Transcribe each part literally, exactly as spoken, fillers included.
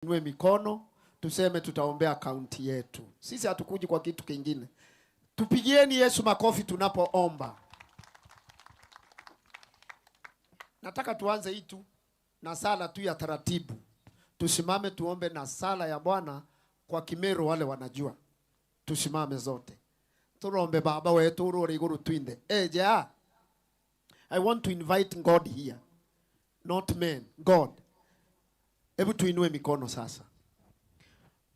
Tuinue mikono, tuseme tutaombea kaunti yetu. Sisi hatukuji kwa kitu kingine. Tupigieni Yesu makofi tunapoomba. Nataka tuanze hii tu na sala tu ya taratibu. Tusimame tuombe na sala ya Bwana kwa Kimeru wale wanajua. Tusimame zote. Turombe. Baba wetu uri iguru twinthe. Eja. I want to invite God here. Not men. God. Hebu tuinue mikono sasa.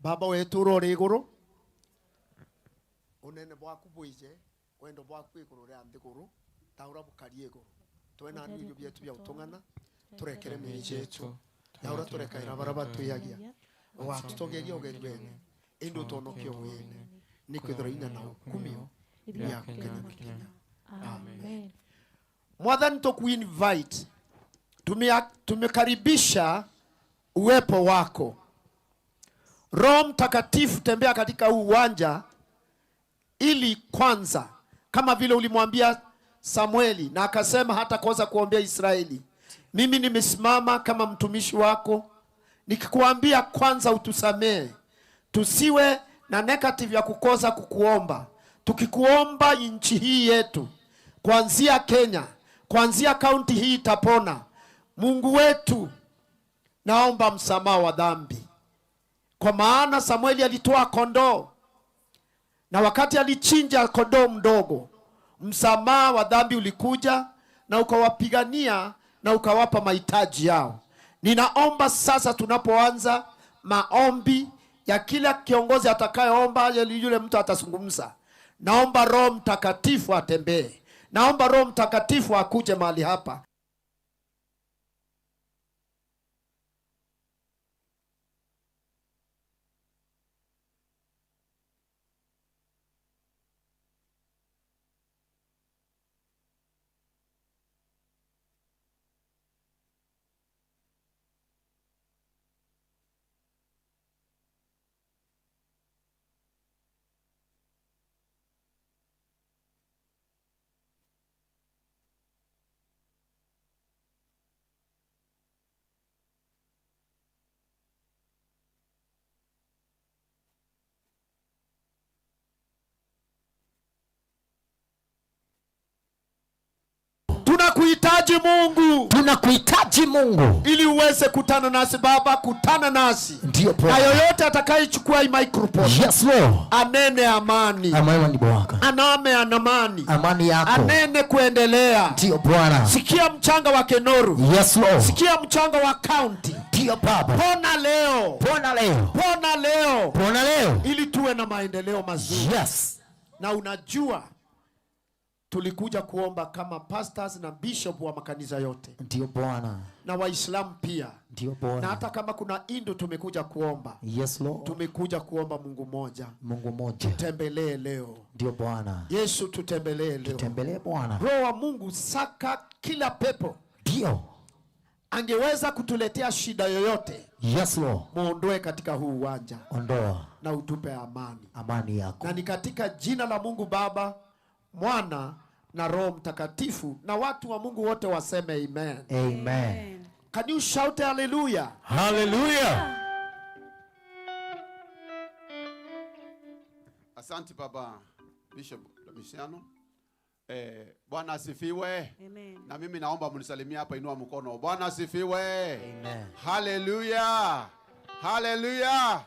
Baba wetu uri iguru, unene bwaku bwije, wendo bwaku iguru ria nthiguru, ta uria bukari iguru. Twena nwirio bietu bia utung'ana, turekere miiji yetu, ta uria turekaira baria batwiagia. Ugatutogeria ugeri wene, indi utonokie ugwine, nikwithirwa inya na ukumio ni biaku kenya na kenya. Amen. Mwathani, tukuinvite, tumia-, tumekaribisha uwepo wako. Roho Mtakatifu, tembea katika huu uwanja, ili kwanza, kama vile ulimwambia Samueli na akasema hatakosa kuombea Israeli, mimi nimesimama kama mtumishi wako, nikikuambia kwanza utusamehe, tusiwe na negative ya kukosa kukuomba, tukikuomba nchi hii yetu, kuanzia Kenya, kuanzia kaunti hii itapona. Mungu wetu, naomba msamaha wa dhambi. Kwa maana Samueli alitoa kondoo, na wakati alichinja kondoo mdogo, msamaha wa dhambi ulikuja na ukawapigania na ukawapa mahitaji yao. Ninaomba sasa, tunapoanza maombi ya kila kiongozi atakayeomba, yule mtu atazungumza, naomba Roho Mtakatifu atembee. Naomba Roho Mtakatifu akuje mahali hapa. Tunakuhitaji Mungu. Tunakuhitaji Mungu. Ili uweze kutana nasi Baba, kutana nasi. Ndio Bwana. Na yoyote atakayechukua hii microphone, yes, Lord, anene amani. Amani ni Bwana. Aname anamani. Amani yako. Anene kuendelea. Ndio Bwana. Sikia mchanga wa Kenoru. Yes, Lord. Sikia mchanga wa county. Ndio Baba. Pona leo. Pona leo. Pona leo. Pona leo. Ili tuwe na maendeleo mazuri. Yes. Na unajua, tulikuja kuomba kama pastors na bishop wa makanisa yote. Ndio Bwana. Na Waislamu pia. Ndio Bwana. Na hata kama kuna Hindu tumekuja kuomba. Yes, Lord. Tumekuja kuomba Mungu moja. Mungu moja. Tutembelee leo. Ndio Bwana. Yesu, tutembelee leo. Tutembelee Bwana. Roho wa Mungu, saka kila pepo. Ndio. Angeweza kutuletea shida yoyote. Yes, Lord. Muondoe katika huu uwanja. Ondoa. Na utupe amani. Amani yako. Na ni katika jina la Mungu Baba, Mwana na Roho Mtakatifu, na watu wa Mungu wote waseme amen. Amen. Can you shout hallelujah? Hallelujah. Asante Baba Bishop Domitiano. Eh, Bwana asifiwe. Amen. Na mimi naomba mnisalimie hapa, inua mkono. Bwana asifiwe. Amen. Haleluya. Haleluya.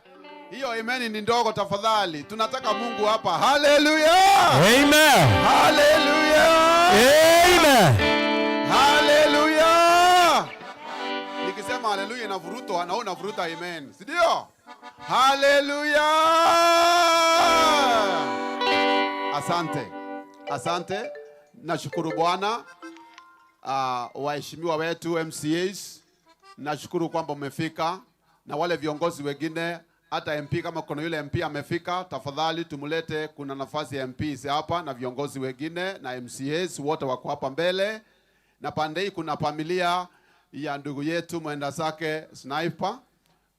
Hiyo amen ni ndogo tafadhali. Tunataka Mungu hapa. Haleluya. Amen. Haleluya. Amen. Haleluya. Nikisema haleluya inavurutwa, na wewe unavuruta amen. Si ndio? Haleluya! Asante. Asante. Nashukuru Bwana. Ah, waheshimiwa wetu M C As, nashukuru kwamba mmefika, na wale viongozi wengine, hata M P, kama kuna yule M P amefika, tafadhali tumlete. Kuna nafasi ya M Ps hapa na viongozi wengine na M C As wote wako hapa mbele. Na pande hii kuna familia ya ndugu yetu mwenda zake Sniper.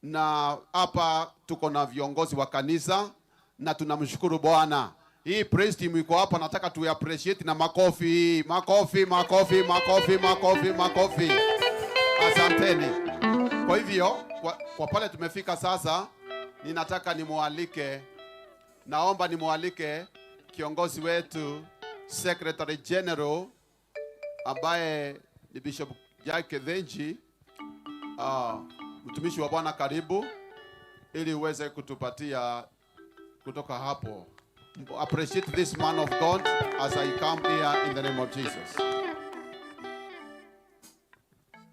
Na hapa tuko na viongozi wa kanisa na tunamshukuru Bwana. Hii praise team iko hapa, nataka tu appreciate na makofi, makofi, makofi, makofi, makofi, makofi. Asanteni. Kwa hivyo, kwa, kwa pale tumefika sasa, ninataka nimwalike, naomba nimwalike kiongozi wetu, Secretary General, ambaye ni Bishop Jack Kithinji. Ah, mtumishi wa Bwana, karibu ili uweze kutupatia kutoka hapo. Appreciate this man of God as I come here in the name of Jesus.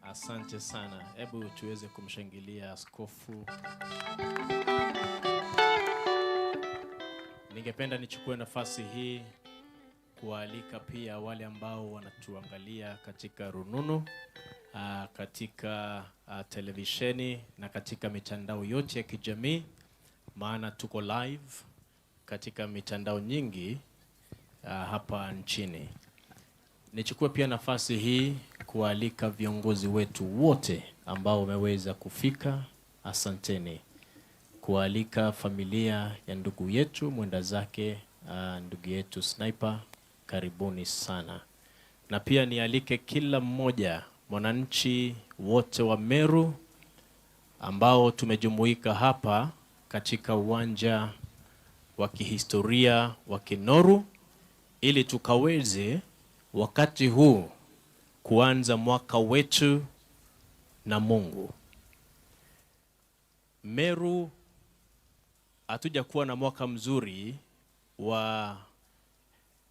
Asante sana. Hebu tuweze kumshangilia askofu. Ningependa nichukue nafasi hii kuwaalika pia wale ambao wanatuangalia katika rununu, ah, katika, ah, televisheni na katika mitandao yote ya kijamii, maana tuko live katika mitandao nyingi, ah, hapa nchini. Nichukue pia nafasi hii kualika viongozi wetu wote ambao wameweza kufika. Asanteni. Kualika familia ya ndugu yetu mwenda zake, ah, ndugu yetu Sniper, karibuni sana. Na pia nialike kila mmoja, mwananchi wote wa Meru ambao tumejumuika hapa katika uwanja wa kihistoria wa Kinoru, ili tukaweze wakati huu kuanza mwaka wetu na Mungu. Meru hatujakuwa na mwaka mzuri wa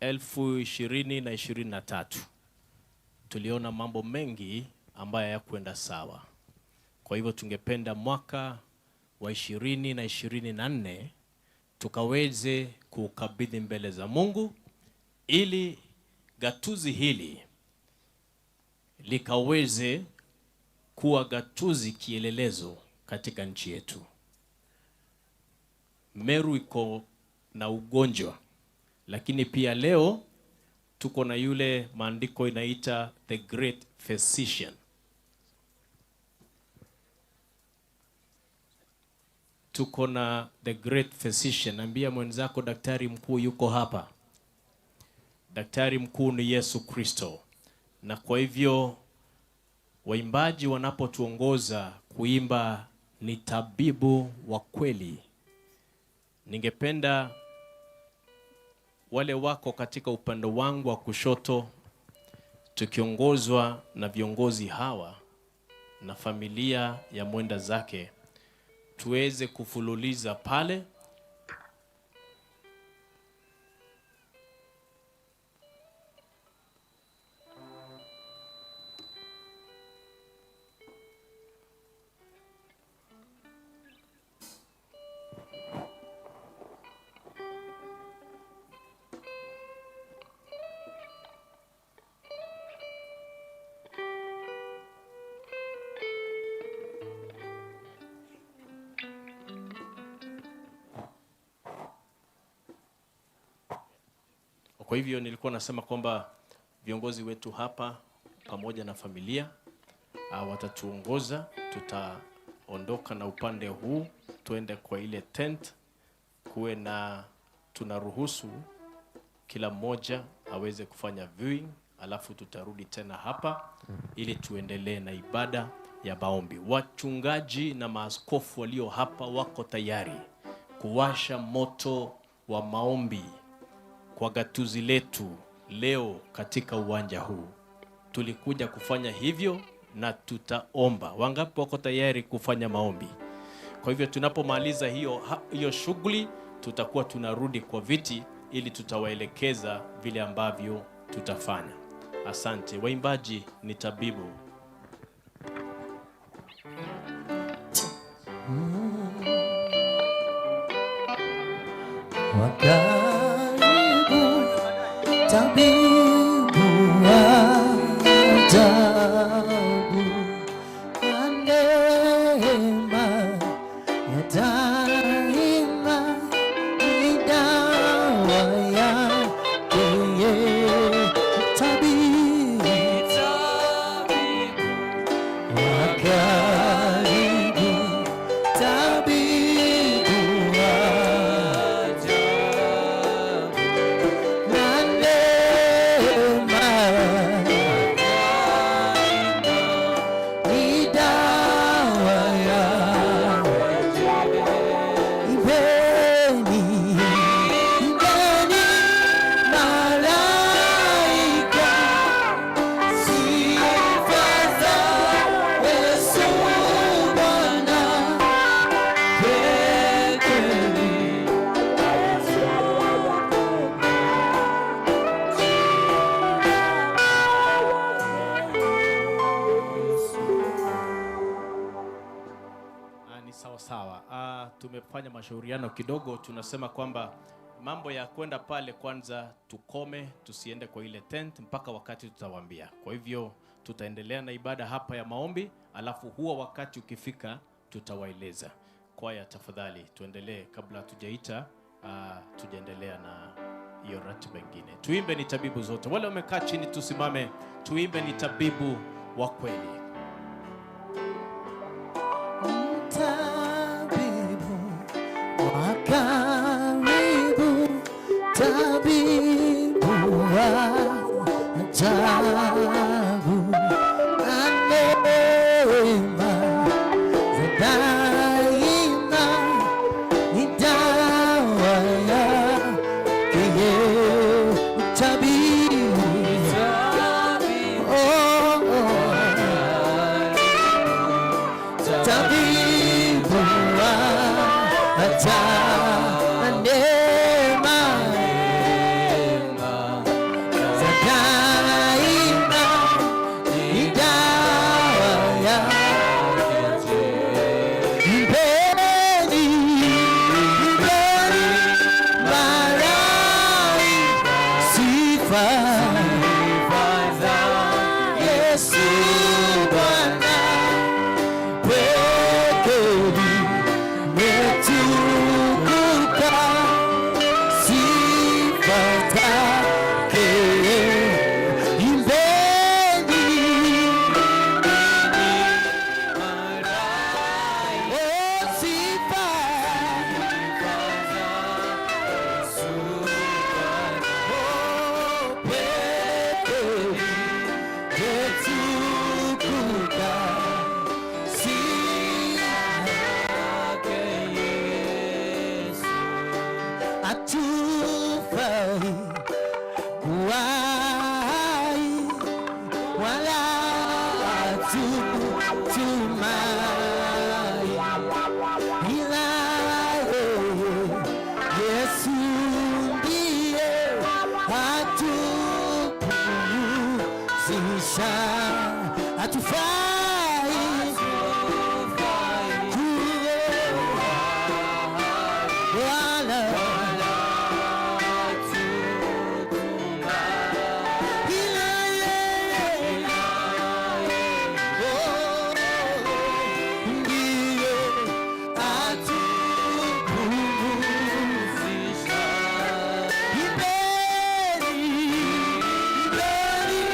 elfu ishirini na ishirini na tatu. Tuliona mambo mengi ambayo hayakwenda sawa. Kwa hivyo tungependa mwaka wa ishirini na ishirini na nne tukaweze kukabidhi mbele za Mungu ili gatuzi hili likaweze kuwa gatuzi kielelezo katika nchi yetu. Meru iko na ugonjwa, lakini pia leo tuko na yule maandiko inaita the great physician. Tuko na the great physician. Ambia mwenzako, daktari mkuu yuko hapa. Daktari mkuu ni Yesu Kristo. Na kwa hivyo, waimbaji wanapotuongoza kuimba ni tabibu wa kweli, ningependa wale wako katika upande wangu wa kushoto, tukiongozwa na viongozi hawa na familia ya mwenda zake, tuweze kufululiza pale. Kwa hivyo nilikuwa nasema kwamba viongozi wetu hapa pamoja na familia, ah, watatuongoza. Tutaondoka na upande huu, tuende kwa ile tent, kuwe na, tunaruhusu kila mmoja aweze kufanya viewing, alafu tutarudi tena hapa ili tuendelee na ibada ya maombi. Wachungaji na maaskofu walio hapa wako tayari kuwasha moto wa maombi kwa gatuzi letu leo katika uwanja huu. Tulikuja kufanya hivyo na tutaomba. Wangapi wako tayari kufanya maombi? Kwa hivyo tunapomaliza hiyo ha-, hiyo shughuli, tutakuwa tunarudi kwa viti ili tutawaelekeza vile ambavyo tutafanya. Asante. Waimbaji ni tabibu. Wa karibu, tabibu wa ajabu, na neema ya daima ni dawa yake yeye. Tabibu wa karibu, tabibu wa ajabu, na neema Sawa. Ah, tumefanya mashauriano kidogo, tunasema kwamba mambo ya kwenda pale kwanza tukome, tusiende kwa ile tent mpaka wakati tutawaambia. Kwa hivyo tutaendelea na ibada hapa ya maombi, alafu huo wakati ukifika tutawaeleza. Kwaya, tafadhali tuendelee kabla tujaita, ah, tujaendelea na hiyo ratiba ingine. Tuimbe Ni Tabibu zote. Wale wamekaa chini tusimame, tuimbe Ni Tabibu wa Kweli. Mtabibu wa karibu, tabibu wa ajabu, na neema za daima ni dawa yake yeye. Mtabibu, oh, oh. Tabibu wa ajabu, neema za daima ni dawa yake. Mpeni, mpeni malaika sifa. Yesu Bwana, kweli umetukuka, sifa zake. Imbeni. Oh, sifa. Oh, kweli umetukuka. Sifa yake Yesu. Hatufai kuwahi wala hatutumai, ila yeye Yesu ndiye hatu pumzisha. Hatufai kuwa wala ila yeye, oh, ndiye atupumzisha. Imbeni, imbeni,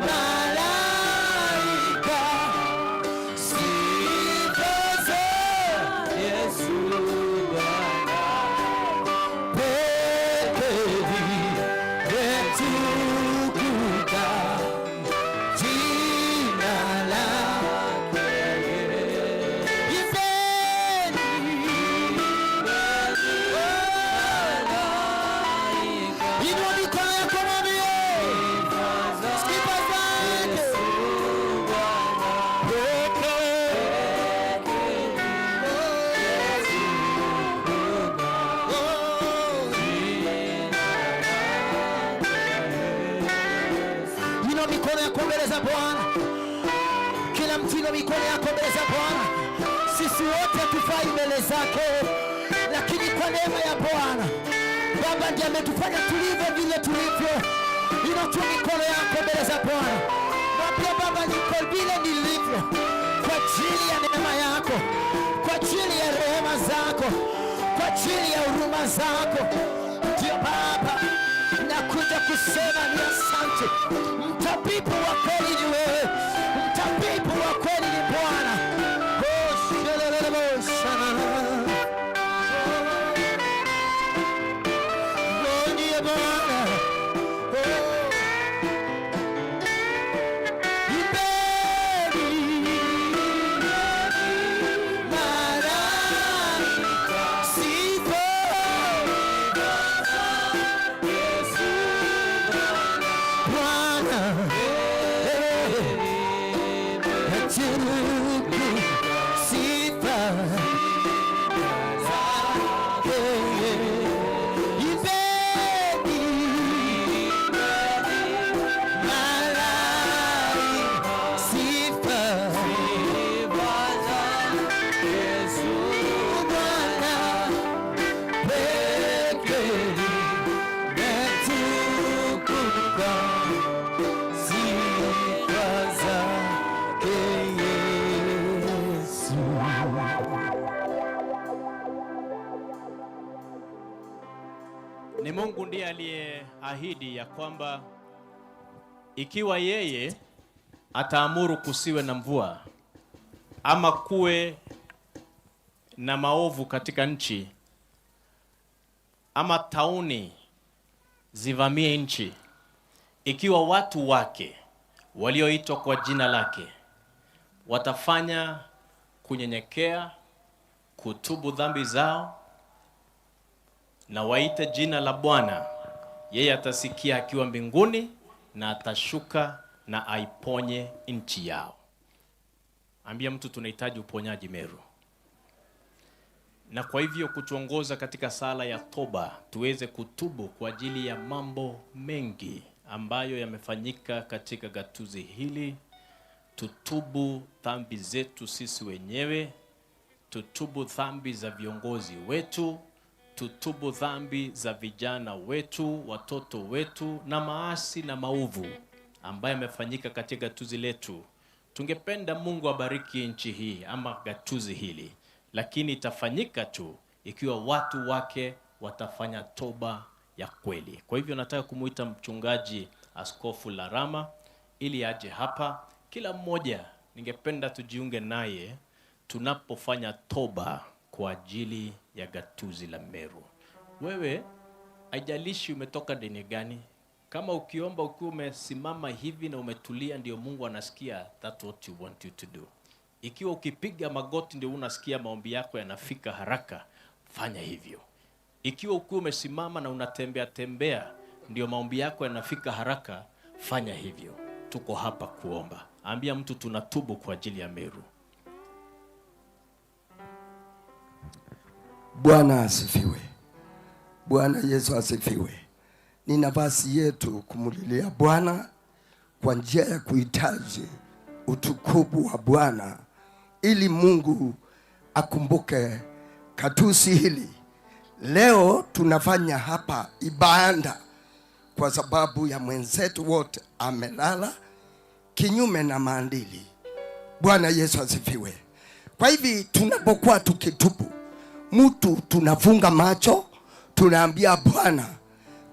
malaika, sifa za Yesu Bwana. Kweli umetukuka. Jina lake. Imbeni. Inua mikono yako, mwambie. Sifa zake. Inua mikono yako mbele za Bwana. Kila mtu inua mikono yako mbele za Bwana. Sisi wote hatufai mbele zake, lakini kwa neema ya Bwana, Baba ndiye ametufanya tulivyo vile tulivyo. Inua tu mikono yako mbele za Bwana. Mwambie, Baba, niko vile nilivyo kwa ajili ya neema yako, kwa ajili ya rehema zako, kwa ajili ya huruma zako. Ndio Baba, nakuja kusema ni asante. Mtabibu wa kweli ni wewe. Mtabibu wa kweli ni Bwana. Oh, shalalalalaboshanana. Oh, ndiye Bwana. Oh. Imbeni malaika sifa. Bwana, eh, Ni Mungu ndiye aliyeahidi ya kwamba ikiwa yeye ataamuru kusiwe na mvua, ama kuwe na maovu katika nchi, ama tauni zivamie nchi, ikiwa watu wake walioitwa kwa jina lake watafanya kunyenyekea, kutubu dhambi zao, na waite jina la Bwana, yeye atasikia akiwa mbinguni na atashuka na aiponye nchi yao. Ambia mtu, tunahitaji uponyaji Meru. Na kwa hivyo kutuongoza katika sala ya toba, tuweze kutubu kwa ajili ya mambo mengi ambayo yamefanyika katika gatuzi hili. Tutubu dhambi zetu sisi wenyewe, tutubu dhambi za viongozi wetu, tutubu dhambi za vijana wetu, watoto wetu, na maasi na maovu ambayo yamefanyika katika gatuzi letu. Tungependa Mungu abariki nchi hii ama gatuzi hili, lakini itafanyika tu ikiwa watu wake watafanya toba ya kweli. Kwa hivyo nataka kumuita mchungaji Askofu Larama ili aje hapa. Kila mmoja ningependa tujiunge naye tunapofanya toba kwa ajili ya gatuzi la Meru. Wewe, haijalishi umetoka dini gani, kama ukiomba ukiwa umesimama hivi na umetulia, ndio Mungu anasikia, that's what you want you to do. Ikiwa ukipiga magoti ndio unasikia maombi yako yanafika haraka, fanya hivyo. Ikiwa ukiwa umesimama na unatembea tembea ndio maombi yako yanafika haraka, fanya hivyo. Tuko hapa kuomba. Ambia mtu, tunatubu kwa ajili ya Meru. Bwana asifiwe. Bwana Yesu asifiwe. Ni nafasi yetu kumulilia Bwana kwa njia ya kuhitaji utukufu wa Bwana ili Mungu akumbuke katusi hili. Leo tunafanya hapa ibada kwa sababu ya mwenzetu wote amelala kinyume na maadili. Bwana Yesu asifiwe. Kwa hivi tunapokuwa tukitubu, mtu tunafunga macho, tunaambia Bwana,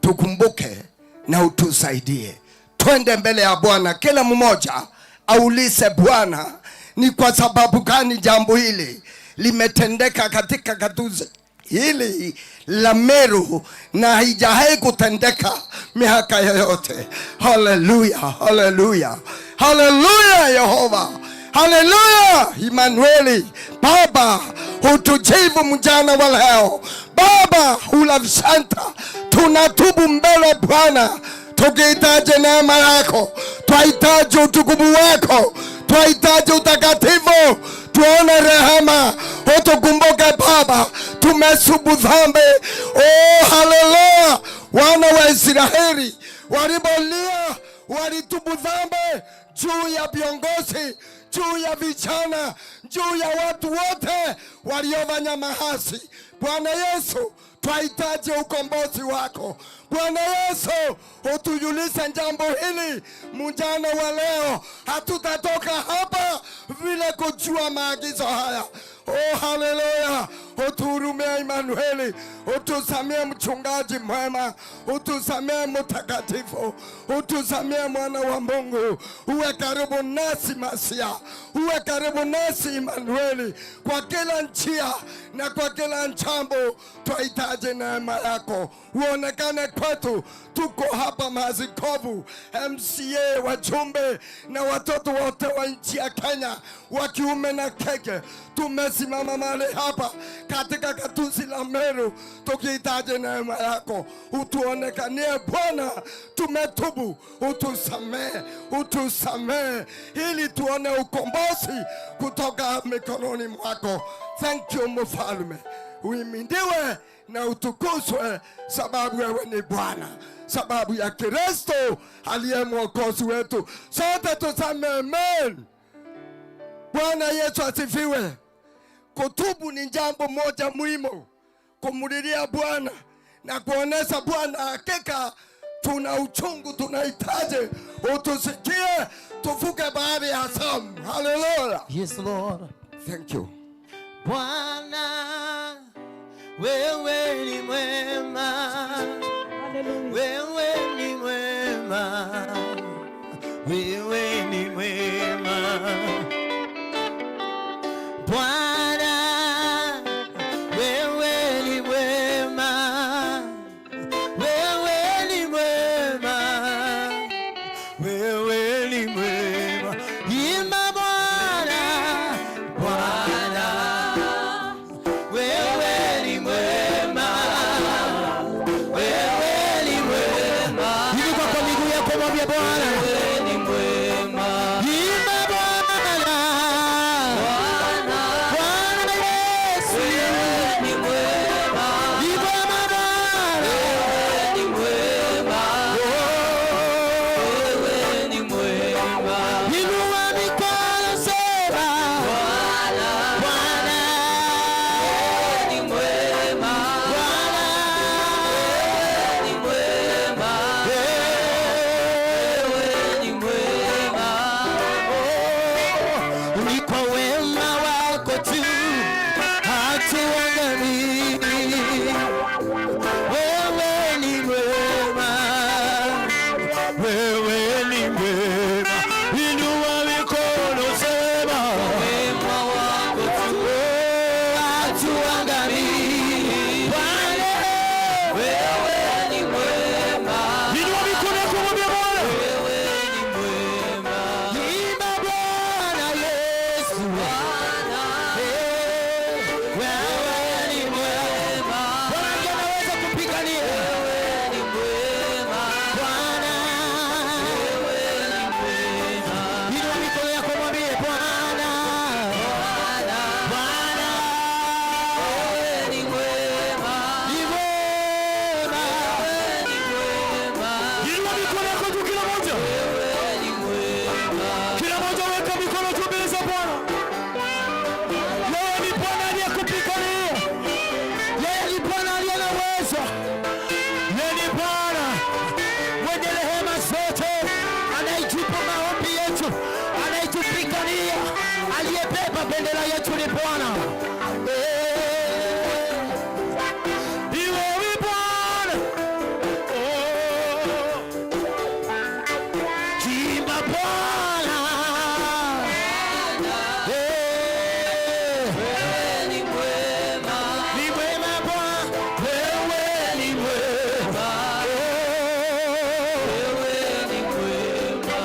tukumbuke na utusaidie. Twende mbele ya Bwana, kila mmoja aulize Bwana, ni kwa sababu gani jambo hili limetendeka katika gatuzi hili la Meru na haijawahi kutendeka miaka yoyote. Haleluya, haleluya, haleluya, Yehova, haleluya, Imanueli. Baba, utujibu mjana wa leo. Baba, Hula Center, tunatubu mbele Bwana, tukihitaji neema yako, twahitaji utukufu wako, twahitaji utakatifu, tuone rehema, utukumbuke Baba, tumesubu dhambi. Oh, haleluya! Wana wa Israeli walipolia, walitubu dhambi juu ya viongozi, juu ya vijana, juu ya watu wote waliofanya maasi. Bwana Yesu, twahitaji ukombozi wako. Bwana Yesu, utujulishe jambo hili mjana wa leo. Hatutatoka hapa bila kujua maagizo haya. Oh, haleluya. Utuhurumie Imanueli. Utusamie mchungaji mwema. Utusamie mtakatifu. Utusamie mwana wa Mungu. Uwe karibu nasi Masia. Uwe karibu nasi Imanueli. Kwa kila njia na kwa kila jambo twahitaji neema yako. Uonekane kwetu. Tuko hapa maaskofu, M C A, wajumbe na watoto wote wa nchi ya Kenya, wa kiume na kike. Tumesimama mahali hapa katika gatuzi la Meru tukihitaji neema yako. Utuonekanie Bwana, tumetubu, utusamehe, utusamehe ili tuone ukombozi kutoka mikononi mwako. Thank you, Mfalme. Uhimidiwe na utukuzwe, sababu wewe ni Bwana, sababu ya Kristo aliye mwokozi wetu. Sote tuseme amen. Bwana Yesu asifiwe. Kutubu ni jambo moja muhimu, kumulilia Bwana na kuonesha Bwana, hakika tuna uchungu, tunahitaji utusikie, tuvuke bahari ya Shamu. Haleluya. Yes, Lord. Thank you. Bwana, wewe ni mwema. Wewe ni mwema. Wewe ni mwema. Bwana, wewe ni mwema. Wewe ni mwema. Wewe ni mwema. Imba Bwana, Bwana. Wewe ni mwema. Wewe ni mwema. Inuka kwa miguu yako, mwambie Bwana. Wewe ni mwema. Imba Bwana. Bwana. Bwana Yesu. Wewe ni mwema. Imba Bwana. Wewe ni mwema. Oh. Wewe ni mwema. Inua mikono, sema, Bwana, Bwana, wewe ni mwema. Bwana, wewe ni mwema. Eh. Wewe ni mwema. Oh, ni kwa wema wako tu hatuangamii. Wewe ni mwema, wewe ni mwema. Inua mikono, sema, wema wako tu, oh, hatuangamii. Bwana, wewe ni mwema. Inua mikono yako, mwambie Bwana. Wewe ni mwema. Imba Bwana Yesu. Bwana. Eh, wewe ni mwema. Bwana ndiye anaweza kupigania. Wewe ni mwema. Bwana. Wewe ni mwema. Inua mikono yako, mwambie Bwana. Bwana. Bwana. Wewe ni mwema. Ni mwema. Wewe ni mwema. Inua mikono yako juu kila moja. Wewe ni mwema. Kila moja weka mikono juu mbele za Bwana. Yeye ni Bwana aliyekupigania. Yeye ni Bwana aliye na uwezo. Yeye ni Bwana mwenye rehema zote, anayejibu maombi yetu, anayetupigania, aliyebeba bendera yetu ni Bwana. Eh, ni wewe Bwana. Oh. Imba Bwana. Eh. Wewe ni mwema. Ni mwema Bwana. Wewe ni mwema. Oh. Wewe ni mwema.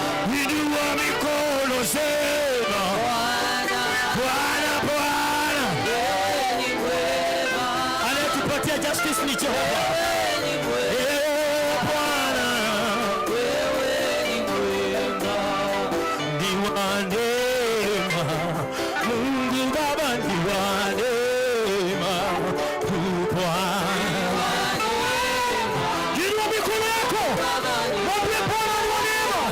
Inua mikono, sema, Bwana. Bwana, Bwana. Wewe ni mwema. Anayetupatia justice ni Jehova. Wewe ni mwema. Eh, Bwana. Wewe ni mwema. Ni wa neema. Mungu Baba ni wa neema kubwa. Inua mikono yako. Mwambie Bwana ni wa neema.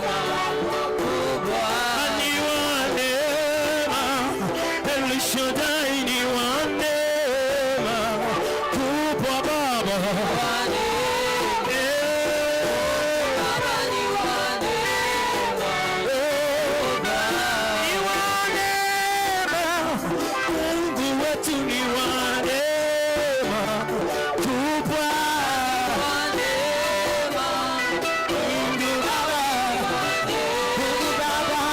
Ni wa neema. El Shaddai ni wa neema kubwa Baba. Eh. Ni wa neema. Mungu wetu ni wa neema kubwa. Mungu Baba, Mungu Baba,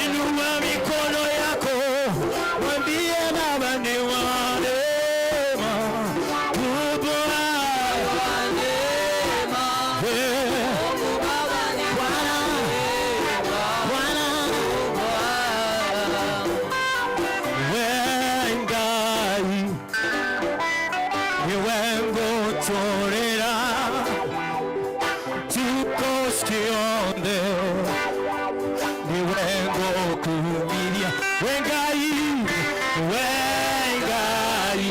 inua mikono yako, mwambie Baba ni wa neema kubwa. Eh. Bwana, Bwana, we Ngai, niwe nguturira ntuku cionthe, niwe ngukumithia. We Ngai, we Ngai,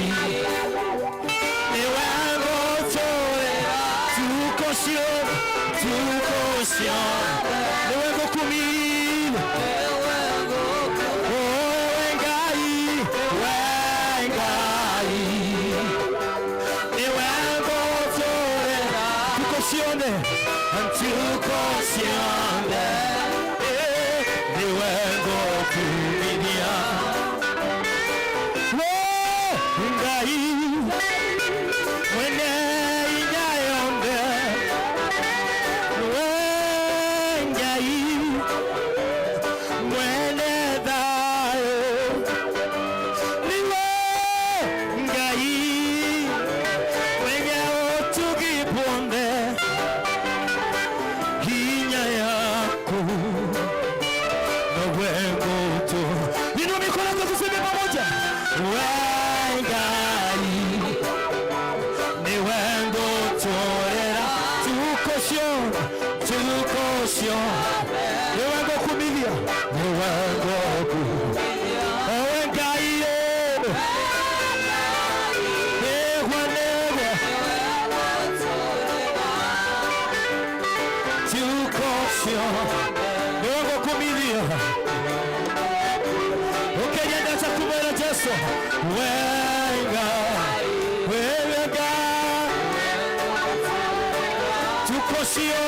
niwe nguturira ntuku cionthe, ntuku cionthe. Niwe ngukumithia. Oh, we Ngai, we Ngai. Niwe nguturira ntuku cionthe, ntuku cionthe. Eh, niwe ngukumithia. We Ngai mwene inya yonthe, we Ngai mwene thayu, niwe Ngai mwenye utugi bwonthe, inya yaku. Nowe ngutu. Inua mikono yako tuseme pamoja. We Ngai, niwe nguturira. Tuko cio, tuko cio. Niwe ngukumithia. Niwe nguku. Owe Ngai, eh. Negwa, negwa. Tuko cio. Niwe ngukumithia. Ukenya ndacha kumwira Jesu. Wenga. Wenga. Tuko cio.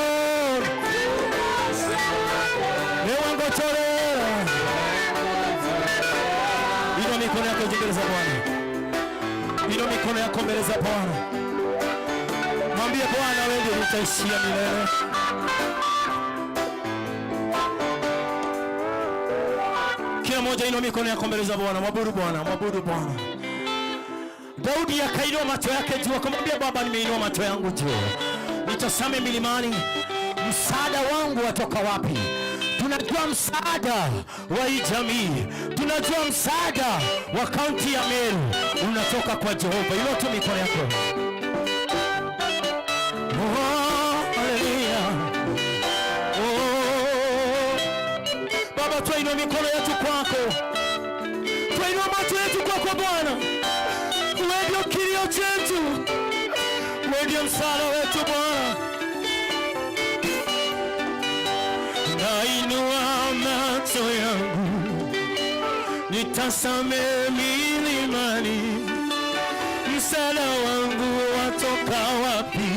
Niwe nguturira. Inua mikono yako juu mbele za Bwana. Inua mikono yako mbele za Bwana. Mwambie Bwana, wewe ndiye nitaishia milele. Kila mmoja inua mikono yako mbele za Bwana. Mwabudu Bwana, mwabudu Bwana. Daudi akainua macho yake juu, akamwambia, "Baba, nimeinua macho yangu juu. Nitazame milimani. Msaada wangu watoka wapi?" Tunajua msaada wa hii jamii. Tunajua msaada wa kaunti ya Meru unatoka kwa Jehova. Inua tu mikono yako. Oh, haleluya. Oh. Baba, twainua mikono yetu kwako. Twainua macho yetu kwako, Bwana. Wewe ndio kilio chetu. Wewe ndio msaada wetu, Bwana. Nainua macho yangu, nitazame milimani, msaada wangu watoka wapi?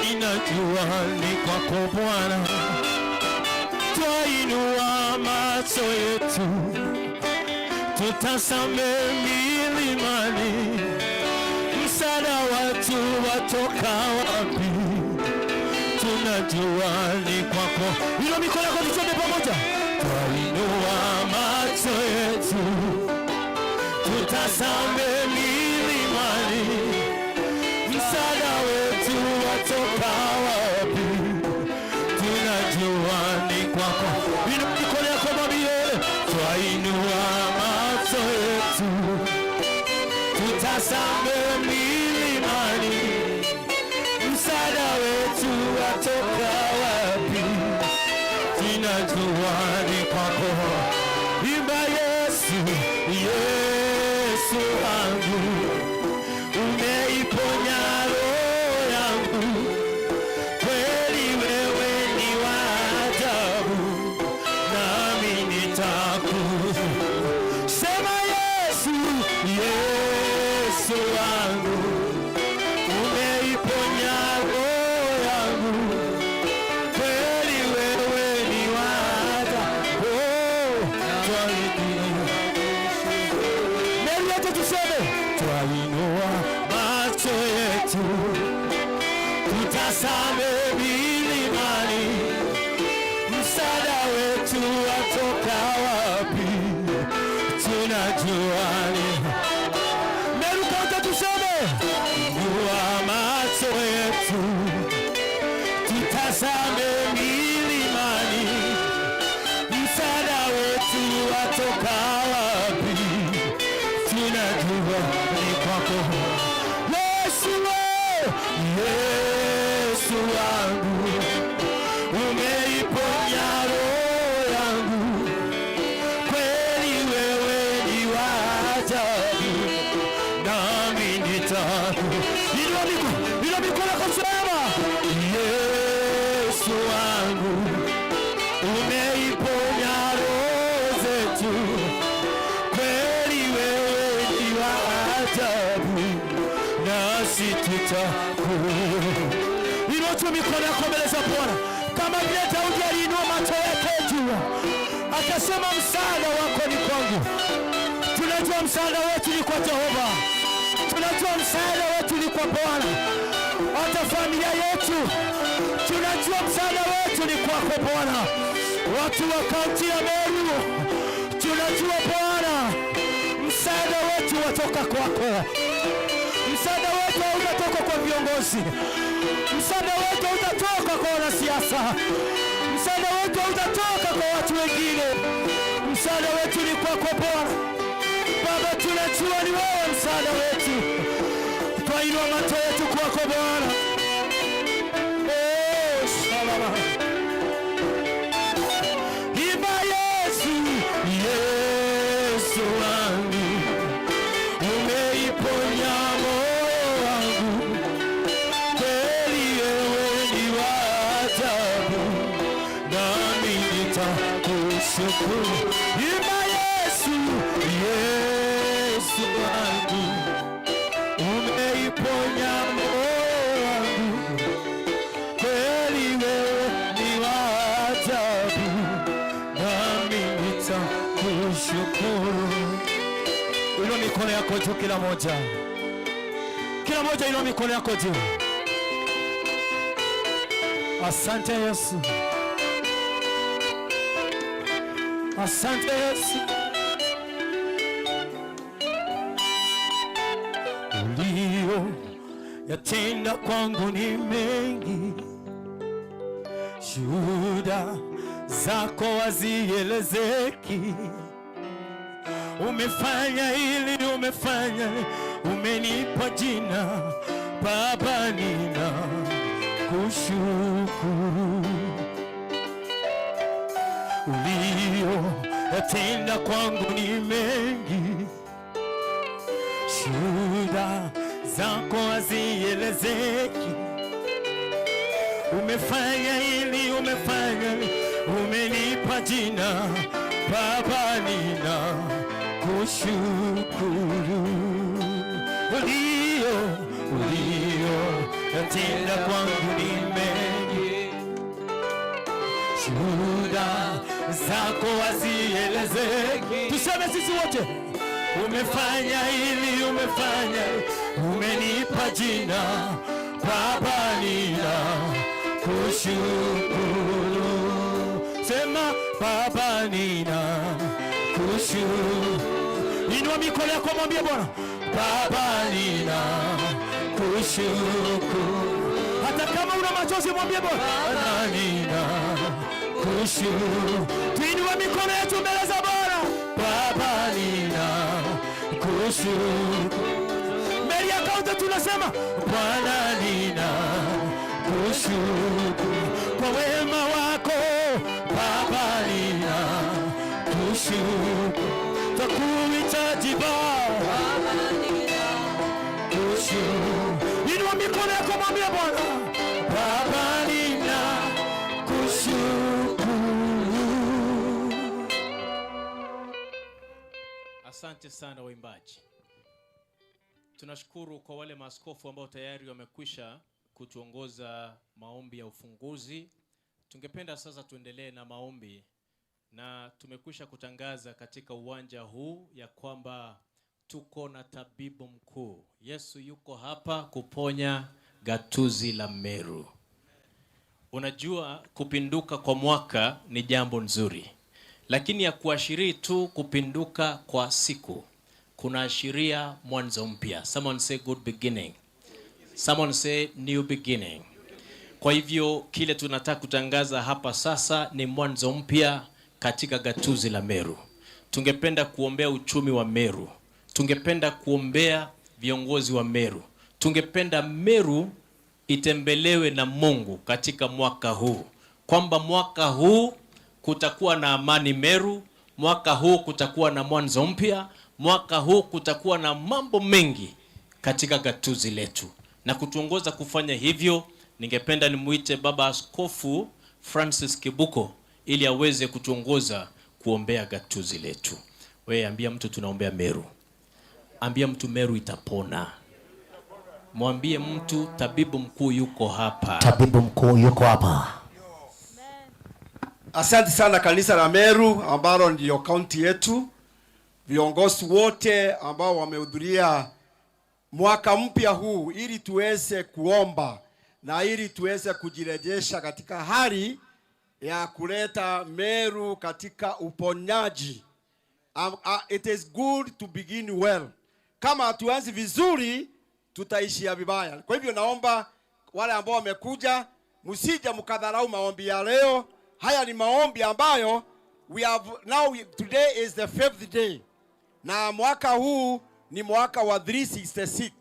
Ninajua ni kwako, Bwana. Twainua macho yetu, tutazame milimani, msaada wetu watoka wapi? Tunajua ni kwako. Inua mikono yako, tuseme pamoja. Twainua macho yetu, tutazame milimani, msaada wetu watoka wapi? Tunajua ni kwako. Inua mikono yako, mwambie, twainua macho yetu, tutazame milimani, msaada wetu watoka wapi? Tunajua ni kwako. Imba, Yesu, Yesu wangu. Umeiponya roho yangu, kweli wewe ni wa ajabu, nami nitaku-, sema, Yesu, Yesu wangu, umeiponya roho yangu, kweli wewe ni wa ajabu. Oh, twainua. Mary, acha tuseme, twainua macho yetu, tutazame milimani, msaada wetu watoka wapi? Tunajua ni Mary, acha tuseme, inua macho yetu, tutazame milimani, msaada wetu watoka wapi? Tunajua ni kwako. Yesu we, Yesu wangu, umeiponya roho yangu. Kweli wewe ni wa ajabu, nami nitaku-, inua miko-, inua mikono yako, sema, Yesu wangu, umeiponya roho zetu. Kweli wewe ni wa ajabu, nasi tutaku-, inua tu mikono yako mbele za Bwana. Kama vile Daudi aliinua macho yake juu, akasema, "Msaada wako ni kwangu." Tuna Tunajua msaada wetu ni kwa Jehova. Tunajua msaada wetu ni kwa Bwana. Hata familia yetu, tunajua msaada wetu ni kwako Bwana. Watu wa kaunti ya Meru, tunajua Bwana, msaada wetu watoka kwako. Msaada wetu hautatoka kwa viongozi. Msaada wetu hautatoka kwa wanasiasa. Msaada wetu hautatoka kwa watu wengine. Msaada wetu ni kwako Bwana. Baba, tunajua ni wewe msaada wetu. Twainua macho yetu kwako Bwana. Oh, shalala. Imba Yesu, Yesu wangu, umeiponya moyo wangu. Kweli wewe ni wa ajabu, nami nitakushukuru. Imba Yesu, Yesu wangu, umeiponya moyo wangu. Kweli wewe ni wa ajabu, nami nitakushukuru. Inua mikono yako juu kila moja. Kila moja inua mikono yako juu. Asante Yesu. Asante Yesu. Ulio yatenda kwangu ni mengi, shuhuda zako hazielezeki. Umefanya hili, umefanya, umenipa jina, Baba, nina kushukuru. Ulio yatenda kwangu ni mengi, shuhuda zako hazielezeki. Umefanya hili, umefanya, umenipa jina, Baba, nina kushukuru. Ulio, ulio yatenda kwangu ni mengi, shuhuda zako hazielezeki. Tuseme sisi wote. Umefanya hili, umefanya, umenipa jina, Baba, nina kushukuru. Sema, Baba, nina kushukuru. Inua mikono yako, mwambie Bwana, Baba, nina kushukuru. Hata kama una machozi, mwambie Bwana, Baba, nina kushukuru. Tuinue mikono yetu mbele za Bwana. Baba, nina kushukuru. Mbele ya kaunti tunasema, Bwana, nina kushukuru kwa wema wako. Baba, nina kushukuru. Twakuhitaji Baba. Baba, nina kushukuru. Inua mikono yako, mwambie Bwana, Baba, nina kushukuru. Asante sana waimbaji. Tunashukuru kwa wale maaskofu ambao tayari wamekwisha kutuongoza maombi ya ufunguzi. Tungependa sasa tuendelee na maombi, na tumekwisha kutangaza katika uwanja huu ya kwamba tuko na tabibu mkuu. Yesu yuko hapa kuponya gatuzi la Meru. Unajua, kupinduka kwa mwaka ni jambo nzuri, lakini ya kuashiri tu kupinduka kwa siku kunaashiria mwanzo mpya. Someone say good beginning. Someone say new beginning. Kwa hivyo kile tunataka kutangaza hapa sasa ni mwanzo mpya katika gatuzi la Meru. Tungependa kuombea uchumi wa Meru. Tungependa kuombea viongozi wa Meru. Tungependa Meru itembelewe na Mungu katika mwaka huu, kwamba mwaka huu kutakuwa na amani Meru, mwaka huu kutakuwa na mwanzo mpya, mwaka huu kutakuwa na mambo mengi katika gatuzi letu. Na kutuongoza kufanya hivyo, ningependa nimuite Baba Askofu Francis Kibuko ili aweze kutuongoza kuombea gatuzi letu. Wewe ambia mtu, tunaombea Meru. Ambia mtu, Meru itapona. Mwambie mtu, tabibu mkuu yuko hapa. Tabibu mkuu yuko hapa. Asante sana kanisa la Meru ambalo ndio kaunti yetu. Viongozi wote ambao wamehudhuria mwaka mpya huu, ili tuweze kuomba na ili tuweze kujirejesha katika hali ya kuleta Meru katika uponyaji. Um, uh, it is good to begin well. Kama hatuanzi vizuri, tutaishia vibaya. Kwa hivyo, naomba wale ambao wamekuja, msije mkadharau maombi ya leo. Haya ni maombi ambayo we have now, we, today is the fifth day. Na mwaka huu ni mwaka wa three sixty-six.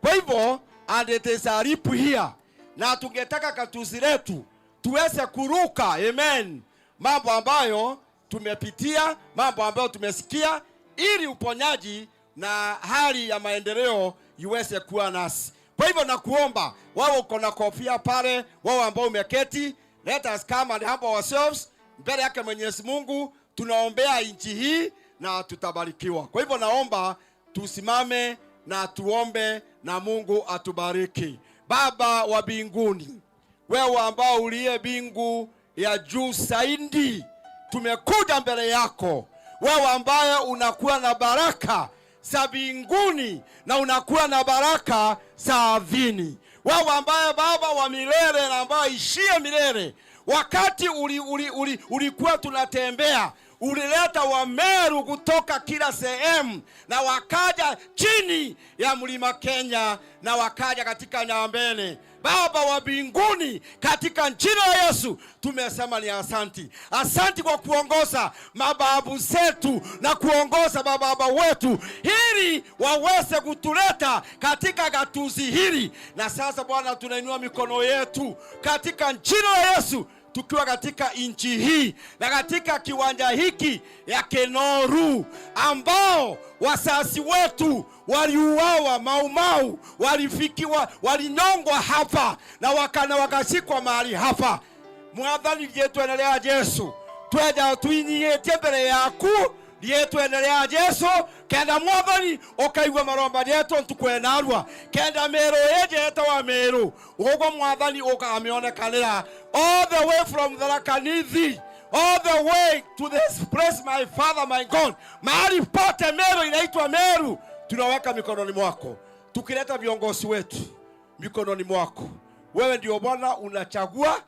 Kwa hivyo, and it is a leap year. Na tungetaka gatuzi letu tuweze kuruka, amen, mambo ambayo tumepitia, mambo ambayo tumesikia, ili uponyaji na hali ya maendeleo iweze kuwa nasi. Kwa hivyo, nakuomba, wewe uko na kofia pale, wewe ambao umeketi, let us come and humble ourselves mbele yake Mwenyezi Mungu. Tunaombea nchi hii na tutabarikiwa. Kwa hivyo, naomba tusimame na tuombe na Mungu atubariki. Baba wa mbinguni, wewe ambao uliye mbingu ya juu zaidi, tumekuja mbele yako, wewe ambaye unakuwa na baraka za mbinguni na unakuwa na baraka za ardhini, wewe ambaye, Baba wa milele na ambaye ishie milele, wakati uli, uli, uli, ulikuwa tunatembea, ulileta Wameru kutoka kila sehemu, na wakaja chini ya mlima Kenya, na wakaja katika Nyambene. Baba wa mbinguni, katika jina la Yesu, tumesema ni asanti. Asanti kwa kuongoza mababu zetu na kuongoza mababa wetu, ili waweze kutuleta katika gatuzi hili. Na sasa, Bwana, tunainua mikono yetu katika jina la Yesu, tukiwa katika nchi hii na katika kiwanja hiki ya Kenoru, ambao wazazi wetu waliuawa, Mau Mau, walifikiwa, walinyongwa hapa na waka-, na wakazikwa mahali hapa. Mwathani, riitwene ria Jesu, tweja twinyiitie mbere yaku, riitwene ria Jesu, kenda, Mwathani, ukaigua maromba jetu ntuku ya narua, kenda Meru iji itawa Meru, ugwe, Mwathani, ukamionekanira all the way from Tharaka Nithi, all the way to this place, my Father, my God, mahali pote Meru inaitwa Meru, tunaweka mikononi mwako, tukileta viongozi wetu mikononi mwako. Wewe ndio Bwana unachagua.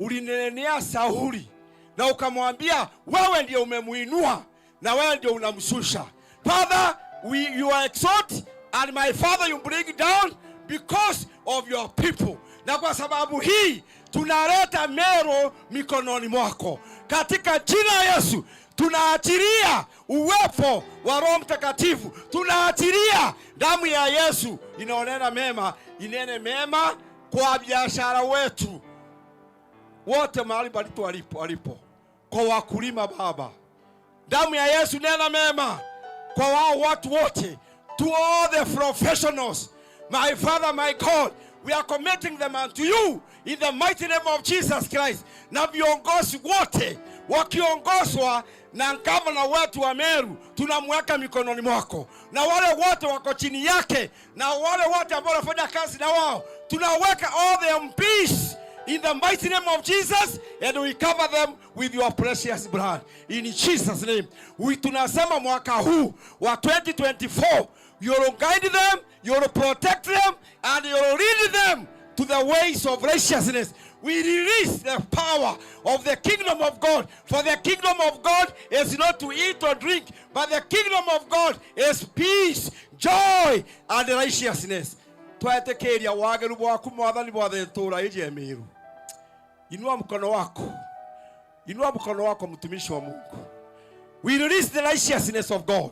Ulinenea Sauli na ukamwambia, wewe ndio umemuinua na wewe ndio unamshusha. Father, we, you are exalt, and my Father, you bring down because of your people. Na kwa sababu hii, tunaleta Meru mikononi mwako. Katika jina la Yesu, tunaachilia uwepo wa Roho Mtakatifu. Tunaachilia damu ya Yesu inaonena mema, inene mema kwa biashara wetu wote, mahali palipo walipo, walipo. Kwa wakulima, Baba, damu ya Yesu nena mema kwa wao watu wote, to all the professionals. My Father, my God, we are committing them unto you in the mighty name of Jesus Christ. Na viongozi wote wakiongozwa na gavana wetu wa Meru, tunamweka mikononi mwako, na wale wote wako chini yake, na wale wote ambao wanafanya kazi na wao, tunaweka all the M Ps in the mighty name of Jesus, and we cover them with your precious blood. In Jesus' name, we, tunasema mwaka huu wa twenty twenty-four, you will guide them, you will protect them, and you will lead them to the ways of righteousness. We release the power of the kingdom of God, for the kingdom of God is not to eat or drink, but the kingdom of God is peace, joy, and righteousness. Twetikiria wagiru bwaku, Mwathani, bwathe ntura iji ya Meru. Inua mkono wako. Inua mkono wako, mtumishi wa Mungu. We release the righteousness of God.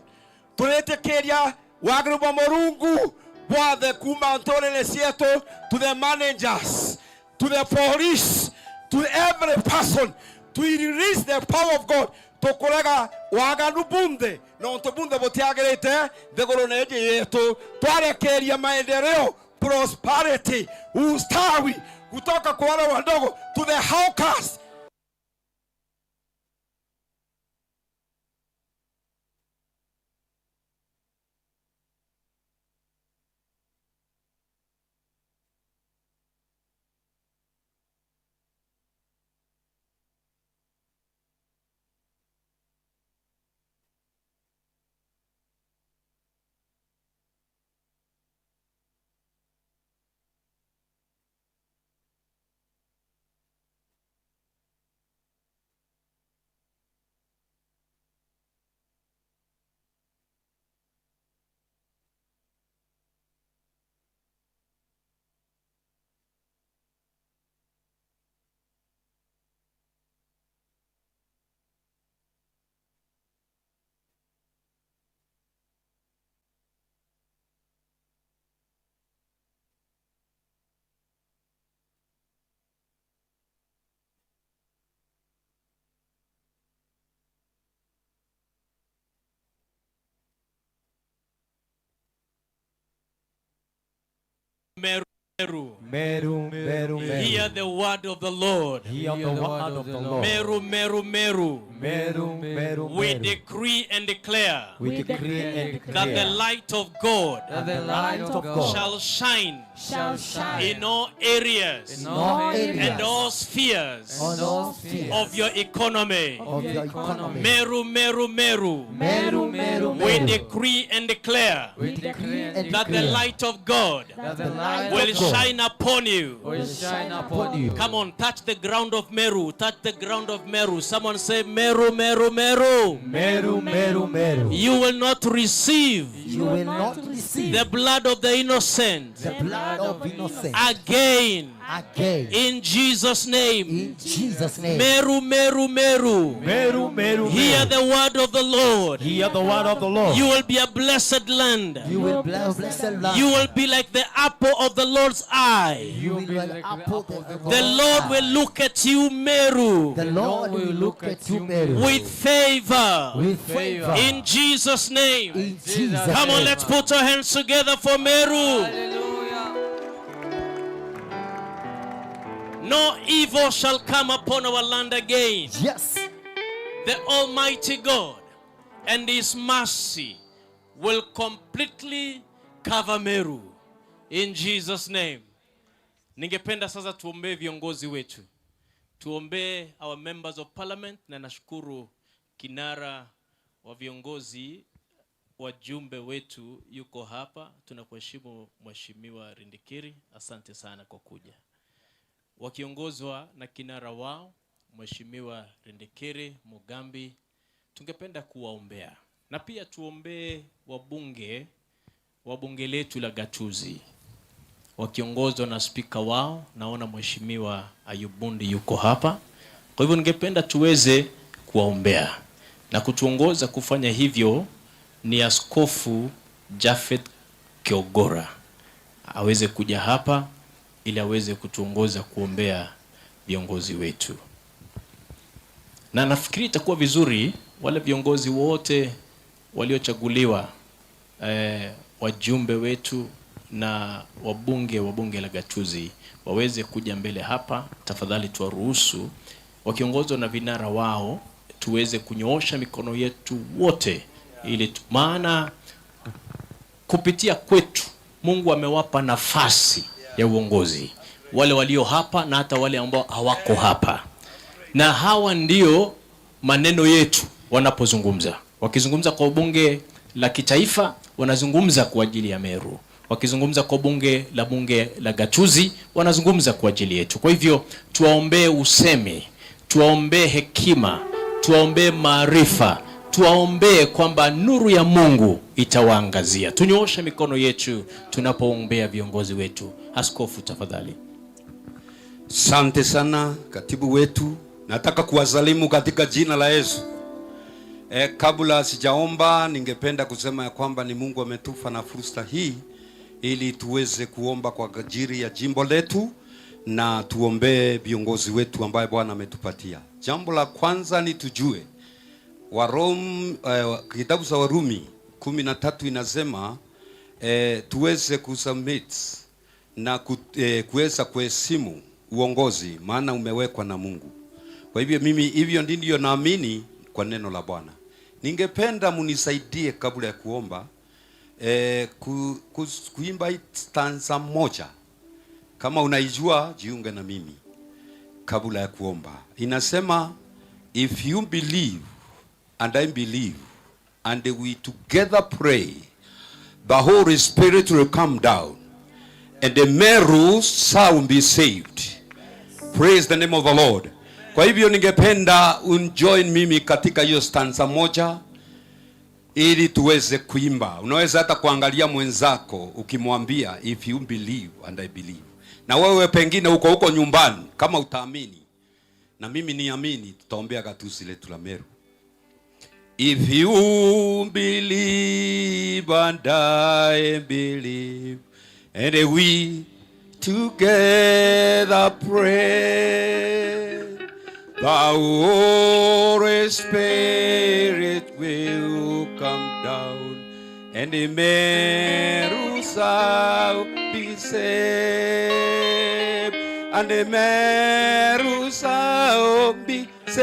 Turitikiria wagiru bwa Murungu bwathe kuuma nturire cietu, to the managers, to the police, to every person. To release the power of God. Tukurega waganu bunthe, nontu bunthe butiagirite nthigurune iji yetu. Twarekeria maendeleo, prosperity, ustawi, kutoka kwa wale wadogo to the hawkers. Meru, Meru. Meru, Meru, Meru. Hear the word of the Lord. Hear the word of the Lord. Meru, Meru, Meru. Meru, Meru, Meru. We decree and declare We decree and declare that the light of God that the light of God shall shine shall shine in all areas in all areas and all spheres and all spheres of your economy. Of your economy. Meru, Meru, Meru. Meru, Meru, Meru. We decree and declare We decree and that the declare light of God that the light will of God shine upon you. Will shine upon you. Come on, touch the ground of Meru. Touch the ground of Meru. Someone say, Meru, Meru, Meru. Meru, Meru, Meru. You will not receive You will not receive the blood of the innocent the blood of innocent again. Again. In Jesus' name. In Jesus' name. Meru, Meru, Meru. Meru, Meru, Meru. Hear the word of the Lord. Hear the word of the Lord. You will be a blessed land. You will be a blessed land. You will be like the apple of the Lord's eye. You will be like the apple of the Lord's eye. The Lord will look at you, Meru. The Lord will look at you, Meru. With favor. With favor. In Jesus' name. In Jesus' name. Come on, let's put our hands together for Meru. Hallelujah. No evil shall come upon our land again. Yes. The Almighty God and His mercy will completely cover Meru in Jesus' name. Ningependa sasa tuombee viongozi wetu. Tuombee our members of parliament, na nashukuru kinara wa viongozi, wajumbe wetu yuko hapa. Tunakuheshimu Mheshimiwa Rindikiri, asante sana kwa kuja. Wakiongozwa na kinara wao, Mheshimiwa Rindikiri Mugambi, tungependa kuwaombea. Na pia tuombee wabunge wa bunge letu la gatuzi, wakiongozwa na spika wao. Naona Mheshimiwa Ayub Bundi yuko hapa. Kwa hivyo ningependa tuweze kuwaombea. Na kutuongoza kufanya hivyo ni Askofu Japhet Kiogora. Aweze kuja hapa ili aweze kutuongoza kuombea viongozi wetu. Na nafikiri itakuwa vizuri wale viongozi wote waliochaguliwa, eh, wajumbe wetu na wabunge wa bunge la gatuzi waweze kuja mbele hapa. Tafadhali tuwaruhusu wakiongozwa na vinara wao, tuweze kunyoosha mikono yetu wote ili tu, maana kupitia kwetu Mungu amewapa nafasi ya uongozi, wale walio hapa na hata wale ambao hawako hapa. Na hawa ndio maneno yetu wanapozungumza. Wakizungumza kwa bunge la kitaifa, wanazungumza kwa ajili ya Meru. Wakizungumza kwa bunge la bunge la gatuzi, wanazungumza kwa ajili yetu. Kwa hivyo, tuwaombee usemi, tuwaombee hekima, tuwaombee maarifa, tuwaombee kwamba nuru ya Mungu itawaangazia. Tunyooshe mikono yetu tunapoombea viongozi wetu. Askofu, tafadhali. Asante sana, katibu wetu. Nataka kuwasalimu katika jina la Yesu. E, kabla sijaomba, ningependa kusema ya kwamba ni Mungu ametupa na fursa hii ili tuweze kuomba kwa ajili ya jimbo letu na tuombee viongozi wetu ambaye Bwana ametupatia. Jambo la kwanza ni tujue, Warom-, eh, kitabu cha Warumi kumi na tatu inasema, eh, tuweze kusubmit na ku-, eh, kuweza kuheshimu uongozi, maana umewekwa na Mungu. Kwa hivyo mimi, hivyo ndivyo naamini kwa neno la Bwana. Ningependa munisaidie kabla ya kuomba, eh, ku-, ku-, kuimba hii stanza moja. Kama unaijua, jiunge na mimi kabla ya kuomba. Inasema, "If you believe and I believe, and we together pray, the Holy Spirit will come down, and the Meru shall be saved." Praise the name of the Lord. Kwa hivyo ningependa unjoin mimi katika hiyo stanza moja ili tuweze kuimba. Unaweza hata kuangalia mwenzako ukimwambia, "If you believe and I believe." Na wewe pengine uko huko nyumbani, kama utaamini, na mimi niamini, tutaombea gatuzi letu la Meru. If you believe and I believe, and we together pray, the Holy Spirit will come down, and the Meru shall be saved, and the Meru shall be saved,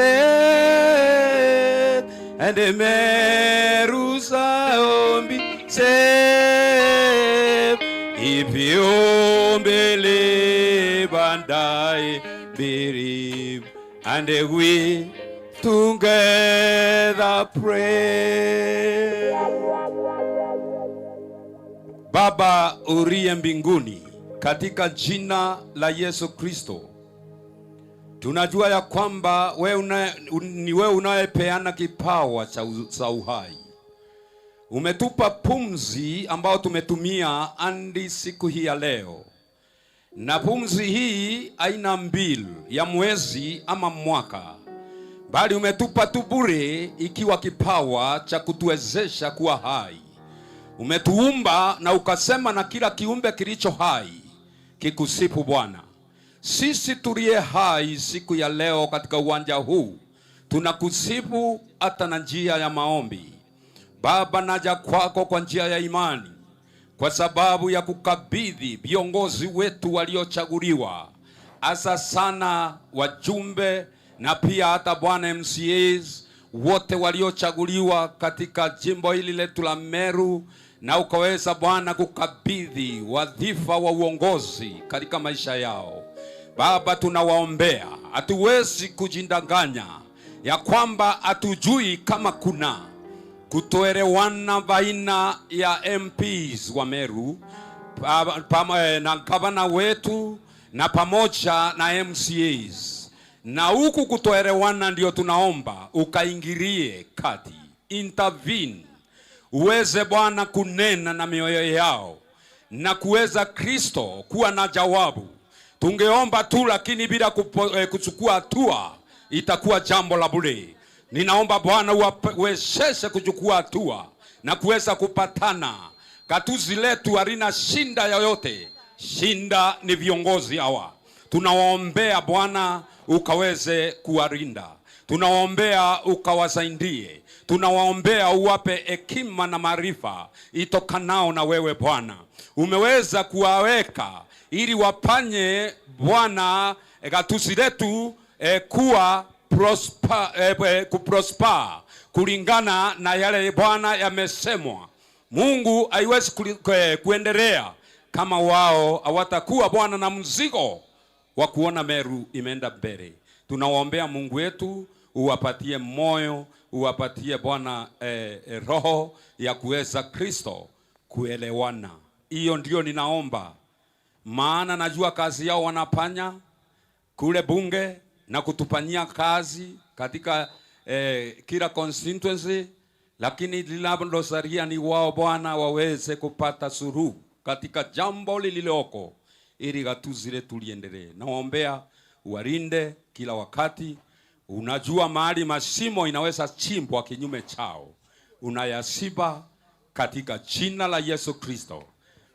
and the Meru shall be saved. If you believe and I believe, and we together pray. Baba uliye mbinguni, katika jina la Yesu Kristo, tunajua ya kwamba we una-, un-, ni wewe unayepeana kipawa cha u-, cha uhai. Umetupa pumzi ambao tumetumia hadi siku hii ya leo. Na pumzi hii haina mbilu ya mwezi ama mwaka, bali umetupa tu bure ikiwa kipawa cha kutuwezesha kuwa hai. Umetuumba na ukasema na kila kiumbe kilicho hai kikusifu Bwana. Sisi tuliye hai siku ya leo katika uwanja huu, tunakusifu hata na njia ya maombi. Baba, naja kwako kwa njia ya imani, kwa sababu ya kukabidhi viongozi wetu waliochaguliwa, hasa sana wajumbe na pia hata Bwana M C As wote waliochaguliwa katika jimbo hili letu la Meru, na ukaweza Bwana kukabidhi wadhifa wa uongozi katika maisha yao. Baba, tunawaombea, hatuwezi kujidanganya ya kwamba hatujui kama kuna kutoelewana baina ya M Ps wa Meru pa-, pamo-, eh, na gavana wetu na pamoja na M C As. Na huku kutoelewana, ndio tunaomba ukaingilie kati, intervene, uweze Bwana kunena na mioyo yao na kuweza Kristo kuwa na jawabu. Tungeomba tu, lakini bila kupo-, eh, kuchukua hatua, itakuwa jambo la bure. Ninaomba Bwana uwawezeshe kuchukua hatua na kuweza kupatana. Gatuzi letu halina shinda yoyote, shinda ni viongozi hawa. Tunawaombea Bwana ukaweze kuwalinda, tunawaombea ukawasaidie, tunawaombea uwape hekima na maarifa itokanao na wewe Bwana. Umeweza kuwaweka ili wafanye Bwana, eh, gatuzi letu, eh, kuwa prosper, eh, eh, kuprosper kulingana na yale Bwana yamesemwa. Mungu, haiwezi kuli-, kue-, kuendelea kama wao hawatakuwa Bwana na mzigo wa kuona Meru imeenda mbele. Tunawaombea Mungu wetu, uwapatie moyo, uwapatie Bwana, eh, eh, roho ya kuweza Kristo kuelewana. Hiyo ndio ninaomba, maana najua kazi yao wanafanya kule bunge na kutufanyia kazi katika, eh, kila constituency, lakini linalosalia ni wao Bwana waweze kupata suluhu katika jambo lililoko, ili gatuzi letu liendelee. Nawaombea, uwalinde kila wakati. Unajua mahali mashimo inaweza chimbwa kinyume chao, unayaziba katika jina la Yesu Kristo.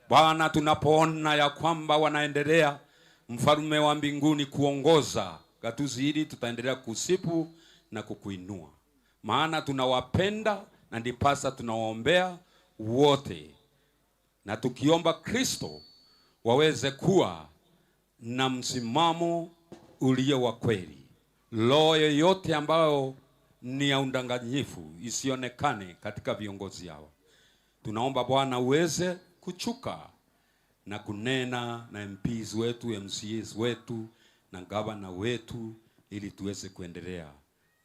Bwana, tunapoona ya kwamba wanaendelea, Mfalme wa mbinguni, kuongoza gatuzi hili, tutaendelea kusifu na kukuinua, maana tunawapenda na ndipasa tunawaombea wote, na tukiomba Kristo waweze kuwa na msimamo ulio wa kweli. Roho yoyote ambayo ni ya udanganyifu isionekane katika viongozi hawa. Tunaomba Bwana uweze kuchuka na kunena na M Ps wetu, M C As wetu na gavana wetu, ili tuweze kuendelea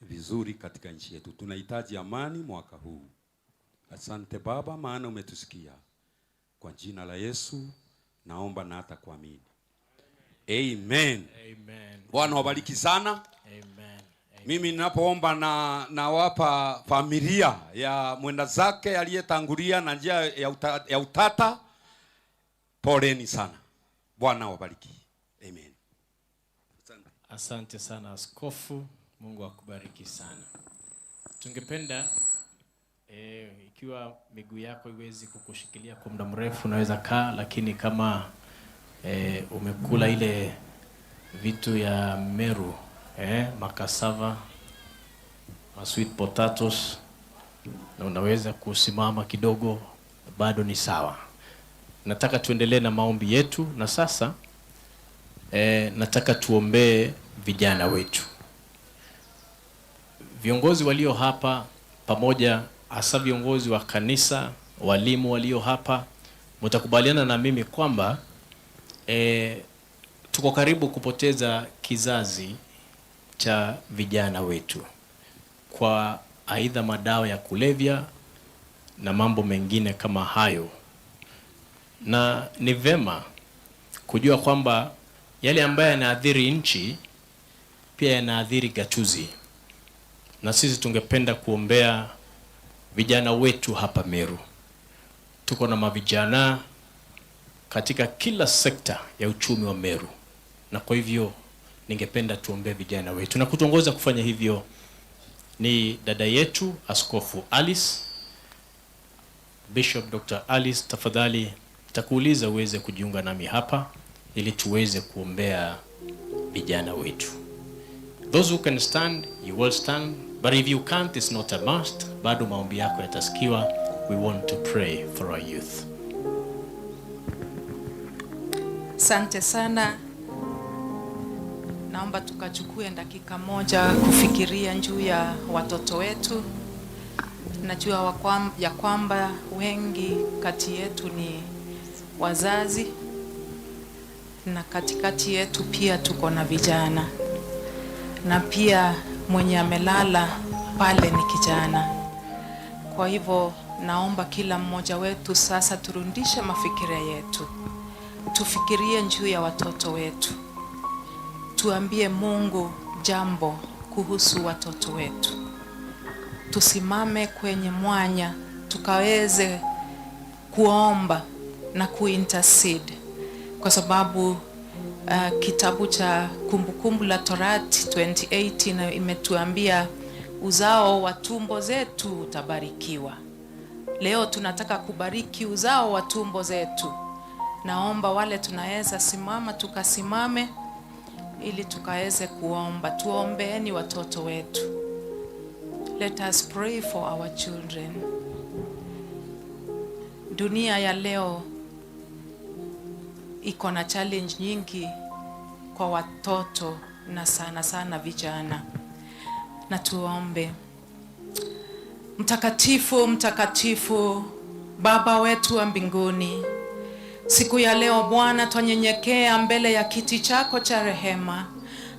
vizuri katika nchi yetu. Tunahitaji amani mwaka huu. Asante Baba, maana umetusikia. Kwa jina la Yesu naomba na hata kuamini. Amen. Amen. Bwana wabariki sana. Amen. Amen. Mimi ninapoomba na, nawapa familia ya mwenda zake aliyetangulia na njia ya uta-, ya utata, poleni sana. Bwana wabariki. Amen. Asante. Asante sana, Askofu. Mungu akubariki sana. Tungependa, eh, ikiwa miguu yako iwezi kukushikilia kwa muda mrefu, unaweza kaa, lakini kama, eh, umekula ile vitu ya Meru, eh, makasava, ma sweet potatoes, na unaweza kusimama kidogo, bado ni sawa. Nataka tuendelee na maombi yetu, na sasa, eh, nataka tuombee vijana wetu. Viongozi walio hapa pamoja, hasa viongozi wa kanisa, walimu walio hapa, mtakubaliana na mimi kwamba, eh, tuko karibu kupoteza kizazi cha vijana wetu kwa aidha madawa ya kulevya na mambo mengine kama hayo. Na ni vema kujua kwamba yale ambayo yanaathiri nchi pia yanaathiri gatuzi. Na sisi tungependa kuombea vijana wetu hapa Meru. Tuko na mavijana katika kila sekta ya uchumi wa Meru, na kwa hivyo ningependa tuombee vijana wetu, na kutuongoza kufanya hivyo ni dada yetu Askofu Alice. Bishop Doctor Alice, tafadhali nitakuuliza uweze kujiunga nami hapa ili tuweze kuombea vijana wetu. Those who can stand, you will stand, but if you can't, it's not a must. Bado maombi yako yatasikiwa. We want to pray for our youth. Asante sana. Naomba tukachukue dakika moja kufikiria juu ya watoto wetu. Najua wa kwam-, ya kwamba wengi kati yetu ni wazazi, na katikati yetu pia tuko na vijana, na pia mwenye amelala pale ni kijana. Kwa hivyo, naomba kila mmoja wetu sasa turudishe mafikira yetu, tufikirie juu ya watoto wetu, tuambie Mungu jambo kuhusu watoto wetu. Tusimame kwenye mwanya tukaweze kuomba na kuintercede, kwa sababu, uh, kitabu cha Kumbukumbu la Torati twenty eight ina-, imetuambia, "Uzao wa tumbo zetu utabarikiwa." Leo tunataka kubariki uzao wa tumbo zetu. Naomba wale tunaweza simama, tukasimame ili tukaweze kuomba. Tuombeeni watoto wetu. Let us pray for our children. Dunia ya leo iko na challenge nyingi kwa watoto na sana sana vijana. Na tuombe. Mtakatifu, mtakatifu, Baba wetu wa mbinguni, siku ya leo Bwana, twanyenyekea mbele ya kiti chako cha rehema.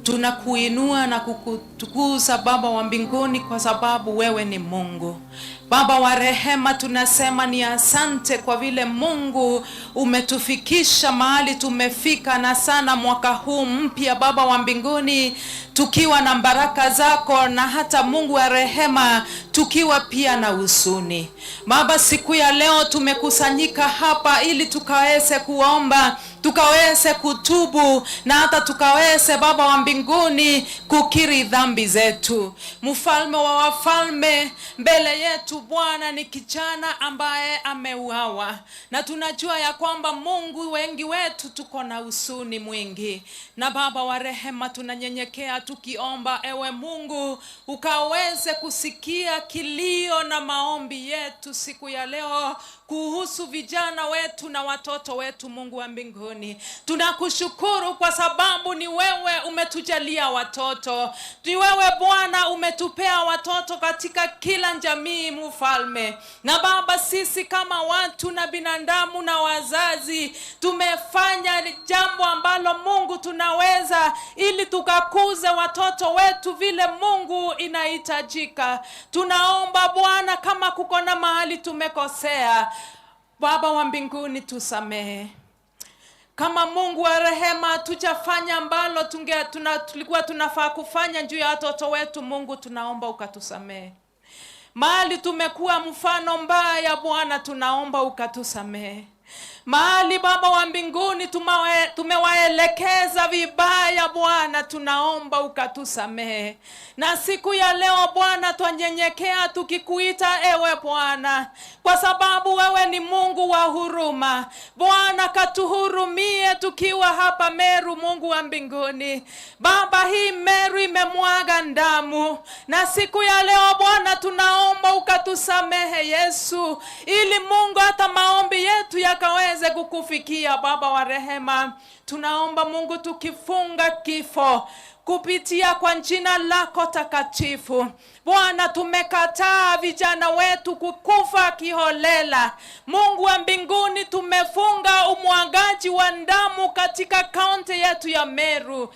Tunakuinua na kukutukuza, Baba wa mbinguni, kwa sababu wewe ni Mungu. Baba wa rehema, tunasema ni asante kwa vile, Mungu, umetufikisha mahali tumefika, na sana mwaka huu mpya, Baba wa mbinguni, tukiwa na baraka zako, na hata, Mungu wa rehema, tukiwa pia na huzuni. Baba, siku ya leo tumekusanyika hapa ili tukaweze kuomba, tukaweze kutubu, na hata tukaweze, Baba wa mbinguni, kukiri dhambi zetu. Mfalme wa wafalme, mbele yetu, Bwana, ni kijana ambaye ameuawa, na tunajua ya kwamba, Mungu, wengi wetu tuko na huzuni mwingi. Na Baba wa rehema, tunanyenyekea tukiomba, ewe Mungu, ukaweze kusikia kilio na maombi yetu siku ya leo kuhusu vijana wetu na watoto wetu. Mungu wa mbinguni, tunakushukuru kwa sababu ni wewe umetujalia watoto. Ni wewe, Bwana, umetupea watoto katika kila jamii, Mfalme. Na Baba, sisi kama watu na binadamu na wazazi, tumefanya jambo ambalo, Mungu, tunaweza ili tukakuze watoto wetu vile, Mungu, inahitajika. Tunaomba, Bwana, kama kuko na mahali tumekosea, Baba wa mbinguni, tusamehe. Kama, Mungu wa rehema, hatujafanya ambalo tunge-, tuna-, tulikuwa tunafaa kufanya juu ya watoto wetu, Mungu, tunaomba ukatusamehe. Mahali tumekuwa mfano mbaya, Bwana, tunaomba ukatusamehe. Mahali, Baba wa mbinguni, tumawe-, tumewaelekeza vibaya, Bwana, tunaomba ukatusamehe. Na siku ya leo, Bwana, twanyenyekea tukikuita, ewe Bwana, kwa sababu wewe ni Mungu wa huruma. Bwana, katuhurumie tukiwa hapa Meru, Mungu wa mbinguni. Baba, hii Meru imemwaga damu, na siku ya leo, Bwana, tunaomba ukatusamehe, Yesu, ili, Mungu, hata maombi yetu yakaweze weze kukufikia, Baba wa rehema. Tunaomba, Mungu, tukifunga kifo kupitia kwa jina lako takatifu. Bwana, tumekataa vijana wetu kukufa kiholela. Mungu wa mbinguni, tumefunga umwagaji wa damu katika kaunti yetu ya Meru.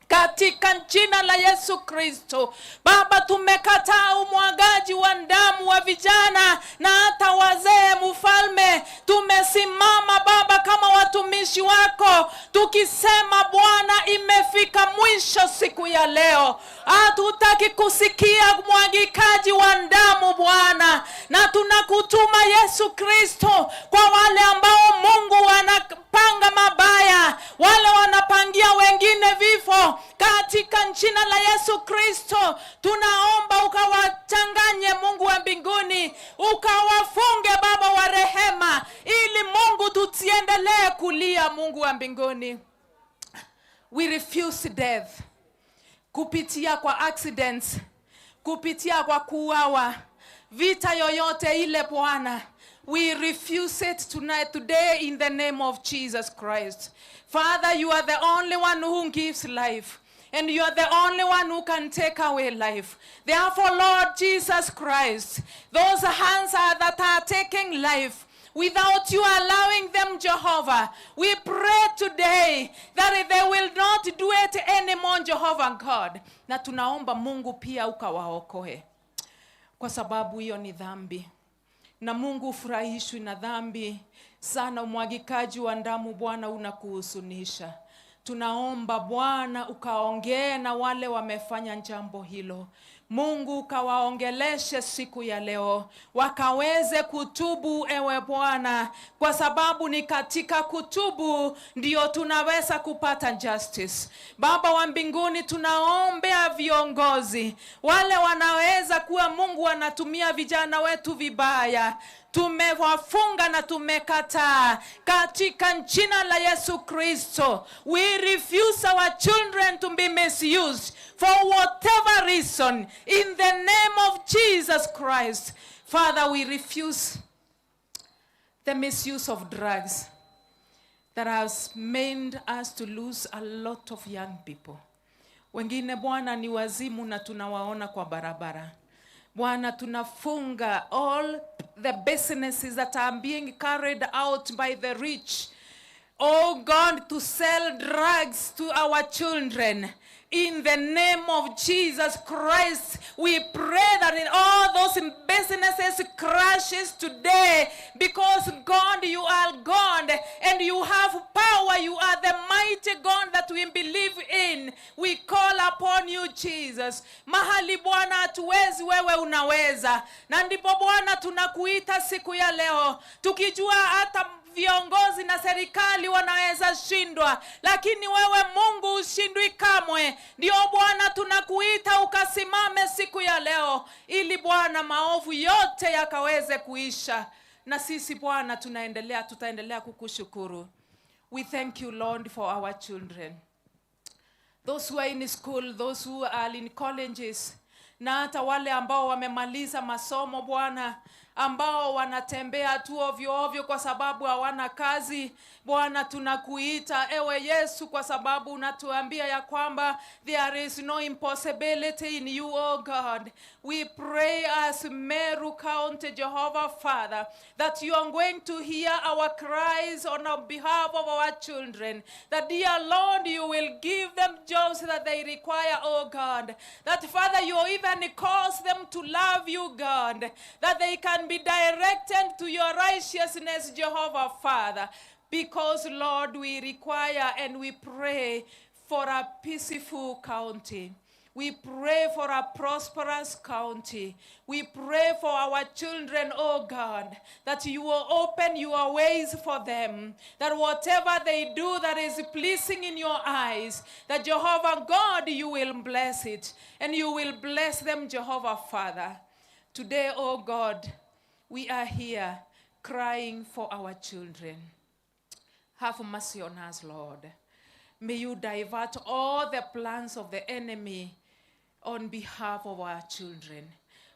Katika jina la Yesu Kristo, Baba, tumekataa umwagaji wa damu wa vijana na hata wazee, Mfalme. Tumesimama, Baba, kama watumishi wako, tukisema, Bwana, imefika mwisho siku ya leo. Hatutaki kusikia mwagikaji wa damu, Bwana, na tunakutuma, Yesu Kristo, kwa wale ambao, Mungu, wanapanga mabaya, wale wanapangia wengine vifo, katika jina la Yesu Kristo, tunaomba ukawachanganye, Mungu wa mbinguni, ukawafunge, Baba wa rehema, ili, Mungu, tusiendelee kulia, Mungu wa mbinguni. We refuse death. Kupitia kwa accidents, kupitia kwa kuuawa, vita yoyote ile, Bwana, we refuse it tonight, today, in the name of Jesus Christ. Father, you are the only one who gives life, and you are the only one who can take away life. Therefore, Lord Jesus Christ, those hands are, that are taking life, without you allowing them, Jehovah, we pray today that they will not do it anymore, Jehovah God. Na tunaomba, Mungu, pia ukawaokoe, kwa sababu hiyo ni dhambi. Na, Mungu, ufurahishwi na dhambi sana. Umwagikaji wa damu, Bwana, unakuhuzunisha. Tunaomba, Bwana, ukaongee na wale wamefanya jambo hilo. Mungu, ukawaongeleshe siku ya leo, wakaweze kutubu, ewe Bwana, kwa sababu ni katika kutubu ndio tunaweza kupata justice. Baba wa mbinguni, tunaombea viongozi wale wanaweza kuwa, Mungu, wanatumia vijana wetu vibaya. Tumewafunga na tumekataa katika jina la Yesu Kristo. We refuse our children to be misused for whatever reason, in the name of Jesus Christ. Father, we refuse the misuse of drugs that has made us to lose a lot of young people. Wengine, Bwana, ni wazimu na tunawaona kwa barabara. Bwana, tunafunga all the businesses that are being carried out by the rich, oh God, to sell drugs to our children. In the name of Jesus Christ, we pray that in all those businesses crashes today, because God, you are God and you have power. You are the mighty God that we believe in. We call upon you, Jesus. Mahali, Bwana, hatuwezi, wewe unaweza. Na ndipo, Bwana, tunakuita siku ya leo, tukijua hata viongozi na serikali wanaweza shindwa, lakini wewe, Mungu, ushindwi kamwe. Ndio, Bwana, tunakuita ukasimame siku ya leo, ili, Bwana, maovu yote yakaweze kuisha. Na sisi, Bwana, tunaendelea, tutaendelea kukushukuru. We thank you, Lord, for our children. Those who are in school, those who are in colleges, na hata wale ambao wamemaliza masomo, Bwana, ambao wanatembea tu ovyo ovyo kwa sababu hawana kazi. Bwana, tunakuita, ewe Yesu, kwa sababu unatuambia ya kwamba there is no impossibility in you, oh God. We pray as Meru County, Jehovah Father, that you are going to hear our cries on behalf of our children. That, dear Lord, you will give them jobs that they require, oh God. That, Father, you even cause them to love you, God. That they can be directed to your righteousness, Jehovah Father. Because, Lord, we require and we pray for a peaceful county. We pray for a prosperous county. We pray for our children, oh God, that you will open your ways for them, that whatever they do that is pleasing in your eyes, that, Jehovah God, you will bless it, and you will bless them, Jehovah Father. Today, oh God, we are here crying for our children. Have mercy on us, Lord. May you divert all the plans of the enemy on behalf of our children.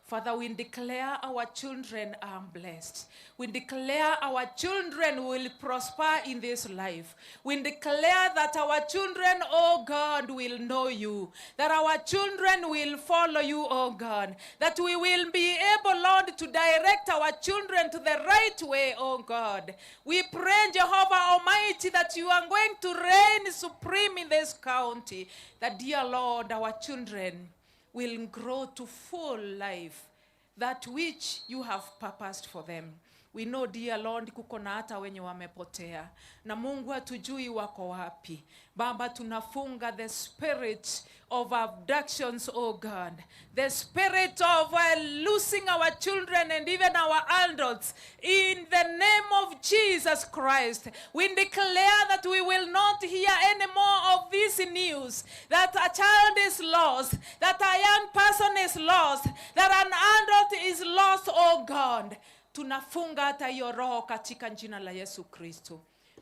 Father, we declare our children are blessed. We declare our children will prosper in this life. We declare that our children, oh God, will know you, that our children will follow you, oh God, that we will be able, Lord, to direct our children to the right way, oh God. We pray, Jehovah Almighty, that you are going to reign supreme in this county, that, dear Lord, our children will grow to full life, that which you have purposed for them. We know, dear Lord, kuko na hata wenye wamepotea. Na Mungu, hatujui wako wapi. Baba, tunafunga the spirit of abductions, oh God. The spirit of, uh, losing our children and even our adults. In the name of Jesus Christ, we declare that we will not hear any more of this news, that a child is lost, that a young person is lost, that an adult is lost, oh God. Tunafunga hata hiyo roho katika jina la Yesu Kristo.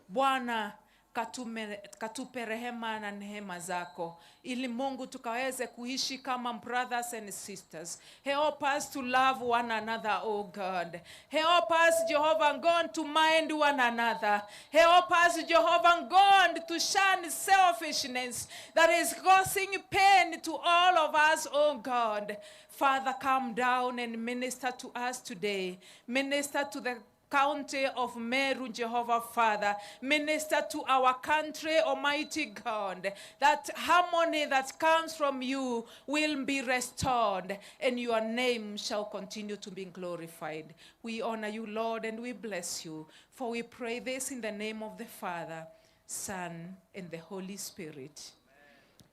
Bwana, katume-, katupe rehema na neema zako, ili, Mungu, tukaweze kuishi kama brothers and sisters. Help us to love one another, oh God. Help us, Jehovah God, to mind one another. Help us, Jehovah God, to shun selfishness that is causing pain to all of us, oh God. Father, come down and minister to us today. Minister to the county of Meru, Jehovah Father. Minister to our country, Almighty God, that harmony that comes from you will be restored, and your name shall continue to be glorified. We honor you, Lord, and we bless you, for we pray this in the name of the Father, Son, and the Holy Spirit.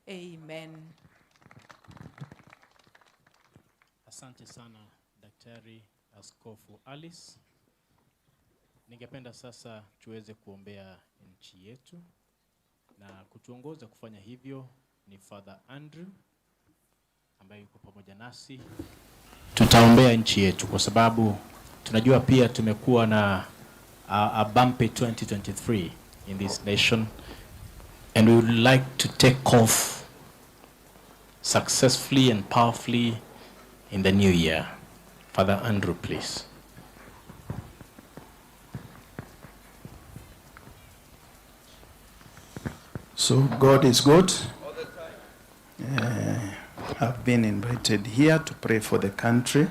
Amen. Asante sana, Daktari Askofu Alice. Ningependa sasa tuweze kuombea nchi yetu, na kutuongoza kufanya hivyo ni Father Andrew ambaye yuko pamoja nasi. Tutaombea nchi yetu kwa sababu tunajua pia tumekuwa na a, a bumpy twenty twenty-three in this nation, and we would like to take off successfully and powerfully in the new year. Father Andrew, please. So God is good. Eh, I've been invited here to pray for the country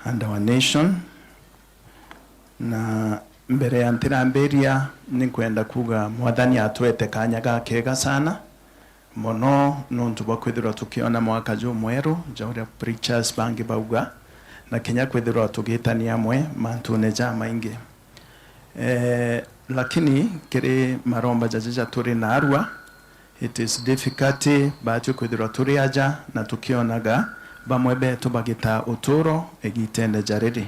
and our nation. Na mbere ya ntirambiria, ninkwenda kuuga Mwathani atwete kaanya gakega sana mono nontu bwa kwithirwa tukiona mwaka jumweru, ja uria preachers bangi bauga, na kinya kwithirwa tugitania amwe mantune jamaingi. Eh, lakini kiri maromba jaja ja turi narua, it is difficult baatwi kwithirwa turi aja na tukionaga bamwe betu bagita uturo igitene ja riri,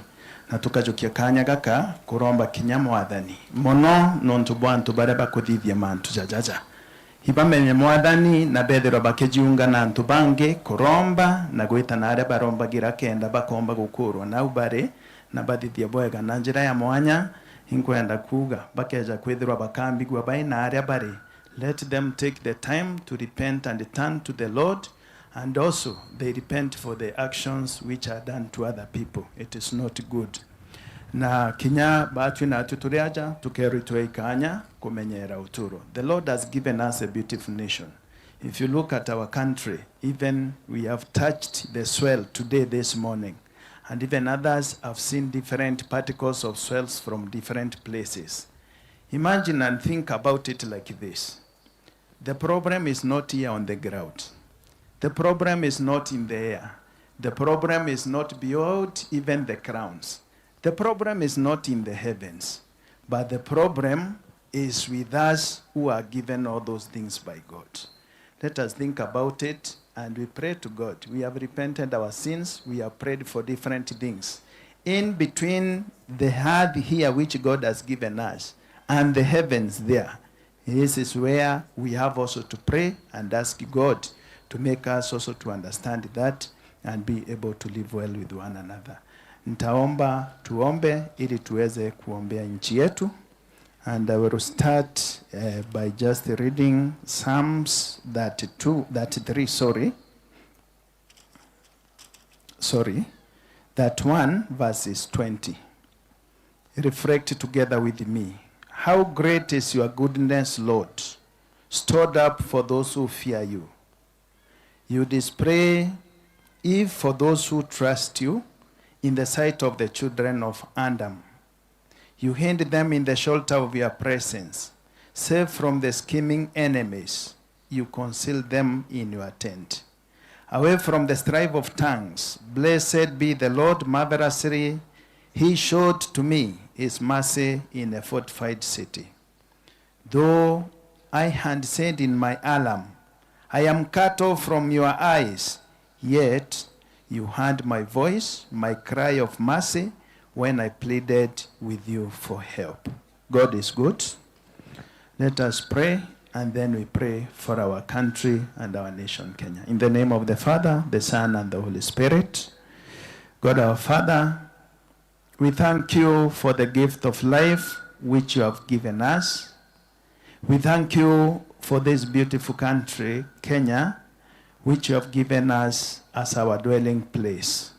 na tukajukia kaanya gaka kuromba kinya Mwathani mono nontu bwa antu baria bakuthithia mantu jajaja. Ibamenye Mwathani na bethirwa bakijiunga na antu bangi kuromba na gwita na aria barombagira kenda bakomba gukurwa nau bari na bathithie bwega na njira ya mwanya. Inkwenda kuuga bakeja kwithirwa bakambigua bai na aria bari, let them take the time to repent and turn to the Lord, and also they repent for the actions which are done to other people. It is not good. Na kinya baatwi naatwi turi aja tukerwa itwei kaanya kumenyera uturo. The Lord has given us a beautiful nation. If you look at our country, even we have touched the soil today, this morning, and even others have seen different particles of soils from different places. Imagine and think about it like this. The problem is not here on the ground. The problem is not in the air. The problem is not beyond even the crowns. The problem is not in the heavens. But the problem is with us who are given all those things by God. Let us think about it and we pray to God. We have repented our sins. We have prayed for different things. In between the earth here which God has given us and the heavens there, this is where we have also to pray and ask God to make us also to understand that and be able to live well with one another. Nitaomba tuombe ili tuweze kuombea nchi yetu. And I will start, eh, by just reading Psalms thirty-two, thirty-three, sorry. Sorry. that one, verses twenty. Reflect together with me. How great is your goodness, Lord, stored up for those who fear you. You display it for those who trust you in the sight of the children of Adam. You hid them in the shelter of your presence, safe from the scheming enemies. You concealed them in your tent, away from the strife of tongues. Blessed be the Lord, marvelously he showed to me his mercy in a fortified city. Though I had said in my alarm, "I am cut off from your eyes," yet you heard my voice, my cry of mercy, when I pleaded with you for help. God is good. Let us pray, and then we pray for our country and our nation, Kenya. In the name of the Father, the Son, and the Holy Spirit. God our Father, we thank you for the gift of life which you have given us. We thank you for this beautiful country, Kenya, which you have given us as our dwelling place.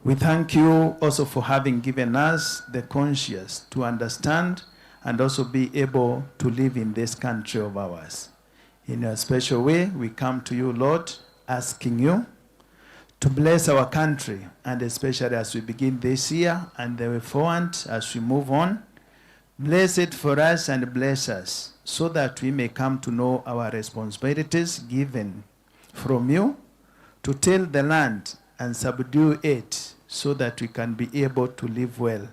We thank you also for having given us the conscience to understand and also be able to live in this country of ours. In a special way, we come to you, Lord, asking you to bless our country, and especially as we begin this year and the way forward, as we move on, bless it for us and bless us, so that we may come to know our responsibilities given from you to till the land and subdue it, so that we can be able to live well.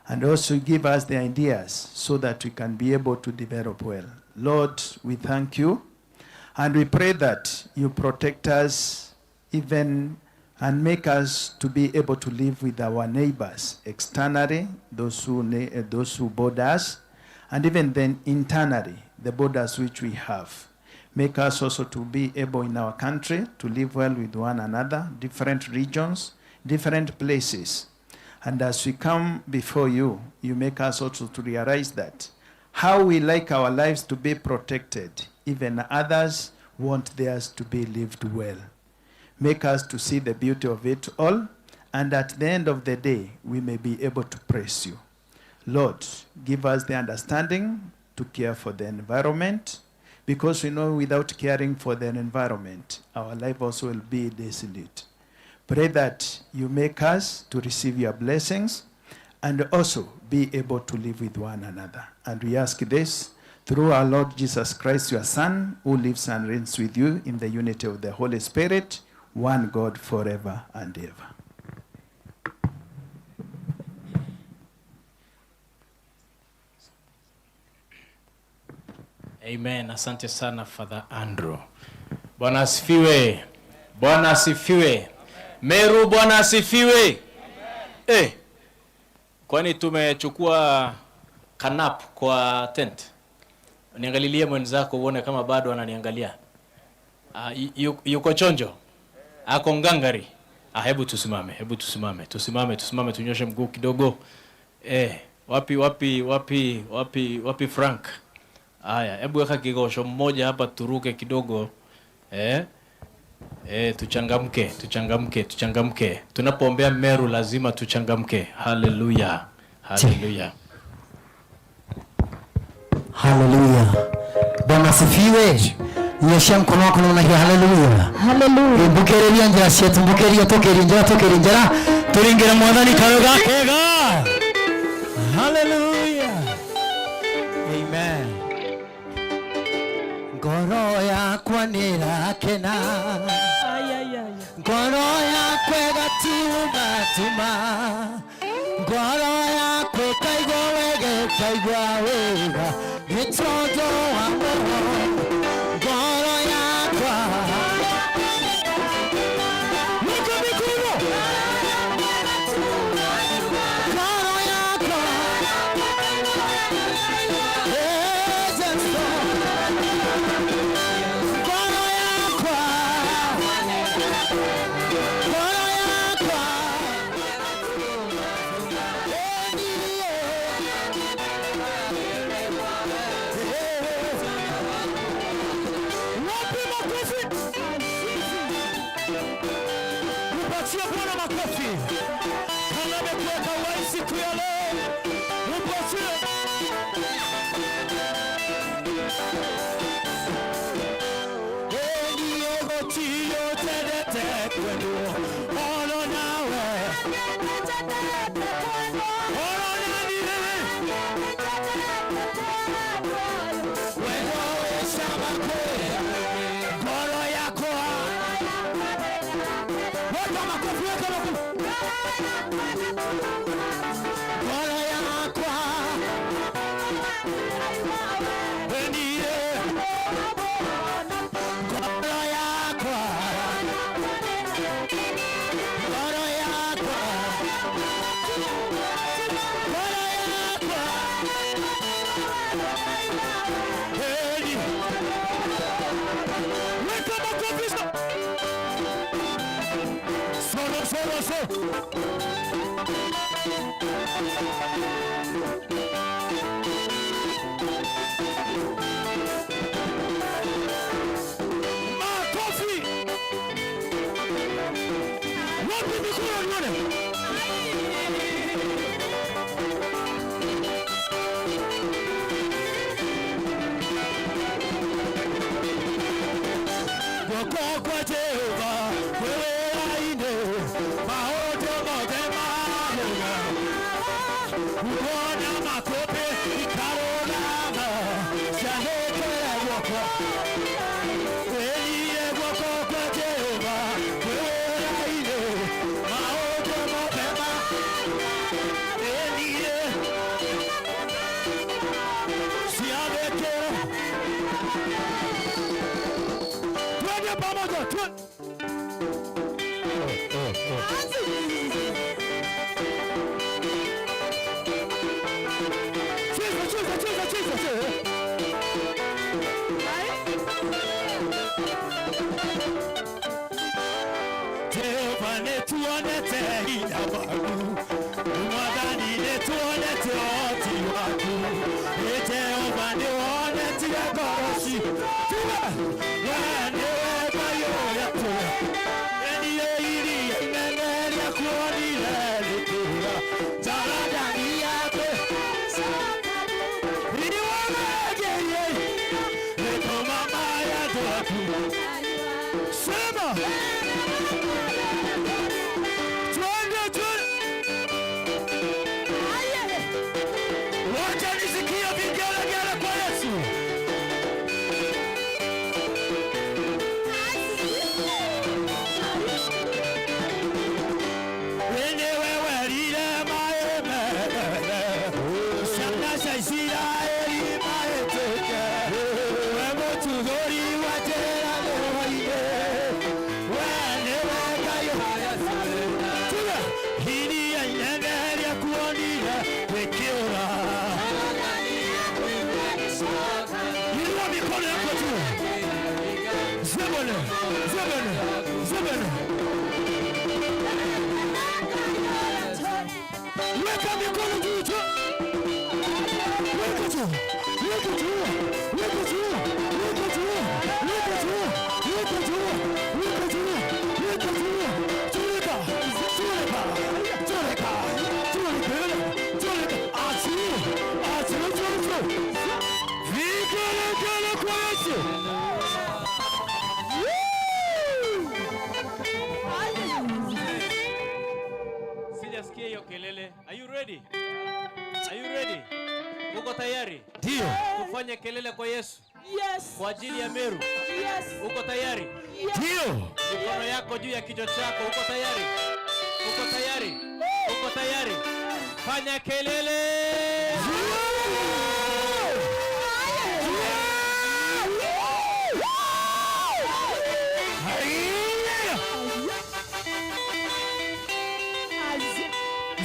And also give us the ideas so that we can be able to develop well. Lord, we thank you, and we pray that you protect us even and make us to be able to live with our neighbors externally, those who ne-, eh, those who border us, and even then internally, the borders which we have. Make us also to be able in our country to live well with one another, different regions, different places. And as we come before you, you make us also to realize that how we like our lives to be protected, even others want theirs to be lived well. Make us to see the beauty of it all, and at the end of the day, we may be able to praise you. Lord, give us the understanding to care for the environment, because we know without caring for the environment, our life also will be desolate. Pray that you make us to receive your blessings and also be able to live with one another. And we ask this through our Lord Jesus Christ, your Son, who lives and reigns with you in the unity of the Holy Spirit, one God, forever and ever. Amen. Asante sana, Father Andrew. Bwana asifiwe. Bwana asifiwe. Meru, Bwana asifiwe. Eh. Kwani tumechukua kanap kwa tent? Niangalilie mwenzako uone kama bado ananiangalia. Ah, yu-, yu-, yuko chonjo? Ako ngangari? Ah, hebu tusimame, hebu tusimame, tusimame, tusimame, tunyoshe mguu kidogo. Eh, wapi, wapi, wapi, wapi, wapi Frank? Aya, hebu weka kigosho mmoja hapa turuke kidogo. Eh? Eh, tuchangamke, tuchangamke, tuchangamke. Tunapoombea Meru lazima tuchangamke. Haleluya. Haleluya. Haleluya. Bwana asifiwe. Nyoshia mkono wako namna hii. Haleluya. Haleluya. Eh, mbukereria njira cietu, mbukeria, tukeria njira, tukeria njira. Turingire Mwathani kayo gakega. Haleluya. Amen. Ngoro yakwa nirakena. Ay, ay, ay, ay. Ngoro yakwa igatumatuma. Ngoro yakwa ikaigua wega, ikaigua wega. Ni tondu wa Mwathani. Ngoro yakwa. Niko mikono. Ngoro yakwa. Eh, Jesu. Ngoro yakwa. Ngoro yakwa. Kana amekuweka uhai siku ya leo. Mungu asifiwe. Eni egotio tendete kwendwo. Oro nawe. Oro nani wewe. Wendo wesha makwe. Ngoro yakwa. Weka makofi, weka makofi. Ngoro yakwa. Wendire. Ngoro yakwa. Ngoro yakwa. Ngoro yakwa. Heri. Weka makofi sa-, solo, solo, solo. Makofi! Wapi mikono nione? Guoko kwa Jehova, wewe aine, maoto mothe maroga. Uona makubi ikarugama, ciathikire guoko. Wĩnyie guoko kwa Jehova, kwĩ wĩra-inĩ, maũndũ mothe ma-, wĩnyie. Ciathikire. Twende pamoja, twende. Cheza, cheza, cheza, cheza, cheza. Jehova, nituonete hinya waku. Mwathani, nituonete ũhoti waku. Ĩ Jehova, nĩwonetire ngoro ci-, tuga, we nĩwe Ngai ũrĩa tũrĩ. Ĩ niĩ iria inene rĩa kuonire rĩkĩũra, Jorodani yaku. Nĩwonetire, rĩtũma maĩ andũ aku. Sema. Twende, twende. Wacha nisikie vigelegele kwa Yesu. Ĩ nĩwe werire maĩ mene, ciana cia Isiraeli mahĩtũke. We mũtuthũri wa njĩra thĩwainĩ, we nĩwe Ngai. Tuge, iria inene rĩakuonire rĩkĩũra. Inua mikono yako juu. Zebele, zebele, zebele. Weka mikono juu, juu. Weka juu, weka juu, weka juu, weka juu, weka juu, weka juu, weka juu, weka juu. Turika, turika, turika, turika, turika. Achilia, achilia, achilia, achilia. Vigelegele kwa Yesu. Sijasikia hiyo kelele. Are you ready? Are you ready? Uko tayari? Ndio. Tufanye kelele kwa Yesu. Yes. Kwa ajili ya Meru. Yes. Uko tayari? Yes. Ndio. Mikono yako juu ya kichwa chako. Uko tayari? Uko tayari? Uko tayari? Fanya kelele.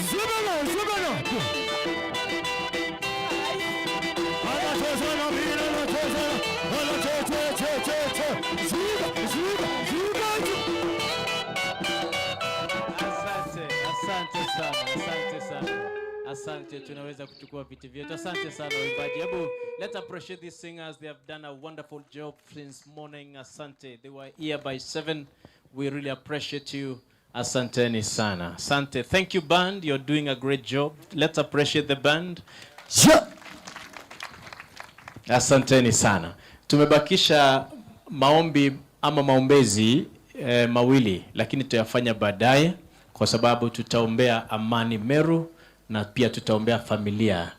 Zubana, zubana. Anacheza na mpira, anacheza, anacheza, che, che, che. Zuba, zuba, zuba, zuba. Asante, asante sana, asante sana. Asante, tunaweza kuchukua viti vyetu. Asante sana waimbaji. Hebu, let's appreciate these singers. They have done a wonderful job since morning. Asante. They were here by seven. We really appreciate you. Asanteni sana. Asante. Thank you, band. You're doing a great job. Let's appreciate the band. Yeah. Asanteni sana. Tumebakisha maombi ama maombezi, eh, mawili, lakini tutayafanya baadaye kwa sababu tutaombea amani Meru na pia tutaombea familia,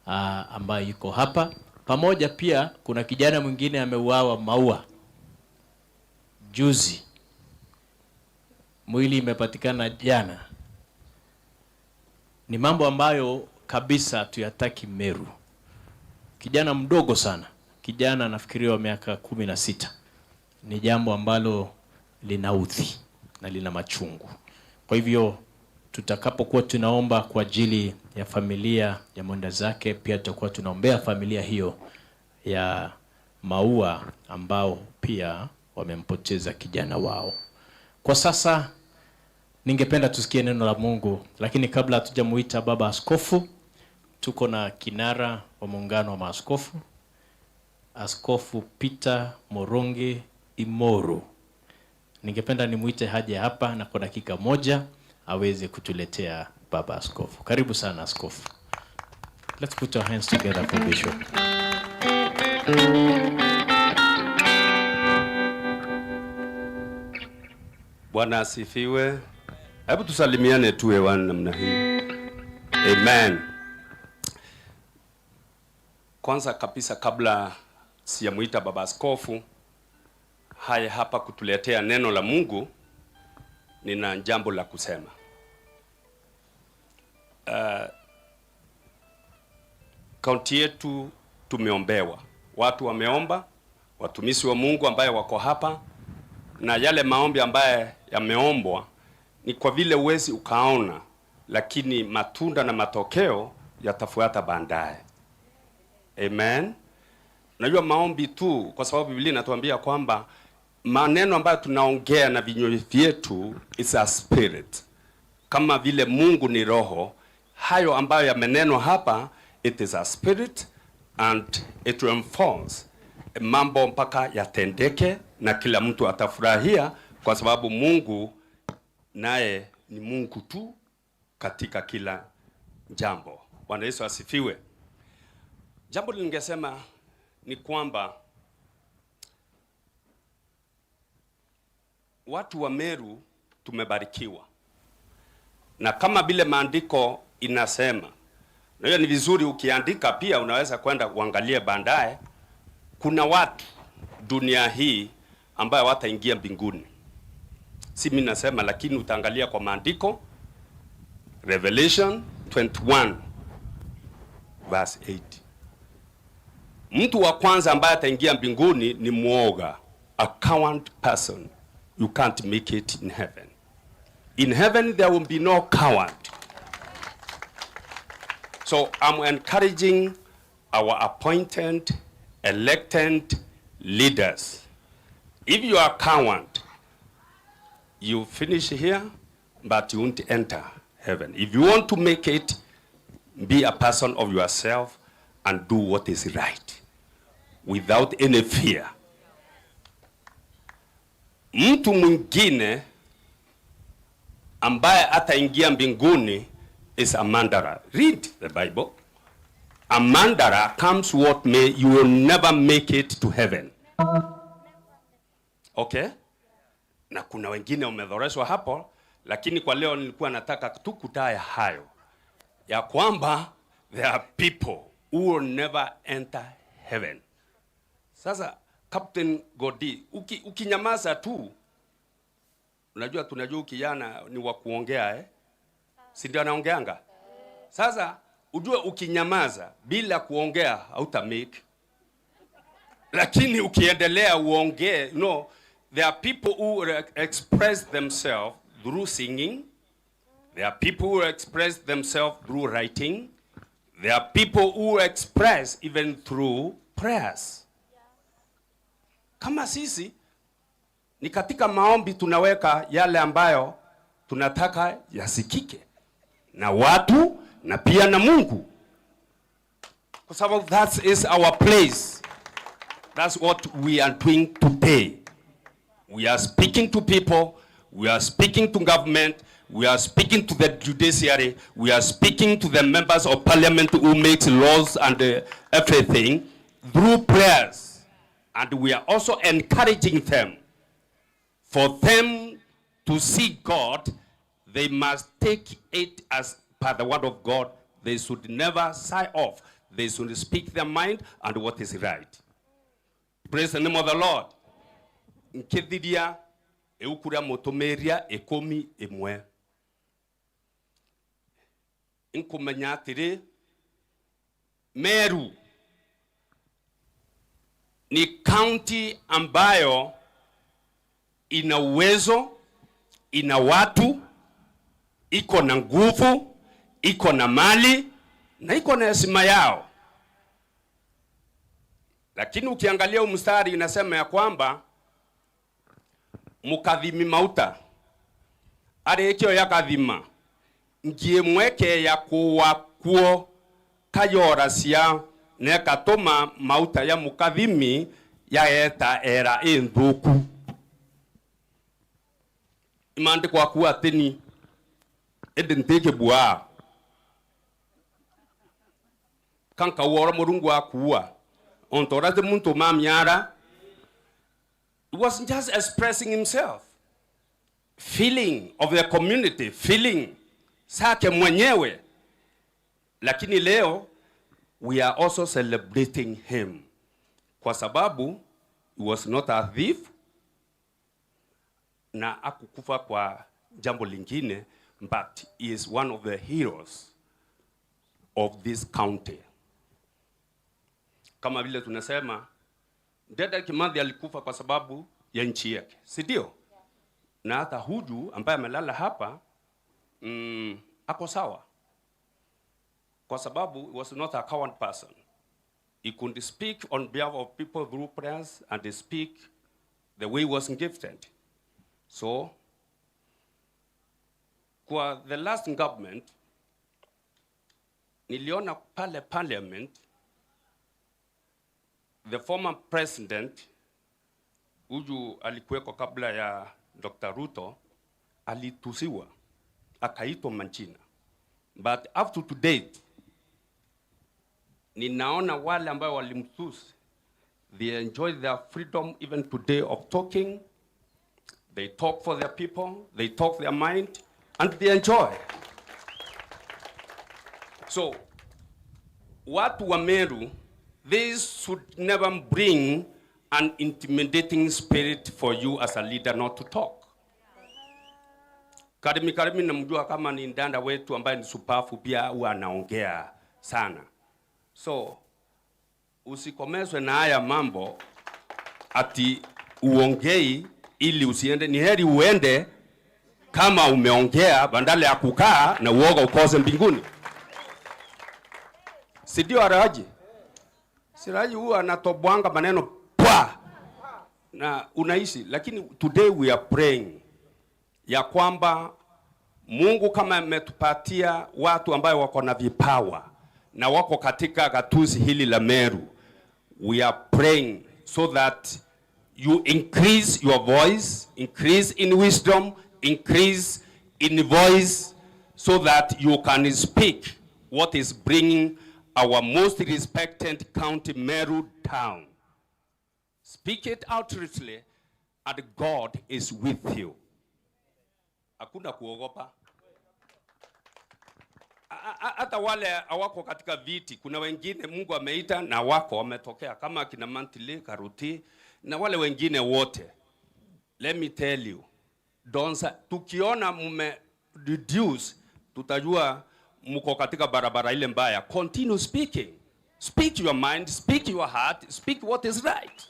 ah, ambayo iko hapa. Pamoja pia kuna kijana mwingine ameuawa Maua juzi. Mwili imepatikana jana. Ni mambo ambayo kabisa tuyataki Meru. Kijana mdogo sana, kijana nafikiria wa miaka kumi na sita. Ni jambo ambalo linaudhi na lina machungu. Kwa hivyo, tutakapokuwa tunaomba kwa ajili ya familia ya mwenda zake, pia tutakuwa tunaombea familia hiyo ya Maua ambao pia wamempoteza kijana wao. Kwa sasa, ningependa tusikie neno la Mungu, lakini kabla hatujamuita Baba Askofu, tuko na kinara wa muungano wa maaskofu, Askofu Peter Moronge Imoru. Ningependa nimuite haje hapa na kwa dakika moja aweze kutuletea Baba Askofu. Karibu sana, Askofu. Let's put our hands together for Bishop. Bwana asifiwe. Hebu tusalimiane tu hewani namna hii. Amen. Kwanza kabisa, kabla sijamuita Baba Askofu haye hapa kutuletea neno la Mungu, nina jambo la kusema. Uh, kaunti yetu tumeombewa. Watu wameomba, watumishi wa Mungu ambaye wako hapa, na yale maombi ambaye yameombwa ni kwa vile huwezi ukaona, lakini matunda na matokeo yatafuata baadaye. Amen. Unajua maombi tu, kwa sababu Biblia inatuambia kwamba maneno ambayo tunaongea na vinywa vyetu is a spirit. Kama vile Mungu ni roho, hayo ambayo yamenenwa hapa, it is a spirit and it will enforce mambo mpaka yatendeke na kila mtu atafurahia, kwa sababu Mungu naye ni Mungu tu katika kila jambo. Bwana Yesu asifiwe. Jambo ningesema ni kwamba watu wa Meru tumebarikiwa. Na kama vile maandiko inasema, na hiyo ni vizuri ukiandika pia, unaweza kwenda uangalie baadaye, kuna watu dunia hii ambayo wataingia mbinguni. Si mimi nasema, lakini utaangalia kwa maandiko, Revelation twenty-one verse eight. Mtu wa kwanza ambaye ataingia mbinguni ni mwoga, a coward person. You can't make it in heaven. In heaven, there will be no coward. So I'm encouraging our appointed, elected leaders. If you are coward, you finish here, but you won't enter heaven. If you want to make it, be a person of yourself and do what is right without any fear. Mtu mwingine ambaye ataingia mbinguni is a murderer. Read the Bible. A murderer, comes what may, you will never make it to heaven. Okay? Na kuna wengine umedhoreshwa hapo, lakini kwa leo nilikuwa nataka tu kutaya hayo, ya kwamba there are people who will never enter heaven. Sasa, Captain Godi, uki-, ukinyamaza tu, unajua, tunajua kijana ni wa kuongea, eh? Si ndio anaongeanga? Sasa, ujue ukinyamaza bila kuongea, hauta make. Lakini ukiendelea uongee, you know, there are people who re-, express themselves through singing. There are people who express themselves through writing. There are people who express even through prayers. Kama sisi, ni katika maombi tunaweka yale ambayo tunataka yasikike na watu na pia na Mungu. Kwa sababu that is our place. That's what we are doing today. We are speaking to people We are speaking to government, we are speaking to the judiciary, we are speaking to the members of parliament who makes laws and, uh, everything through prayers. And we are also encouraging them, for them to see God, they must take it as per the word of God. They should never shy off. They should speak their mind and what is right. Praise the name of the Lord. Nkithiria iuku ria Mutumiria ikumi imwe. Nkumenya atiri, Meru ni county ambayo ina uwezo, ina watu, iko na nguvu, iko na mali, na iko na heshima yao. Lakini ukiangalia huu mstari inasema ya kwamba Mukathimi Mauta, arikio ya kathima, ngiimweke ya kuwa kuo kayoracia, na ikatuma mauta ya Mukathimi yaeta era inthuku. Imandikwa kuwa atini, indi nti kibua. Ka nkauga uria Murungu akuua. Ontu uria ti muntu umamiara, he was just expressing himself. Feeling of the community, feeling zake mwenyewe. Lakini leo, we are also celebrating him. Kwa sababu, he was not a thief, na akukufa kwa jambo lingine, but he is one of the heroes of this county. Kama vile tunasema, Dedan Kimathi alikufa kwa sababu ya nchi yake, si ndio? Na hata huyu ambaye amelala hapa, mm, ako sawa. Kwa sababu he was not a coward person. He could speak on behalf of people through prayers and speak the way he was gifted. So, kwa the last government, niliona pale parliament, the former president, huyu alikuweko kabla ya Doctor Ruto, alitusiwa, akaitwa majina. But up to, to date, ninaona wale ambao walimtusi, they enjoy their freedom even today of talking. They talk for their people, they talk their mind, and they enjoy. So, watu wa Meru, this should never bring an intimidating spirit for you as a leader not to talk. Karimi Karimi, namjua kama ni dada wetu ambaye ni supafu pia, huwa anaongea sana. So, usikomezwe na haya mambo ati uongei ili usiende. Ni heri uende kama umeongea badala ya kukaa na uoga ukose mbinguni. Si ndio, Raji? Si Raji huwa anatoboanga maneno pwa na unaishi, lakini today we are praying ya kwamba Mungu kama ametupatia watu ambayo wako na vipawa na wako katika gatuzi hili la Meru, we are praying so that you increase your voice, increase in wisdom, increase in voice, so that you can speak what is bringing our most respected county, Meru, down. Speak it outwardly, and God is with you. Hakuna kuogopa. A-, a-, a-, hata wale hawako katika viti, kuna wengine Mungu ameita na wako wametokea, kama akina Mantili, Karuti, na wale wengine wote. Let me tell you, don't sa-, tukiona mume reduce, tutajua mko katika barabara ile mbaya. Continue speaking. Speak your mind, speak your heart, speak what is right.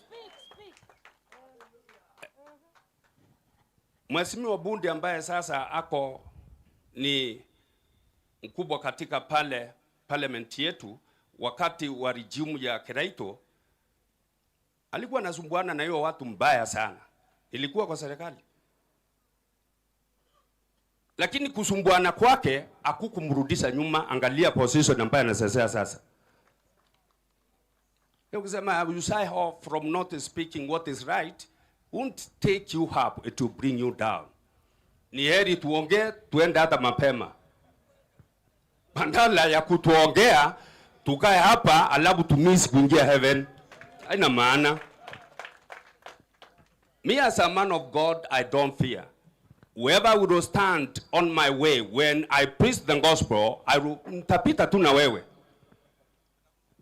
Mheshimiwa Bundi ambaye sasa ako ni mkubwa katika pale parliament yetu, wakati wa regime ya Kiraitu, alikuwa anasumbuana na hiyo watu mbaya sana. Ilikuwa kwa serikali. Lakini kusumbuana kwake hakukumrudisha nyuma. Angalia position ambayo anasesea sasa. Ukisema you shy off from not speaking what is right, won't take you up, it will bring you down. Ni heri tuongee, tuende hata mapema. Badala ya kutuongea, tukae hapa, alafu tumiss kuingia heaven. Haina maana. Me as a man of God, I don't fear. Whoever will stand on my way when I preach the gospel, I will, nitapita tu na wewe.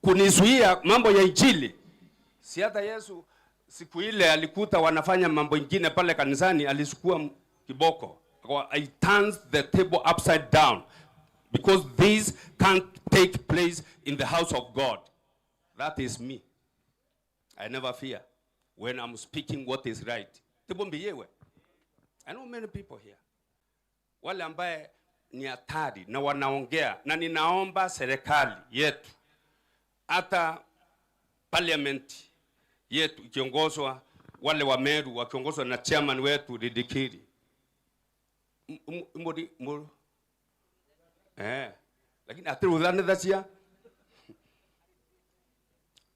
Kunizuia mambo ya injili. Si hata Yesu siku ile alikuta wanafanya mambo ingine pale kanisani, alichukua m-, kiboko. Kwa, "I turns the table upside down, because this can't take place in the house of God." That is me. I never fear when I'm speaking what is right. Tibo mbiyewe. I know many people here. Wale ambaye ni hatari na wanaongea, na ninaomba serikali yetu, hata parliament yetu ikiongozwa, wale wa Meru wakiongozwa na chairman wetu Ridikiri. M-, m-, mburi-, mburu-, eh, lakini atiruthanithacia.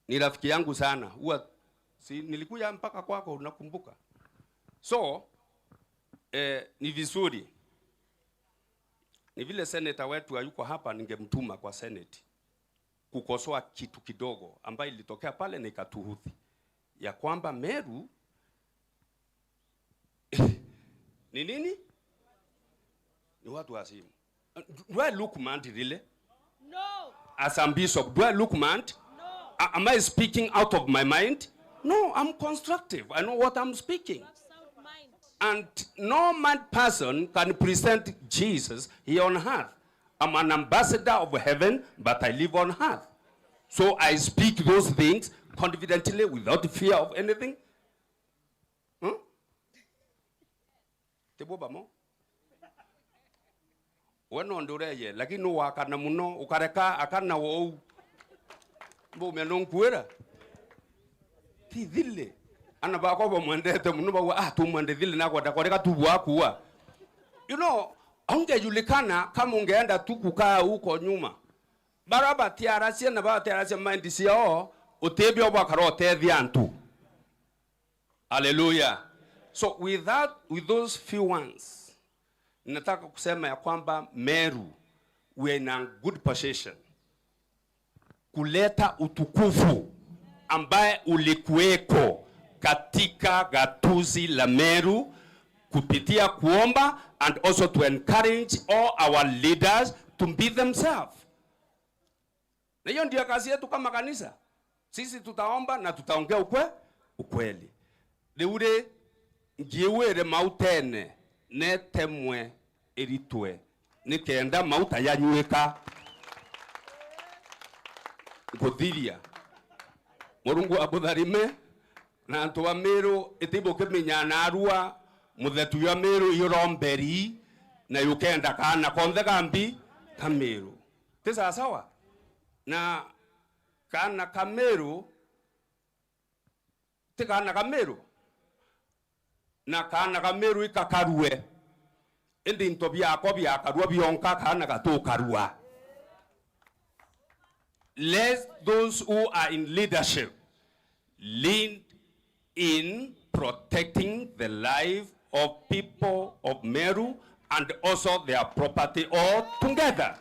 Ni rafiki yangu sana. Huwa, si nilikuja mpaka kwako, unakumbuka? So, eh, ni vizuri. Ni vile senator wetu hayuko hapa, ningemtuma kwa Senate kukosoa kitu kidogo ambayo ilitokea pale na ikatuhuthi. Ya kwamba Meru ni nini? Ni watu wa simu. Do I look mad really? No. As a bishop, do I look mad? No. A-, am I speaking out of my mind? No, I'm constructive. I know what I'm speaking. You have sound mind. And no mad person can present Jesus here on earth. I'm an ambassador of heaven, but I live on earth. So I speak those things confidently, without fear of anything. Hmm? Tibo bamo? We no ndi ureye, lakini nuwakana muno, ukareka akana wou. Mbumia nunkuira? Ti thili. Ana bakwa bamwendete muno, bauga, "Ah, tumwende thili, nakwenda kwareka tu bwakua." You know, haungejulikana kama ungeenda tu kukaa huko nyuma. Bara batiaracia na batiaracia mind ciao, utibio bwakara utethia antu. Hallelujah. So with that, with those few ones, ninataka kusema ya kwamba Meru, we are in a good position kuleta utukufu ambaye ulikuweko katika gatuzi la Meru kupitia kuomba and also to encourage all our leaders to be themselves. Na hiyo ndio kazi yetu kama kanisa. Sisi tutaomba na tutaongea ukwe-, ukweli. Riu ri, ngiuire mautene netemwe iritwe, nikenda mauta yanyuika. Nkuthiria. Murungu abutharime, na antu ba Miru itibukimenya narua, muthetu jwa Miru yuromberi, na yukenda kaana konthe kambi ka Miru. Ti sawasawa? Na kaana ka Miru, ti kaana ka Miru? Na kaana ka Miru ikakarue. Indi into biakwa biakarua bionka, kaana gatukarua. Let those who are in leadership lean in protecting the life of people of Meru and also their property all together.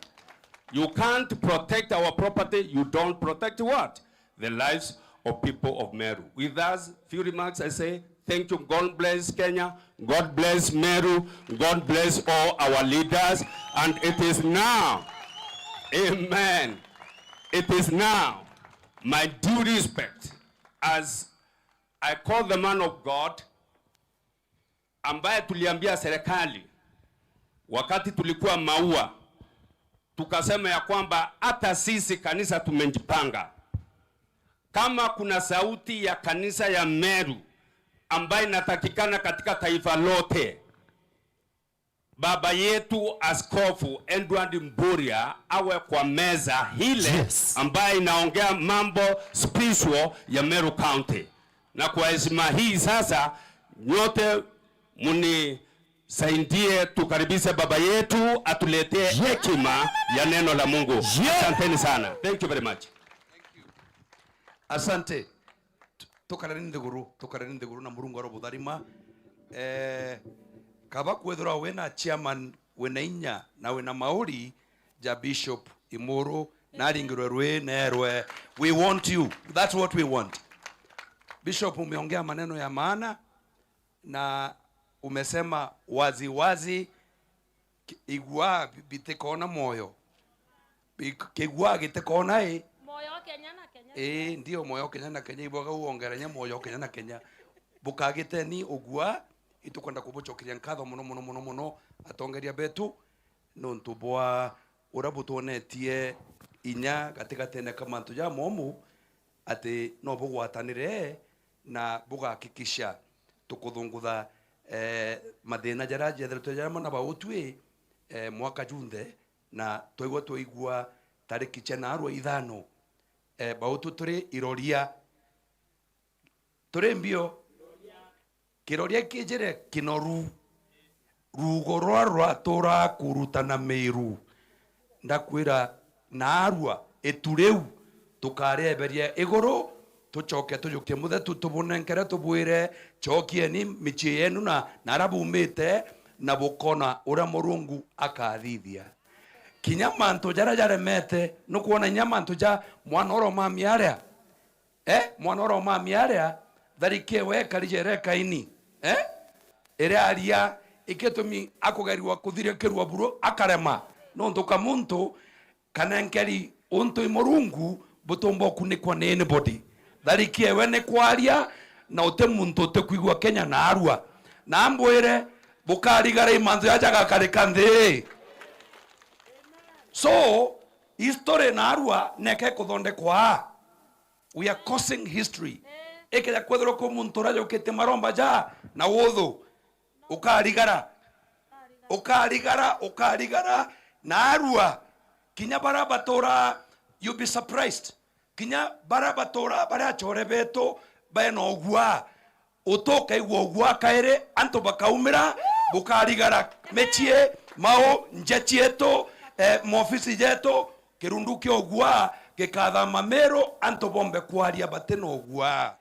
You can't protect our property, you don't protect what? The lives of people of Meru. With those few remarks, I say thank you. God bless Kenya. God bless Meru. God bless all our leaders. And it is now, amen. It is now my due respect as I call the man of God, ambaye tuliambia serikali wakati tulikuwa Maua, tukasema ya kwamba hata sisi kanisa tumejipanga. Kama kuna sauti ya kanisa ya Meru ambayo inatakikana katika taifa lote, baba yetu Askofu Edward Mburia awe kwa meza ile, yes, ambaye inaongea mambo spiritual ya Meru County. Na kwa heshima hii sasa, nyote munisaidie tukaribishe baba yetu atuletee, yeah, hekima ya neno la Mungu. Yeah. Asanteni sana. Thank you very much. Asante. Tu-, tukareni nthiguru, tukareni nthiguru na Murungu arobutharima. Eh, Kaba kwithirwa wina chairman wina inya na wina mauri ja Bishop Imuru, naringirwe rwi neerwe, "We want you." That's what we want. Bishop, umeongea maneno ya maana na umesema wazi wazi, ki-, igua bi-, bitikoona mwoyo. Bi-, kigua gitikoona i. Mwoyo Kenya na Kenya. Ii, ndio, mwoyo Kenya na Kenya, ibwaga uongeranya mwoyo Kenya na Kenya. Bukagiteni ugua, itukwenda kubucokeria nkatho mono, mono, mono, mono, atongeria betu, nontu bwa uria butwonetie inya gatigatine ka mantu jamomu, ati no bugwatanire na bugakikisha tukuthungutha, eh, mathina jaria jethiritwe jaria mona bautwi, eh, mwaka junthe, na twaigua twaigua tariki cia naarua ithano, eh, bautwi turi iroria. Turi mbio. Kiroria kijire kinoru. Ruugo rwa rwaturaa kurutana Miiru. Ndakwira, naarua itu riu tukarieberia iguru, tucoke tujukie muthetu, tubunenkere, tubwire, "Cokieni micii yenu na, na aria bumite, na bukona uria Murungu akathithia." Kinya mantu jaria jaremete, nukwona inya mantu ja mwana uria umamia aria, eh, mwana uria umamia aria, thariki ewe ekarije ira ikaini, eh, iria aria ikitumi akugerua kuthirikirua buru akarema, nontu ka muntu kanenkeri untu i Murungu butumba ukunikwa ni anybody. Thariki ewe ni kwaria, na uti muntu utikwigua Kenya naarua. Na ambwire, bukarigara i mantu jaja jagakarika nthi. So, history naarua neke kuthondekwa. We are causing history. Ikeja kwethirwa kwi muntu uria jukite maromba ja na uthu, ukarigara. Ukarigara, ukarigara, naarua. Kinya baria batura, you'll be surprised. Kinya baria batura, baria acore betu, baena ugua. Utukaigua ugua kairi, antu bakaumira, bukarigara micii, mau, nja cietu, eh, mofisi jetu, kirundu kia ugua gikathama Miiru, antu bombe kwaria bati na ugua.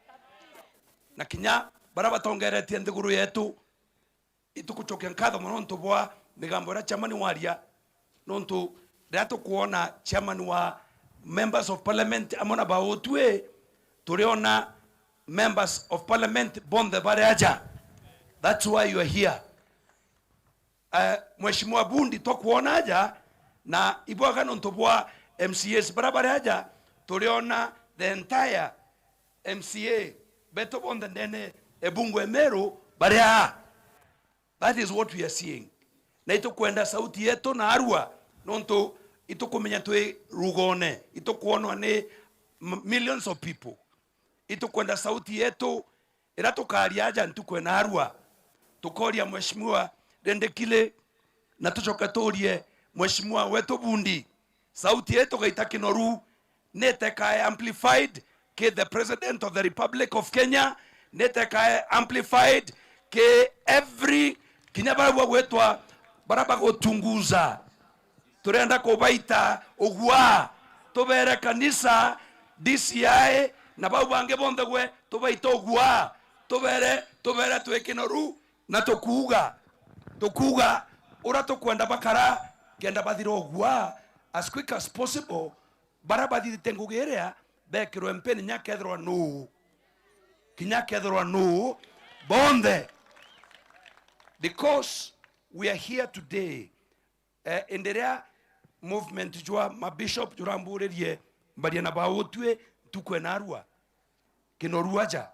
Na kinya baria batongeretie nthiguru yetu, itugucokia nkatho mono nontu bwa migambo iria chairman waria, nontu riria tukwona chairman wa members of parliament amwe na bautwi, turiona members of parliament bonthe bari aja. That's why you are here. Eh, Mheshimiwa Bundi, twakwona aja, na ibwaga nontu bwa M C As baria bari aja, turiona the entire M C A betu bonthe ndene e bunge e Meru bari aa. That is what we are seeing. Na itukwenda sauti yetu naarua, nontu itukumenya twi rugone, itukwonwa ni m-, millions of people. Itukwenda sauti yetu, iria tukaria aja ntuku e naarua, tukoria Mheshimiwa Rindikili, na tucoke tuurie Mheshimiwa wetu Bundi, sauti yetu gaita kinoru, nitekae amplified ki the President of the Republic of Kenya, nitekae amplified ki every, kinya baria bagwitwa, baria bagutunguza. Turenda kubaita ugua, tubere kanisa, D C I, na bau bangi bonthe gwe, tubaite ugua, tubere, tubere twi kinoru, na tukuuga, tukuuga uria tukwenda bakara, kenda bathira ugua as quick as possible, baria bathithite ngugi iria bekirwe mpini, kinya kethirwa nuu, kinya kethirwa nuu, bonthe, because we are here today. Eh, indi ria movement jwa mabishop juramburirie mbaria na bautwi ntuku e naarua, kinoru aja,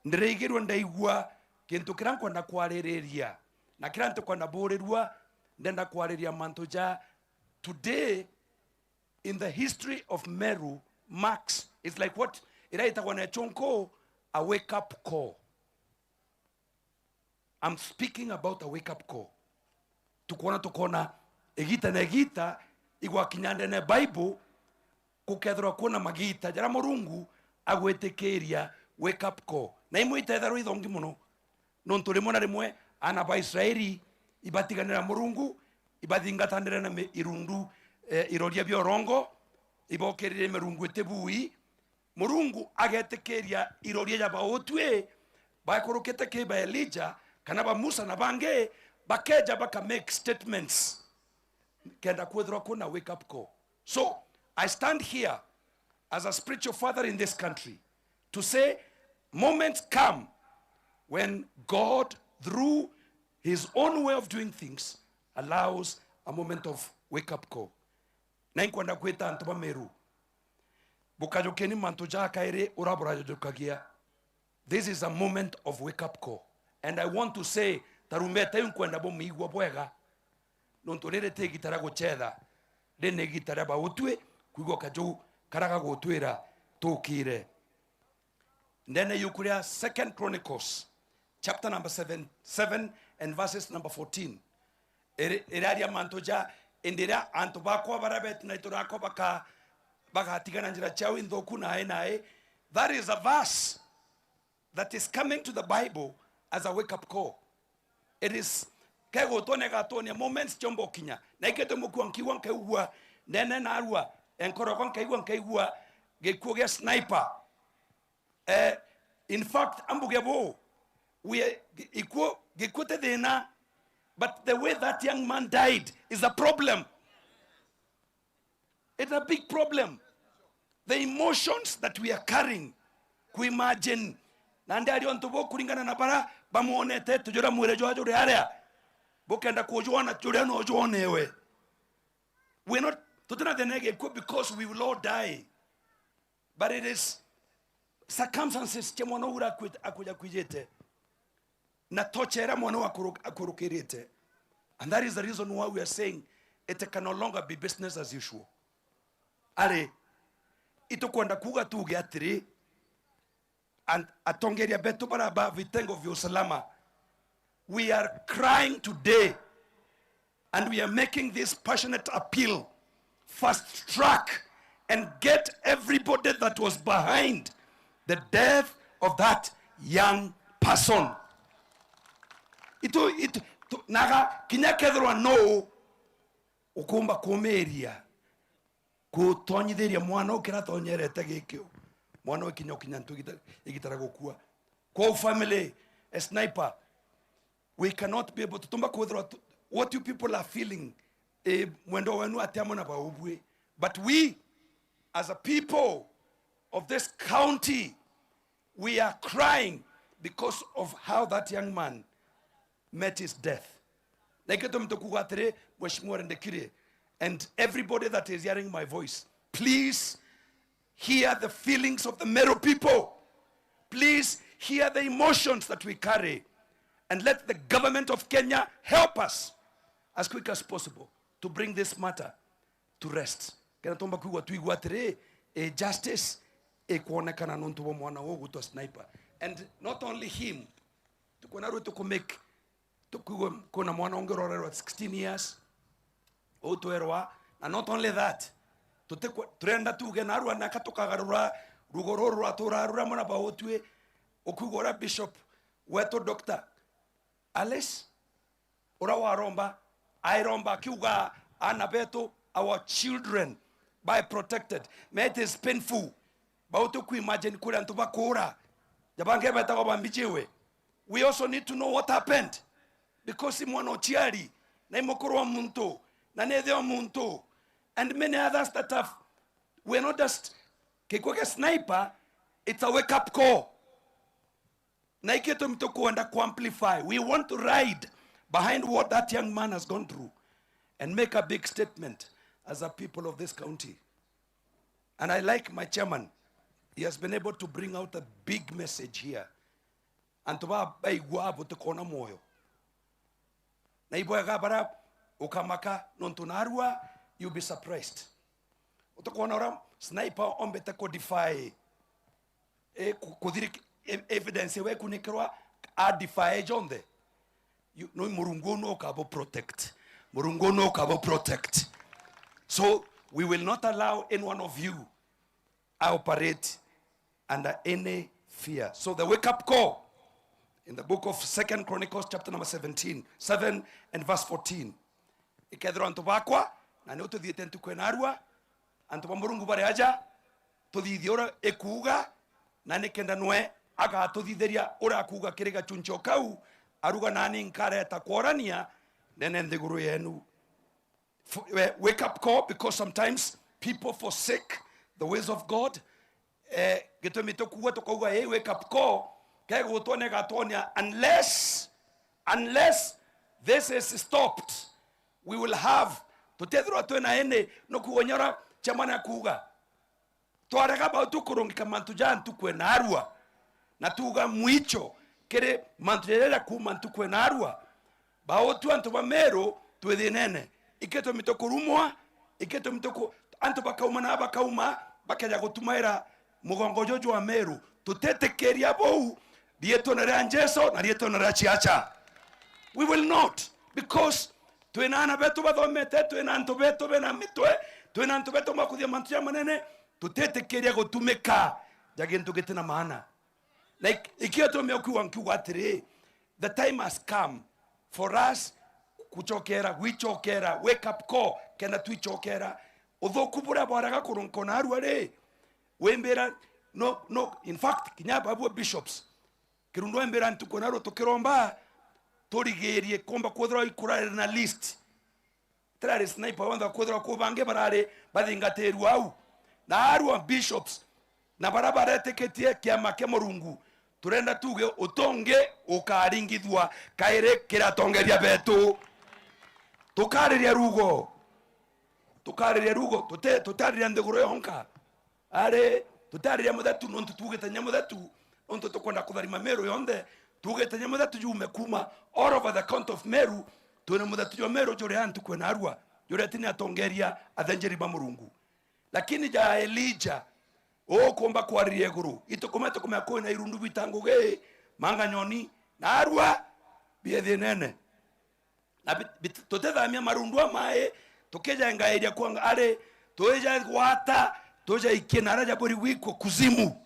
ndiraigirua ndaigua kintu kiria nkwenda kwaririria, na kiria ntikwenda burirua, ndenda kwariria mantu ja today in the history of Meru marks, it's like what iraitagwa na chonko a wake up call. I'm speaking about a wake up call. Tukwona, tukona igita na igita igwakinya ndene Bible, gukethirwa kwina magita jaria Murungu agwitikiria wake up call. Na imwe itetherwa ithongi mono, nontu rimwe na rimwe aana ba Israeli ibatiganira Murungu, ibathingatanire na mi-, irundu, eh, iroria bia urongo, ibokirire mirungu iti bui, Murungu agetikiria iroria ja bautwi bakurukite ki ba Elija kana ba Musa na bangi, bakeja baka make statements kenda kwithirwa kwina wake up call. So I stand here as a spiritual father in this country to say, moments come when God, through his own way of doing things, allows a moment of wake up call. Na inkwenda kwita antu ba Meru, bukajukeni mantu ja kairi uria burajujukagia. This is a moment of wake up call. And I want to say, tarumbeta iu nkwenda bumiigua bwega, nontu riri ti igita ria gucetha, riri ni igita ria bautwi kwigua kaju karia gagutwira tukire. Ndene yuku ria Second Chronicles, chapter number seven, seven and verses number fourteen, iri-, iraria mantu ja, indi iria antu bakwa baria beti na itu riakwa baka-, bagatigana njira ciao inthuku nai nai. That is a verse that is coming to the Bible as a wake up call. It is, kegutwonia, gatonia moments ciomba ukinya. Na ikete mukua nkiigua nkaigua, ndene narua, enkoro yakwa nkaigua, nkaigua gikuo gia sniper. Eh, in fact, ambuge bu, we, gikuo, gikuo ti thina, but the way that young man died is a problem. It's a big problem. The emotions that we are carrying, kuimagine, na ndiaria untu bu kuringana na bara bamwonete, tujura mwire jwa juri aria, bukenda kujwona juria no jwonewe. We not, tutina thina gikuo because we will all die. But it is circumstances cia mwana uu uria akuite-, akuja kwijite, na torture iria mwana uu akuru-, akurukirite. And that is the reason why we are saying it can no longer be business as usual. Ari, itukwenda kuuga tuuge atiri, and atongeria betu bara ba vitengo vya usalama, we are crying today and we are making this passionate appeal, fast track and get everybody that was behind the death of that young person. Itu, itu, tu, naga, kinya kethirwa no ukumba kumiria, kutonyithiria mwana uu kiria atonyerete gikio, mwana uu kinya ukinya ntu igita-, igita ria gukua. Kwa family, a sniper, we cannot be able to, tutumba kwithirwa tu-, what you people are feeling, eh, mwendo wenu ati amwe na baubui. But we, as a people of this county, we are crying because of how that young man met his death. Na ikio gitumi tukuuga atiri, Mheshimiwa Rendekire, and everybody that is hearing my voice, please hear the feelings of the Meru people. Please hear the emotions that we carry, and let the government of Kenya help us as quick as possible to bring this matter to rest. Kenda tumba kwigua, twigua atiri, eh, justice ikwonekana nontu bwa mwana uu ugwitwa Sniper. And not only him, tukwona ruu tuku make, tukwigua kuna mwana ungi urorerwa sixteen years, uu twerwa, na not only that, tutikwe-, turenda tuge narua naka tukagarura rugo ruru rwatura rura mwana bautwi, ukwigua uria bishop wetu Doctor Alice, uria waromba, airomba akiuga, aana betu, our children, be protected. Me, it is painful. Bau tukuimagine kuri antu bakuura. Ja bangi betagwa bambijiwe. We also need to know what happened. Because i mwana uciari, na i mukuru wa muntu, na ni ithe wa muntu, and many others that have, we are not just, gikua kia Sniper, it's a wake up call. Na iki gitumi tukwenda ku amplify. We want to ride behind what that young man has gone through and make a big statement as a people of this county. And I like my chairman. He has been able to bring out a big message here. Antu ba baigua abo tukona moyo. Na ibwega bara ukamaka nontu narua, you'll be surprised. Utukona ura Sniper ombete ku defy, eh, ku-, kuthiri-, e-, evidence iwe ikunikirwa, a defy jonthe. You, no, Murungu no ukabo protect. Murungu no ukabo protect. So we will not allow any one of you a operate under any fear. So the wake up call in the book of Second Chronicles chapter number seventeen, seven and verse fourteen. Ikethirwa antu bakwa, na ni ututhiite ntuku ina arua, antu ba Murungu bari aja, tuthithie uria ikuuga, na nikenda nwe agatuthithiria uria akuuga kiri gachuncho kau, aruga, nani nkareta kworania Nene nthiguru yenu. F-, eh, wake up call, because sometimes people forsake the ways of God. Eh, gitumi tukuuga tukauga, "Hey, wake up call," kegutwonia gatonya, unless, unless this is stopped, we will have, tutethirwa twina ini, no kuuga nyora chairman akuuga. Twarega bau tukurungika mantu ja ntuku ena arua, na tuuga mwicho kiri mantu jaria ja kuuma ntuku ena arua. Bau tu antu ba Meru twi thinene. Iki tumi tukurumwa, iki tumi tuku-, antu bakauma na bakauma, bakeja gutumaira mugongo juju jwa Meru. Tutitikiria bau, riitwene ria Jesu na riitwene ria ciaca. We will not, because twina ana betu bathomete, twina antu betu bena mitwe, twina antu betu makuthia mantu ja manene, tutitikiria gutumika ja gintu giti na maana. Na ik-, ikio tumia ukiuga nkiuga atiri, the time has come for us kuchokera, gwicokera, wake up call, kenda twicokera. Uthuku buria bwaraga kurunka na arua ri, wimbira, no, no, in fact, kinya babwe bishops, Kirundu embira ntuku na ruu tukiromba, turigirie kumba kwithirwa ikurarira na list. Tirari sniper wanthe kwithirwa ku bangi barari bathingatirwe au. Na arua bishops, na baria baretikitie kiama kia Murungu, turenda tuge utongi ukaringithua kairi kiri atongeria betu. Tukariria rugo. Tukariria rugo. Tute-, tutariria nthiguru yonka. Ari, tutariria muthetu nontu tuugite nya muthetu, nontu tukwenda kutharima Meru yonthe, tuugite nya muthetu juume kuuma all over the county of Meru, twina muthetu jwa Meru juria antu kwina arua, juria tini atongeria athenjeri ba Murungu. Lakini ja Elija, ukumba kwariria iguru, itukuma tukumea kwina irundu bita ngugi, manganyoni, na arua, biethinene. Na bit-, bit-, tutithamia marundu amai, tukijengairia kwanga ari, tuija gwata, tuija ikie na araja buri gwikwo kuzimu.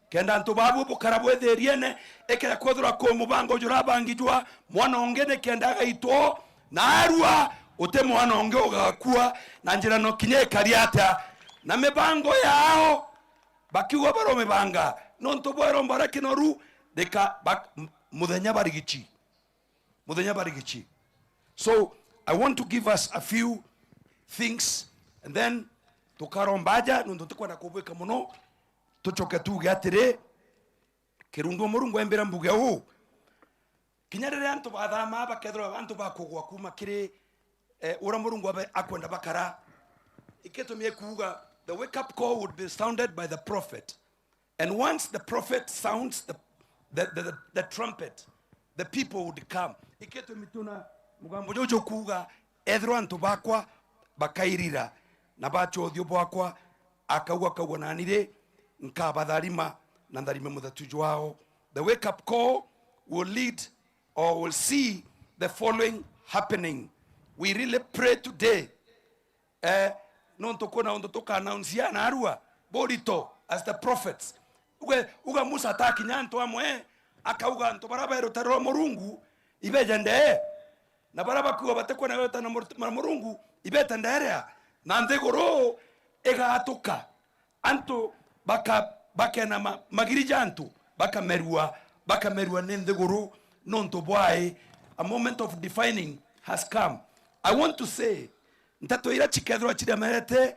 Kenda antu babu bukara bwithiriene, ikira kwethirwa ku mubango jurabangijwa, mwana ungi ni kenda agaitwo, na arua, uti mwana ungi ugakua, na njira no kinya ikari atia, na mibango yao, bakiuga baromibanga, nontu bweromba ra kinoru, rika bak-, m-, muthenya barigichi. Muthenya barigichi. So, I want to give us a few things, and then tukaromba aja, nontu tikwenda kubwika muno, tucoke tuuge atiri, Kirundu Murungu embira mbuge uu, kinya riria antu bathamaa bakethirwa antu bakugwa kuuma kiri, eh, uria Murungu abe-, akwenda bakara, ikitumie kuuga, the wake up call would be sounded by the prophet. And once the prophet sounds the, the, the, the, the trumpet, the people would come. Ikitumi tuna mugambo juju kuuga, ethirwa antu bakwa bakairira na bacha uthio bwakwa, akauga, akauga nani ri, nkabatharima na ntharime muthetu jwao. The wake up call will lead or will see the following happening. We really pray today Eh, nontu kwina untu tukanauncia na arua burito as the prophets. Uge, uga Musa atakinya antu amwe, akauga antu baria be rutere rwa Murungu ibeje ndee, na baria bakuuga batikwenda gweta na mur-, na Murungu ibete ndeerea, na nthiguru igatuka. Antu baka-, bakenama, magiri ja antu bakamerua, bakamerua ni nthiguru nontu bwai. A moment of defining has come. I want to say, nteto iria cikethirwa ciremerete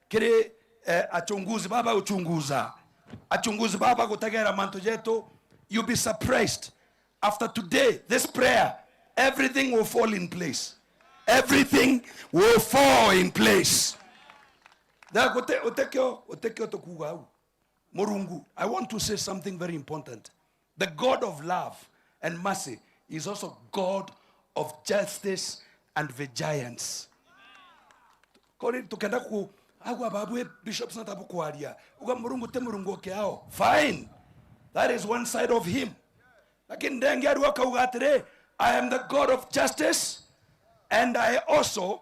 kiri, eh, achunguzi baba uchunguza, achunguzi baba gutegera mantu jetu, you'll be surprised. After today, this prayer, everything will fall in place. Everything will fall in place. Tha-, gute-, utekio, utekio tukuuga au. Murungu, I want to say something very important. The God of love and mercy is also God of justice and vengeance. Kori tukenda ku, agwa babu e bishops na tabu kwaria. Uga Murungu ti Murungu okeao. Fine. That is one side of him. Lakini ndengi aru akauga atiri, "I am the God of justice and I also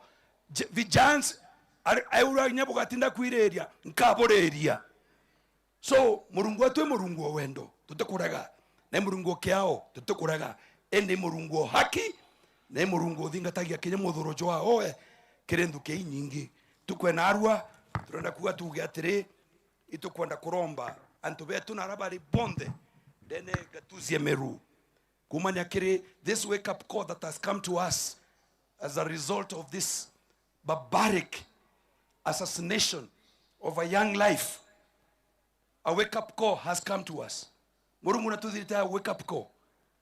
j-, vengeance." Ari-, aura inya bugatinda kwiriria, nkaburiria. So, Murungu wetu e Murungu o wendo, tutikurega. Na e Murungu o kiao, tutikurega. Indi Murungu o haki, na e Murungu uthingatagia kinya muthuro jwa oe kiri nthuki inyingi. Tukwena arua, turenda kuuga tuuge atiri, itukwenda kuromba antu betu na aria bari bonthe ndene Gatuzi Meru. Kumania kiri this wake up call that has come to us. as a result of this barbaric assassination of a young life, a wake-up call has come to us. Murungu natuthirite a wake-up call.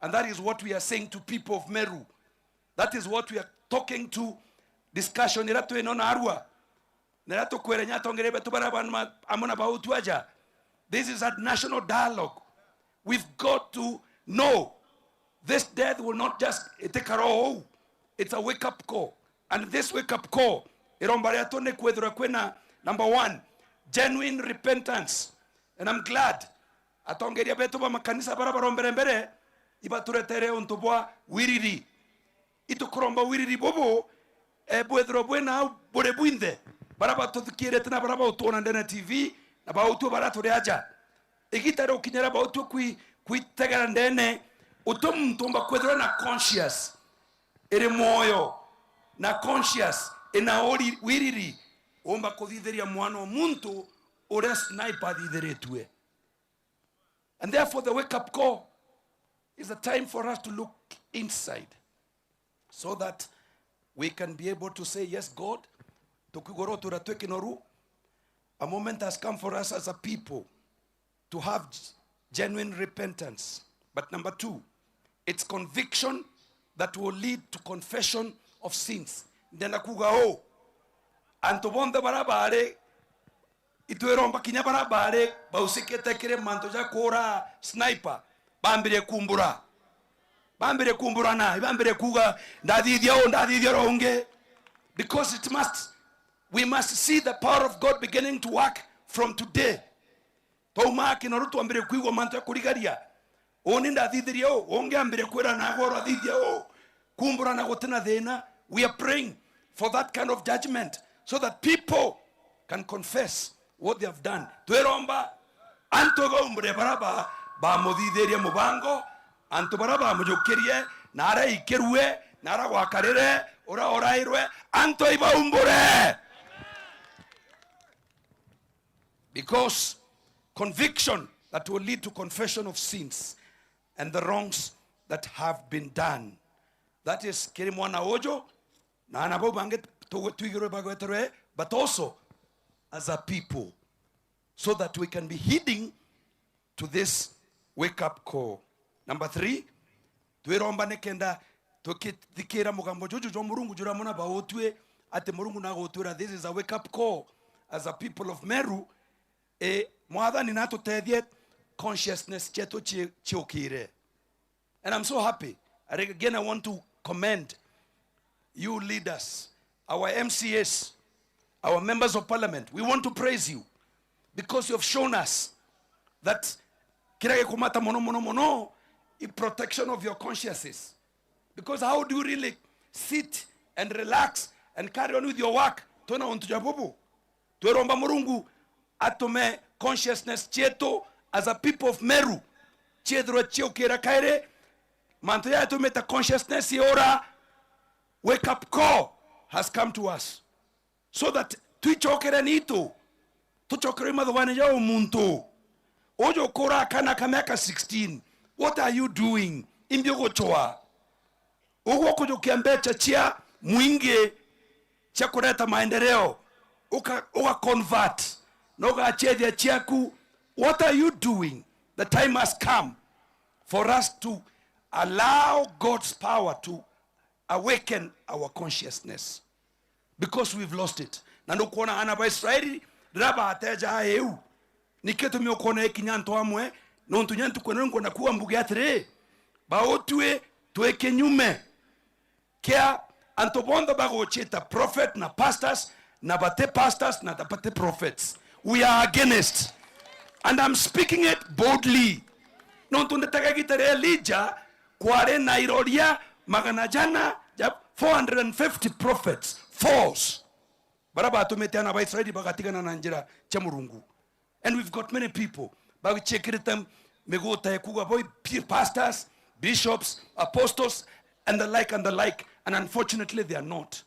And that is what we are saying to people of Meru. That is what we are talking to discussion ira twino narua. Na riria tukwire nya atongeria betu baria bana amwe na bautu aja, this is a national dialogue. We've got to know this death will not just itikara o uu. It's a wake-up call. And this wake-up call iromba riatu ni kwithirwa kwina, number one, genuine repentance. And I'm glad atongeria betu ba makanisa baria barombere mbere ibaturetere untu bwa wiriri. Itukuromba wiriri bubu, eh, bwithirwe bwina au buri bwinthe, baria batuthikirite na baria bautwona ndene T V, na bautue baria turi aja. Igita riukinyira bautue kwi-, kwitegera ndene, uti muntu umba kwithirwa na conscious iri mwoyo, na conscious ina uri-, wiriri, umba kuthithiria mwana o muntu uria sniper athithiritue. And therefore, the wake-up call is a time for us to look inside so that we can be able to say, "Yes, God, tukwigua utura twi kinoru." A moment has come for us as a people to have genuine repentance. But number two, it's conviction that will lead to confession of sins. Ndenda kuuga uu, antu bonthe baria baari Itwiromba kinya baria baari bausikite kiri mantu ja kuura sniper, bambirie kumbura. Bambirie kumburana, ibambirie kuuga, "Ndathithia uu, ndathithia uria ungi." Because it must, we must see the power of God beginning to work from today. Twaumaa kinoru twambirie kwigua mantu ja kurigaria. Uuni ndathithirie uu, ungi ambire kwira nagwe urathithia uu. Kumburana guti na thina. We are praying for that kind of judgment so that people can confess what they have done. Twiromba antu baumbure baria ba-, bamuthithirie mubango, antu baria bamujukirie, na aria aikirue, na aria gwakarire, uria urairwe, antu ibaumbure. Because conviction that will lead to confession of sins and the wrongs that have been done. That is, kiri mwana uju, na ana bau bangi tu-, twigirwe bagweterwe, but also as a people, so that we can be heeding to this wake-up call. Number three, twiromba nikenda tukithikira mugambo juju jwa Murungu juria muna bautue, ati Murungu nagutwira, this is a wake-up call as a people of Meru. E, Mwathani natutethie consciousness cietu ci-, ciukire. And I'm so happy. And again, I want to commend you leaders, our M C As, our members of parliament. We want to praise you because you have shown us that kiria gikumata mono, mono, mono i protection of your consciences. Because how do you really sit and relax and carry on with your work twina untu ja bubu? Twiromba Murungu atume consciousness cietu as a people of Meru ciithirwe ciukira kairi. Mantu jaya tumite consciousness iura, wake up call has come to us, so that twicokere nitu, tucokere mathugani ja umuntu. Uju ukura akana ka miaka sixteen, what are you doing? Imbi ugucwa? Ugwe ukujukia mbeca cia mwingi cia kureta maendeleo, uka, uga convert, na ugachethia ciaku. What are you doing? The time has come for us to allow God's power to awaken our consciousness, because we've lost it. Na nukwona ana ba Israeli riria bateja iu, nikio gitumi ukwona ikinya antu amwe, nontu nya ntuku ino nkwenda kuuga mbuge atiri, bautui twi kinyume kia antu bonthe bagucita prophet na pastors, na bati pastors, na bati prophets. We are against. And I'm speaking it boldly. Nontu ndetaga igita ria Elijah, kwari na iroria magana jana ja four hundred and fifty prophets, false, baria batumite ana ba Israeli bagatigana na njira cia Murungu. And we've got many people baciikirite miguta ya kuuga bo i pastors, bishops, apostles, and the like, and the like. And unfortunately, they are not.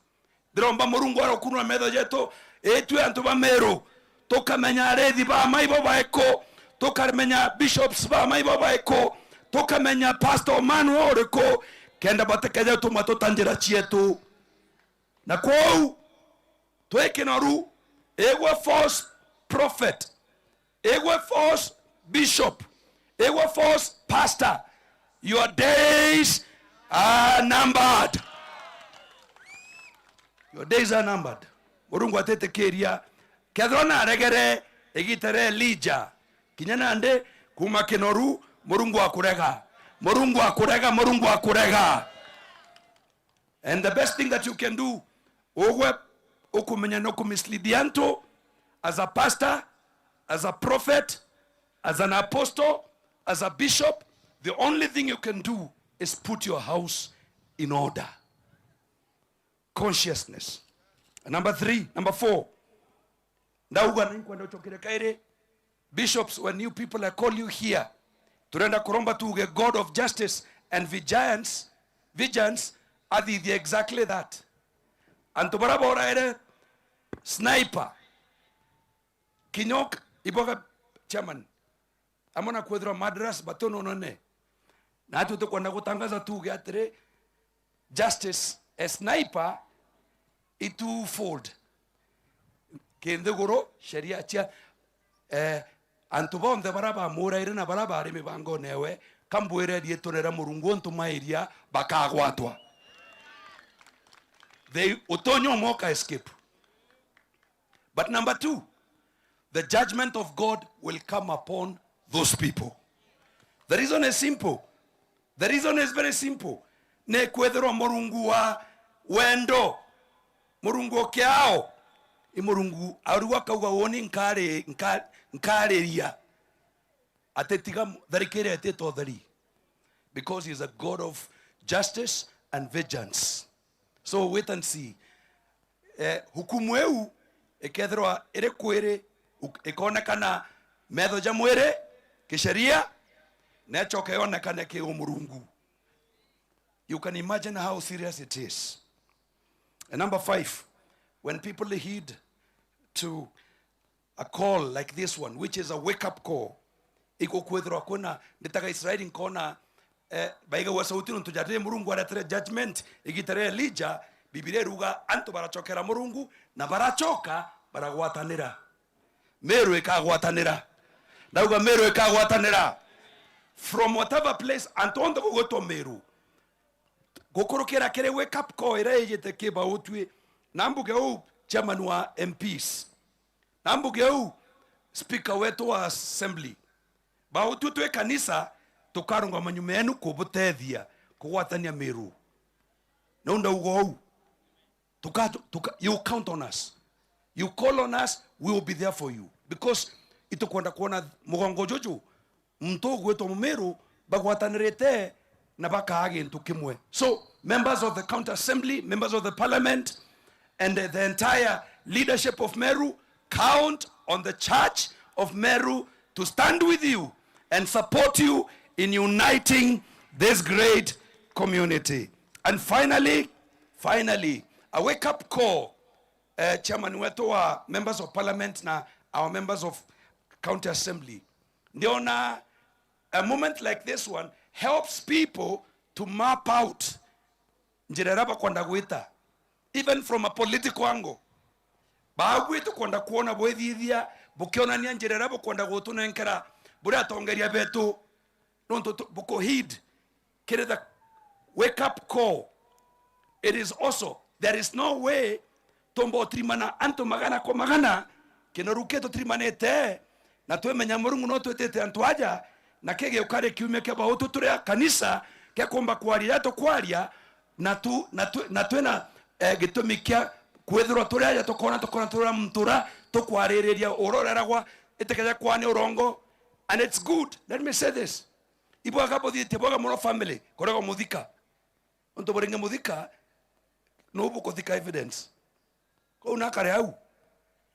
Ndiromba Murungu arokunura metho jetu, itwi antu ba Meru, tukamenya arithi ba mai bo baiku, tukamenya bishops ba mai bo baiku, tukamenya pastor man wa uriku, kenda batikeje tumatuta njira cietu. Na kwou, twi kinoru, igwe false prophet, igwe false bishop, igwe false pastor, your days are numbered. Your days are numbered. Murungu atitikiria. Kethirwa naregere igita ria Elija, kinya nandi, kuma kinoru, Murungu akurega. Murungu akurega, Murungu akurega. And the best thing that you can do, ugwe ukumenya no kumislead antu, as a pastor, as a prophet, as an apostle, as a bishop, the only thing you can do is put your house in order. Consciousness. And number three, number four, ndauga na inkwenda ucokere kairi. Bishops, when you people, I call you here, turenda kuromba tuuge God of justice and vigilance, vigilance, athithie exactly that. Antu bara boraire sniper, kinyok iboga chairman, amwe na kwithirwa murderers, but no none. Natwe tukwenda gutangaza tuuge atiri, justice a sniper i twofold. Kinthiguru, sheria cia, eh, antu bonthe bara bamuraire na bara bari mibangone ewe, kambwire riitwa ria Murungu untu mairia bakagwatwa. They, utonya umwe uka escape. But number two, the judgment of God will come upon those people. The reason is simple. The reason is very simple. Ni kwithirwa Murungu wa wendo, Murungu ukiao, i Murungu ariu akauga, uuni nkari-, nka-, nkariria. Atitiga tharikira itite utheri. Because he is a God of justice and vengeance. So wait and see. Eh, hukumu iu ikethirwa iri kwiri, uk-, ikonekana metho ja mwiri, kisheria, na icoke yonekane ki umurungu. You can imagine how serious it is. And number five, when people heed to a call like this one, which is a wake-up call. Igukwithirwa kwina, nditaga Israeli nkona, eh, baigagua sauti nontu ja riria Murungu aretere judgment, igita ria Elijah, Bibilia iruga antu baracokera Murungu, na baracoka baragwatanira. Meru ikagwatanira. Ndauga Meru ikagwatanira. From whatever place, antu onthe kugwitwa Meru. Gukurukira kiri wake up call iria ijite ki Bautwi, na mbuge uu chairman wa M Ps, na mbuge uu speaker wetu wa assembly, Bautwi twi kanisa, tukarungama nyuma yenu kubutethia kugwatania Meru. Nau ndauga uu. Tuka-, tuka-, you count on us. You call on us, we will be there for you. Because itukwenda kwona mugongo juju, muntu ugwitwa Mumiru, bagwatanirite na bakaa gintu kimwe. So, members of the county assembly, members of the parliament, and the entire leadership of Meru, count on the church of Meru to stand with you and support you in uniting this great community. And finally, finally, a wake-up call, eh, chairman wetu wa members of parliament na our members of county assembly. Ndiona a moment like this one helps people to map out njira iria bakwenda gwita, even from a political angle. Baagwi tukwenda kwona bwithithia bukionania njira iria bukwenda gutunenkera buri atongeria betu, nontu tu-, bukuheed kiri the wake up call. It is also, there is no way tumba utirimana antu magana kwa magana, kinoru ki tutirimanite, na twimenya Murungu no twitite antu aja, na kigiuka ri kiumia kia Bautwi turi a kanisa, kia kumba kwaria riria tukwaria, na tu-, na tu-, na twina, eh, gitumi kia kwithirwa turi aja, tukona, tukona turi a muntu uria tukwaririria uria ureragwa, itikeja kwania urongo. And it's good, let me say this, ibwaga buthitie bwega muno family kurega muthika. Untu buringe muthika, no bukuthika evidence. Kou nakare au.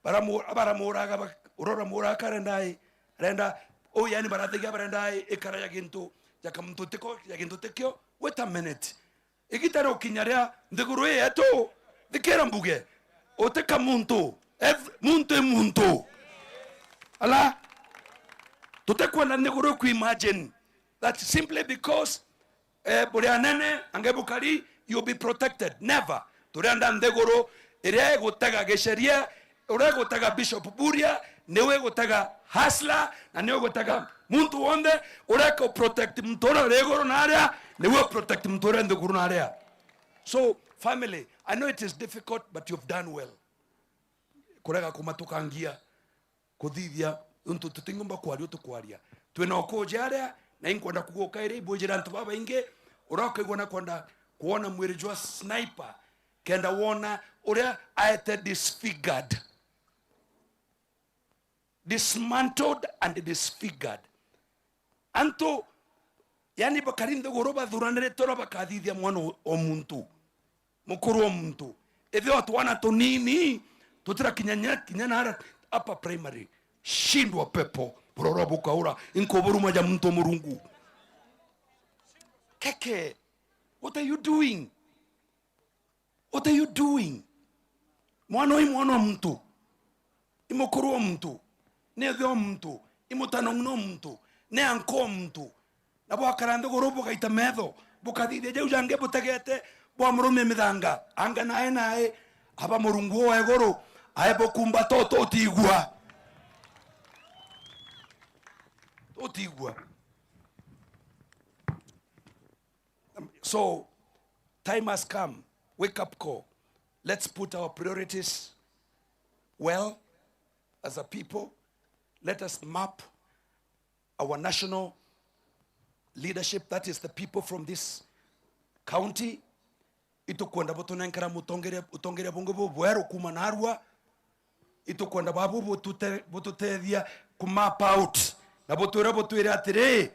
Baramu-, baramuraga, ba-, urora muraga karenda ai, arenda, uu yani barathigia barenda ai, ikara ya gintu, ya kamuntu tiko, ya gintu tikio. Wait a minute. Igita ri ukinya ria nthiguru ii yetu, thikira mbuge, uti kamuntu, ev-, muntu i muntu. Ala, tutikwenda nthiguru iku imagine that simply because eh, buri anene, ange bukari, you'll be protected. Never. Turenda nthiguru iria igutega Gicheria, uria igutega Bishop Buria, niwe igutega hustler, na niwe igutega muntu wonthe uria ku protect muntu uria uri iguru na aria, niwe u protect muntu uria nthiguru na aria. So, family, I know it is difficult, but you've done well. Kurega kumatukangia, kuthithia, nontu tutingomba kwaria utukwaria. Twina ukuuji aria, na inkwenda kuga ukaire ibwijire antu babaingi, uria ukaigua na kwenda kwona mwiri jwa Sniper, kenda wona uria aete disfigured. Dismantled and disfigured. Antu, yani, bakari nthiguru bathuranirite uria bakathithia mwana o, o muntu, mukuru o muntu. Ithe o twana tunini, tutirakinya nya, kinya na ara upper primary. Shindwa pepo, buroro bukaura, inkuburuma ja muntu Murungu. Keke, what are you doing? What are you doing? Mwana uyu mwana o muntu, i mukuru o muntu, ni ithe o muntu, i mutano ng'ina o muntu, ni anko o muntu. Na bwakara nthiguru bugaita metho, bukathithia jau jangi butegete, bwamurumia mithanga, anga nae nae, aba Murungu o iguru, ae bukumba to tutigua. Tutigua. So, time has come. Wake up call. Let's put our priorities well as a people. Let us map our national leadership, that is the people from this county. Itukwenda butunenkera mutongeria, utongeria bungi bubweru kuuma narua. Itukwenda babu butute-, bututethia ku map out na butwira, butwire atiri,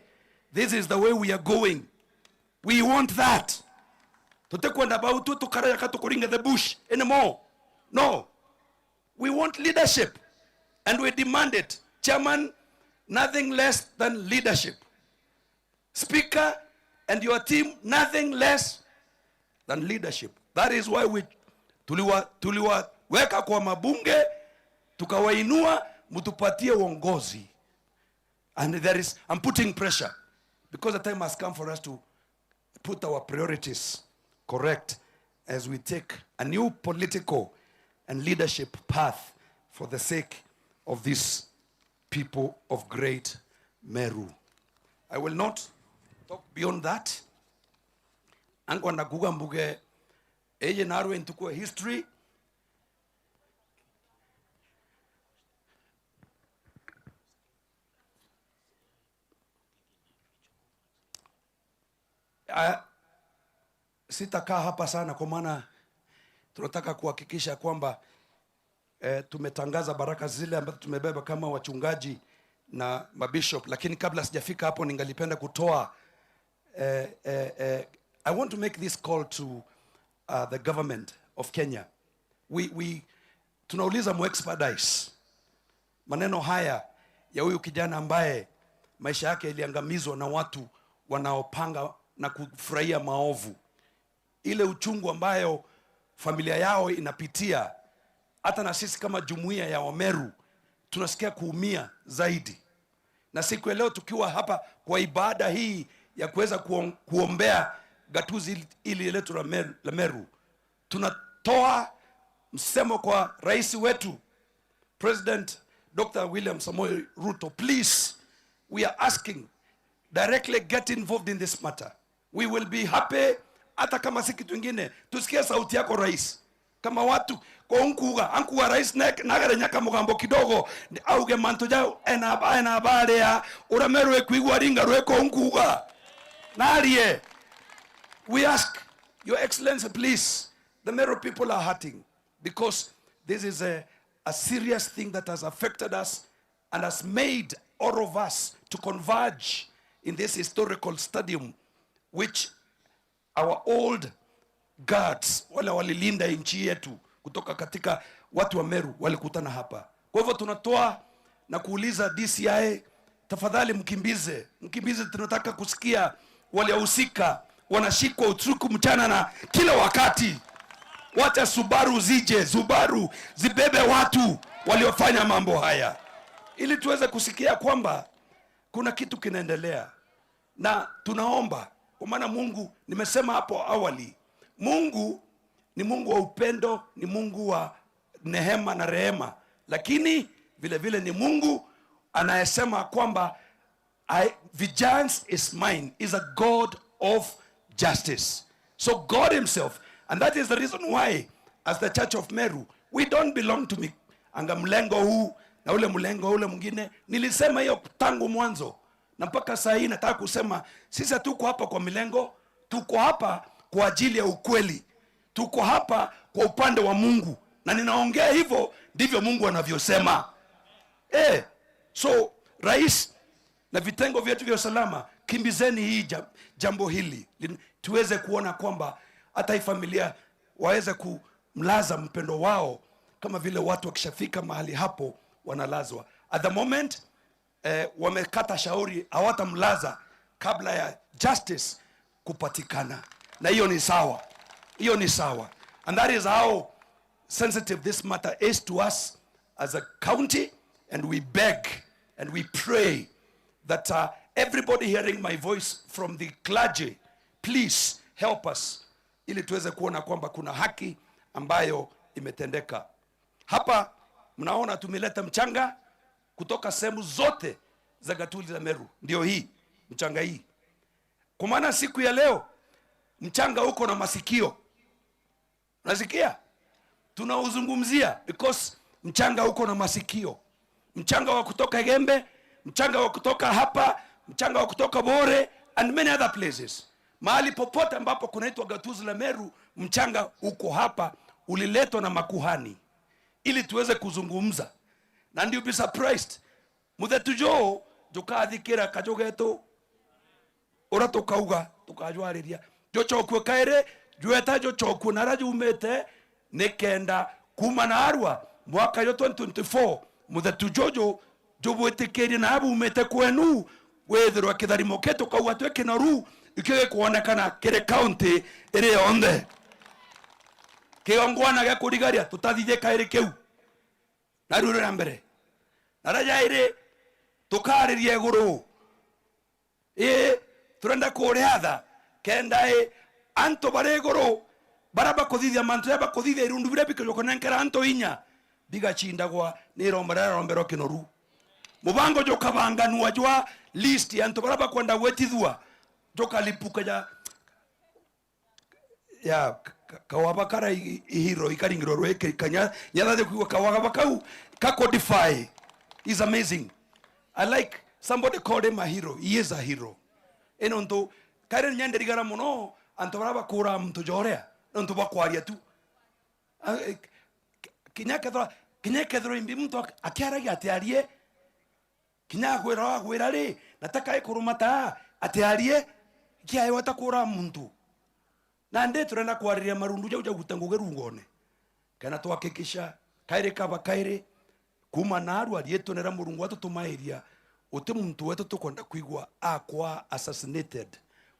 "This is the way we are going." We want that. Tutikwenda bau tu tukara jaka tukuringe the bush anymore. No. We want leadership and we demand it. Chairman, nothing less than leadership. Speaker and your team, nothing less than leadership. That is why we tuliwa-, tuliwaweka kwa mabunge, tukawainua, mtupatie uongozi. And there is, I'm putting pressure because the time has come for us to put our priorities correct as we take a new political and leadership path for the sake of this people of Great Meru. I will not talk beyond that. Ankwenda kuuga mbuge iji narua ntuku ya history. Ah, sitakaa hapa sana kwa maana tunataka kuhakikisha kwamba, eh, tumetangaza baraka zile ambazo tumebeba kama wachungaji na mabishop, lakini kabla sijafika hapo, ningalipenda kutoa, eh, eh, eh, I want to make this call to, uh, the government of Kenya. We, we, tunauliza mu expedite maneno haya ya huyu kijana ambaye maisha yake iliangamizwa na watu wanaopanga na kufurahia maovu. Ile uchungu ambayo familia yao inapitia, hata na sisi kama jumuiya ya Wameru tunasikia kuumia zaidi. Na siku ya leo tukiwa hapa kwa ibada hii ya kuweza kuom-, kuombea gatuzi hili letu la Meru, la Meru, tunatoa msemo kwa rais wetu, President Doctor William Samoei Ruto, please, we are asking, directly get involved in this matter. We will be happy, hata kama si kitu ingine, tusikie sauti yako rais. Kama watu, ko nkuuga, ankuuga rais ne-, nagere nyaka mugambo kidogo, auge mantu jau, ena aba, ena abaria, uria Meru ikwigua ringa rwiko nkuuga. Narie, we ask, Your Excellency, please, the Meru people are hurting. Because this is a, a serious thing that has affected us and has made all of us to converge in this historical stadium, which our old guards, wale walilinda nchi yetu kutoka katika watu wa Meru, walikutana hapa. Kwa hivyo tunatoa na kuuliza D C I, tafadhali mkimbize, mkimbize, tunataka kusikia waliohusika wanashikwa usiku mchana na kila wakati. Wacha Subaru zije, Subaru zibebe watu waliofanya mambo haya, ili tuweze kusikia kwamba kuna kitu kinaendelea. Na tunaomba, kwa maana Mungu, nimesema hapo awali, Mungu ni Mungu wa upendo, ni Mungu wa neema na rehema, lakini vile vile ni Mungu anayesema kwamba, "I, vengeance is mine," is a God of justice. So God himself, and that is the reason why, as the Church of Meru, we don't belong to mi-, anga mlengo huu na ule mlengo ule mwingine. Nilisema hiyo tangu mwanzo, na mpaka saa hii nataka kusema, sisi hatuko hapa kwa milengo, tuko hapa kwa ajili ya ukweli, tuko hapa kwa upande wa Mungu, na ninaongea hivyo, ndivyo Mungu anavyosema. Eh, so, rais na vitengo vyetu vya usalama, kimbizeni hii ja-, jambo hili, lin-, tuweze kuona kwamba hata hii familia waweze kumlaza mpendo wao, kama vile watu wakishafika mahali hapo wanalazwa. At the moment, eh, wamekata shauri, hawatamlaza kabla ya justice kupatikana, na hiyo ni sawa, hiyo ni sawa. And that is how sensitive this matter is to us as a county, and we beg and we pray that, uh, everybody hearing my voice from the clergy, please help us, ili tuweze kuona kwamba kuna haki ambayo imetendeka. Hapa mnaona tumeleta mchanga kutoka sehemu zote za gatuzi la Meru, ndio hii mchanga hii, kwa maana siku ya leo mchanga uko na masikio. Unasikia? Tunauzungumzia because mchanga uko na masikio. Mchanga wa kutoka Igembe, mchanga wa kutoka hapa, mchanga wa kutoka Bore and many other places. Mahali popote ambapo kunaitwa gatuzi la Meru, mchanga uko hapa, uliletwa na makuhani ili tuweze kuzungumza. And you'll be surprised. Muthetu juu jukathikira kaju getu, uria tukauga, tukajwariria. Jucokue kairi, jweta jucokue naria jumite, nikenda kuuma naarua mwaka jwa twenty twenty-four, muthetu juju jubwitikirie na bumite kwenu, withirwa kitharimo kiu tukauga twi kinoru, ikio gikwonekana kiri county iri yonthe. Kigongwana gia kurigaria tutathithie kairi kiu. Naru ria mbere. Na ria jairi, tukariria iguru. Ii, turenda kuriatha, kenda ii, antu bari iguru, baria bakuthithia mantu jaria bakuthithia, irundu biria bikujukunenkera antu inya, bigacindagwa ni iromba riria riromberwa kinoru. Mubango jukabanganua jwa list ya antu baria bakwenda gwitithua, jukalipuka ja ya ka-, ka-, kawaba kara i-, i-, ihiro ikaringirwa rwiki, kanya, nyathathi kuigua kawaba kau ka codify is amazing. I like, somebody called him a hero. He is a hero. Ino ntu, kare nya ndirigara muno antu baria bakura muntu joria, nontu bakwaria tu. Ah, eh, k-, kinya kethira, kinya kethira imbi muntu ak-, akiaragia ati arie, kinya agwira agwira ri, na takai kurumata ati arie, kiaewa ta kura muntu. Nandi turenda kwariria marundu jau jaguta ngugi rungone. Kana twakikisha, kairi kaba kairi, kuuma naarua riitwa ria Murungu atutumairia, uti muntu wetu tukwenda kwigua akwa assassinated.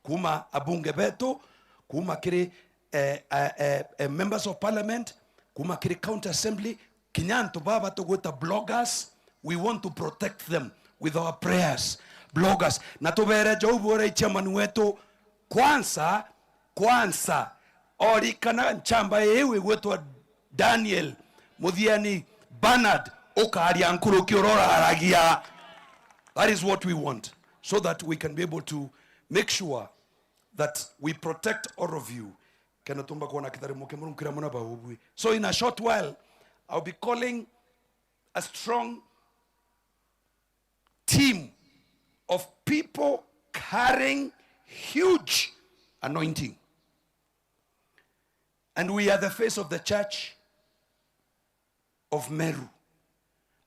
Kuuma abunge betu, kuuma kiri, eh, eh, eh, eh, members of parliament, kuuma kiri county assembly, kinya antu baba tugwita bloggers, we want to protect them with our prayers. Bloggers, na tubere Job uria chairman wetu, kwanza, kwanza, orikana nchamba iu igwitwa Daniel Muthiani Bernard, ukaria nkuruki uroraragia. That is what we want, so that we can be able to make sure that we protect all of you. Kenda tumba kuona kitharimo kia Murungu kiria muna baubui. So in a short while, I'll be calling a strong team of people carrying huge anointing. And we are the face of the church of Meru.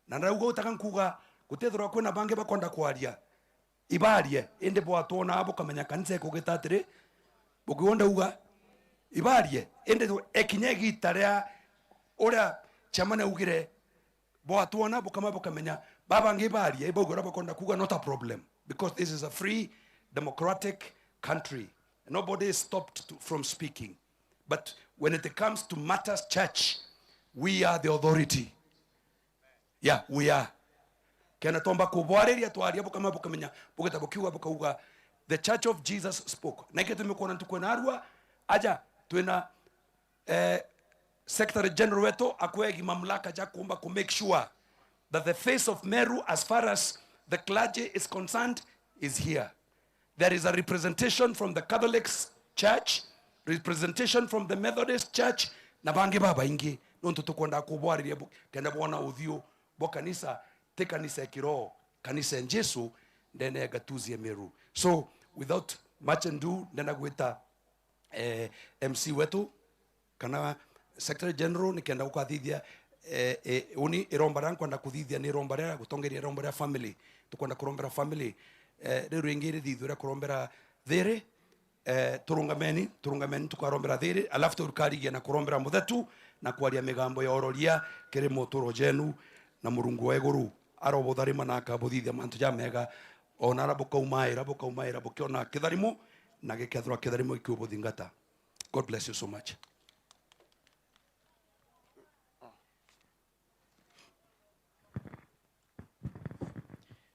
Na ndauga utaka nkuga, gutithirwa kwina bangi bakwenda kwaria. Ibarie, indi bwatwona bukamenya kanisa ikugita atiri, bukiu ndauga, ibarie, indi ekinya igita ria uria chairman augire, bwatwona bukama bukamenya, babangi ibarie, ibauga uria bakwenda kuga, not a problem, because this is a free democratic country. Nobody is stopped to, from speaking. But when it comes to matters church, we are the authority. Yeah, we are. Kena tomba kubwariria twaria bukama bukamenya, bugita bukiuga bukauga, "The Church of Jesus spoke." Na ikio tumikwona ntuku na arua, aja, twina, eh, Secretary General wetu akwegi mamlaka ja kuumba ku make sure that the face of Meru, as far as the clergy is concerned, is here. There is a representation from the Catholic Church, representation from the Methodist Church, na bangi babaingi, nontu tukwenda kubwariria bu-, kenda bwona uthiu bwa kanisa, ti kanisa ya kiroho, kanisa ya Jesu ndene ya gatuzi ya Meru. So, without much ado, ndenda gwita, eh, M C wetu, kana Secretary General, nikenda gukathithia, eh, eh, uni iromba riria nkwenda kuthithia ni iromba ria gutongeria iromba ria family. Tukwenda kurombera family. Eh, riu ringi rithithio ria kurombera thiri. Eh, turungameni, turungameni tukarombera thiri, alafu tukarigia na kurombera muthetu na kwaria migambo ya uroria kiri muturo jenu, na Murungu wa iguru arobutharima na akabuthithia mantu jamega, ona ara bukaumaira, bukaumaira bukiona kitharimo, na gikethirwa kitharimo gikiubuthingata. God bless you so much.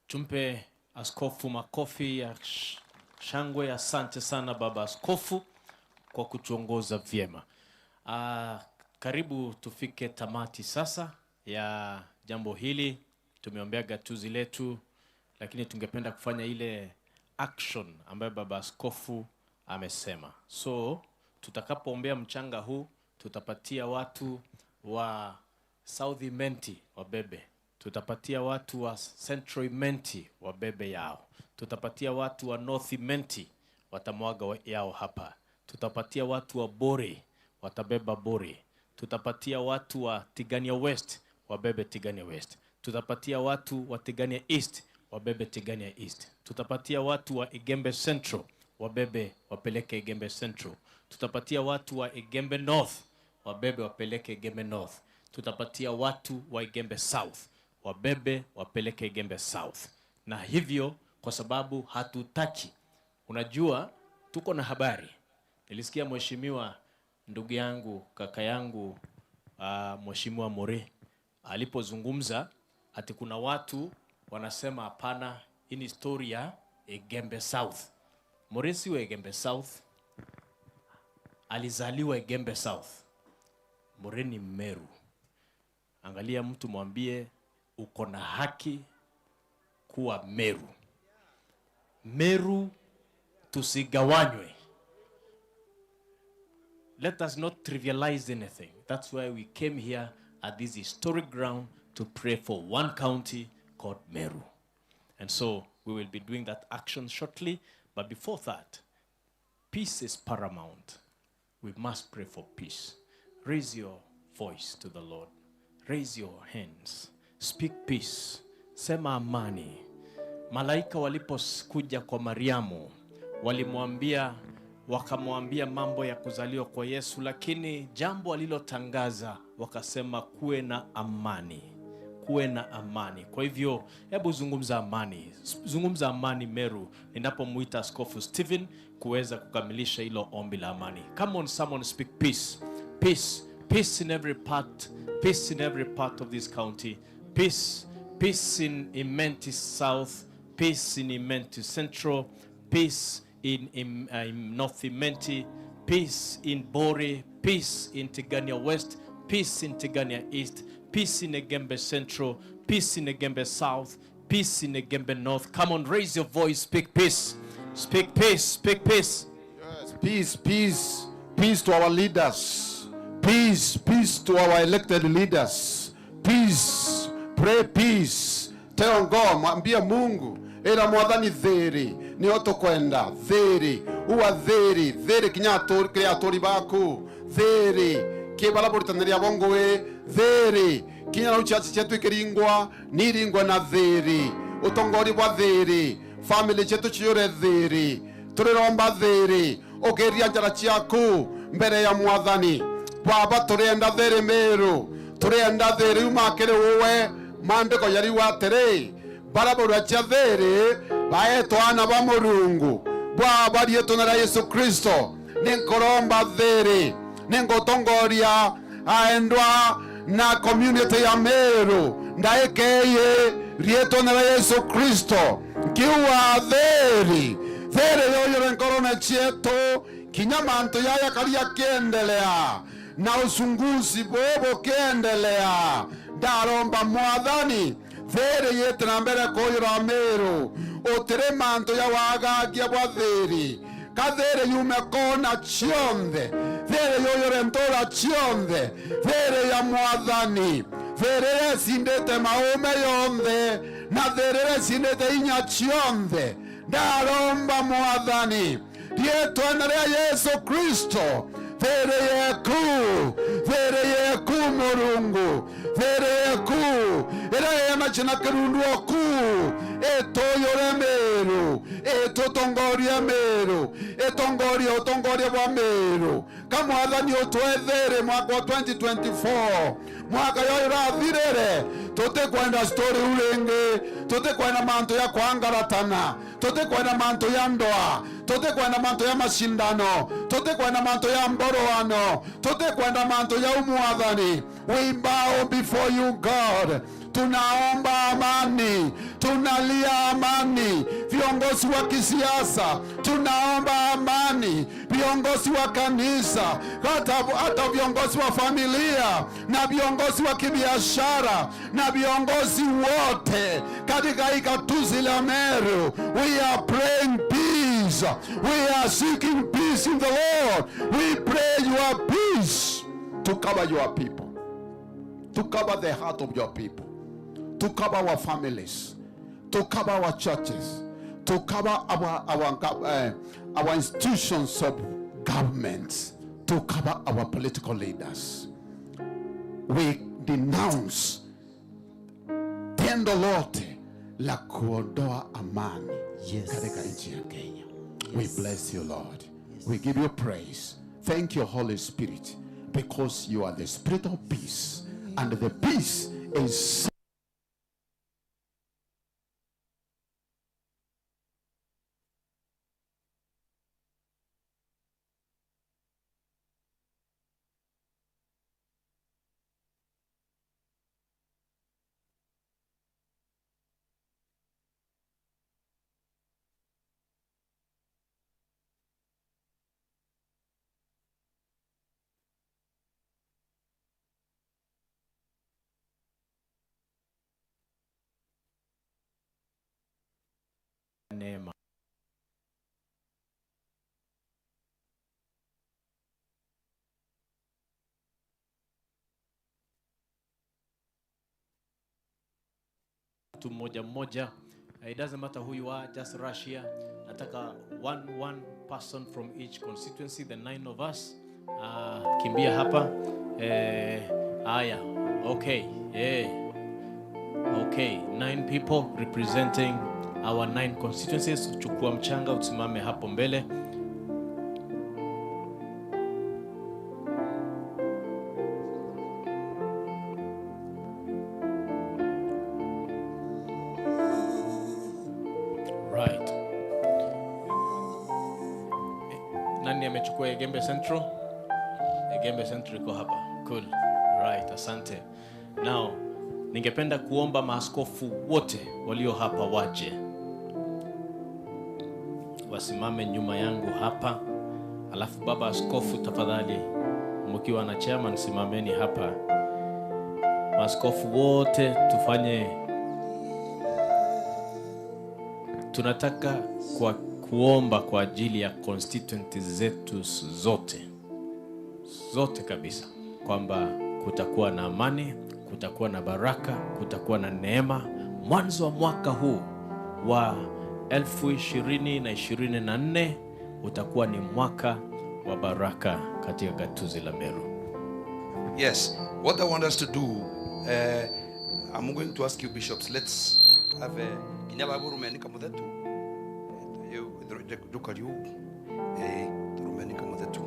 Tumpe askofu makofi ya sh-, shangwe. Asante sana baba askofu kwa kutuongoza vyema. Ah, karibu tufike tamati sasa ya jambo hili. Tumeombea gatuzi letu, lakini tungependa kufanya ile action ambayo baba askofu amesema. So, tutakapoombea mchanga huu, tutapatia watu wa South Imenti wabebe. Tutapatia watu wa Central Imenti wabebe yao. Tutapatia watu wa North Imenti watamwaga wa-, yao hapa. Tutapatia watu wa Bore watabeba Bore. Tutapatia watu wa Tigania West wabebe Tigania West. Tutapatia watu wa Tigania East wabebe Tigania East. Tutapatia watu wa Igembe Central wabebe, wapeleke Igembe Central. Tutapatia watu wa Igembe North wabebe, wapeleke Igembe North. Tutapatia watu wa Igembe South wabebe, wapeleke Igembe South. Na hivyo, kwa sababu hatutaki, unajua, tuko na habari. Nilisikia mheshimiwa, ndugu yangu, kaka yangu, ah, Mheshimiwa Murray alipozungumza ati kuna watu wanasema, "Hapana, hii ni story ya Igembe South." Murray si wa Igembe South. Alizaliwa Igembe South. Murray ni Mmeru. Angalia mtu, mwambie, "Uko na haki kuwa Meru." Meru tusigawanywe. Let us not trivialize anything. That's why we came here at this historic ground to pray for one county called Meru. And so we will be doing that action shortly. But before that, peace is paramount. We must pray for peace. Raise your voice to the Lord. Raise your hands. Speak peace. Sema amani. Malaika walipokuja kwa Mariamu, walimwambia, wakamwambia mambo ya kuzaliwa kwa Yesu, lakini jambo alilotangaza, wakasema, "Kuwe na amani. Kuwe na amani." Kwa hivyo, hebu zungumza amani. Zungumza amani, Meru, ninapomuita Askofu Stephen kuweza kukamilisha hilo ombi la amani. Come on, someone speak peace. Peace. Peace in every part. Peace in every part of this county. Peace. Peace in Imenti South. Peace in Imenti Central. Peace in, in, uh, in North Imenti. Peace in Bore. Peace in Tigania West. Peace in Tigania East. Peace in Igembe Central. Peace in Igembe South. Peace in Igembe North. Come on, raise your voice. Speak peace. Speak peace. Speak peace. Yes, peace, peace. Peace to our leaders. Peace, peace to our elected leaders. Peace. Pray peace. Tell God, mwambie Mungu, ira Mwathani thiri, nio tukwenda. Thiri. Ua thiri. Thiri kinya aturi-, kiri aturi baku. Thiri. Ki bara buritaniria bo ngui. Thiri. Kinya nau ciaci cietu ikiringwa, niringwe na thiri. Utongoria bwa thiri. Family cietu ciure thiri. Turiromba thiri. Ukiria njara ciaku mbere ya Mwathani. Baba, turienda thiri Miru. Turienda thiri uma kiri uwe. Maandiko jariuga atiri, bara burua cia thiri baetwa aana ba Murungu. Bwaba riitwa na ria Yesu Kristo, ninkuromba thiri. Ningutongoria aendwa na community ya Miru. Ndaika ii, riitwa na ria Yesu Kristo, nkiuga thiri. Thiri yujure nkorone cietu, kinya mantu jaya kari akiendelea. Na uchunguzi buu bukiendelea, ndaromba Mwathani, thiri yite na mbere kuujura Meru, utiri mantu ja wagagia bwa thiri, ka thiri yume koona cionthe, thiri yuujure ntuura cionthe, thiri ya Mwathani, thiri iria icindite maume jonthe, na thiri iria icindite inya cionthe. Ndaromba Mwathani, riitwene ria Yesu Kristo, thiri yeku, thiri yeku Murungu, thiri yeku iria iana cina kirundu oku, ituujure Meru, itutongorie Meru, itongorie utongoria bwa Meru. Ka Mwathani utwethere mwaka wa twenty twenty-four, mwaka yo urathirire, tutikwenda story u ringi, tutikwenda mantu ya kwangaratana, tutikwenda mantu ya ndoa, tutikwenda mantu ya macindano, tutikwenda mantu ya mboroano, tutikwenda mantu ya u Mwathani. We bow before you, God. Tunaomba amani, tunalia amani. Viongozi wa kisiasa, tunaomba amani. Viongozi wa kanisa, hata, hata viongozi wa familia na viongozi wa kibiashara na viongozi wote katika hii gatuzi la Meru, we are praying peace. We are seeking peace in the Lord. We pray your peace to cover your people, to cover the heart of your people, to cover our families, to cover our churches, to cover our, our gov-, eh, our institutions of government, to cover our political leaders. We denounce tendo lote la kuondoa amani Yes. katika nchi ya Kenya. We Yes. bless you, Lord. Yes. We give you praise. Thank you, Holy Spirit, because you are the Spirit of peace, and the peace is neema. Mtu mmoja mmoja. It doesn't matter who you are, just rush here. Nataka one, one person from each constituency, the nine of us. Ah, kimbia hapa. Eh, haya. Okay. Eh. Okay, nine people representing our nine constituencies. Chukua mchanga, usimame hapo mbele. Right. Eh, nani amechukua Igembe Central? Igembe Central iko hapa. Cool. Right, asante. Now, ningependa kuomba maaskofu wote walio hapa waje. Wasimame nyuma yangu hapa. Alafu baba askofu, tafadhali, mkiwa na chairman, simameni hapa. Maaskofu wote tufanye, tunataka kwa kuomba kwa ajili ya constituencies zetu zote. Zote kabisa, kwamba kutakuwa na amani, kutakuwa na baraka, kutakuwa na neema. Mwanzo wa mwaka huu wa elfu ishirini na ishirini na nne utakuwa ni mwaka wa baraka katika gatuzi la Meru. Yes, what I want us to do, eh, I'm going to ask you, bishops, let's have a, kinya babu rumeni kamuthetu. Yu-, ithiro-, njuka riu. Eh, turumeni kamuthetu.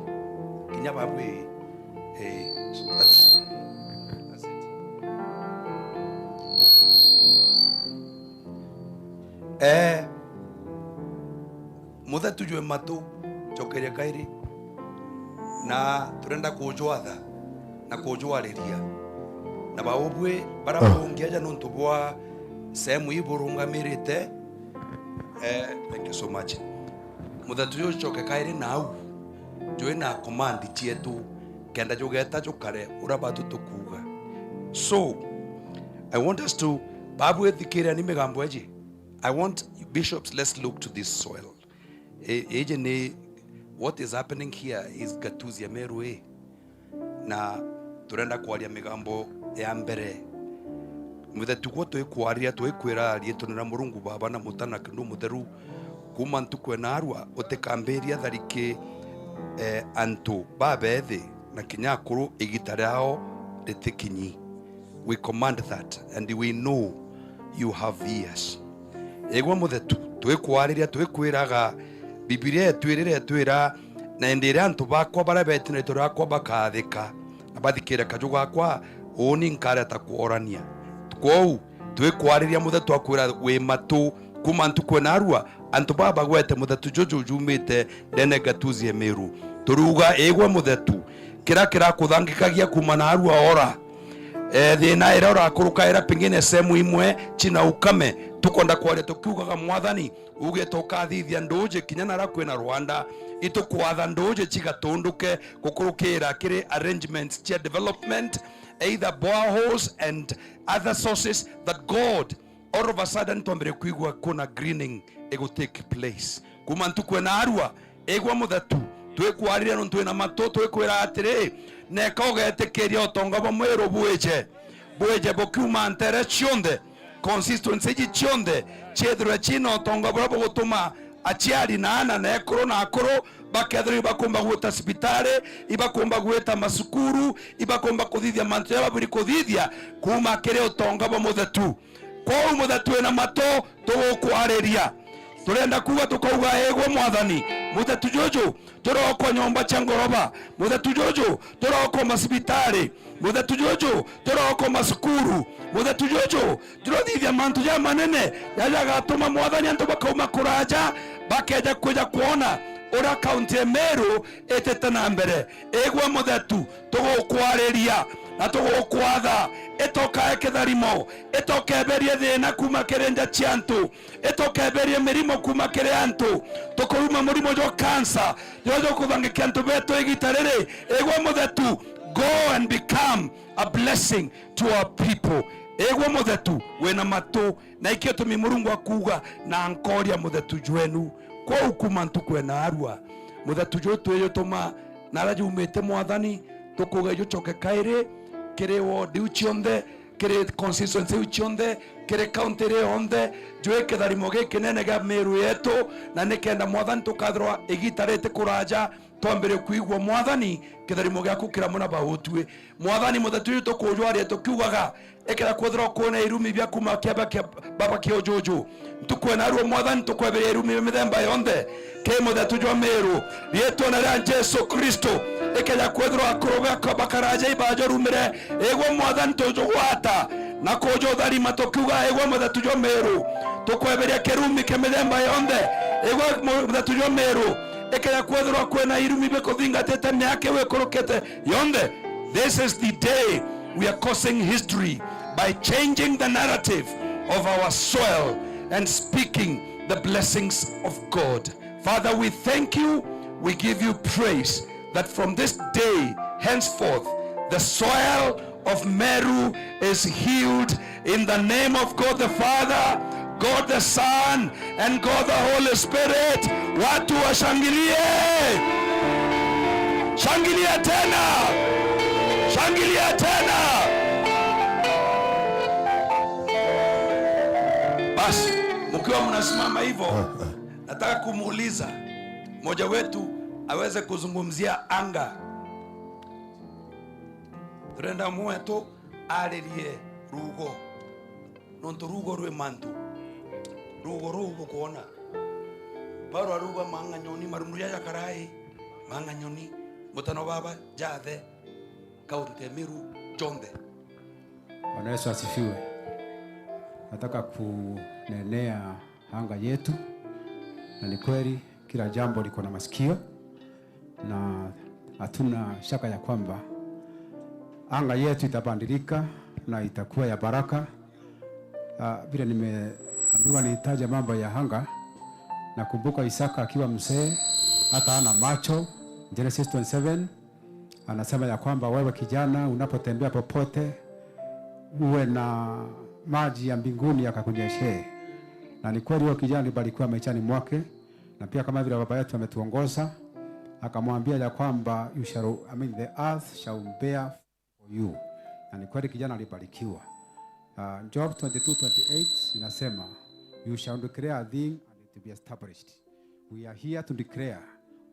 Kinya babu, eh. Eh, so that's, that's it. Eh, muthetu jwe matu, cokeria kairi. Na turenda kujwatha na kujwariria. Na baubwi bara Ah. bungi aja nuntu bwa sehemu ii burungamirite. Eh, thank you so much. Muthetu jucoke kairi nau, jwi na command cietu, kenda jugeta jukare uria batu tukuuga. So, I want us to, babu ethikiria ni migambo eji. I want bishops, let's look to this soil. I-, iji ni, what is happening here is Gatuzi ya Meru ii. Na turenda kwaria migambo ya mbere. Muthetu gwo twikwariria, twikwira riitwa ni ria Murungu Baba na Muta na Kindu Mutheru, kuuma ntuku ya naarua utikambiria thariki, eh, antu babethi na kinya akuru igita riao ritikinyi. We command that and we know you have ears. Igwa Muthetu, twikwariria, twikwiraga, Bibilia yetu irira itwira, "Na indi iria antu bakwa baria beti na riitwa riakwa bakathika, na bathikire kaju gakwa, uuni nkareta kworania." Kwou, twikwariria Muthetu akwira wi matu, kuuma ntuku ya naarua, antu baba bagwete Muthetu juju jumite ndene Gatuzi ya Meru. Turiuga, igwa Muthetu, kiria kirakuthangikagia kuuma naarua ora. E, thina iria urakuruka iria pengine sehemu imwe china ukame, tukwenda kwaria tukiugaga, Mwathani, ugite ukathithia nduuji kinya naria kwina rwanda. Itukwatha nduuji chigatunduke gukurukira kiri arrangements chia development, either boreholes and other sources, that God, all of a sudden twambire kwigua kuna greening igu take place. Kuuma ntuku ya naarua, igwa Muthetu, twikwariria nontu wina matu, twikwira atiri, neka ugetikiria utonga bwa Meru bwije, bwije bukiuma ntere cionthe, constituency iji cionthe ciithirwe cina utonga buria bugutuma aciari na aana na ekuru na akuru bakethirwa ibakumba gwita cibitari, ibakumba gwita macukuru, ibakumba kuthithia mantu jaria babwiri kuthithia kuuma kiri utonga bwa Muthetu. Kwou Muthetu wina matu, tugukwariria. Turenda kuuga tukauga, igwe Mwathani, Muthetu juju turokwa nyomba cia ngoroba, Muthetu juju turokwa macibitari, Muthetu juju turokwa macukuru, Muthetu juju turothithia mantu jamanene jaria jagatuma, Mwathani, antu bakauma kuraja bakeja kwija kwona uria kaunti ya Meru itite na mbere. Igwe Muthetu, tugukwariria na tugukwatha, itokae kitharimo, itokeberie thina kuuma kiri nja cia antu, itokeberie mirimo kuuma kiri antu. Tukuruma murimo jwa cancer juria jukuthangikia antu betu igita riri. Igwe Muthetu, go and become a blessing to our people. Igwe Muthetu, wina matu, na ikio tumi Murungu akuuga, na nkoria Muthetu jwenu. Kwou kuuma ntuku ya naarua, Muthetu juu twiyutuma naria jumite, Mwathani, tukuuga ijucoke kairi kiri ward iu cionthe, kiri constituency iu cionthe, kiri county iri yonthe, jwi kitharimo gikinene gia Meru yetu, na nikenda, Mwathani, tukathirwa igita riti kuraja twambire kwigua, Mwathani, kitharimo giaku kiri amwe na bautui. Mwathani, Muthetu uyu tukujwaria tukiugaga, ikira kwithirwa kwina irumi bia kuuma kiamba kia baba kia ujuju. Ntuku ya naarua, Mwathani, tukweberia irumi bia mithemba yonthe ki Muthetu jwa Meru. Riitwene ria Jesu Kristo, ikeja kwithirwa akuru bakwa bakaraja ibajurumire, igwe Mwathani tujugwata na kujutharima tukiuga, igwe Muthetu jwa Meru, tukweberia kirumi kia mithemba yonthe, igwe Muthetu jwa Meru, ikeja kwithirwa kwina irumi bikuthingatite miaka iu ikurukite yonthe. This is the day we are causing history by changing the narrative of our soil and speaking the blessings of God. Father, we thank you, we give you praise that from this day henceforth, the soil of Meru is healed in the name of God the Father, God the Son, and God the Holy Spirit. Watu washangilie. Shangilia tena. Shangilia tena. Basi, mkiwa mnasimama hivyo, nataka kumuuliza mmoja wetu aweze kuzungumzia anga. Turenda mwetu aririe ruugo, nontu ruugo rwi mantu. Ruugo ruu bukwona, Paulo arauga, mang'anyoni, marundu jaja karai, mang'anyoni, mutano baba jathe, kaunti ya Meru jonthe. Bwana Yesu asifiwe. Nataka kunenea anga yetu, na ni kweli kila jambo liko na masikio, na hatuna shaka ya kwamba anga yetu itabadilika na itakuwa ya baraka. Ah, vile nimeambiwa nitaje mambo ya anga, nakumbuka Isaka akiwa mzee, hata hana macho, Genesis twenty-seven, Anasema ya kwamba wewe kijana, unapotembea popote, uwe na maji ya mbinguni yakakunyeshee. Na ni kweli, huyo kijana alibarikiwa maishani mwake, na pia kama vile baba yetu ametuongoza, akamwambia ya kwamba, "You shall, I mean, the earth shall bear for you." Na ni kweli, kijana alibarikiwa. Uh, Job twenty-two twenty-eight inasema, "You shall declare a thing and it will be established." We are here to declare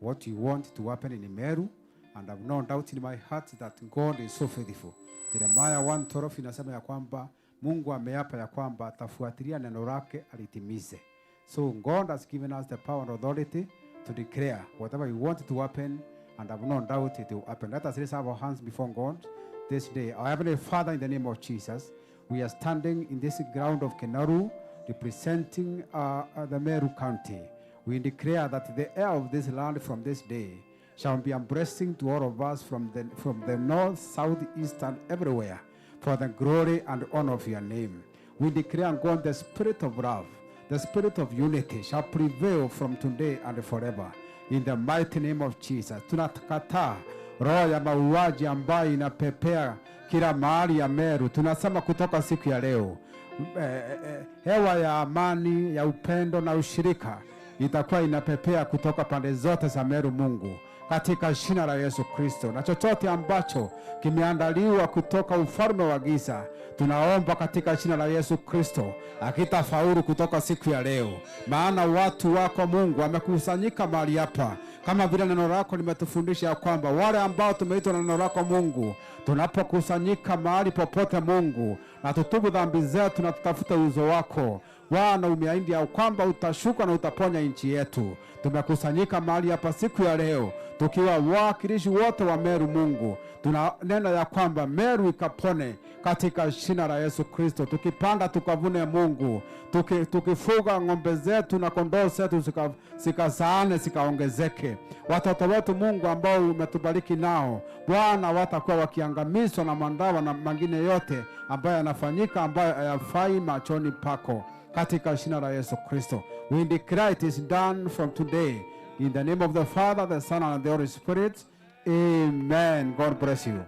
what we want to happen in Meru, and have no doubt in my heart that God is so faithful. Jeremiah one twelve inasema ya kwamba Mungu ameapa ya kwamba atafuatilia neno lake alitimize. So God has given us the power and authority to declare whatever we want to happen, and have no doubt it will happen. Let us raise our hands before God this day. Our Heavenly Father, in the name of Jesus, we are standing in this ground of Kinaru, representing, uh, uh, the Meru County. We declare that the air of this land from this day shall be a blessing to all of us from the, from the north, south, east, and everywhere, for the glory and honor of your name. We declare, God, the spirit of love, the spirit of unity shall prevail from today and forever. In the mighty name of Jesus, tunakataa roho ya mauaji ambayo inapepea kila mahali ya Meru. Tunasema kutoka siku ya leo, eh, eh, eh, hewa ya amani, ya upendo na ushirika itakuwa inapepea kutoka pande zote za Meru, Mungu, katika jina la Yesu Kristo. Na chochote ambacho kimeandaliwa kutoka ufalme wa giza, tunaomba katika jina la Yesu Kristo, hakitafaulu kutoka siku ya leo, maana watu wako, Mungu, wamekusanyika mahali hapa, kama vile neno lako limetufundisha ya kwamba wale ambao tumeitwa na neno lako, Mungu, tunapokusanyika mahali popote, Mungu, na tutubu dhambi zetu na tutafute uso wako, Bwana, umeahidi ya kwamba utashuka na utaponya nchi yetu. Tumekusanyika mahali hapa siku ya leo tukiwa wawakilishi wote wa Meru, Mungu. Tunanena ya kwamba Meru ikapone katika jina la Yesu Kristo. Tukipanda tukavune, Mungu. Tuki-, tukifuga ng'ombe zetu na kondoo zetu zika-, zikazaane, zikaongezeke. Watoto wetu, Mungu, ambao umetubariki nao, Bwana, watakuwa wakiangamizwa na madawa na mengine yote ambayo yanafanyika, ambayo hayafai machoni pako, katika jina la Yesu Kristo. We declare it is done from today. In the name of the Father, the Son, and the Holy Spirit. Amen. God bless you.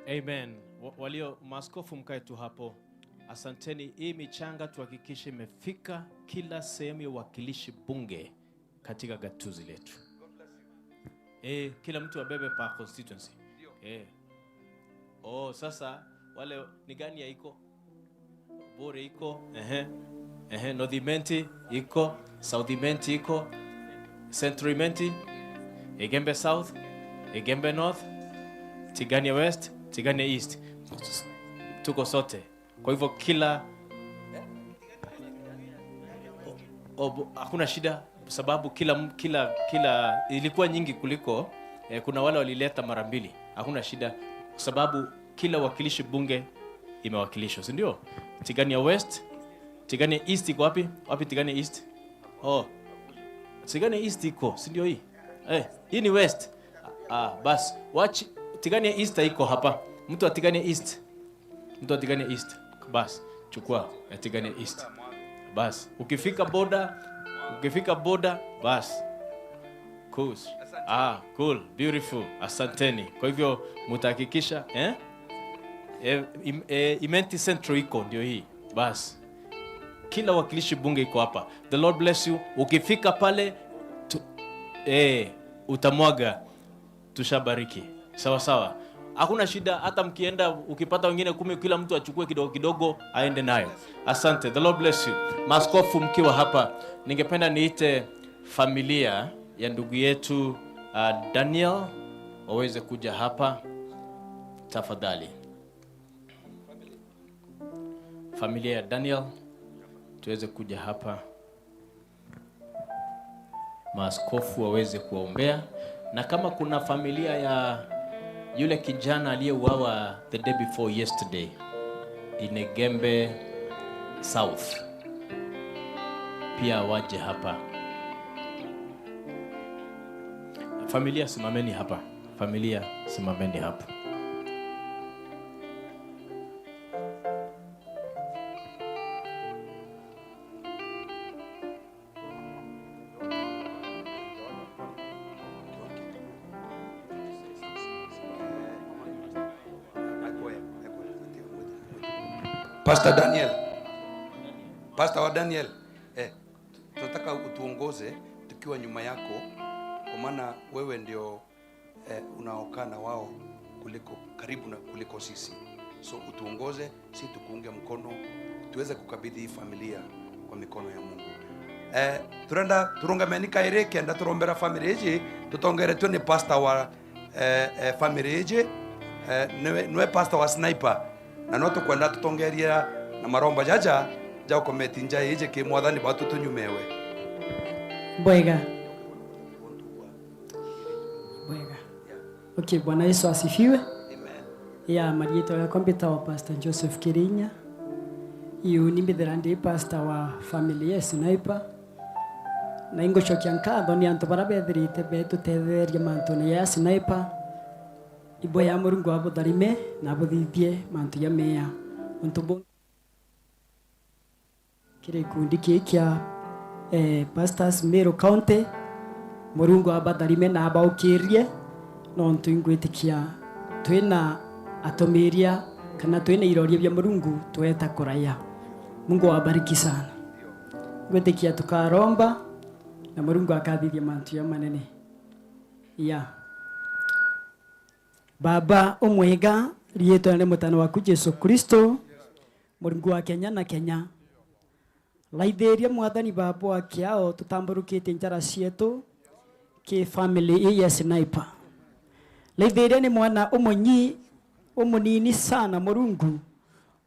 Amen. Wa-, walio maaskofu, mkae tu hapo. Asanteni. Hii michanga tuhakikishe imefika kila sehemu ya uwakilishi bunge katika gatuzi letu. Eh, kila mtu abebe per constituency. Eh. Oh, sasa wale ni gani ya iko? Bore iko, ehe. Ehe, North Imenti iko, South Imenti iko, Central Imenti, Igembe South, Igembe North, Tigania West, Tigania East. Tuko sote. Kwa hivyo kila o-, bo-, hakuna shida, sababu kila m-, kila, kila ilikuwa nyingi kuliko, eh, kuna wale walileta mara mbili. Hakuna shida, sababu kila wakilishi bunge imewakilishwa, si ndio? Tigania West, Tigania East iko wapi? Wapi Tigania East? Oh. Tigania East iko, si ndio hii? Eh, hii ni West. Ah, bas. Watch, Tigania East iko hapa. Mtu wa Tigania East. Mtu wa Tigania East. Bas, chukua ya Tigania East. Bas, ukifika boda, ukifika boda, bas. Cool. Ah, cool. Beautiful. Asanteni. Kwa hivyo mutahakikisha, eh? Eh, im-, eh, Imenti Central iko ndio hii. Bas. Kila wakilishi bunge iko hapa. The Lord bless you. Ukifika pale tu, eh, utamwaga. Tushabariki. Sawa sawa. Hakuna shida, hata mkienda, ukipata wengine kumi, kila mtu achukue kidogo kidogo aende nayo. Asante. The Lord bless you. Maaskofu mkiwa hapa, ningependa niite familia ya ndugu yetu, uh, Daniel waweze kuja hapa tafadhali. Familia ya Daniel tuweze kuja hapa. Maaskofu waweze kuwaombea. Na kama kuna familia ya yule kijana aliyeuawa the day before yesterday in Igembe South, pia waje hapa. Familia, simameni hapa. Familia, simameni hapa. Pastor Daniel. Pastor wa Daniel. Eh, tunataka utuongoze tukiwa nyuma yako, kwa maana wewe ndio, eh, unaokaa na wao kuliko, karibu na kuliko sisi. So utuongoze, si tukuunge mkono, tuweze kukabidhi hii familia kwa mikono ya Mungu. Eh, turenda turungameni kairi kenda turombera family iji, tutongeretwe ni pastor wa, eh, eh, family iji, eh, niwe, niwe pastor wa Sniper. Na no tukwenda tutongeria na maromba jaja ja ukometi nja iji ki Mwathani batu tunyumewe. Bwega. Bwega. Okay, Bwana Yesu asifiwe. Ya, mariitwa yakwa mbitawa Pastor Joseph Kirinya. Iu ni mbithira ndi pastor wa family ya Sniper. Na ingucokia nkatho ni antu bara bethirite betutetheria mantune ya Sniper. Ibwea Murungu abutharime na abuthithie mantu ja meya. Untu bungi kiri gikundi kii kia, eh, Pastors Meru County, Murungu abatharime na abaukirie, nontu ingwitikia twina atumiria kana twina iroria bia Murungu tweta kuraya. Mungu awabariki sana. Ngwitikia tukaromba na Murungu akathithia mantu ja manene. Ya. Baba umwega, riitwa ria mutano waku Jesu Kristo, Murungu wa kenya na kenya. Raithiria Mwathani Baba wa kiao tutamburukitie njara cietu ki family ii ya Sniper. Raithiria ni mwana umunyi, umunini sana Murungu,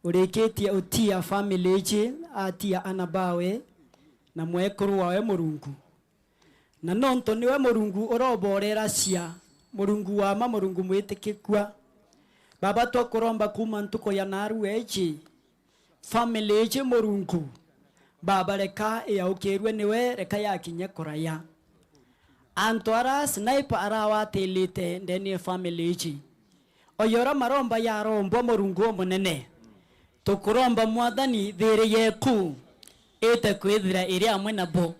urikitie utia family iji, atia ana bawe na mwekuru wawe Murungu. Na nontu niwe Murungu uroborera cia, Murungu wa ma, Murungu mwitikikua. Baba, twakuromba kuuma ntuku ya narua iji, family iji Murungu, Baba, reka yaukirue niwe, reka yakinye kuraya. Antu ara Sniper arawatilite ndene ya family iji, oyo ura maromba yarombwa Murungu umunene, tukuromba Mwathani, thiri yeku ite kwithira iri amwe nabo.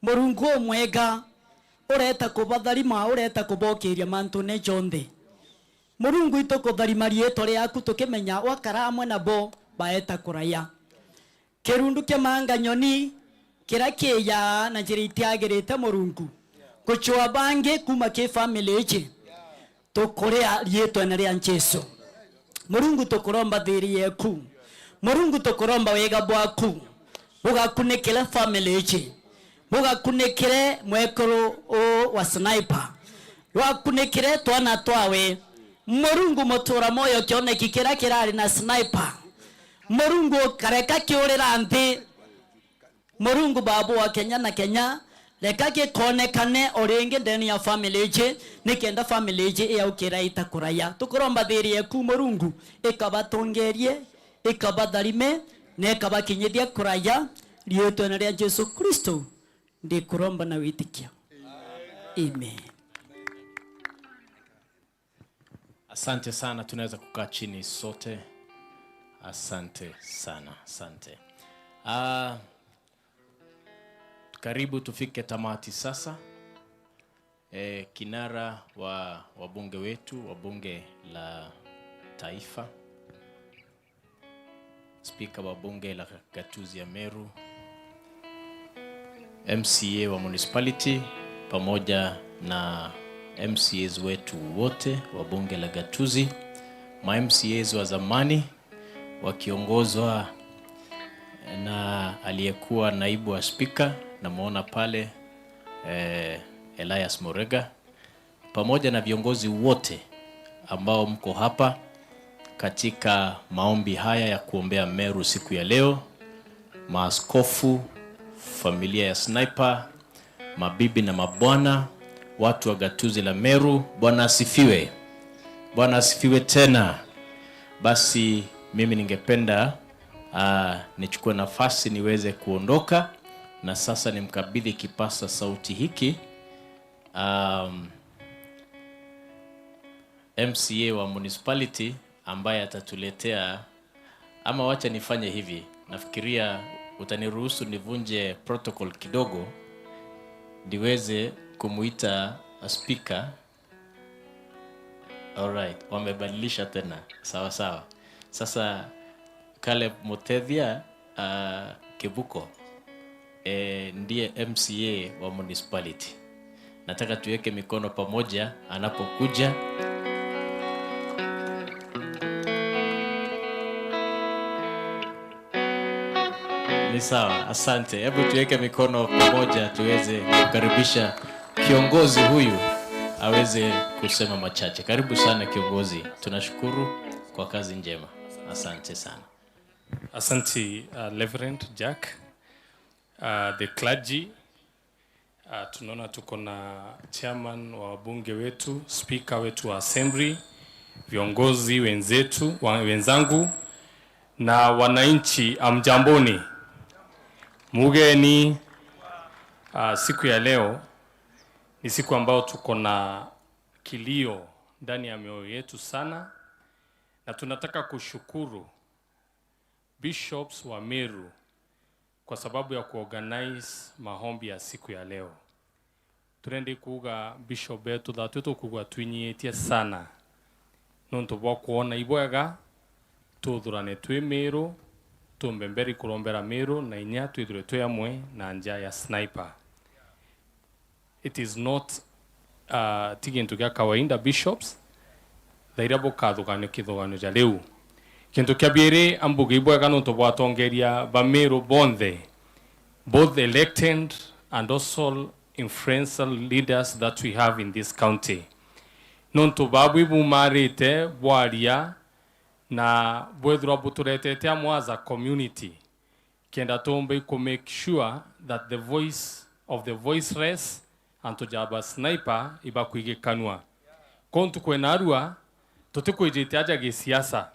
Murungu umwega, ureta kubatharima, ureta kubokiria mantune jonthe. Murungu, itukutharima riitwa riaku tukimenya wakara amwe nabo baeta kuraya. Kirundu kia manga nyoni kiria kiiyaa na njira itiagirite, Murungu, gucwa bangi kuuma ki family iji, tukuria riitwene ria Jesu. Murungu, tukuromba thiri yeku. Murungu, tukuromba wega bwaku bugakunikire family iji, bugakunikire mwekuru uu wa Sniper, bugakunikire twana twawe. Murungu, mutura moyo kioneki kiria kirari na Sniper, Murungu, ukareka kiurira nthi. Murungu Baba wa kenya na kenya, reka gikonekane o ringi ndene ya family iji, nikenda family iji iyaukira ita kuraya. Tukuromba thiri yeku Murungu, ikabatongerie, ikabatharime, na ikabakinyithia kuraya. Riitwene ria Jesu Kristo ndikuromba na witikio. Amen. Asante sana, tunaweza kukaa chini sote. Asante sana, asante. Ah, karibu tufike tamati sasa. Eh, kinara wa wabunge wetu wa bunge la taifa, spika wa bunge la gatuzi ya Meru, M C A wa municipality, pamoja na M C As wetu wote wa bunge la gatuzi, ma M C As wa zamani wakiongozwa na aliyekuwa naibu wa spika, namuona pale, eh, Elias Murega, pamoja na viongozi wote ambao mko hapa katika maombi haya ya kuombea Meru siku ya leo, maaskofu, familia ya Sniper, mabibi na mabwana, watu wa gatuzi la Meru, Bwana asifiwe. Bwana asifiwe tena. Basi mimi ningependa, ah, nichukue nafasi niweze kuondoka, na sasa nimkabidhi kipasa sauti hiki, um, M C A wa municipality ambaye atatuletea, ama wacha nifanye hivi, nafikiria utaniruhusu nivunje protocol kidogo, niweze kumuita speaker. Alright, wamebadilisha tena. Sawa sawa. Sasa Caleb Mutethia, ah, Kibuko, eh, ndiye M C A wa municipality. Nataka tuweke mikono pamoja anapokuja. Ni sawa, asante. Hebu tuweke mikono pamoja tuweze kukaribisha kiongozi huyu aweze kusema machache. Karibu sana kiongozi. Tunashukuru kwa kazi njema. Asante sana. Asante, uh, Reverend Jack. Uh, the clergy, uh, tunaona tuko na chairman wa wabunge wetu, speaker wetu wa assembly, viongozi wenzetu, wa-, wenzangu na wananchi, amjamboni. Mugeni, uh, siku ya leo ni siku ambayo tuko na kilio ndani ya mioyo yetu sana, na tunataka kushukuru bishops wa Meru kwa sababu ya kuorganize maombi ya siku ya leo. Turenda kuuga bishop betu, thatwi tukugwa twinyiitie sana nontu bwa kwona ibwega tuthurane twi Meru, tumbe mbere kurombera Meru na inya twithirwe twi amwe na nja ya Sniper. It is not, uh, ti gintu gia kawaida, bishops, thaira bukathuganio kithuganio ja riu. Kintu kia biiri, ambuge ibwega nontu bwa atongeria ba Meru bonthe, both elected and also influential leaders that we have in this county. Nontu babu ibumarite bwaria na bwethirwa buturetete amwe as a community, kenda tumbe ku make sure that the voice of the voiceless antu ja ba Sniper ibakwigikanua. Ko ntuku ena arua, tutikwijite aja gisiasa.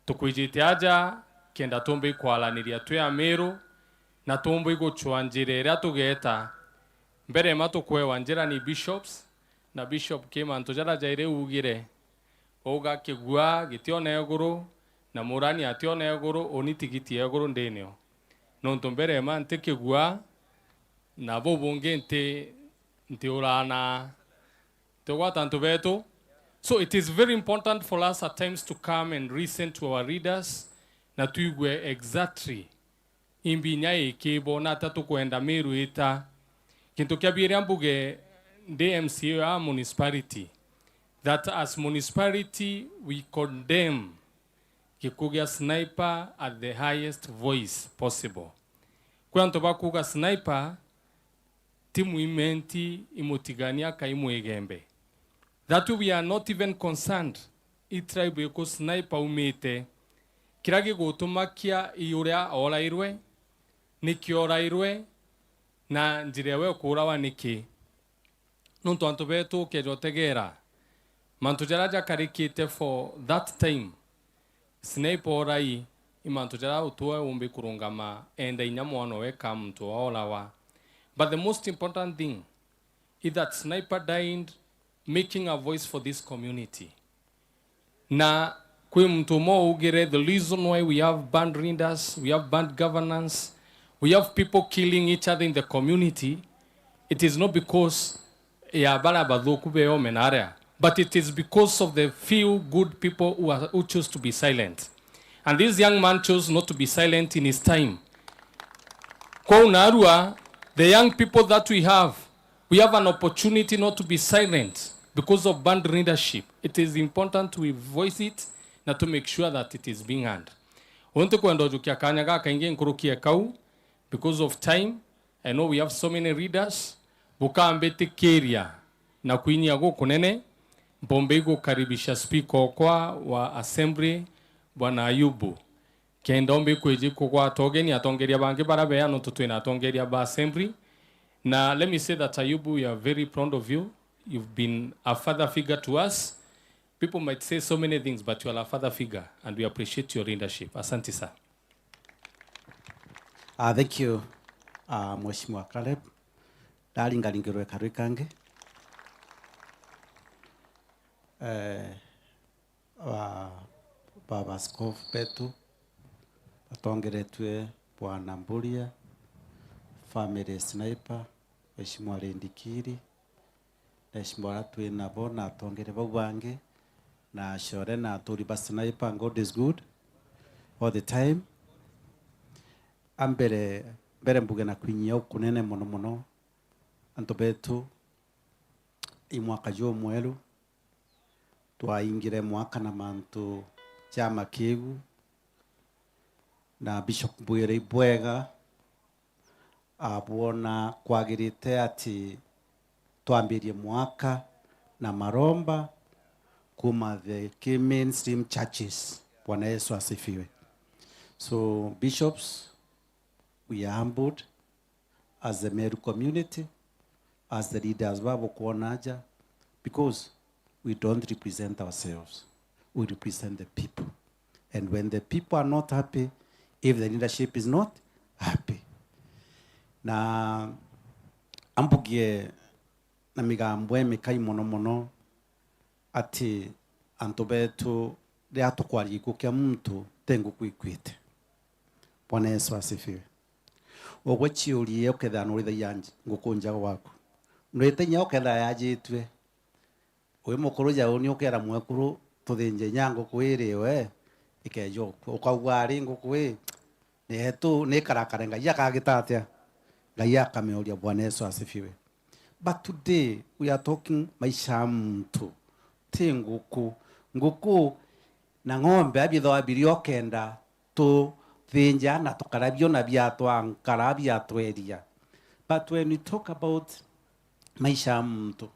Tukwijite aja kenda tumbe ikwaraniria twi Amiru, na tumbe igucwa njira iria tugeeta. Mbere ma tukwewa njira ni bishops, na bishop ki mantu jaria jairi ugire, uga kigua gitiona iguru, na murani ationa iguru, uni tigiti ya iguru ndinio. Nontu mbere ma nti kigua, na bubungi nti, nti urana. Tugwata antu betu. So it is very important for us at times to come and listen to our leaders, na tuigue exactly imbi inya ikibo, na ata tukwenda Miru ita. Kintu kia biiri mbuge ndi M C A ya municipality, that as municipality we condemn gikuo gia Sniper at the highest voice possible. Kwi antu bakuuga Sniper ti mwimenti, imutigania kai mwigembe. That we are not even concerned i tribe iku Sniper aumite. Kiria gigutumakia i uria orairwe, niki orairwe, na njira ewe ukuurawa niki. Nontu antu betu ukeja utegeera mantu jaria jakarikite for that time, Sniper orai, i mantu jaria utwe umbi kurungama enda inya mwana owe ka muntu oorawa. But the most important thing is that Sniper died making a voice for this community. Na kwi muntu umwe ugire, the reason why we have banned leaders, we have banned governance, we have people killing each other in the community, it is not because ya baria bathuku beome na aria, but it is because of the few good people who are, who choose to be silent. And this young man chose not to be silent in his time. Kwou narua, the young people that we have, we have an opportunity not to be silent because of bad leadership. It is important we voice it na to make sure that it is being heard. Untu kwenda ujukia kanya gaka ingi nkurukie kau, because of time, I know we have so many leaders, bukambitikiria na kwinyia gukunene, mpombe igukaribisha speaker okwa wa assembly, Bwana Ayubu. Kenda ombe kwiji kugwata ugeni atongeria bangi baria bea, nontu twina atongeria ba assembly. Na let me say that, Ayubu, we are very proud of you. You've been a father figure to us. People might say so many things, but you are a father figure and we appreciate your leadership. Asante sana. Ah, thank you, ah, Mheshimiwa Caleb. Ndaringaringirwe karwi kangi. Eh, ba, baba askofu betu, batongeretue Bwana Mburia, family Sniper, Mheshimiwa Rindikiri, Mheshimiwa aria twi nabo na atongeria bau bangi, na acore na aturi ba Sniper, God is good. all the time. Ambere, mbere mbuge na kwinyia ukunene mono mono, antu betu, i mwaka jumweru, twaingire mwaka na mantu ja makigu, na Bishop Bwire ibwega, abwona kwagirite ati twambirie mwaka na maromba kuma the ki mainstream churches. Bwana Yesu asifiwe. So, bishops, we are humbled as the Meru community, as the leaders babukwona aja, because we don't represent ourselves, we represent the people. And when the people are not happy, if the leadership is not happy. Na ambugie na migambo imikai mono mono ati antu betu, riria tukwaria gikuo kia muntu, ti nguku ikuite. Bwana Yesu asifiwe. Ugwe ciurie ukethira nurithagia nj-, nguku nja gwaku. Nurithagia ukethira yajitue. Wi mukuru jau ni ukera mwekuru, tuthinje inya nguku iri we, ikeja ukua. Ukauga ari nguku ii, ni yetu, ni ikarakare, Ngai akagita atia? Ngai akamiuria. Bwana Yesu asifiwe. But today, we are talking maisha ya muntu, ti nguku. Nguku na ng'ombe, abithagwa biria ukenda tuthinja na tukarabio na biatwankara biatweria. But when we talk about maisha ya muntu,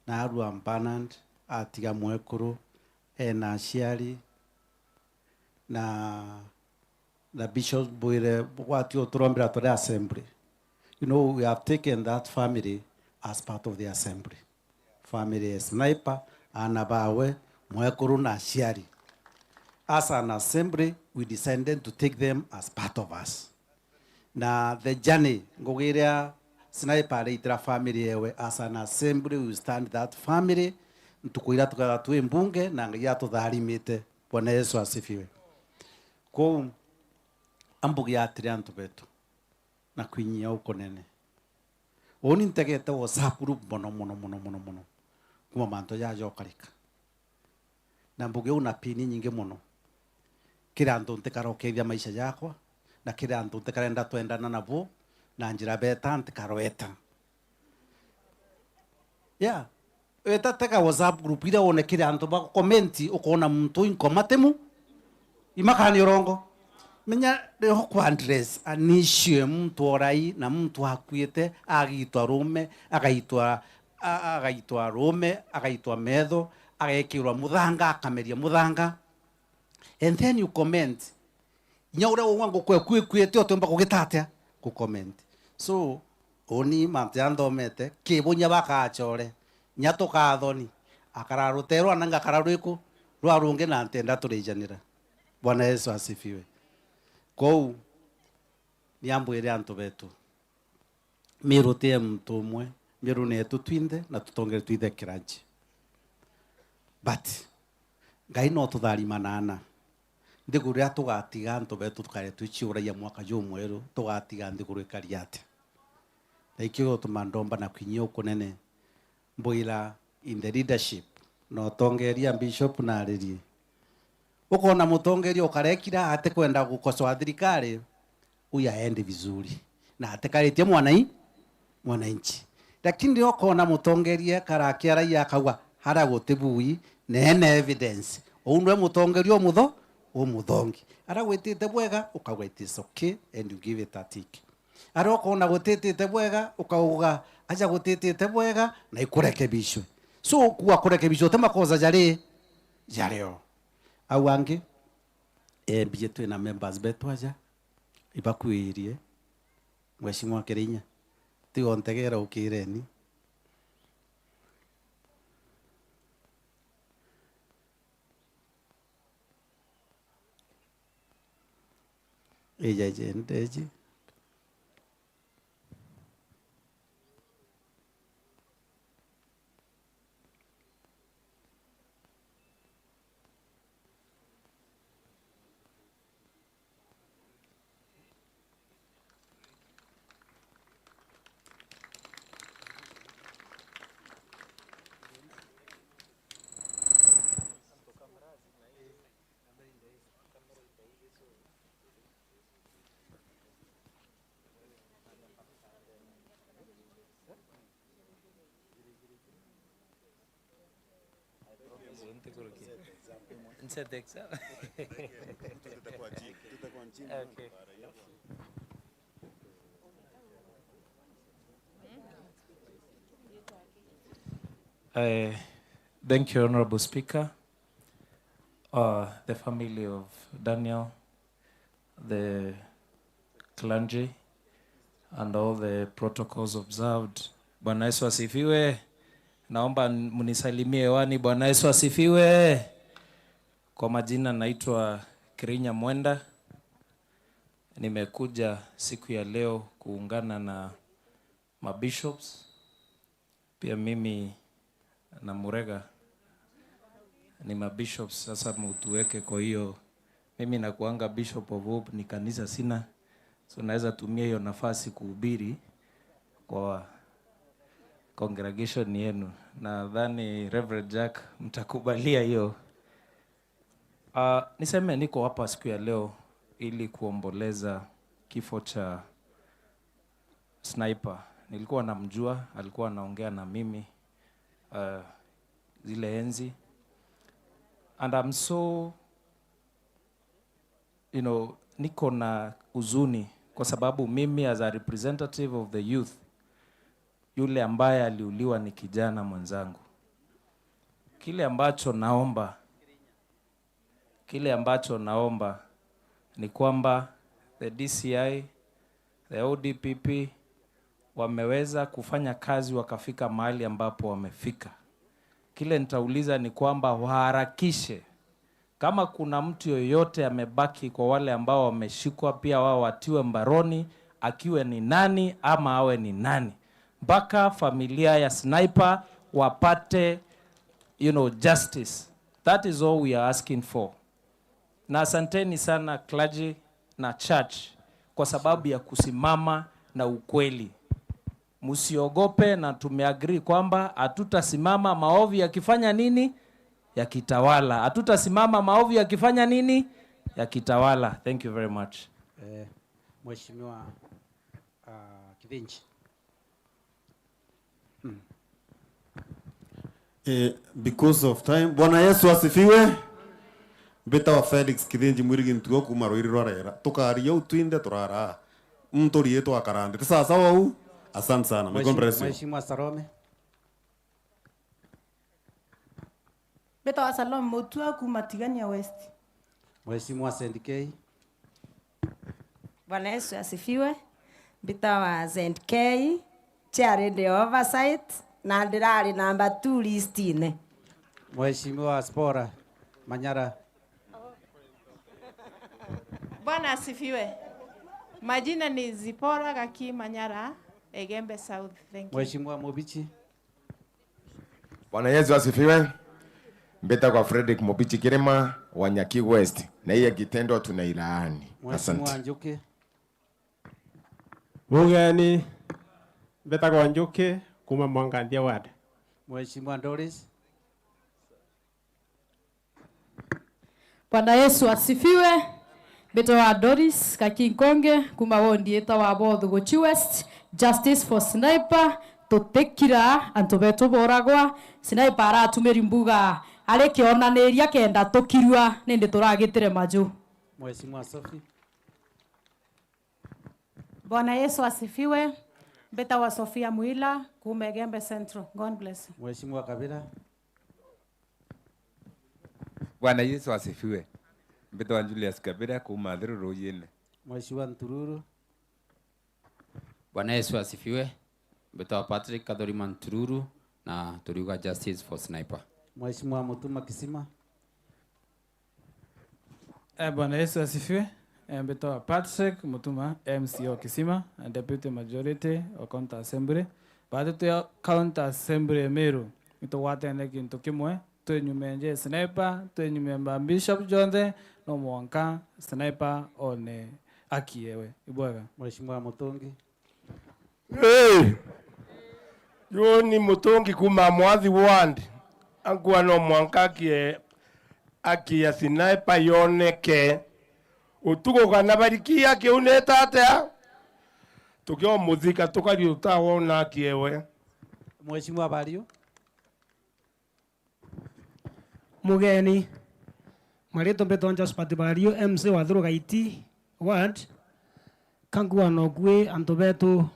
naarua Bernard, atiga mwekuru, ena aciari, na, na Bishop Bwire, gwati uturombera turi assembly. You know, we have taken that family as part of the assembly. Family ya Sniper, aana bawe, mwekuru na aciari. As an assembly, we decided to take them as part of us. Na the journey, ngugi iria Sniper areitira family yewe, as an assembly, we stand that family, ntuku iria tukethirwa twi mbunge, na Ngai atutharimite. Bwana Yesu asifiwe. Kwou, ambugia atiri antu betu, na kwinyia ukunene. Uni ntegete WhatsApp group mono, mono, mono, mono, mono, kuma mantu jaja ukarika. Na mbuge uu na pini nyingi mono. Kiri antu ntikara ukethia maisha jakwa, na kiri antu ntikarenda twendana nabo na njira beta ntikarweta. Yeah. Weta tega WhatsApp group iria wone kiri antu ba comment, ukoona muntu inkomatimu, imakani urongo. Menya, riho ku address an issue ya muntu orai na muntu akuite, agitwa rume, agaitwa, a-, agaitwa rume, agaitwa metho, agekirwa muthanga, akameria muthanga. And then you comment. Inya uria waugua nguku eku ikuite, utiumba kugita atia? Ku comment. So, uni mantu ja nthomete, kibunya bakachore, nya tukathoni, akara ruteru, ana ngakara rwiku, rwa rungi, na ntenda turijanira. Bwana Yesu asifiwe. Kwou, ni ambwire antu betu, Miru ti ya muntu umwe, Miru ni yetu twinthe, na tutongere twithe kiranji. But, Ngai no tutharimanaana. Nthiguru iria tugatiga antu betu tukare twiciuragia mwaka jumweru, tugatiga nthiguru ikari atia? Na ikio gituma ndomba na kwinyia ukunene, mbwira in the leadership, na utongeria bishop na aririe. Ukoona mutongeria ukarekira atikwenda gukosoa thirikari, huyu aendi vizuri. Na atikaritie mwanai-, mwananchi. Lakini riria ukoona mutongeria ekara akiaragia akauga, "Haria guti bui, na ena evidence." Uu nwe mutongeria umutho-, umuthongi. Aria gwitite bwega, ukauga, "It is okay," and you give it a tick. Aria ukoona gutitite bwega, ukauga, "Aja gutitite bwega, na ikurekebishwe." So, kuga kurekebishwa ti makosa jari, jario. Au angi, eh, mbiji twina members betu aja, ibakuirie, Mheshimiwa Kirinya, tiga untegera ukireni. Ija, ija, ndeji. Nse exam. Okay. Uh, thank you, Honorable Speaker. Uh, the family of Daniel, the clergy, and all the protocols observed. Bwana Yesu asifiwe. Naomba mnisalimie hewani. Bwana Yesu asifiwe. Kwa majina naitwa Kirinya Mwenda. Nimekuja siku ya leo kuungana na mabishops. Pia mimi na Murega ni mabishops, sasa mutuweke. Kwa hiyo mimi nakuanga Bishop of Hope, ni kanisa sina, so naweza tumia hiyo nafasi kuhubiri kwa congregation yenu. Nadhani Reverend Jack mtakubalia hiyo. Ah, niseme niko hapa siku ya leo ili kuomboleza kifo cha Sniper. Nilikuwa namjua, alikuwa anaongea na mimi, uh, zile enzi. And I'm so, you know, niko na huzuni kwa sababu mimi, as a representative of the youth, yule ambaye aliuliwa ni kijana mwenzangu. Kile ambacho naomba, kile ambacho naomba ni kwamba the D C I, the O D P P wameweza kufanya kazi wakafika mahali ambapo wamefika. Kile nitauliza ni kwamba waharakishe, kama kuna mtu yoyote amebaki kwa wale ambao wameshikwa, pia wao watiwe mbaroni, akiwe ni nani ama awe ni nani, mpaka familia ya Sniper wapate, you know, justice. That is all we are asking for. Na asanteni sana clergy na church kwa sababu ya kusimama na ukweli. Msiogope, na tumeagree kwamba hatutasimama maovu yakifanya nini? Yakitawala. Hatutasimama maovu yakifanya nini? Yakitawala. Thank you very much. Eh, Mheshimiwa, ah, Kithinji. Eh, because of time. Bwana Yesu asifiwe. Mbitawa Felix Kithinji Mwirigi Ntuo kuuma Rwiri rwa Rera. Tukaria u twinthe turara. Muntu riitwa akarande. Ti sawa sawa u? Asante sana. May God bless you. Mheshimiwa Salome. Mbitawa Salome Mutua kuuma Tigania West. Mheshimiwa Saint K. Bwana Yesu asifiwe. Mbitawa Saint K, chair ndi oversight, na ndirari namba two listine. Mheshimiwa Spora Manyara. Bwana asifiwe. Majina ni Zipora Gaki Manyara, Egembe South. Thank you. Mheshimiwa Mubichi. Bwana Yesu asifiwe. Mbitagwa Fredrick Mubichi Kirima wa Nyaki West, na hiyo kitendo tunailaani. Mheshimiwa Asante. Njuki. Bugeni, mbitagwa Njuki kuma Mwangandia ward. Mheshimiwa Doris. Bwana Yesu asifiwe. Mbitagwa Doris Kakinkonge, kuma wondi itawa Bothuguchi West. Justice for Sniper, tutikira antu betu boragwa. Sniper aratumiri mbuga ari kionaniria kenda tukirua, nindi turagitire maju. Mheshimiwa Sophie. Bwana Yesu asifiwe. Mbitagwa Sofia Mwila, kuma Igembe Central. God bless you. Mheshimiwa Kabira. Bwana Yesu asifiwe. Mbitagwa Julius Kabira, kuma Athiru Ruyine. Mheshimiwa Ntururu. Bwana Yesu asifiwe. Mbitagwa Patrick Kathorima Ntururu, na turiuga justice for Sniper. Mheshimiwa Mutuma Kisima. Eh, Bwana Yesu asifiwe. Eh, mbitagwa Patrick Mutuma, M C O Kisima, and Deputy Majority wa County Assembly. Baatwi twi County Assembly Meru, nitugwatene kintu kimwe, twi nyuma ya Sniper, twi nyuma ya ma bishop jonthe, no mwanka Sniper one aki ewe. Ibwega. Mheshimiwa Mutungi. Hey! Yu ni Mutungi kuma Mwathi Ward. Ankua no mwanka akie, akie Sniper yoneke. Utuku kana bariki akiunite atia? Tukiomuthika tukari utawona akiewe. Mheshimiwa Bario. Mugeni. Maritwa mbitwa Josephat Bario, M C wa Thuru Gaiti Ward. Kankuga nokui antu betu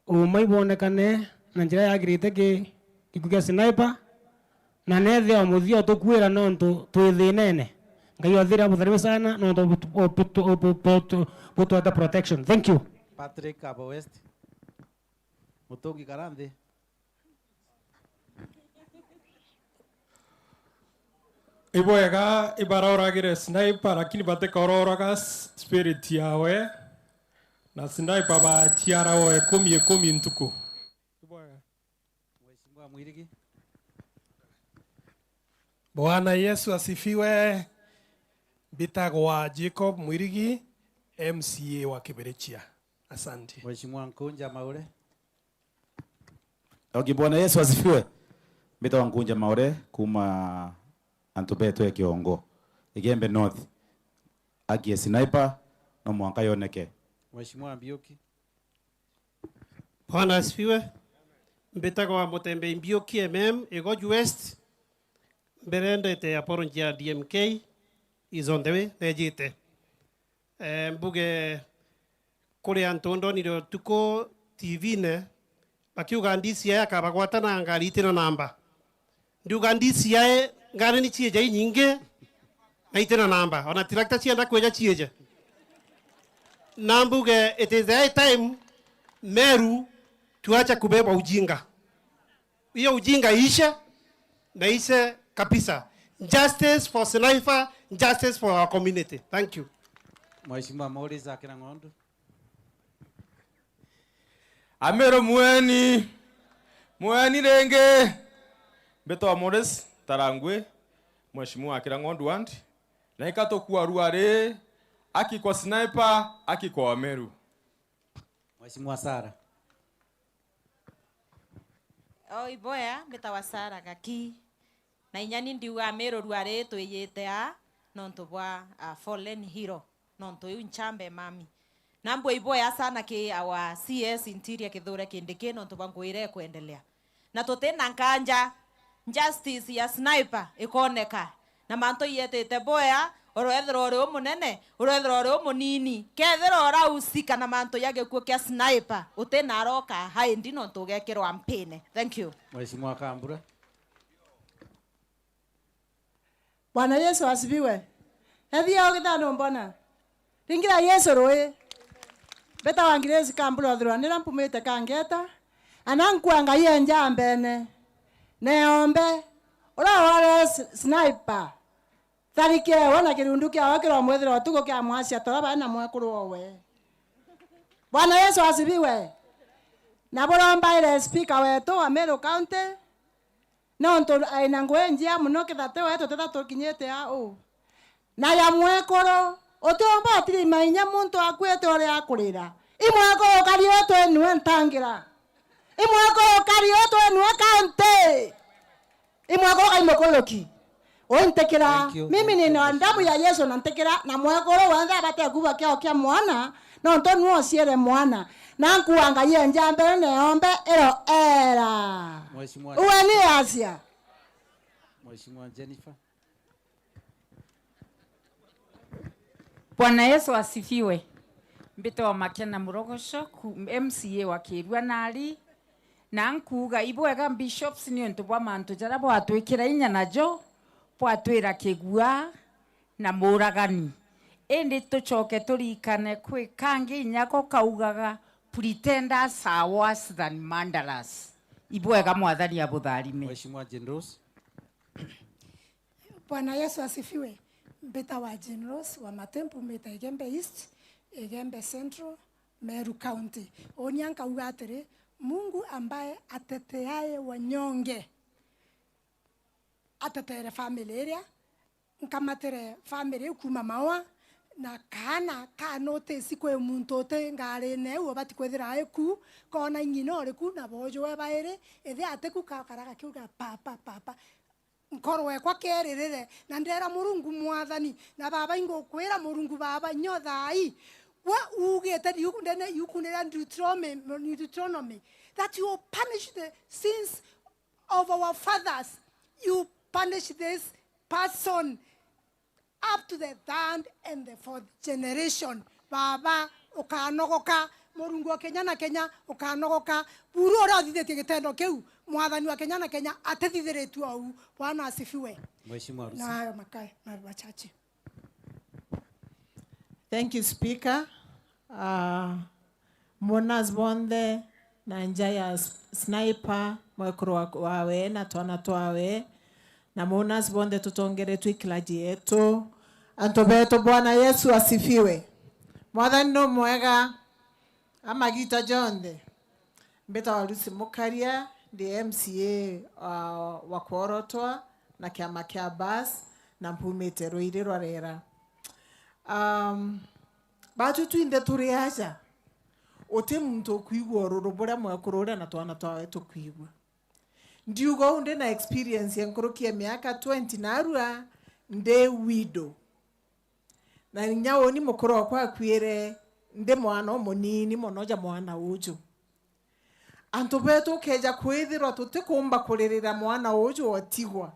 uma ibonekane na njira yagirite ki gikuu kia Sniper, na nethia o muthia utukuira nontu twi thinene. Ngai othire abutharime sana nontu butu-, butu-, butu-, butwete protection. Thank you. Patrick Abo West. Mutungi kara nthi. Ibwega ibaroragire Sniper, lakini batikororaga s-, spirit yawe, na Sniper baciara o ikumi ikumi ntuku. Ibwega. Mheshimiwa Mwirigi. Bwana Yesu asifiwe. Mbitagwa Jacob Mwirigi, M C A wa Kibirichia. Asante. Mheshimiwa Nkunja Maure. Okay, Bwana Yesu asifiwe. Mbitagwa Nkunja Maure kuma antu betu e Kiongo, Igembe North. Aki e Sniper no mwanka yoneke. Mheshimiwa Mbiuki. Bwana asifiwe. Mbitagwa Mutembei Mbiuki M M, Igoju West. Mbere ndete apology ya D M K, is on the way, nejite. Eh, mbuge kuri antu ndonire utuku T V-ne, bakiuga D C I akabagwata na ngari itina namba. Ndiuga D C I ngari ni ciija inyingi na itina namba, ona tractor cienda kwija ciije. Na mbuge it is the high time Meru tuache kubeba ujinga. Hiyo ujinga iishe, na iishe kabisa. Justice for Sniper, justice for our community. Thank you. Mheshimiwa Maurice Akira Ng'ondu. Amiru mweni, mweni ringi. Mbitwa Maurice Tarangwi, Mheshimiwa Akira Ng'ondu Ward. Na ikatukua ruari, aki kwa Sniper, aki kwa Amiru. Mheshimiwa Sarah. O iboya, mbitagwa Sarah Gaki. Na inya ni ndiuga Amiru ruari twijite aa nontu bwa, ah, fallen hero, nontu iu nchambe mami. Na mbua iboya sana ki our C S Interior Kithure Kindiki nontu bwa ngugi iria ikwendelea. Na tutina nkanja, justice ya Sniper ikoneka. Na mantu iyetite boya, urethirwa uri umunene, urethirwa uri umunini, kethirwa urahusika na mantu ya gikuu kia Sniper, utina aroka haindi nontu ugekirwa mpine. Thank you. Mheshimiwa Kambura. Bwana Yesu asifiwe. Ethia ugithano mbona. Ringira Yesu rui. Mbeta wa Grace Kambura uthirwa nira mpumite kangeta. Ana nkua Ngai enja mbene. Neombe. Ura ware s-, Sniper. Tharike we na kirundu kiawe kiromwithira utuku kia mwacia tora bae na mwekuru owe. Bwana Yesu asifiwe. Na burombaire speaker wetu wa Meru County. Nontu aina ngugi njia mono, kethira ti we tutithira tukinyite au. Na ya mwekuru, utiumba utirima inya muntu akuite uria akurira. I mwekuru ukari utwinue ntangira. I mwekuru ukari utwinue county. I mwekuru kai mukuruki. Uintikira. Thank you, mimi thank you, nina damu ya Yesu na ntikira, na mwekuru wenthe abate kuuga kiao kia mwana, nontu nwe uciere mwana. Na nkuua Ngai enja mbere neombe iro era. Mheshimiwa uwe ni acia. Mheshimiwa Jennifer. Bwana Yesu asifiwe. Mbitwa Makena Murogoco, ku-, M C A wa Kirua nari. Na nkuuga ibwega bishops niuntu bwa mantu jaria bwatwikira inya najo, bwatwira kigua na muragani. Indi tucoke turikane kwi kangi inya ko kaugaga, "Pretenders are worse than murderers." Ibwega Mwathani abutharime. Mheshimiwa Jane Rose. Bwana Yesu asifiwe. Mbita wa Jane Rose wa Matempu, mbita Igembe East, Igembe Central, Meru County. Unia nkauga atiri, Mungu ambaye ateteaye wanyonge, atetere family iria, nkamatire family iu kuuma maua, na kaana ka notice kwi muntu uti ngarine iu ubati kwithira ai ku, koona ng'ina uri ku, na boojwe bairi, ithi ati ku, kakara gakiuga, "Papa, papa." Nkoro ekwa keririre, na ndera Murungu Mwathani, na baba, ingukwira Murungu baba, nyo thaai, we ugite riu ndene iuku ria Deuteronomy, Deuteronomy, that you punish the sins of our fathers, you punish this person up to the third and the fourth generation. Baba, ukanogoka, Murungu wa Kenya na Kenya, ukanogoka. Buru uria uthithitie gitendo kiu, mwathani wa Kenya na Kenya atithithiritue ou. Bwana asifiwe. Mheshimiwa Rusi. Nayo makae, na machache. Thank you, Speaker. Ah, monas bonthe na nja ya s-, Sniper, mwekuru wa-, wawe na twana twawe, na monas bonthe tutongeretwe i clergy yetu. Antu betu, Bwana Yesu asifiwe. Mwathani no mwega, amagita jonthe. Mbitawa Lucy Mukaria, ndi M C A wa, wa Kworotwa na kiama kia Bus, na mpumite Ruiri rwa Rera. Um, batu twinthe turi aja, uti muntu ukwigua ururu buria mwekuru uria na twana twawe tukwigua. Ndiuga uu ndi na experience ya nkuruki ya miaka twenty, narua ndi widow. Na inya uni mukuru okwa akuire ndi mwana umunini mono ja mwana uju. Antu betu ukeja kwithirwa tutikumba kuririra mwana uju otigwa.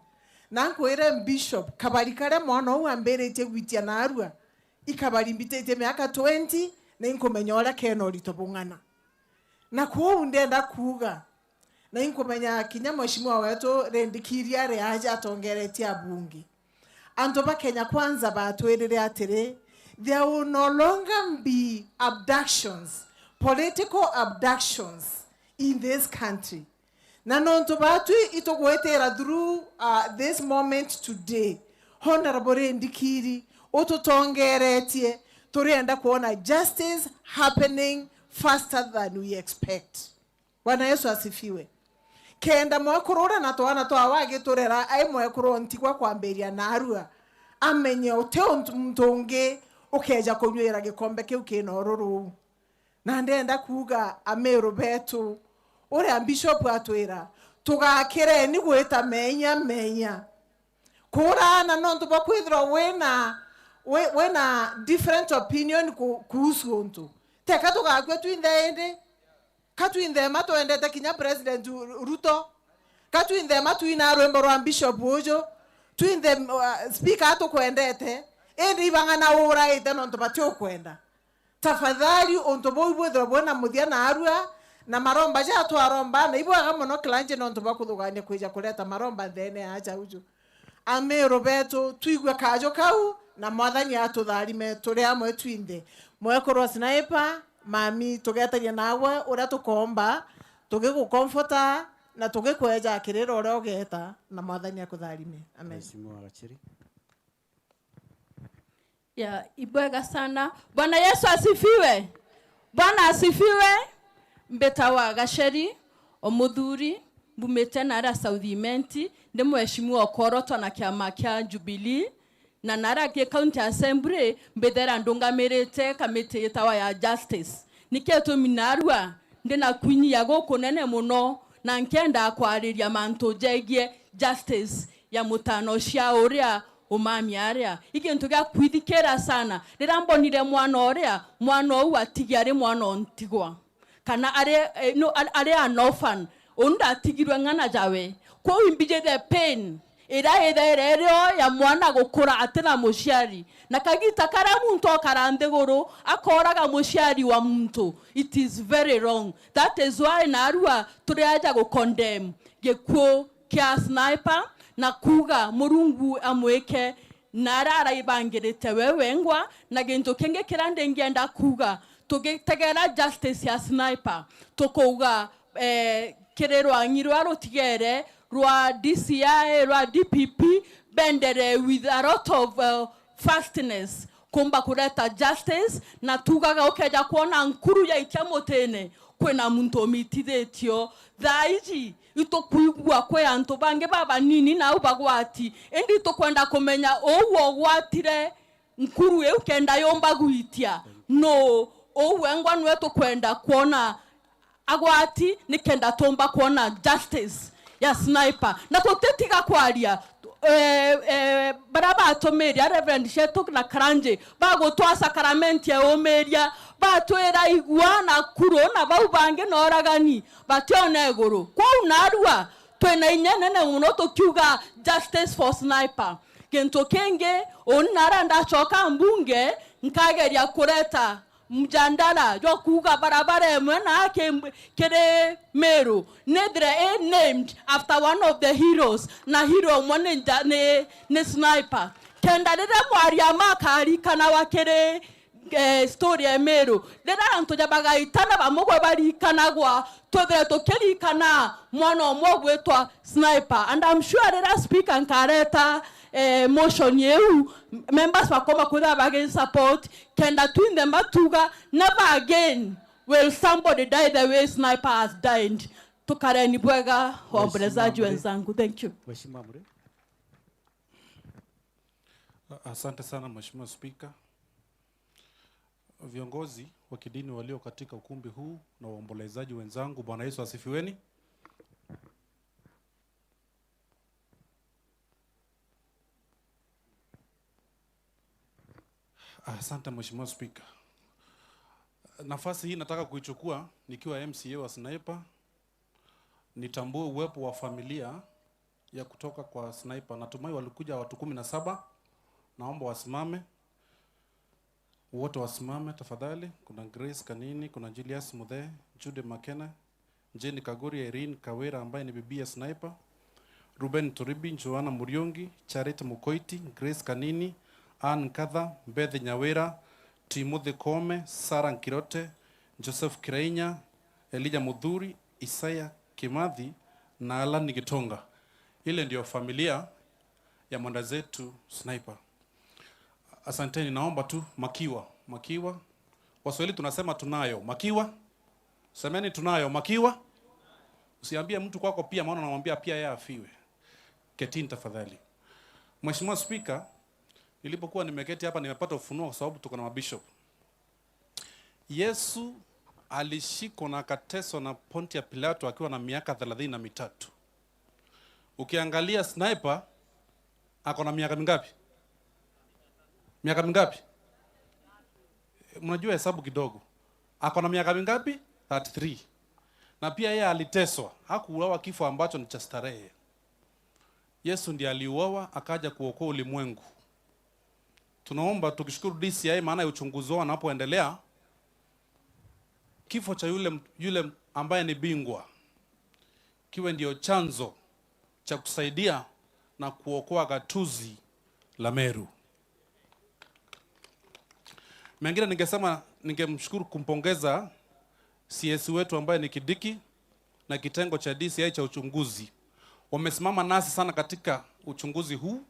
Na nkwire Bishop, kabari karia mwana uu ambiritie gwitia narua, i kabari mbititie miaka twenty, na inkumenya uria kena urito bung'ana. Na kwou ndienda kuuga, na inkumenya kinya mheshimiwa wetu Rindikiri ari aja atongeretie abunge. Antu ba Kenya Kwanza batwirire atiri, there will no longer be abductions, political abductions in this country. Na nontu batwi itugwitira through, uh, this moment today, Honorable Rindikiri ututongeretie, turienda kuona justice happening faster than we expect. Bwana Yesu asifiwe. Kenda mwekuru uria na twana twawe agiturera ai mwekuru o ntigwa kwambiria narua, amenye uti untu muntu ungi ukeja kunywira gikombe kiu kina ururu uu. Na ndenda kuuga, amiru betu, uria Bishop atwira, tugakireni gwita menya menya. Kuuraana nontu bwa kwithirwa wina, wi-, wina different opinion ku-, kuhusu untu. Teka tugakua twinthe indi? Ka twinthe ma twendete kinya President Ru-, Ruto? Ka twinthe ma twina rwimbo rwa Bishop uju? Twinthe, uh, speaker atukwendete? Indi ibang'ana uuraite nontu batiukwenda? Tafadhali, untu buu bwithirwe bwina muthia naarua, na maromba ja twaromba, na ibwega mono clergy nontu bwa kuthugania kwija kureta maromba nthene ya aja uju. Amiru betu, twigue kaju kau, na Mwathani atutharime turi amwe twinthe. Mwekuru wa Sniper, mami, tugetagia naagwe uria tukomba, tugigukomfota, na tugikweja kirira uria ugeeta, na Mwathani akutharime. Amen. Mheshimiwa Gachiri. Ya, ibwega sana. Bwana Yesu asifiwe. Bwana asifiwe. Mbitawa Gacheri Omuthuri, mbumite naria South Imenti, ndi mheshimiwa okorotwa na kiama kia Jubilee, na naria ki County Assembly, mbithera ndungamirite kamiti yitawa ya Justice. Niki gitumi naarua ndi na kwinyia gukunene mono, na nkenda kwariria mantu jegie justice ya mutano cia uria umami aria. I gintu gia kwithikira sana. Riria mbonire mwana uria, mwana uu atigi ari mwana o ntigwa. Kana ari, eh, no, ari, ari an orphan. Uu ndatigirwe ng'ana jawe. Kwou imbijite pain iria ithaire irio ya mwana gukura atina muciari. Na kagita karia muntu okara nthiguru, akoraga muciari wa muntu. It is very wrong. That is why naarua turi aja gu condemn gikuu kia Sniper na kuuga Murungu amwike na aria araibangirite we wengwa. Na gintu kingi kiria ndingienda kuuga, tugitegera justice ya Sniper, tukuuga, eh, kiri rwang'i ruria rutigere rwa D C I, rwa D P P, bendere with a lot of, uh, fastness, kumba kureta justice, na tuugaga ukeja kwona nkuru yaikia mutine, kwina muntu umitithitio. Thaa iji, itukwigua kwi antu bangi babanini nau bagwati, indi itukwenda kumenya uu wogwatire nkuru iu kenda yumba gwitia nuu? Uu wengwa niwe tukwenda kwona agwati, nikenda tumba kwona justice ya Sniper. Na tutitiga kwaria, eh, eh, baria batumiria Reverend Shetu na Karanje bagutwaa sacrament ya umiria, batwira igua na kuru na bau bangi na uragani bationa iguru. Kwou naarua Twina inya nene mono tukiuga justice for Sniper. Gintu kingi, uni nara ndacoka mbunge, nkageria kureta mjandara jwa kuuga barabara imwe na ki-, kiri Meru nithire i named after one of the heroes, na hero umwe ni nja-, ni, ni Sniper. Kenda riria mwaria makarikanawa kiri, eh, story ya Meru, riria antu ja bagaitana bamwe gwe barikanagwa, twithire tukirikana mwana umwe ugwitwa Sniper. And I'm sure riria speaker nkareta, eh, motion iu, members bakoma kwithira bagi support, kenda twinthe mbatuga, never again will somebody die the way Sniper has died. Tukareni bwega, waombolezaji wenzangu. Thank you. Mheshimiwa Mure. A-, asante sana Mheshimiwa Spika. Viongozi wa kidini walio katika ukumbi huu na waombolezaji wenzangu, Bwana Yesu asifiweni. Asante Mheshimiwa Spika. Nafasi hii nataka kuichukua nikiwa M C A wa Sniper, nitambue uwepo wa familia ya kutoka kwa Sniper. Natumai walikuja watu kumi na saba. Naomba wasimame. Wote wasimame tafadhali. Kuna Grace Kanini, kuna Julius Muthe, Jude Makena, Jane Kagori, Irene Kawira ambaye ni bibi ya Sniper, Ruben Turibi, Joanna Muriungi, Charity Mukoiti, Grace Kanini, Anne Nkatha, Beth Nyawira, Timothy Kome, Sarah Nkirote, Joseph Kirainya, Elijah Muthuri, Isaiah Kimathi na Allan Gitonga. Ile ndio familia ya mwenda zetu Sniper. Asanteni, naomba tu makiwa, makiwa. Waswahili tunasema tunayo makiwa. Semeni tunayo makiwa. Usiambie mtu kwako pia, maana unamwambia pia yeye afiwe. Ketini tafadhali. Mheshimiwa Spika, nilipokuwa nimeketi hapa nimepata ufunuo kwa sababu tuko na mabishop. Yesu alishikwa na akateswa na Pontia Pilato akiwa na miaka thelathini na mitatu. Ukiangalia Sniper ako na miaka mingapi? Miaka mingapi? Mnajua hesabu kidogo. Ako na miaka mingapi? Thirty-three. Na pia yeye aliteswa, hakuuawa kifo ambacho ni cha starehe. Yesu ndiye aliuawa, akaja kuokoa ulimwengu. Tunaomba tukishukuru D C I maana ya uchunguzi wao wanapoendelea, kifo cha yule, yule ambaye ni bingwa kiwe ndio chanzo cha kusaidia na kuokoa gatuzi la Meru. Mengine ningesema, ningemshukuru kumpongeza C S wetu ambaye ni Kidiki na kitengo cha D C I cha uchunguzi. Wamesimama nasi sana katika uchunguzi huu,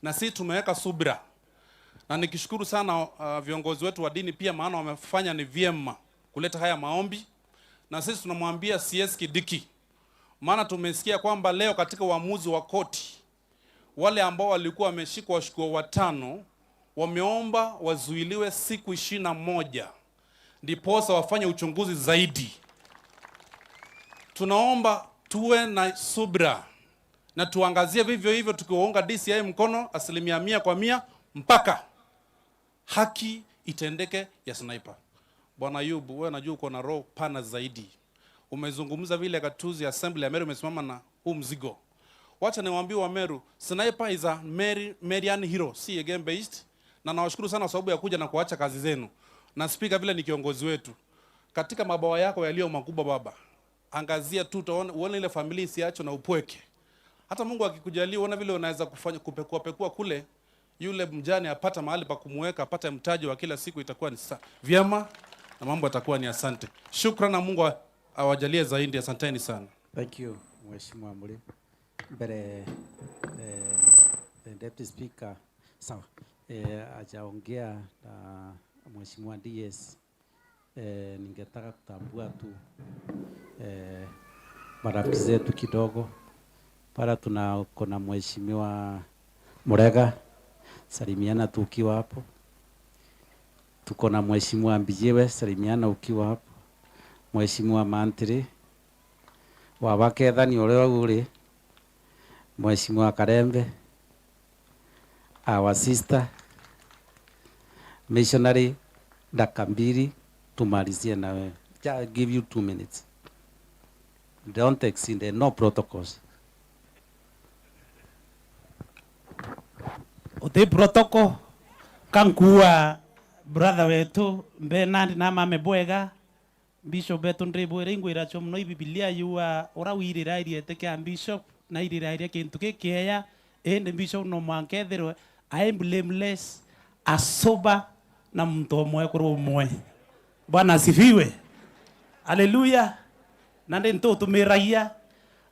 na sisi tumeweka subira. Na nikishukuru sana, uh, viongozi wetu wa dini pia, maana wamefanya ni vyema kuleta haya maombi. Na sisi tunamwambia C S Kidiki, maana tumesikia kwamba leo katika uamuzi wa koti, wale ambao walikuwa wameshikwa washukiwa watano wameomba wazuiliwe siku ishirini na moja, ndiposa wafanye uchunguzi zaidi. Tunaomba tuwe na subira na tuangazie vivyo hivyo, tukiwaunga D C I mkono asilimia mia kwa mia mpaka haki itendeke ya Sniper. Bwana Ayub, wewe najua uko na roho pana zaidi. Umezungumza vile gatuzi assembly ya Meru imesimama na huu mzigo. Wacha niwaambie wa Meru, Sniper is a Meri-, Merian hero, si a game based. Na nawashukuru sana kwa sababu ya kuja na kuacha kazi zenu. Na speaker vile ni kiongozi wetu. Katika mabawa yako yaliyo makubwa baba, angazia tu, utaona, uone ile familia isiachwe na upweke. Hata Mungu akikujalia, uone vile unaweza kufanya, kupekua pekua kule, yule mjane apata mahali pa kumweka, apate mtaji wa kila siku, itakuwa ni sa-, vyema na mambo yatakuwa ni asante. Shukran na Mungu a-, awajalie zaidi. Asanteni sana. Thank you, Mheshimiwa Muli. Mbere, eh, the Deputy Speaker, sawa, eh, ajaongea na Mheshimiwa D S. Eh, ningetaka kutambua tu, eh, marafiki zetu kidogo. Para tuna, kuna Mheshimiwa Murega, salimiana tu ukiwa hapo. Tuko na Mheshimiwa Mbijiwe, salimiana ukiwa hapo. Mheshimiwa Mantiri, wa Bakethani uria uri, Mheshimiwa Karembe, our sister, missionary, dakika mbili, tumalizie na wewe. Ja-, give you two minutes. Don't exceed, no protocols. Ti protocol. Kankua brother wetu, mbe nandi na mame bwega. Bishop wetu, ndibwire ingwira cho muno, i Bibilia yuga, ura wiriraria iti kia bishop, na iriraria kintu gikieya, indi bishop no mwanka ethirwe ai blameless, asober, na muntu o mwekuru umwe. Bwana asifiwe. Haleluya. Nandi ntutumiragia,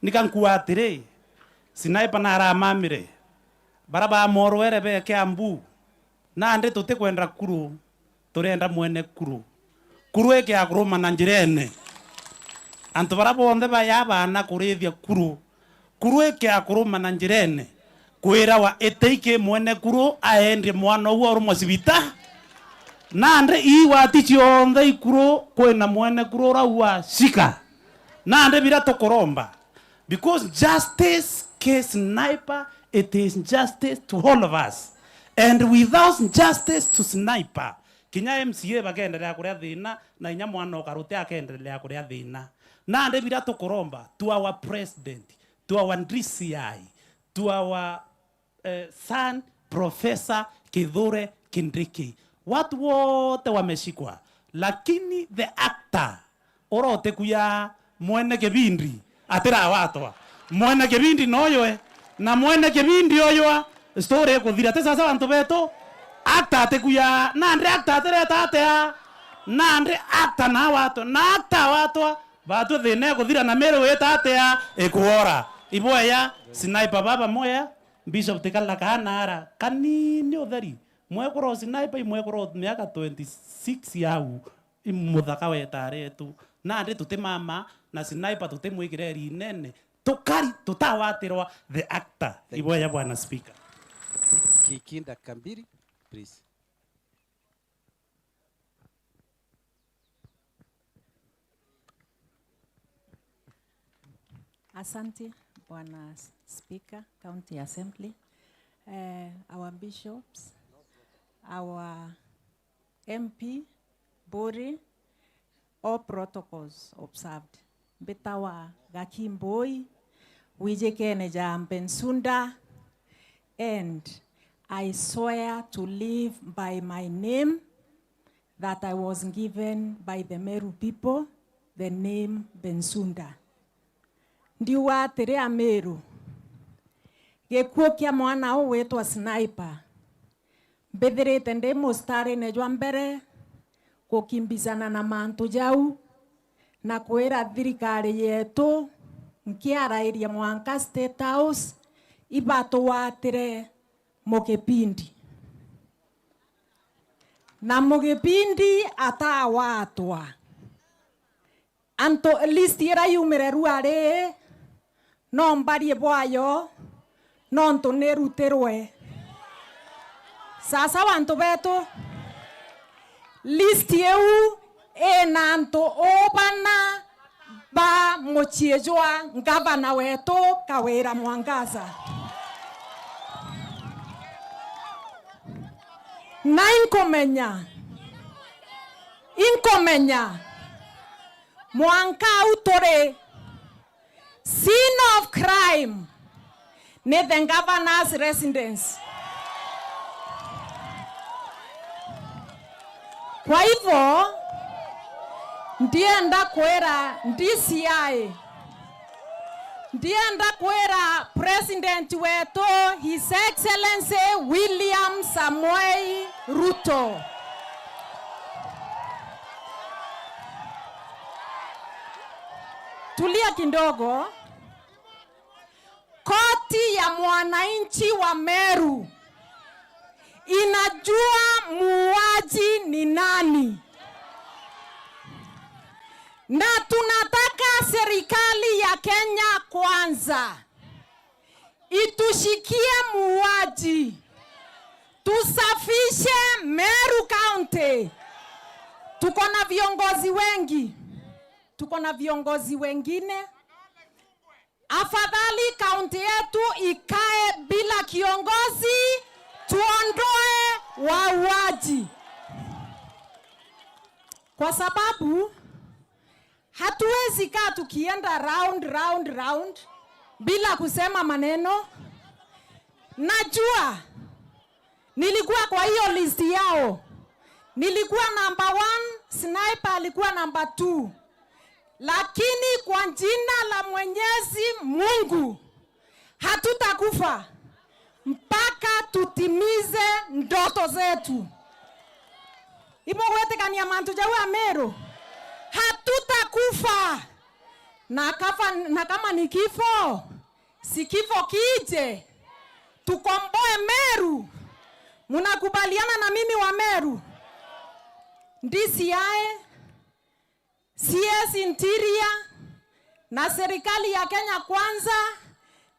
nika nkua atiri, Sniper naramamire, bara bamorwere be Kiambu, nandi tutikwenda kuru, turenda mwene kuru. Kuru ikiakuruma na njirene. Antu bara bonthe baya bana kurithia kuru, kuru ikiakuruma na njirene, kwirawa iti iki mwene kuru aendie mwana uu aurumwa cibita. Nandi ii wati cionthe ikuru kwina mwene kuru uraua cika. Nandi bira tukuromba, because justice ki Sniper, it is justice to all of us. And without justice to Sniper, kinya M C A bakendelea kuria thina, na inya mwana o Karuti akendelea kuria thina. Nandi bira tukuromba to our president, to our D C I, to our eh, son Professor Kithure Kindiki. Watu wote wameshikwa, lakini the actor urote kuya mwene kibindi atirawatwa. Mwene kibindi noywe, na mwene kibindi oywa, story ikuthira. Ti sasa, antu betu? Actor atikuya, nandi actor atireta atia? Nandi actor nawatwa, na actor awatwa, batwe thina ikuthira na Meru ita atia? Ikuora. Ibweya, Sniper baba moya, Bishop tikala kaana ara kanini utheri. Mwekuru o Sniper, i mwekuru o miaka twenty-six yau, i muthaka wetare tu. Nandi tutimama na Sniper, tutimwikire rinene. Tukari, tutawatirwa the actor. Thank you. Ibweya, Bwana Speaker. Kiki ndakika mbiri, please. Asante, Bwana Speaker, County Assembly, eh, our bishops, our M P, Buri, all protocols observed. Mbitawa Gaki Mbui, wijikene ja Bensunda, and I swear to live by my name that I was given by the Meru people, the name Bensunda. Ndiuga atiri, Ameru, gikuu kia mwana uu witwa Sniper, mbithirite ndi mustarine jwa mbere gukimbizana na mantu jau, na kwira thirikari yetu, nkiarairia mwanka State House, ibatugwatire Mugipindi. Na Mugipindi atawatwa. Antu, list ira yumire rua ri, no mbarie bwayo, nontu nirutirwe. Sasa, antu betu, list iu ina antu ubana ba mucii jwa ngavana wetu Kawira Mwangaza. Na inkumenya, inkumenya, mwanka au turi, scene of crime ni the governor's residence. Kwa hivyo, ndienda kwira D C I, ndienda kwira President wetu, His Excellency William Samoei Ruto. Tulia kidogo. Koti ya mwananchi wa Meru inajua muuaji ni nani. Na tunataka serikali ya Kenya Kwanza itushikie muuaji. Tusafishe Meru County. Tuko na viongozi wengi. Tuko na viongozi wengine. Afadhali kaunti yetu ikae bila kiongozi, tuondoe wauaji. Kwa sababu hatuwezi kaa tukienda round, round, round bila kusema maneno. Najua Nilikuwa kwa hiyo list yao. Nilikuwa number one, Sniper alikuwa number two. Lakini kwa jina la Mwenyezi Mungu, hatutakufa mpaka tutimize ndoto zetu. Imugwitikania mantu jau, Ameru? Hatutakufa. Na kafa-, na kama ni kifo, si kifo kije, tukomboe Meru. Munakubaliana na mimi, wa Meru? D C I, C S Interior na serikali ya Kenya Kwanza,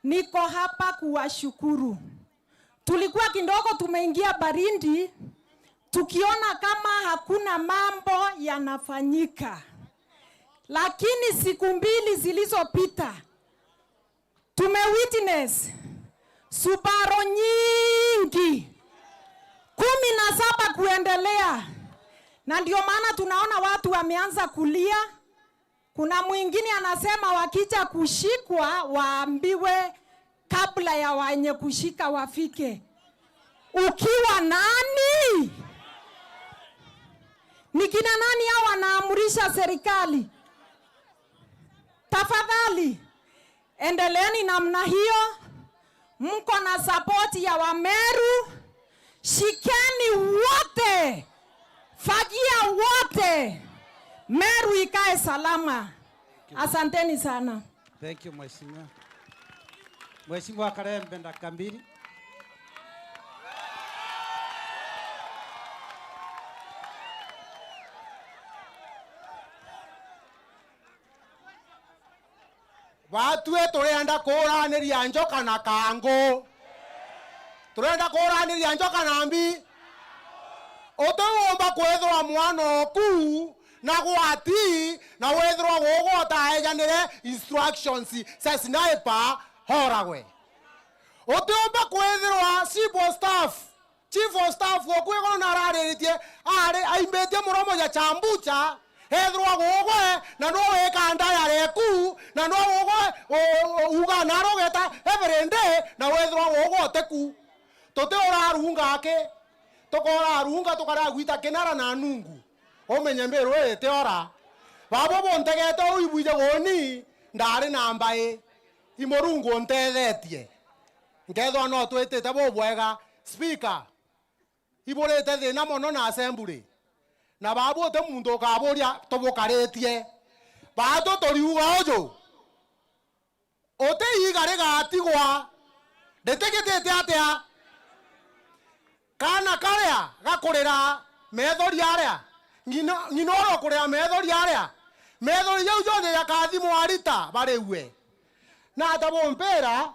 niko hapa kuwashukuru. Tulikuwa kidogo tumeingia baridi, tukiona kama hakuna mambo yanafanyika. Lakini siku mbili zilizopita, tumewitness Subaru nyingi, kumi na saba kuendelea. Na ndio maana tunaona watu wameanza kulia. Kuna mwingine anasema wakija kushikwa, waambiwe kabla ya wenye kushika wafike. Ukiwa nani? Ni kina nani hao wanaamurisha serikali? Tafadhali, endeleeni namna hiyo. Mko na support ya Wameru. Shikeni wote. Fagia wote. Meru ikae salama. Asanteni sana. Thank you, Mheshimiwa. Mheshimiwa Karembe, dakika mbili. Batue turenda kuuraniria njoka na kangu. Turenda kuuraniria njoka na mbi. Utiumba kwithirwa mwana oku na gwati na withirwa gugu utaejanire instructions cia sniper horagwe. Utiumba kwithirwa chief of staff Chief of staff oku iguru narariritie, ari aimbitie muromo ja chambucha, ethirwa gugwe, na no wika ndayare eku, na no gugwe, u-, u-, uga naro ugeta every day, na wethirwa gugwe oteku. Tuti urarunga aki, tukorarunga tukaragwita kinara na nungu. Umenye mbiru ii itiora. Babo buntegete uu ibwije guni, ndari na mbai. I Murungu untethetie. Nkethwa no twitite bubwega. Speaker, iburite thina mono na assembly. Na babu uti muntu ukaburia tubukaritie. Batu turiuga uju. Uti iiga rigatigwa ritigitite atia? Kaana karia gakurira methori aria, ng'ina, ng'ina uria ukurira methori aria, methori jau jonthe jakathimwa arita bariue. Na ata bumpira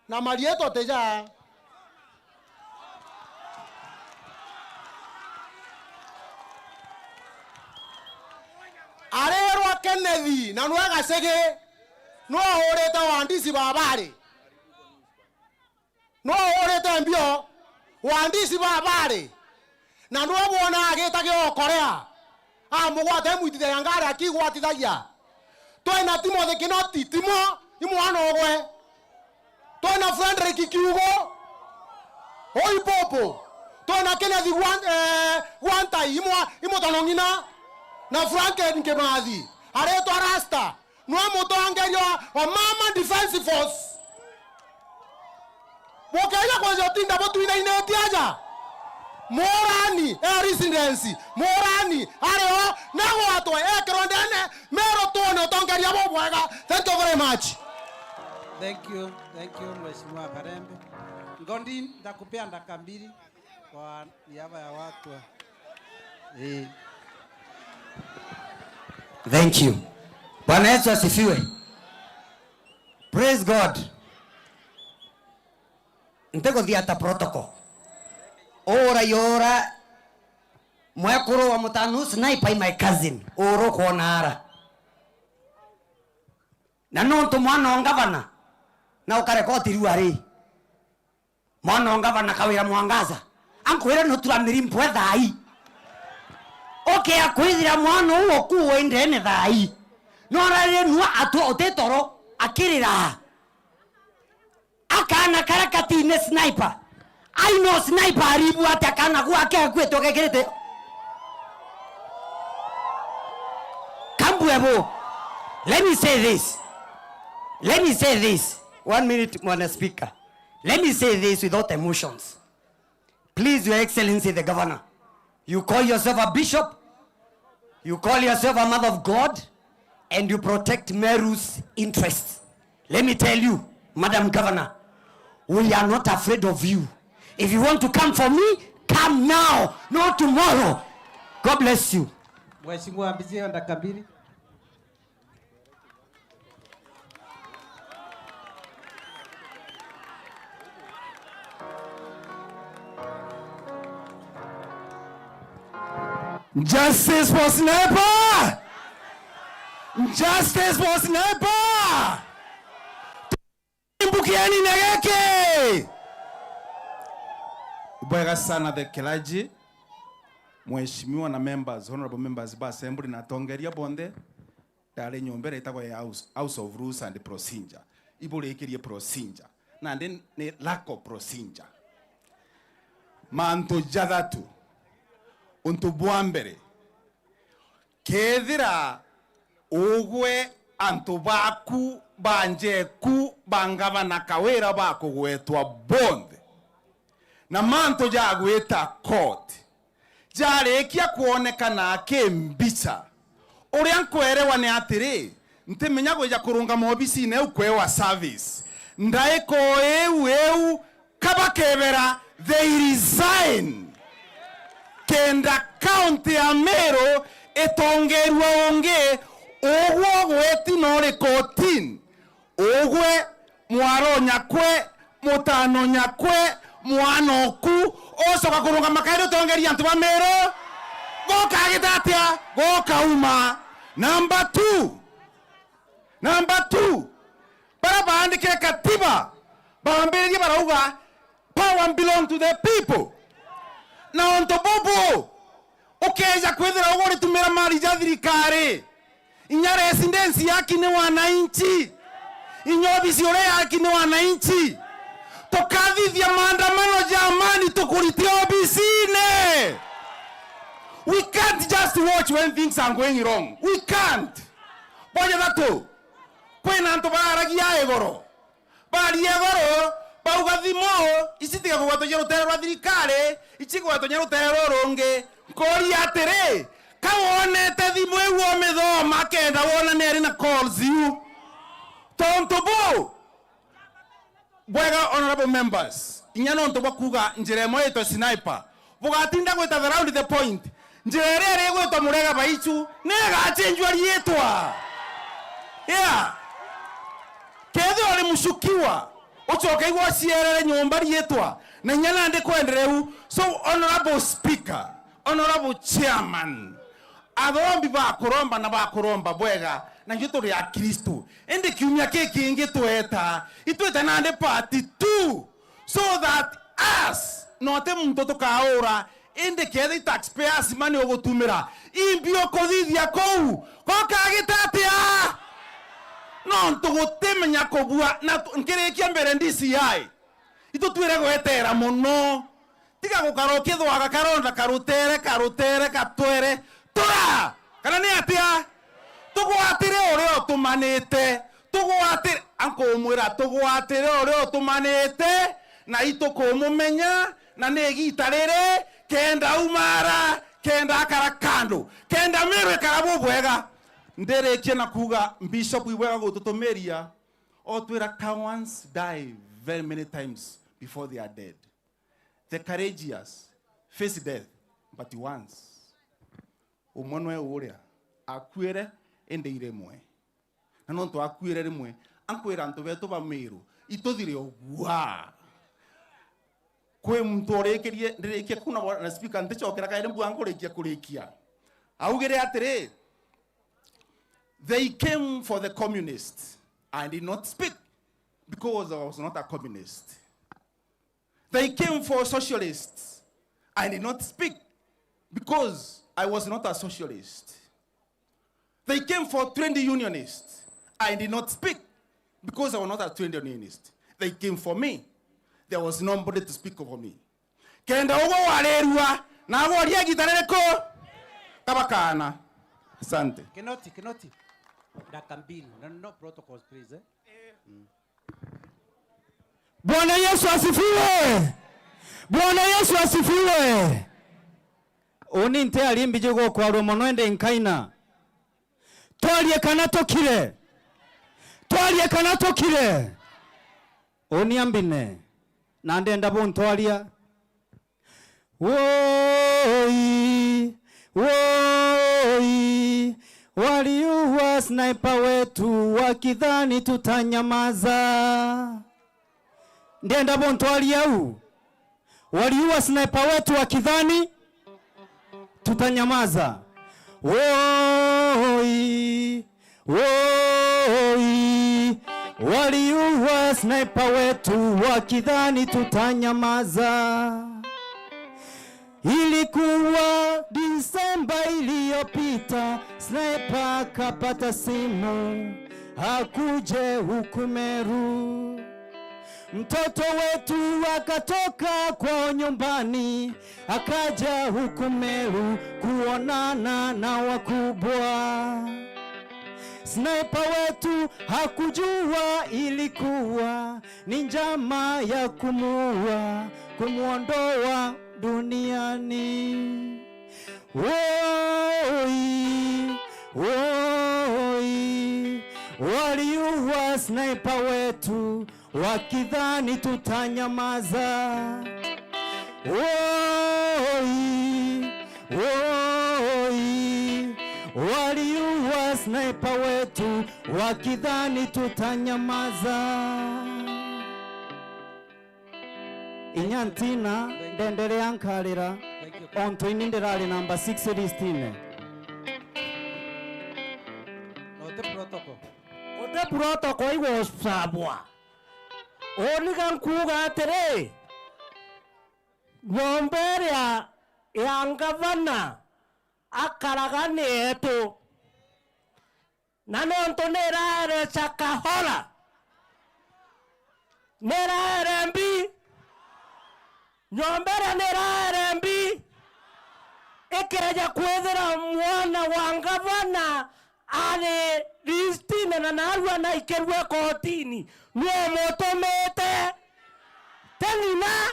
na mariitwa ti ja. Areerwa Kenneth, na nwe gacigi, nwe uurite wandisi babari. Nwe uurite mbio wandisi babari. Na nwe bwona agita giokorea. Amugwata imwitithagia ngari akigwatithagia. Twina Timothy Kinoti, Timo, i mwana ugwe. Twina Frederick Kiugo, oi popo. Twina Kenneth Gwan-, eh, Gwantai, i mwa-, i mutono ng'ina. Na Franklin Kimathi, aritwa Rasta. Nwe mutongeria wa Mama Defense Force. Bukeja kwija utinda butwinainitie aja. Murani e residency, Murani ari o, nagwatwe ekirwe ndene, Meru twone utongeria bubwega. Thank you very much. Thank you, thank you, Mheshimiwa Karembe. Ngondi, nitakupea dakika mbili kwa niaba ya watu wa, eh. Thank you. Bwana Yesu asifiwe. Praise God. Ntikuthiata protocol. Ura yura mwekuru wa mutanu Sniper, my cousin. Uru kwona ara. Na nontu mwana o ngavana, na ukarekoti riu ari. Mwana o ngavana Kawira Mwangaza, ankwire nuturamiri mpwe thai. Ukea kwithira mwana uu ukuwe ndene thai. Norarire nua atwe uti toro, akirira. Akana karia katine Sniper. I know sniper aribu atia kana gwake akwitwo gekirite. Kambwebo. Let me say this. Let me say this. One minute, Mwana Speaker. Let me say this without emotions. Please, Your Excellency the Governor, you call yourself a bishop, you call yourself a mother of God, and you protect Meru's interests. Let me tell you, Madam Governor, we are not afraid of you. If you want to come for me, come now, not tomorrow. God bless you. Mheshimiwa Mbichia, dakika mbili. Justice for Sniper! Justice for Sniper! Mbukieni na giki! Bwega sana the clergy, mheshimiwa na members, honorable members ba assembly na atongeria bonthe. Ndari nyomba iria itagwa ya House, House of Rules and Procedure. Iburikirie procedure. Nandi ni lack of procedure. Mantu jathatu. Untu bwa mbere, kethira ugwe antu baku ba njeku ba ngavana Kawira bakugwetwa bonthe, na mantu jagwita court, jarikia kwonekana ki mbica, uria nkwerewa ni atiri, ntimenya gwija kurungama obisine iu kwewa service. Ndaiko iu iu, kabakebera, they resign. Kenda county ya Meru itongerua ungi, ugwe ugweti no uri kotini. Ugwe, mwaro nyakwe, mutano nyakwe, mwana oku, ucoka kurungama kairi utongeria antu ba Meru? Gukagita atia? Gukauma. Number two. Number two. Baria baandikire katiba, bambiririe barauga, "Power belong to the people." Na untu bubu, ukeja kwithira uguritumira mali ja thirikari, inya residence yaki ni wananchi, inya obisi uria yaki ni wananchi, tukathithia maandamano ja amani tukurite obisine. We can't just watch when things are going wrong. We can't. Bwa jathatu, kwina antu bararagia igoro. Baria igoro, bauga thimu, ici tiga kugwetwa cia rutere rwa thirikari, ici kugwetwa cia rutere rurungi. Nkuria atiri, ka wonete thimu iu umithoma kenda wona ni ari na calls iu? Tontu bu, bwega, honorable members, inya nontu bwa kuuga njira imwe itwe sniper, bugatinda gwita the round the point. Njira iria iri gwitwa Murega Baichu ni igachinjua riitwa. Yeah. Kethira uri mushukiwa, ucoke igwe ucierere nyomba riitwa, na inya nandi kwendereu. So, honorable speaker, honorable chairman, athombi bakuromba na bakuromba bwega, na ithui turi Akristu. Indi kiumia kikingi tweta, itwite nandi part two. So that us, no ti muntu tukaura, indi kethira i taxpayers money ugutumira, imbi ukuthithia kuu, gukagita atia? Nontu gutimenya kubua, na tu-, nkirikia mbere D C I, itutwire gwetera mono. Tiga gukara ukithwaga karonda karutere, karutere, katwere, tura! Kana ni atia? Tugwatire uria utumanite. Tugwatire, ankumwira, tugwatire uria utumanite, na itukumumenya, na ni igita riri, kenda umara, kenda akara kando, kenda Meru ikara bubwega. Ndirikie na kuuga, Bishop, ibwega gututumiria, otwira, "Cowards die very many times before they are dead." The courageous face death but once. Umwe nwe uria akuire, indi irimwe. Na nontu akuire rimwe, ankwira antu betu ba Meru, ituthire ugua. Kwi muntu urikirie, ndirikie kuna bwana speaker, nticokera kairi mbua nkurikia kurikia. Augire atiri, "They came for the communists. I did not speak because I was not a communist." They came for socialists. I did not speak because I was not a socialist. They came for trade unionists. I did not speak because I was not a trade unionist. They came for me. There was nobody to speak for me. Kenda ugwe warirua, na agwe oria gita ririku? Tabakana. Asante. Kinoti, Kinoti. Dakika mbili. No, no protocols, please, eh? Bwana Yesu asifiwe. Bwana Yesu asifiwe. Uni nti ari mbiji gukwarua mono indi nkaina. Twarie kana tukire. Twarie kana tukire. Uni ambine. Na ndenda buntwaria. Woi, woi, waliua sniper wetu wakidhani tutanyamaza. Ndienda buntwaria u. Waliua sniper wetu wakidhani tutanyamaza. Woi, woi, waliua sniper wetu wakidhani tutanyamaza. Ilikuwa Disemba iliyopita, sniper akapata simu, akuje huku Meru. Mtoto wetu akatoka kwao nyumbani, akaja huku Meru kuonana na wakubwa. Sniper wetu hakujua ilikuwa ni njama ya kumuua, kumuondoa duniani. Woi, woi, waliua sniper wetu wakidhani tutanyamaza. Woi, woi, waliua sniper wetu wakidhani tutanyamaza. Inya ntina, ndenderea nkarira, ontu ini ndirari namba six listine. Note protocol. Ote protocol igusabwa. Uni ga nkuuga atiri, nyomba iria ya ngavana akaraga ni yetu. Na nontu niraere Chakahora, niraere mbi, nyomba iria niraere mbi, ikeeja kwithira mwana wa ngavana ari listine na narua naikirue kotini, nuu umutumite? Ti ng'ina?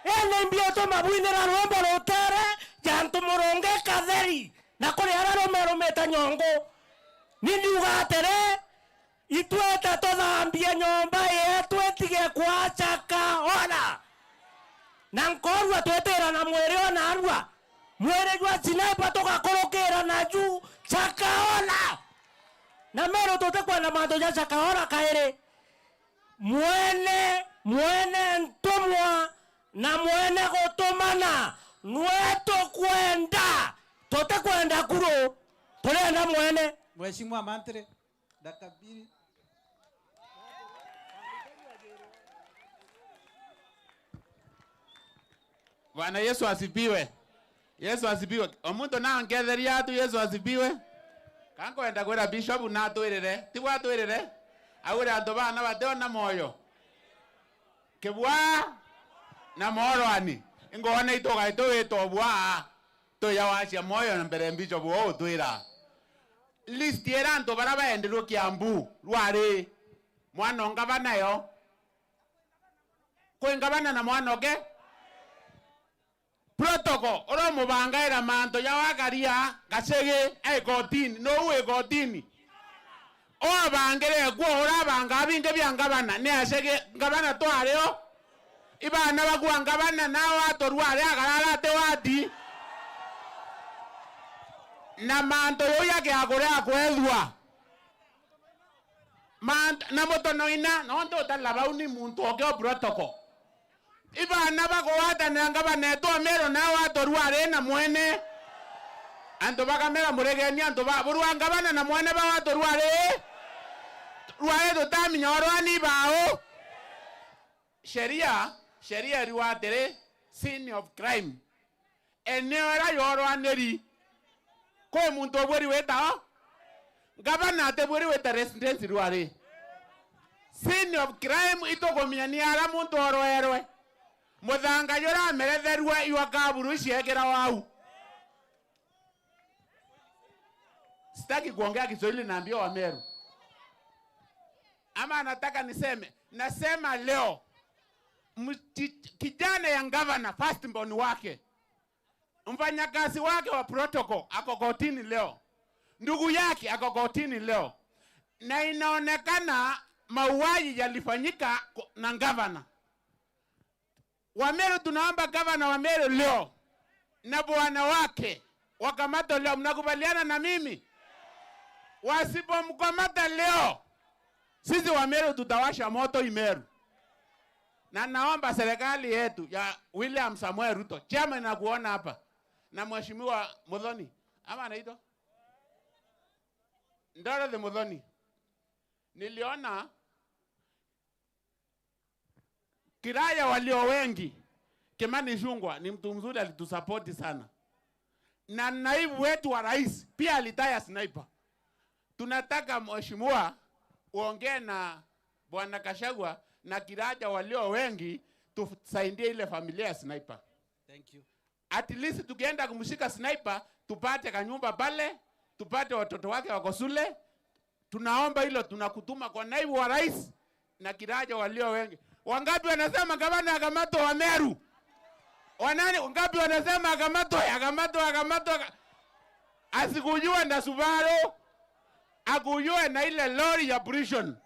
Indi imbi utuma bwinira rwimbo rutere ja antu murungi katheri, na kuri aria rumerumite nyongu. Ni ndiuga atiri, itwite tuthambie nyomba yetu itige kwacha kaona. Na nkorua twitira na mwiri o narua. Mwiri jwa sniper tugakurukira na ju Chakahola. Na Meru tutikwenda mantu ja Chakahola kairi. Mwene, mwene ntumwa na mwene gutumana nwe tukwenda. Tutikwenda kuru, turenda mwene. Mheshimiwa Mantri, dakika mbili. Bwana Yesu asifiwe. Yesu asifiwe. O muntu na nketheria atu, Yesu asifiwe. Ka nkwenda kwira Bishop natwirire. Tigwa atwirire? Aure antu bana bationa moyo. Kibwa na morwani. Ingona itugaitwe witwa bwa. Tuya wacia moyo na mbere Bishop o utwira. List ira antu bara baendirwe Kiambu, rwari mwana o ngavana yo. Kwi ngavana na mwana uke? Protocol, uromubangaira mantu ja wakaria Gachege e kotini, nou e kotini. O abangire kuo urabanga abingi bia ngavana, ni Achege ngavana twari o? Ibana bakua ngavana nao atorua ari akarara ati wati? Na mantu jau jakiakuria akwethua. Mant-, na mutonoina, nontu utalabau ni muntu oke o protocol. Ibana bakugwatanira ngavana etu Amero nao atorua ari na mwene. Antu bakamera muregeni antu ba burua ngavana na mwene bao atorua ari. Rwari tutaminya orwani bao. Sheria, sheria iriuga atiri, scene of crime. Eneo iria yorwaniri, kwi muntu ubwiri wita o? Ngavana atibwiri wita residence rwari. Scene of crime itukumenya ni ara muntu oroerwe. Muthanga juria ameretherue iwa kaburu iciekira wau. Sitaki kuongea Kiswahili, naambia Wameru. Ama nataka niseme, nasema leo, mchi-, kijana ya gavana, first born wake, mfanyakazi wake wa protocol ako kotini leo, ndugu yake ako kotini leo, na inaonekana mauaji yalifanyika ko-, na gavana. Wameru, tunaomba gavana wa Meru leo na bwana wake wakamatwe leo. Mnakubaliana na mimi? Wasipomkamata leo, sisi Wameru tutawasha moto Imeru. Na naomba serikali yetu ya William Samoei Ruto, chairman, nakuona hapa, na mheshimiwa Muthoni, ama anaitwa Dorothy Muthoni, niliona Kiraya walio wengi, Kimani Ichung'wah ni mtu mzuri, alitusapoti sana, na naibu wetu wa rais pia alitaya sniper. Tunataka mheshimiwa uongee na bwana Gachagua na Kiraya walio wengi, tusaidie ile familia ya sniper. Thank you. At least tukienda kumshika sniper, tupate kanyumba pale, tupate watoto wake wako shule. Tunaomba hilo, tunakutuma kwa naibu wa rais na Kiraya walio wengi. Wangapi wanasema gavana akamatwe wa Meru? Wanani, wangapi wanasema akamatwe, akamatwe, akamatwe, aka-, asikujua na Subaru, akujue na ile lori ya prison.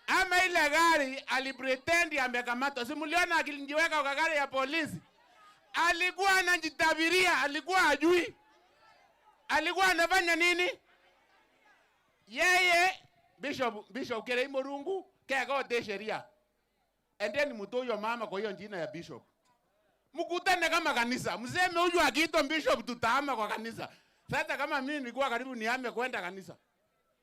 Ama ile gari alipretend amekamatwa. Si mliona akijiweka kwa gari ya polisi? Alikuwa anajitabiria, alikuwa ajui. Alikuwa anafanya nini? Yeye, Bishop, Bishop Kirei Murungu, kega uti sheria. Endeni mtoe huyo mama kwa hiyo jina ya bishop. Mkutane kama kanisa. Mseme huyu akiitwa bishop tutahama kwa kanisa. Sasa kama mimi nilikuwa karibu nihame kwenda kanisa.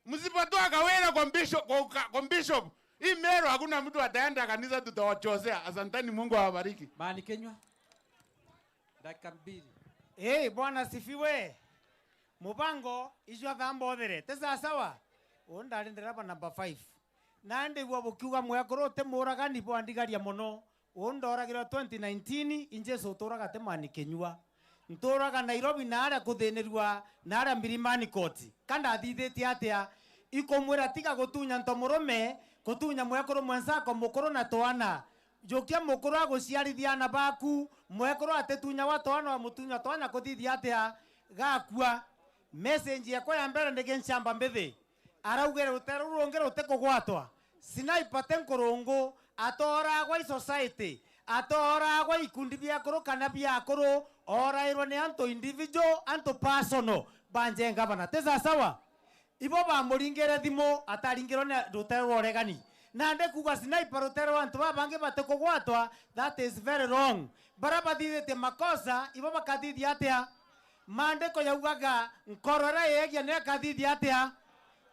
Msipotoa Kawira kwa bishop, kwa, kwa bishop, hii Meru hakuna mtu ataenda kanisa, tutawachosea. Asanteni, Mungu awabariki. Mani kinywa. Dakika mbili. Hey, Bwana sifiwe. Mubango ijwa thamba othere. Te sawa sawa? Uu ndari ndereba number five. Na ndigua bukiuga mwekuru uti muragani bwandigaria mono. Uu ndoragirwe twenty nineteen, i Jesu uturaga ti mani kinyua. Nturaga Nairobi na aria kuthinirua na aria Milimani Court. Ka ndathithitie atia? Ikumwira tiga gutunya nto murume, gutunya mwekuru mwenzako mukuru na twana. Jukia mukuru aguciarithia aana baku, mwekuru atitunyagwa twana, wamutunya twana kuthithia atia? Gakua. Message yakwa ya mbere ni Ginchamba Mbithi. Araugire rutere ruu rungi rutikugwatwa. Sniper ti nkurungu, atoragwa i society, atoragwa i ikundi bia akuru kana bia akuru, orairwe ni antu individual, antu personal, banje ngavana. Ti sawa sawa? Ibo bamuringire thimu, ataringirwe ni rutere rwa uregani. Nandi kuuga sniper rutere rwa antu babangi batikugwatwa, that is very wrong. Baria bathithitie makosa, ibo bakathithia atia? Maandiko yaugaga, nkoro iria yeegia niyo ikathithia atia?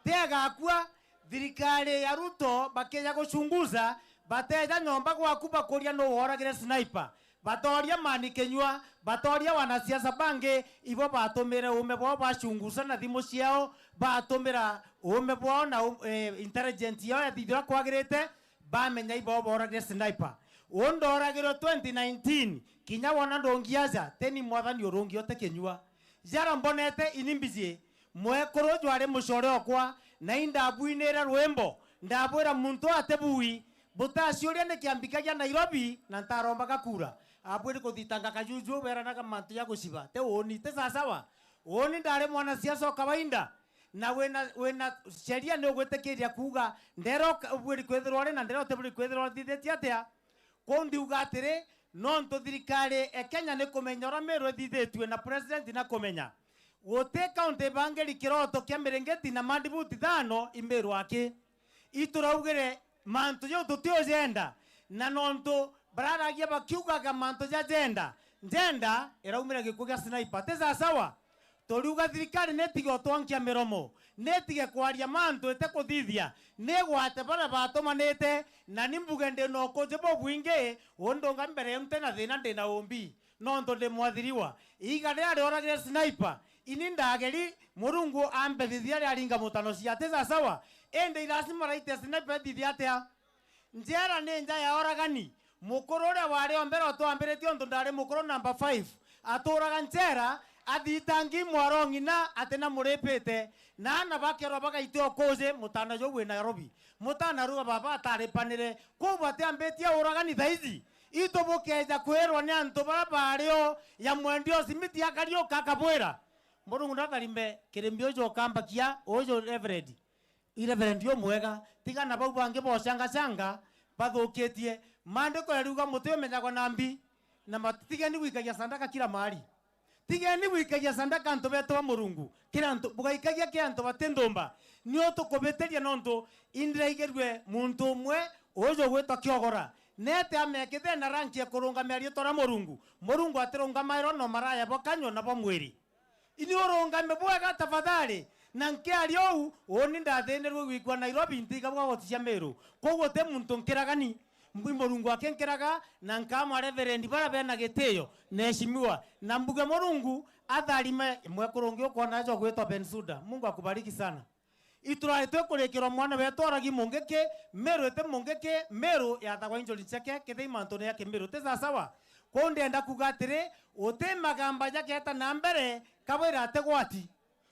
Ti igakua. Thirikari ya Ruto bakija guchunguza, bateja nyomba gwaku bakuria nuu woragire sniper. Batooria mani kinyua, batooria wanasiasa bangi, ibo batumire uume bwao bachunguza na thimu ciao, batumira uume bwao na u-, eh, intelligence yao yathithira kwagirite, bamenya ibo booragire sniper. Uu ndooragirwe twenty nineteen, kinya wona ndungi aja, ti ni Mwathani urungi uti kinyua. Jara mbonete ini mbiji, mwekuru jwari mucore okwa, na indabwinire rwimbo, ndabwira muntu atibui, butaciuria niki ambikagia Nairobi, na ntarombaga kura. Abwiri kuthitanga kajuju, beranaga mantu ja guciba. Ti uuni, ti sawa sawa? Uuni ndari mwanasiasa o kawaida. Na wina, wina sheria ni ugwitikiria kuuga, ndera uka-, ubwiri kwithirwa uri na ndera utibwiri kwithirwa uthithitie atia? Kwou ndiuga atiri, nontu thirikari e Kenya ni kumenya uria Meru ithithitue na president na kumenya. Guti kaunti ibangiri kiroto kia miringiti na mandibuti thano i Meru aki. Ituraugire mantu jau tutiujenda, na nontu bararagia bakiugaga mantu ja jenda, jenda iraumira gikuo gia sniper. Ti sawa sawa? Turiuga thirikari nitige utwankia miromo, nitige kwaria mantu itikuthithia, nigwate baria batumanite, na ni mbuge ndi na ukuji bubwingi, undunga mbere nti na thina, ndi na umbi. Nontu ndi mwathiriwa. Iiga riria rioragire sniper, ini ndageri, Murungu ambe thithia riaringa mutano cia ati sasawa. Indi irasima raite sniper ithithia atia? Njera ni nja ya oragani. Mukuru uria wari o mbere utwambiritie, untu ndari mukuru number five, aturaga njera, athitangi mwaro ng'ina atina muripite, na ana bakerwa bagaite ukuji, mutana juu wi Nairobi. Mutana ruga baba ataripanire, kwou batiambitie uragani thaici. Itu bukeja kwirwa ni antu baria bari o ya mwendia o simiti akariuka akabwira, Murungu ndatharime kiri mbi uju ukambakia, uju Reverend. I Reverend umwega, tiga na bau bangi bocangacanga bathukitie. Maandiko yariuga muti umenyagwa na mbi, na mat-, tigeni gwikagia sandaka kila mahali. Tigeni gwikagia sandaka antu betu ba Murungu. Kila antu, bugaikagia ki antu bati nthumba. Niu tukubitiria nontu indiraigirue muntu umwe uju ugwitwa Kiogora. Nete amekite na ranki ya kurungamia riitwa ria Murungu. Murungu atirungamairwa na maraya bwa kanyua na bwa mwiri. Ini urungame bwega tafadhali. Na nkiaria uu, uuni ndathinirue gwikua Nairobi, ntiga bwa goti cia Meru. Kwou guti muntu nkiragani. Mbui Murungu akinkiraga, na nkamwa Reverend baria bena gitio, na heshimiwa. Na mbuge Murungu atharime mwekuru ungi ukwona aja ugwitwa Bensuda. Mungu akubariki sana. Iturari twikurikirwa mwana wetu oragi mungiki, Meru iti mungiki, Meru yathagwa injuri ncheke, kithei mantune ya Kimiru ti sasawa. Kwou ndienda kuga atiri, uti magamba jaketa na mbere, kabwira ati gwati.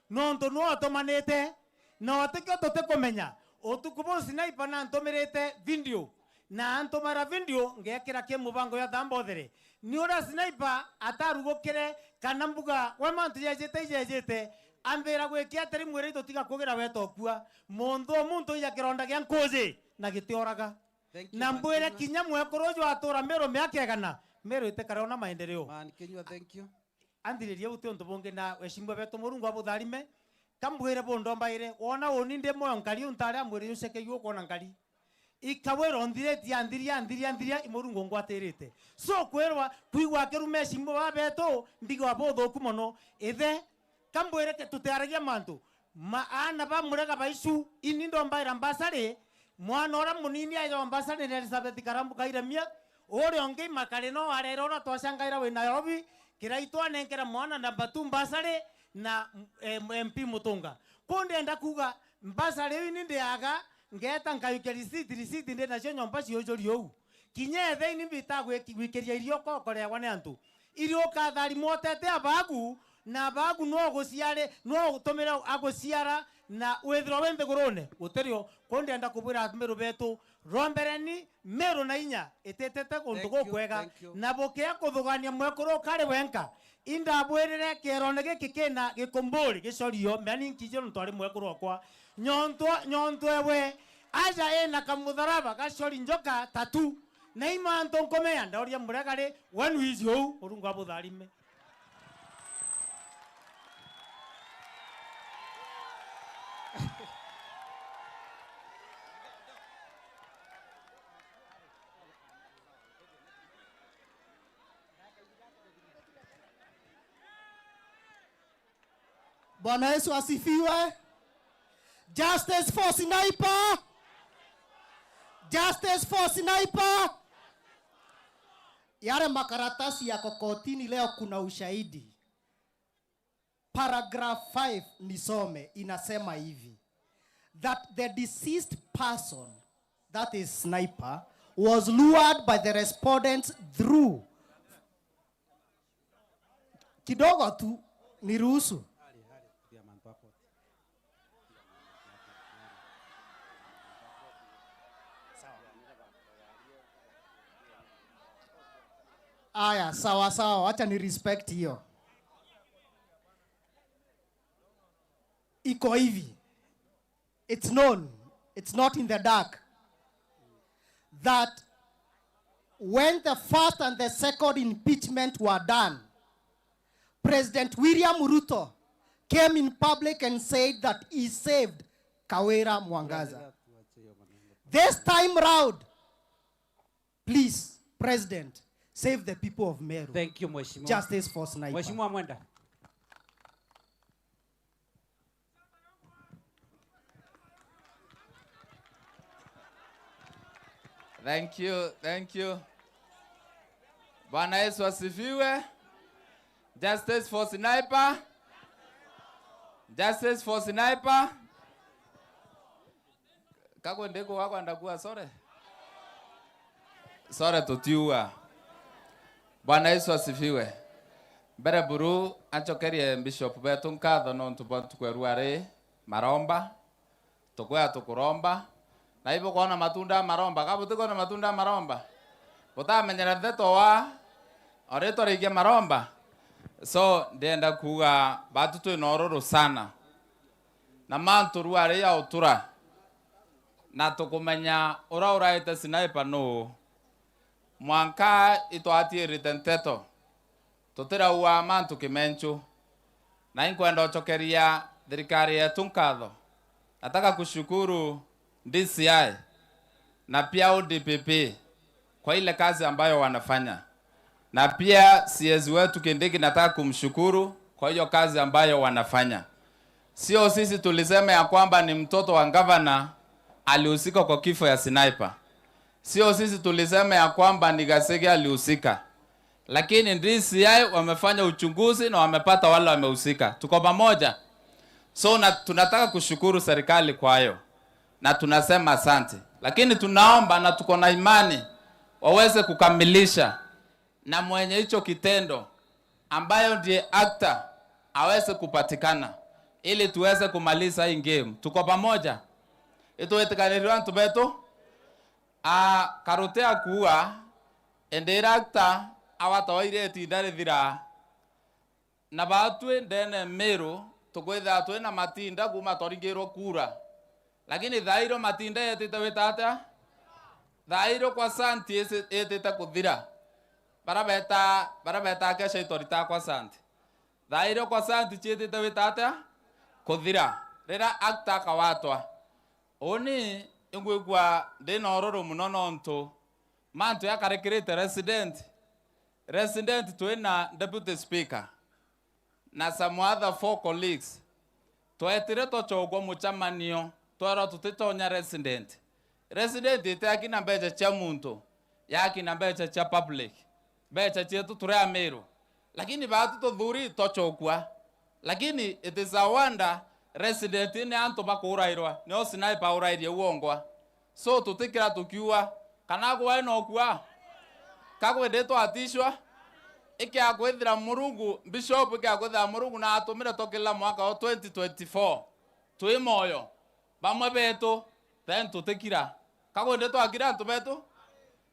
Nontu nwe utumanite, na utikio tutikumenya. Utuku buu sniper nantumirite video, na antumira video ngekira ki mubango ya thambo there. Ni uria sniper atarugukire, kana mbuga we mantu jejite ijejite, ambira gwikia atiri, mwire itutiga kugira wetokua. Muntu o muntu ija kironda gia nkuji na gitioraga. Thank you, na man, mbwire kinya mwekuru uju atura Meru miaka igana, Meru itikare ona maendeleo. Man, Kinyua, thank you. Anthiririe uti untu bungi na weshimba betu Murungu abutharime. Kambwire bundombaire, wona uni ndi moyo nkari untu aria mwiri ucekeiu ukwona nkari. Ikawira nthiritie, anthiria, anthiria, anthiria, i Murungu ngwatirite. So kwirwa, kwigwa akirume shimbo ba betu, mbigwa buthuku mono. Ithe, kambwire ke tutiaragia mantu. Ma, aana ba murega baicu, ini ndombaira mbasari, mwana uria munini aejawa mbasari ni Elizabeth Karambu Kairemia, uria ungi makari no arere uria twacangaira wi Nairobi, Kiraitu anenkera mwana namba two mbasari na, eh, M P Mutunga. Ku ndienda kuga, mbasari iu ini ndiaga, ngeeta nkayukia receipt, receipt ndi nacio nyomba ciujuri uu. Kinya ethe ini mbita gwiki-, gwikiria irio kokoreagwa ni antu. Irio ukatharimwa utete abagu, na abagu no uguciare, no utumire aguciara, na withirwa wi nthigurune, gutirio. Kwou ndienda kubwira Amiru betu, rombereni Miru na inya, ititete guntu gukwega, na bukia kuthugania mwekuru ukari wenka. Indabwirire kierone giki kina gikumburi gicorio, mea ni nkijire nontu ari mwekuru okwa. Nyontu, nyontu ewe, aja ina kamutharaba gacori njoka tatu. Na i mantu nkumenya, ndauria muria gari, we nwiiji uu, Murungu abutharime. Bwana Yesu asifiwe. Justice for Sniper. Justice for Sniper. Yale makaratasi yako kotini leo, kuna ushahidi. Paragraph five nisome, inasema hivi, that the deceased person, that is Sniper, was lured by the respondents through Kidogo tu, niruhusu. Aya, sawa sawa, wacha ni respect hiyo. Iko hivi. It's known, it's not in the dark, that when the first and the second impeachment were done, President William Ruto came in public and said that he saved Kawira Mwangaza. This time round, please, President, save the people of Meru. Thank you, Mheshimiwa. Justice for Sniper. Mheshimiwa Mwenda. Thank you, thank you. Bwana Yesu asifiwe. Justice for Sniper. Justice for Sniper. Kakwe ndiko wakwenda kuwa sore? Sore tutiua. Bwana Yesu asifiwe. Mbere buru ancokerie Bishop betu nkatho nontu bwa ntuku ya ruari maromba. Tukwea tukuromba. Na ibukwona matunda ya maromba. Ka butikwona matunda ya maromba? Butamenyera ntheto wa o ritwa ringi maromba. So, ndienda kuuga batu twina ururu sana. Na mantu ruari ya utura. Na tukumenya uria uraite sniper nuu. Mwanka itwatiirite nteto. Tutiraua mantu kimenchu. Na inkwenda ucokeria thirikari yetu nkatho. Nataka kushukuru D C I na pia O D P P kwa ile kazi ambayo wanafanya. Na pia C S wetu Kindiki nataka kumshukuru kwa hiyo kazi ambayo wanafanya. Sio sisi tulisema ya kwamba ni mtoto wa gavana alihusika kwa kifo ya sniper. Sio sisi tulisema ya kwamba ni Gasege alihusika. Lakini D C I wamefanya uchunguzi na wamepata wale wamehusika. Tuko pamoja. So na, tunataka kushukuru serikali kwa hayo. Na tunasema asante. Lakini tunaomba na tuko na imani waweze kukamilisha na mwenye hicho kitendo ambayo ndiye actor aweze kupatikana ili tuweze kumaliza hii game. Tuko pamoja. Itwitikanirwe antu betu. A karute akuua, indi ira actor awatawaire itinda rithira. Na batwi ndene Miru tukwithira twina matinda kuma twaringirwe kura. Lakini thairo matinda yetite wita atia? Thairo kwa santi isi-, itite kuthira. Bara beta, bara beta kesha itwarita kwa santi. Thairo kwa santi ciitite wita atia? Kuthira. Rira actor akawatwa. Uni ingwigua ndina ururu muno nontu mantu yakarikirite resident. Resident twina deputy speaker na some other four colleagues. Twetire twacokwa mucemanio, twerwa tutitonya resident. Resident itiaki na mbeca cia muntu, yaki na mbeca cia public. Mbeca cietu turi Amiru. Lakini batu tuthuri twacokua. Lakini it is a wonder, resident ni antu bakurairwa, nio sniper urairie uongwa. So tutikira tukiua, kana agwai no kua? Ka kwendetwe atishwa? Ikia kwithira Murungu, Bishop, ikia kwithira Murungu na atumire tukirira mwaka wa twenty twenty-four. Twi moyo. Bamwe betu, then tutikira. Ka kwendetwe akira antu betu?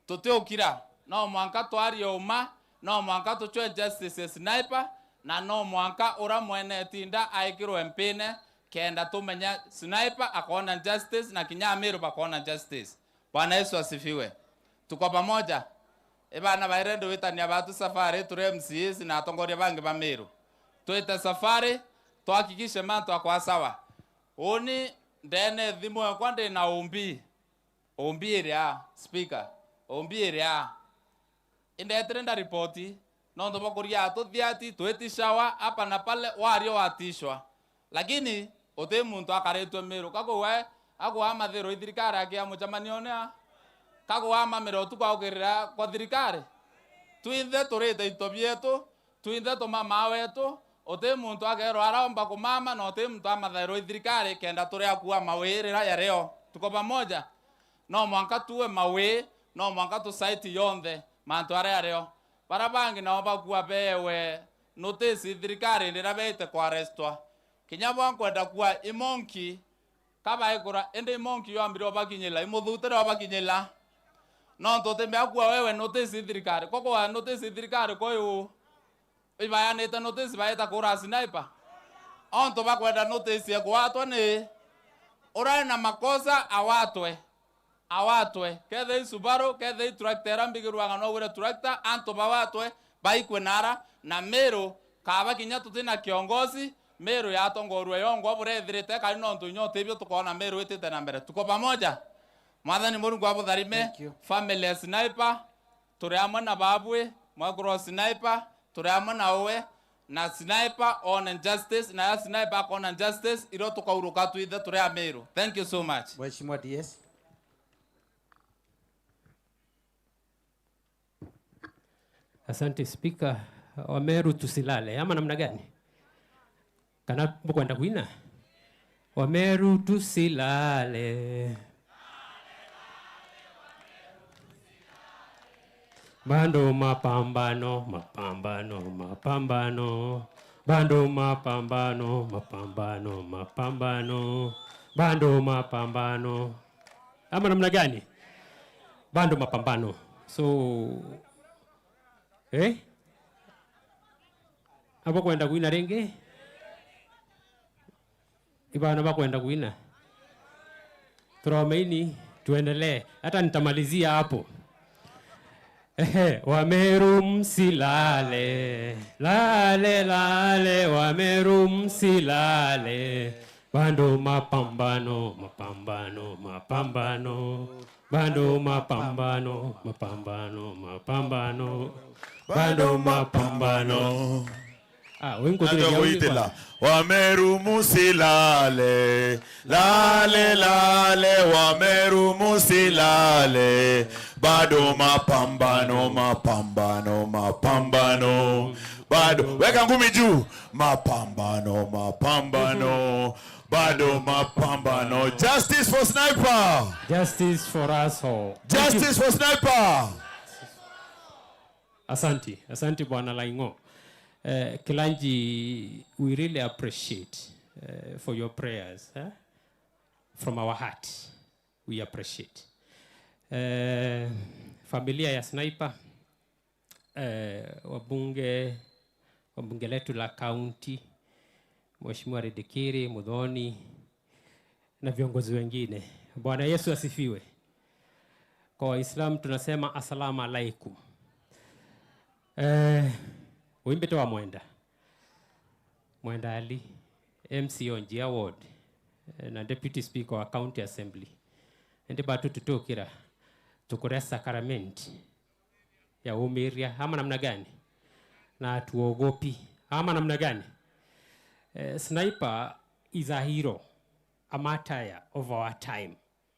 Tutiukira. No mwanka twarie uma, no mwanka tucwe justice ya sniper, na no mwanka ura mwene itinda aikirwe mpine, kenda tumenya sniper akona justice na kinya Amiru bakona justice. Bwana Yesu asifiwe. Tuko pamoja. Ibana baire ndiwitania batu safari, turi M C As na atongoria bangi ba Miru. Twite safari, tuhakikishe mantu akwa sawa. Uni ndene thimu yakwa ndi na umbi. Umbi iria, speaker. Umbi iria. Indetire nda ripoti, nontu bwa kuria atuthiati, twitishawa, hapa na pale, wario watishwa. Lakini, uti muntu akaritwe Miru. Ka kugwa, agwa mathiro i thirikari akia mucemanione a? Ka kugwa mamire utuku aukirira kwa thirikari? Twinthe turite into bietu, twinthe tumama wetu, uti muntu akerwa araomba kumama, na uti muntu amathairwa i thirikari kenda turi akua mawirira yario. Tuko pamoja? No mwanka tuwe mawi, no mwanka tusaiti yonthe mantu aria ario. Bara bangi nao bakua beewe notice i thirikari ndira beite kuarestwa. Kinya bwa nkwenda kua imonki, ka baikura, indi imonki yoambire obakinyila, imuthutire obakinyila. Nontu utimbea kua wewe notice i thirikari. Ko kua notice i thirikari koyu? Ibayanite notice baeta kura sniper. Ontu bakwenda notice ya kuatwa ni ura ena makosa awatwe. Awatwe. Kethei Subaru, kethei tractor ira mbigirwanga no wire tractor, antu bawatwe, baikwe nara, na Miru, kaba kinya tutina kiongozi, Miru yatongorua yongwa burethirite, kari nontu inya utibio tukona Miru itite na mbere. Tuko pamoja? Mwathani Murungu abutharime, thank you, family ya sniper, turi amwe na babwi, mwekuru wa sniper, turi amwe na uwe, na sniper one justice, na ya sniper akona justice, iro tukauruka twithe turi Amiru. Thank you so much. Mheshimiwa D S. Asante Speaker. Wameru tusilale, ama namna gani? Kana bukwenda kuina? Wameru tusilale. Bado mapambano, mapambano, mapambano. Bado mapambano, mapambano, mapambano. Bado mapambano. Ama namna gani? Bado mapambano. So, eh? Abakwenda kuina ringi? Ibana bakwenda kuina? Turomeini, tuendelee. Hata nitamalizia hapo. Ehe, Wameru msilale, lale, lale, Wameru msilale. Bado mapambano, mapambano, mapambano. Bado mapambano, mapambano, mapambano. Bado mapambano. Ah, we nkuthiriria Ndio uni kuitila. Wameru musilale, lale, lale, Wameru musilale. Bado mapambano, mapambano, mapambano. Bado. Weka ngumi juu. Mapambano, mapambano. Bado mapambano. Justice for Sniper. Justice for us all. Thank you. Justice for Sniper. Asanti, asanti Bwana Laing'o. Eh, Kilanji, we really appreciate, eh, for your prayers, eh? From our heart, we appreciate. Eh, familia ya Sniper, eh, wabunge, wabunge letu la county, Mheshimiwa Ridikiri, Muthoni, na viongozi wengine. Bwana Yesu asifiwe. Kwa Waislamu tunasema assalamu alaikum. Eh, uimbite wa Mwenda. Mwenda Ali, M C o Njia Ward, eh, na Deputy Speaker wa County Assembly. Indi batu tutukira, tukurea sacrament ya umiria, ama namna gani? Na hatuogopi, ama namna gani? Eh, Sniper is a hero, a martyr of our time.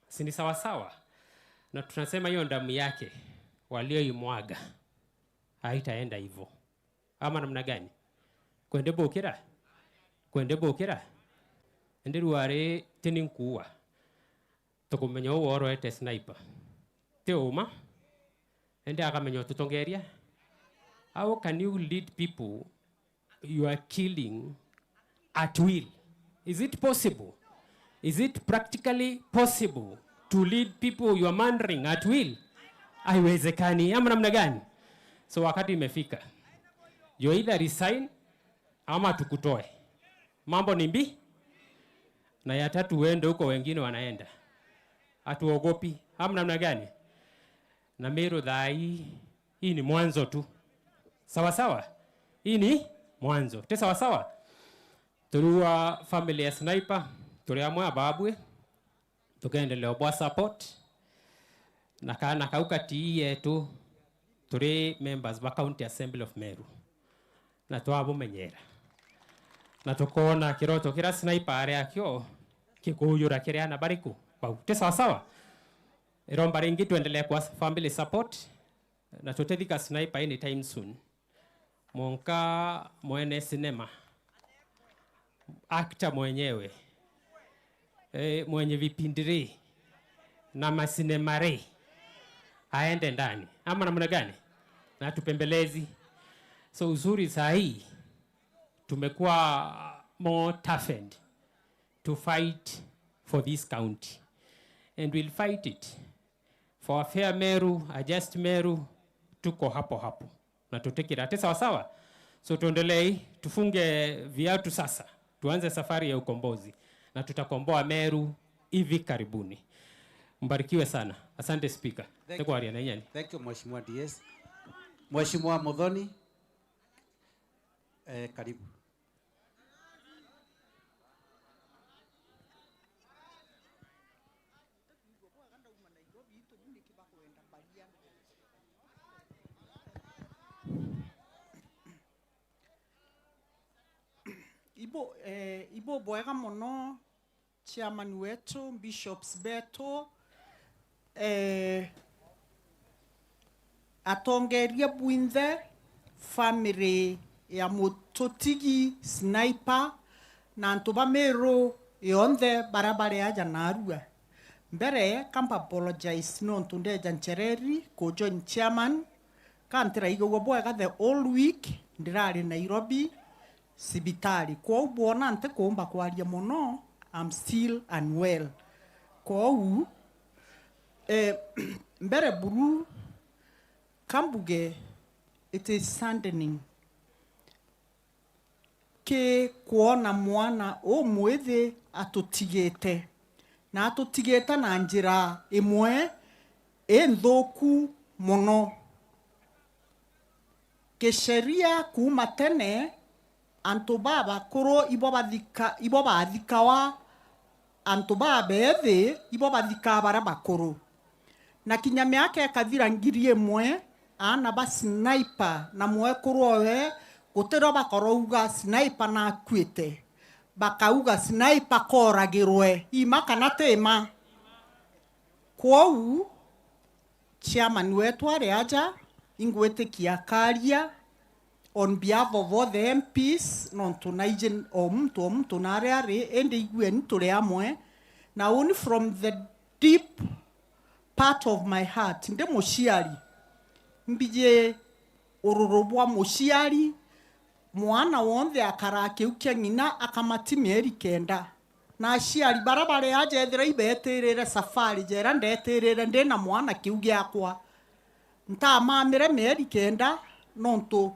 Si ni sawasawa? Na tunasema hiyo damu yake walioimwaga haitaenda hivyo. Ama namna gani? Kwende bukira? Kwende bukira? Indi ruari tini nkuua. Tukumenya uu worwete Sniper. Ti uma? Indi akamenya ututongeria? How can you lead people you are killing at will? Is it possible? Is it practically possible to lead people you are murdering at will? Haiwezekani. Ama namna gani? So wakati imefika. You either resign ama tukutoe. Mambo ni mbi. Na ya tatu uende huko wengine wanaenda. Hatuogopi. Ama namna gani? Na Meru thaa hii, hii ni mwanzo tu. Sawa sawa? Hii ni mwanzo. Ti sawa sawa? Turiua family ya Sniper, turi amwe ababwe, tukendelea bwa support. Na kana kau kati yetu, turi members ba County Assembly of Meru. Na twabumenyera. Na tukoona kiroto kiria Sniper ari akio kikujura kiri ana bariku bau. Ti sawa sawa? Iromba ringi tuendelee kwa family support, na tutethika Sniper anytime soon. Mwanka mwene sinema, actor mwenyewe, eh, mwenye vipindi ri, na masinema ri, aende ndani. Ama namna gani? Na tupembelezi. So uzuri saa hii, tumekuwa more toughened to fight for this county. And we'll fight it. For a fair Meru, a just Meru, tuko hapo hapo. Na tutikira. Ati sawa sawa? So tuendelee, tufunge viatu sasa. Tuanze safari ya ukombozi. Na tutakomboa Meru hivi karibuni. Mbarikiwe sana. Asante Speaker. Thank you. Tekwaria na inyani. Thank you, Mheshimiwa D S. Mheshimiwa Muthoni, eh, karibu. Ibu-, eh, ibubwega mono, chairman wetu, bishops betu, eh, atongeria bwinthe, family ya mututigi Sniper, na antu ba Meru yonthe baria bari aja narua. Mbere, kamba apologize nontu ndeja nchereri ku join chairman, ka ntiraigagua bwega the whole week ndirari Nairobi cibitari. Kwou bwona ntikuumba kwaria mono, I'm still unwell. Kwou, eh, mbere buru, kambuge, it is saddening ki kwona mwana umwithi atutigite, na atutigite na njira imwe inthuku mono. Kisheria, kuuma tene, antu babakuru ibo bathika-, ibo bathikawa, antu babeethi ibo bathikaa baria bakuru. Na kinya miaka ikathira ngiri imwe, aana ba Sniper na mwekuru owe gutirio bakarauga Sniper nakuite, bakauga Sniper kooragirwe. Ima kana ti ma? Kwou, chairman wetu ari aja, ingwitikia akaria on behalf of all the M Ps, nontu naiji o muntu o muntu naria ari, indi igueni turi amwe. Na uni from the deep part of my heart, ndi muciari, mbiji ururu bwa muciari, mwana wonthe akaraa kiu kia ng'ina akamati mieri kenda. Na aciari baria bari aja ethira ibetirire safari jera ndetirire ndi na mwana kiu giakwa, ntamamire mieri kenda, nontu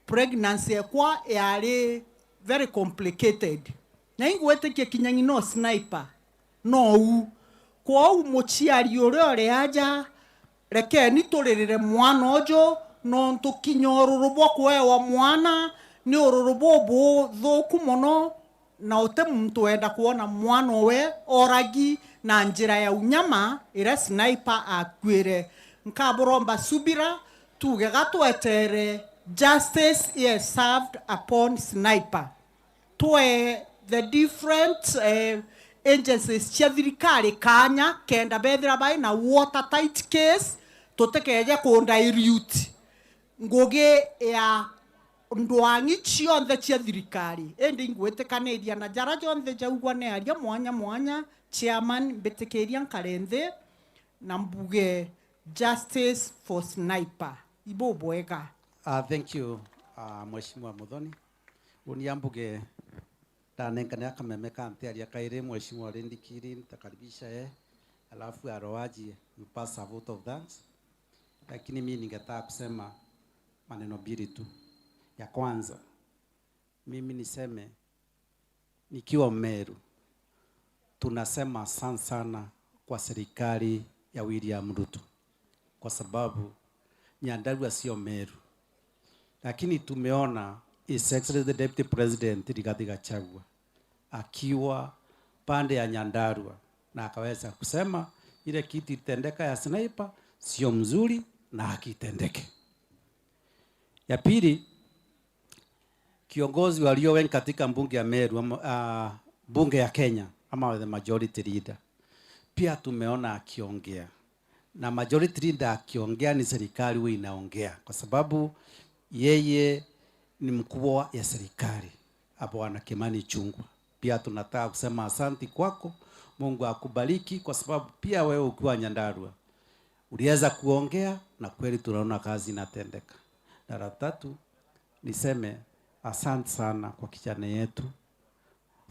pregnancy ekwa yari very complicated. Na ingwitikia kinya ng'ina o Sniper nou. Kwou muciari uria uri aja, rekeni turirire mwana uju, nontu kinya ururu bwa kuewa mwana ni ururu bubuthuku mono, na uti muntu wenda kwona mwana owe oragi na njira ya unyama iria Sniper akuire. Nkaburomba subira, tuge gatwetere justice is served upon Sniper. Twe the different, eh, agencies cia thirikari kanya kenda bethira bai na watertight case, tutikeje ku dilute ngugi ya ndwang'i cionthe cia thirikari. Indi ingwitikaniria na jara jonthe jaugwa ni aria mwanya mwanya, chairman, mbitikiria nkare nthi na mbuge, justice for Sniper. Ibubwega. Ah, thank you, ah, Mheshimiwa Muthoni. Uni ambuge, ndanenkane akameme ka ntiaria kairi, Mheshimiwa Rindikiri, nitakaribisha yeye, alafu Aroaji, you pass a vote of thanks. Lakini mimi ningetaka kusema maneno mbili tu. Ya kwanza, mimi niseme, nikiwa Meru, tunasema asante sana kwa serikali ya William Ruto, kwa sababu Nyandarua sio Meru. Lakini tumeona His Excellency the Deputy President Rigathi Gachagua akiwa pande ya Nyandarua, na akaweza kusema ile kitu itendeka ya Sniper sio mzuri na hakitendeke. Ya pili, kiongozi walio wengi katika bunge ya Meru ama, ah, bunge ya Kenya ama the majority leader, pia tumeona akiongea. Na majority leader akiongea ni serikali huwa inaongea, kwa sababu yeye ni mkubwa ya serikali, Bwana Kimani Ichung'wah. Pia tunataka kusema asanti kwako, Mungu akubariki, kwa sababu pia wewe ukiwa Nyandarua uliweza kuongea na kweli tunaona kazi inatendeka. Na la tatu, niseme asante sana kwa kijana yetu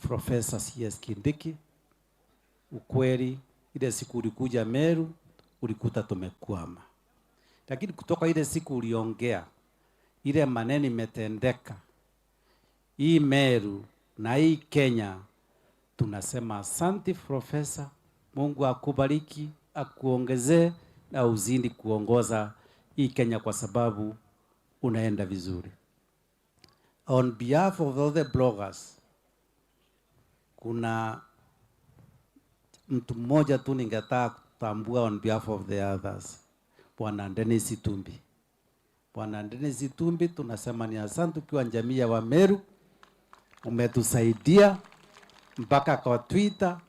Professor C S Kindiki. Ukweli, ile siku ulikuja Meru, ulikuta tumekwama. Lakini kutoka ile siku uliongea, ile maneno imetendeka, hii Meru na hii Kenya, tunasema asante, Professor. Mungu akubariki, akuongezee na uzidi kuongoza hii Kenya, kwa sababu unaenda vizuri. On behalf of all the bloggers, kuna mtu mmoja tu ningetaka kutambua on behalf of the others, Bwana Dennis Itumbi. Bwana Dennis Itumbi, tunasema ni asante ukiwa jamii ya Wameru, umetusaidia mpaka kwa Twitter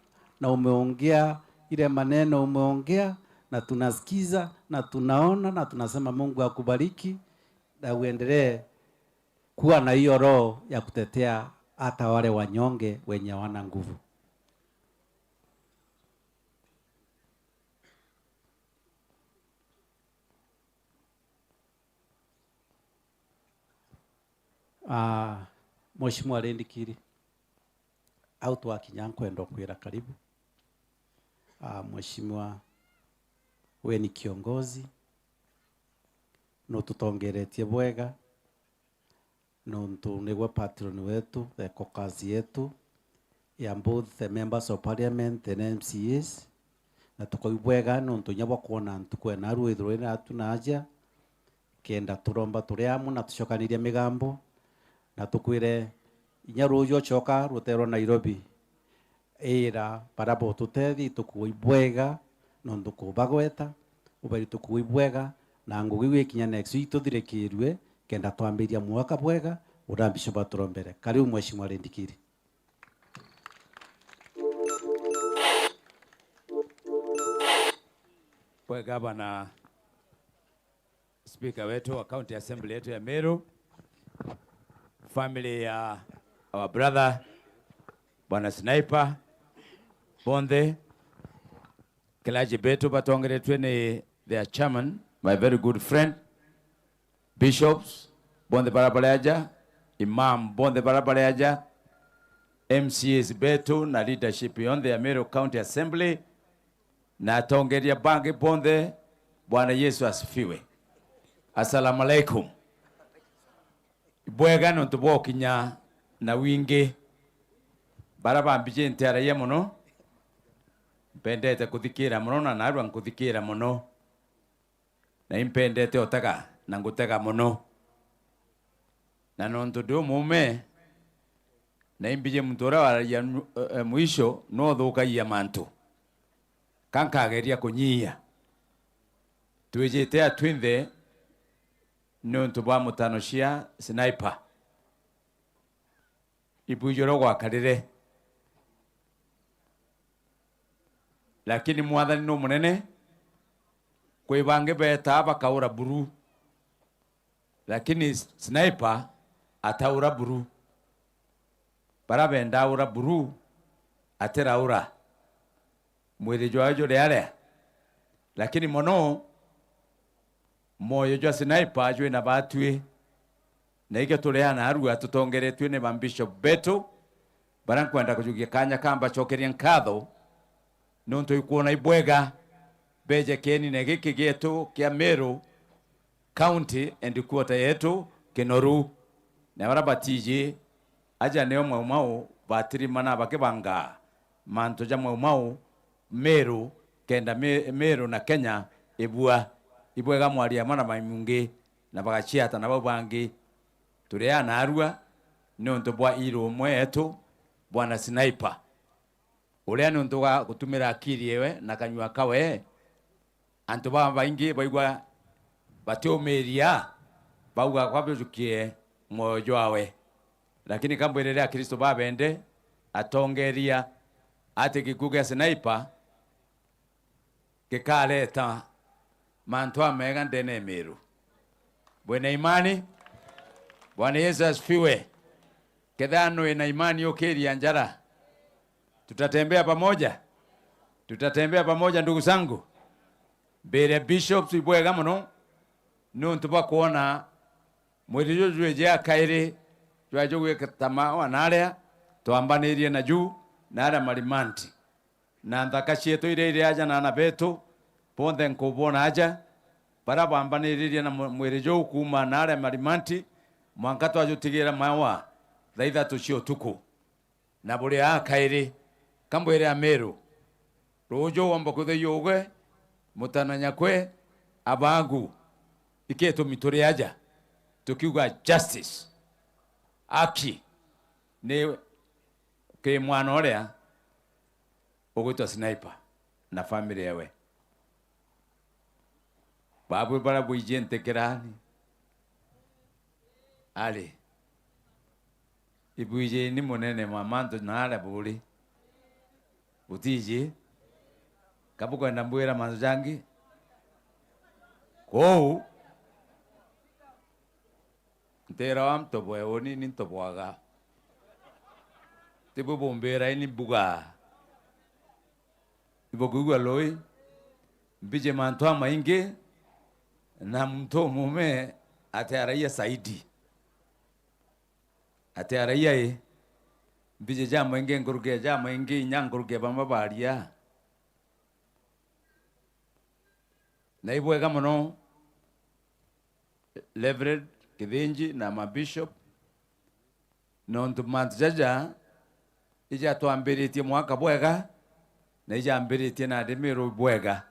na umeongea ile maneno umeongea, na tunasikiza na tunaona, na tunasema Mungu akubariki na uendelee Kuwa na hiyo roho ya kutetea hata wale wanyonge wenye hawana nguvu. Ah, Mheshimiwa Rindikiri, au twakinya nkwenda kwira karibu. Ah, Mheshimiwa, we ni kiongozi, nututongeretie bwega, nontu nigwe patron wetu, the caucus yetu ya both the members of parliament and M C As, na tukau bwega nontu inya bwa kwona ntuku ena rwithirwe ira tu na aja, kenda turomba turi amwe na tucokanirie migambo, na tukwire inya ruuju ocoka ruteerwa Nairobi, ira bara botutethi tukuwe ibwega, nontu kubagweta uberi tukuwe ibwega, na ngugi iu ikinya next week tuthirikirue, kenda twambiria mwaka bwega, uria Bishop aturombere. Karibu Mheshimiwa Rindikiri. Bwega bana. Speaker wetu wa County Assembly yetu ya Meru, family ya our brother Bwana Sniper, bonthe, clergy betu batongeretwe ni their chairman, my very good friend, bishops, bonthe bara bari aja, imam, bonthe bara bari aja, M C As betu na leadership yonthe ya Meru County Assembly, na atongeria bangi bonthe, Bwana Yesu asifiwe. Assalamu alaikum. Ibwega nontu bwa ukinya na wingi. Bara bambiji nti araia mono, mpendete kuthikira mono na narua nkuthikira mono. Na impendete utega na ngutega mono. Na nontu ndi umuume, na imbiji muntu uria waragia nu-, e, e, mwisho no uthukagia mantu. Ka nkageria kunyia. Twijite a twinthe niuntu bwa mutano cia Sniper. Ibwijire gwakarire. Lakini Mwathani ni munene, kwi bangi beetaa bakaura buru. Lakini Sniper ataura buru. Bara bendaa ura buru, atiraura. Mwiri jwawe juri aria. Lakini mono, mwoyo jwa Sniper jwi na batwi. Na ikio turi ana arua tutongeretue ni ba bishop betu, bara nkwenda kujukia kanya ka mbacokerie nkatho, nontu ikwona ibwega beje kienine giki gietu kia Meru, county and quarter yetu Kinoru. Na bara batiji, aja nio Mau Mau batirimana bakibanga mantu ja Mau Mau Meru, kenda Mi-, Meru na Kenya ibua. Ibwega mwaria mana maimungi na bagaciata na bau bangi. Turi ana arua niuntu bwa iru umwe yetu, Bwana Sniper. Uria niuntu wa gutumira akiri ewe na kanyua kawe, antu babaingi baigua batiumiria, bauga kwa bijukie mwoyo jwawe. Lakini kambwirire Akristo babende atongeria ati gikuo gia Sniper gikareta mantu amega ndene ya Meru. Bwina imani? Bwana Yesu asifiwe. Kethira nwi na imani ukiria njara. Tutatembea pamoja? Tutatembea pamoja, ndugu zangu? Mbire bishops ibwega mono, niuntu bwa kwona mwiri juju jwiji a kairi, jwaje gwika ta mawa na aria twambanirie na ju, na aria marimanti. Na nthaka cietu iria iri aja na ana betu, bonthe nkubona aja, bara bambaniririe na mw-, mwiri juu kuuma na aria marimanti, mwanka twajutigira mawa thaa ithatu cia utuku. Na buri aa kairi, kambwire Ameru, ruuju womba kwithwa iugwe, mutana nyakwe, abangu, iketumi turi aja, tukiuga justice, aki, ni ki mwana uria ugwitwa Sniper na family yawe. Babu bara bwiji ntikirani. Ari. Ibwiji ni munene mwa mantu na aria buri. Butiji. Kabukwenda mbwira mantu jangi. Kou. Ntirawa mtoboe uni ni ntoboaga. Tibwi bumbira ini mbugaa. Ibukwigua lui? Mbiji mantu amaingi, na muntu umume ati araia zaidi. Ati araia i? Mbiji jamaingi nkuruki ya jamaingi inya nkuruki ya bamwe baria. Na ibwega mono, Reverend Kithinji na mabishop, nontu mantu jaja ijatwambiritie mwaka bwega, na ijambiritie nandi Miru bwega.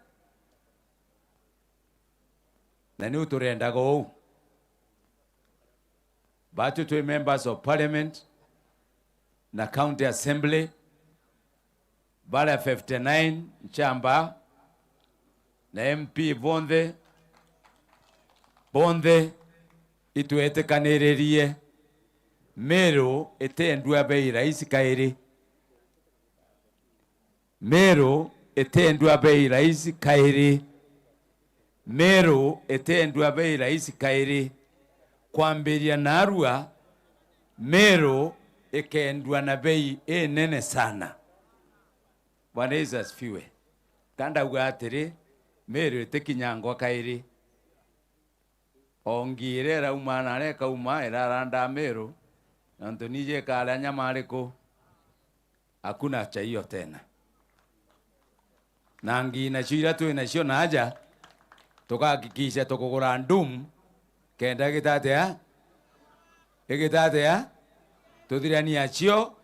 Na niu turendaga uu. Batu twi members of parliament na county assembly, baria fifty nine nchamba na M P bonthe, bonthe itwetikaniririe, Miru itendua bei rais kairi. Miru itendua bei rais kairi. Miru itendua bei rais kairi. Kwambiria narua, Miru ikendua na bei inene sana. Bwana Yesu asifiwe. Ka ndauga atiri, Miru itikinyangwa kairi. O ngi iria irauma na aria ikauma, irarandaa Miru, nontu nije ikaria nyama ariku? Hakuna cha hiyo tena. Na ngi nacio iria twi nacio naaja, tukahakikisha tukugura ndum, kenda igita atia? Igita atia? Tuthiranie acio,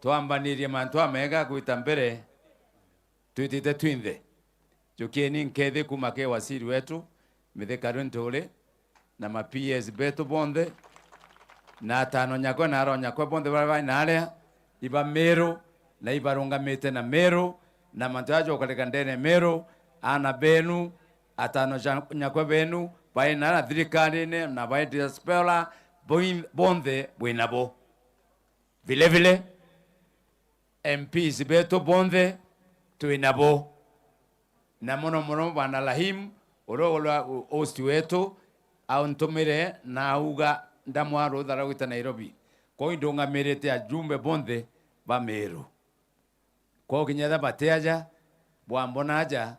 twambanirie mantu amega gwita mbere, twitite twinthe. Njukieni nkethi kuuma ki wasiri wetu, Mithika Linturi, na ma P As betu bonthe, na atano nyakwe na aro nyakwe bonthe baria bai naaria, iba Miru, na ibarungamite na Miru, na mantu jaja jokarika ndene Miru, aana benu, atano ja-, nyakwe benu, bai na thirikarine, na bai diaspora, boi-, bonthe bwi nabo. Vile vile, M Ps betu bonthe twi nabo, na mono mono Bwana Rahim, uria uria host wetu, auntumire na auga ndamwa rutha rwa gwita Nairobi. Kwou indungamirite ajumbe bonthe ba Miru. Kwou kinya etha bati aja, bwambona aja,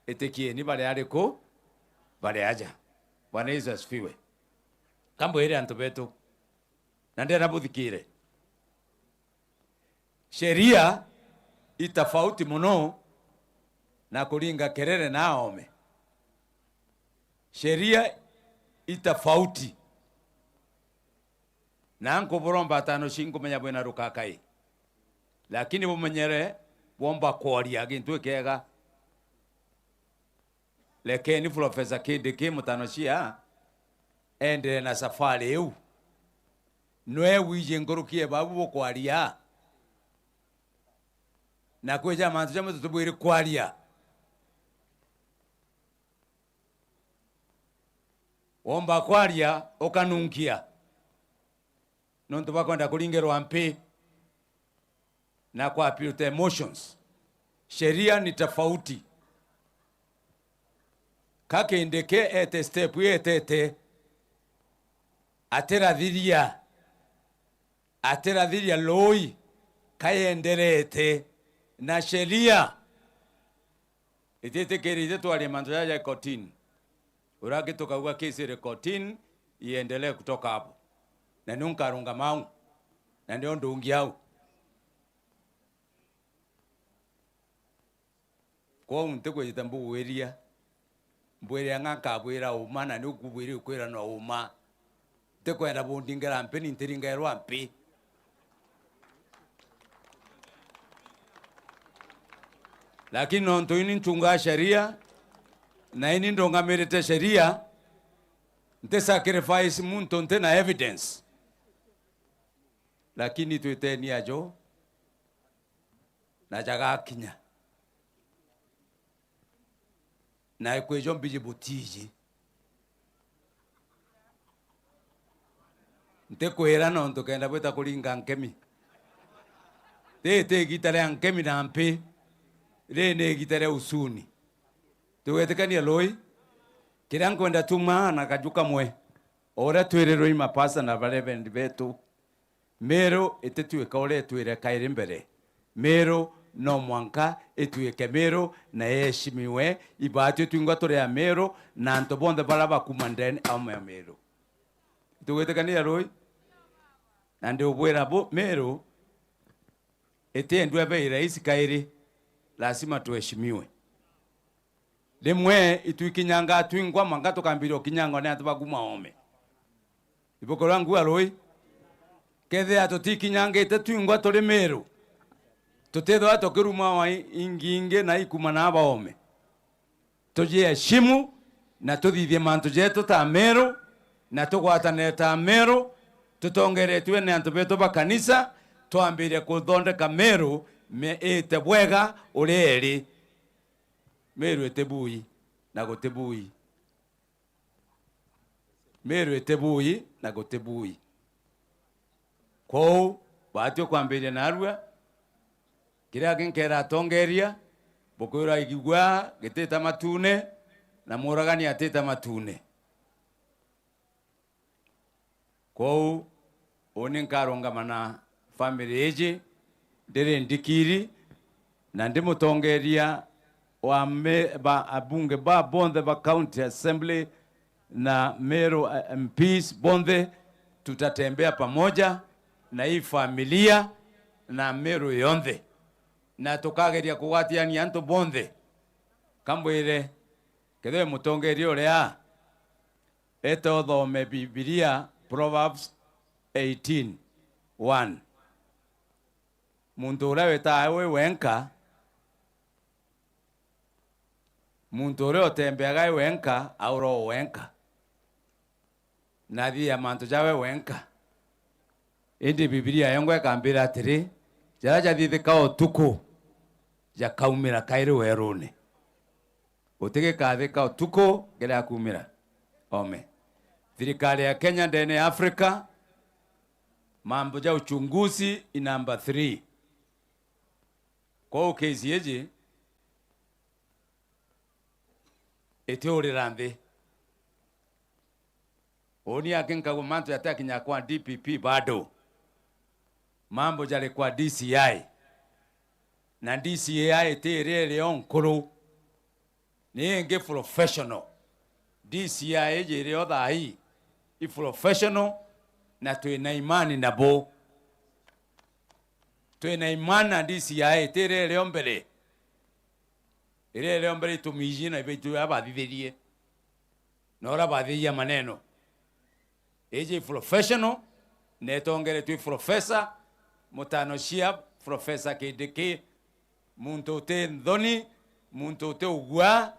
itikieni bari ariku? Bari aja. Bwana Yesu asifiwe. Ka mbwire antu betu, na ndenda buthikire. Sheria i tofauti mono na kuringa kerere na aome. Sheria i tofauti. Na nkuburomba atano ci nkumenya bwina rukakai. Lakini bumenyere bwomba kwaria gintu ikega. Lekeni Professor Kindiki, mutano cia, endere na safari iu. Nwe wiji nkuruki e babu bukwaria? Na kwija mantu jamwe tutubwiri kwaria. Womba kwaria, ukanunkia. Nontu bakwenda kuringirwa mpi na kwa appeal to emotions. Sheria ni tofauti. Ka Kindiki ete step ii etete, atirathiria, atirathiria lui, kayenderete na sheria. Ititikirite twarie mantu jaja kotini. Uraki tukauga kesi iri kotini, iendelee kutoka hapo. Na niu nkarungama au. Na nio ndungi au. Kwou ntikwejete mbugwiria. Mbwire ang'a nkabwira uma, na niu kubwiri ukwiranwa uma. Ntikwenda bundingera mpi, ni ntiringairwa mpi. Lakini nontu ini ntungaa sheria, na ini ndungamirite sheria, nti sacrifice muntu nti na evidence. Lakini twiteni ajo, na jagakinya. Na kwijo mbiji butiji. Ntikwira nontu kenda bwita kuringa nkemi. Riri ti igita ria nkemi na mpi, riri ni igita ria usuni. Tugwetikania lui? Kiria nkwenda tuma na kaju kamwe. O uria twirirwe i mapasta na bareverendi betu, Meru itituika uria itwire kairi mbere. Meru no mwanka ituike Meru na yeshimiwe. Ibaatwi twingwa turi a Meru na antu bonthe baria bakuma ndene aume a Meru. Itugwitikania rui? Na ndiubwira bu, Meru itiendua bei rahisi kairi, lazima tuheshimiwe. Rimwe itwikinyangaa twingwa mwanka tukambiria ukinyangwa ni antu bakuma oome. Ibukurwa ngua rui? Kethira tutikinyangite twingwa turi Meru, tutithwa tukiruma wa i-, ingi ingi na ikuma na baome. Tujieshimu na tuthithie mantu jetu ta Meru, na tugwatanire ta Meru, tutongeretue ni antu betu ba kanisa, twambirie kuthondeka Meru me-, ite bwega uria iri. Meru iti bui na guti bui. Meru iti bui na guti bui. Kwou, baatwi kwambiria narua, kiria kinkeera atongeria, bukwirwa igigua gitita matune, na muragani atita matune. Kwou, uni nkarungama na family iji, ndiri ndikiri, na ndi mutongeria wa me-, ba, abunge ba bonthe ba County Assembly na Meru, eh, M Ps bonthe, tutatembea pamoja na hii familia na Meru yonthe, na tukageria kugwatiania antu bonthe. Kambwire, kethira wi mutongeria uria, ete uthome Bibilia, Proverbs eighteen one. Muntu uria witaa wi wenka, muntu uria utembeaga i wenka, aura o wenka, na athithia mantu jawe wenka. Indi Bibilia yongwa ikambira atiri, jaria jathithika utuku, jakaumira kairi werune. Utigikathika utuku kiria kumira. Ome. Thirikari ya Kenya ndene ya Africa, mambo ja uchunguzi i namba three. Kwou kesi iji itiurira nthi. Uni aki nkagua mantu jatiakinya kwa D P P bado. Mambo jari kwa D C I. Na D C I iti iria iri o nkuru. Ni ingi professional. D C I iji iri o thaa ii i professional na twina imani nabo. Twina imani na D C I iti iria iri o mbere. Iria iri o mbere itumiji na ibaitu abathithirie. Na uria bathithia maneno. Iji professional, na itongeretwe i Professor Mutano Shia, Professor Kindiki, muntu uti nthoni, muntu uti ugua,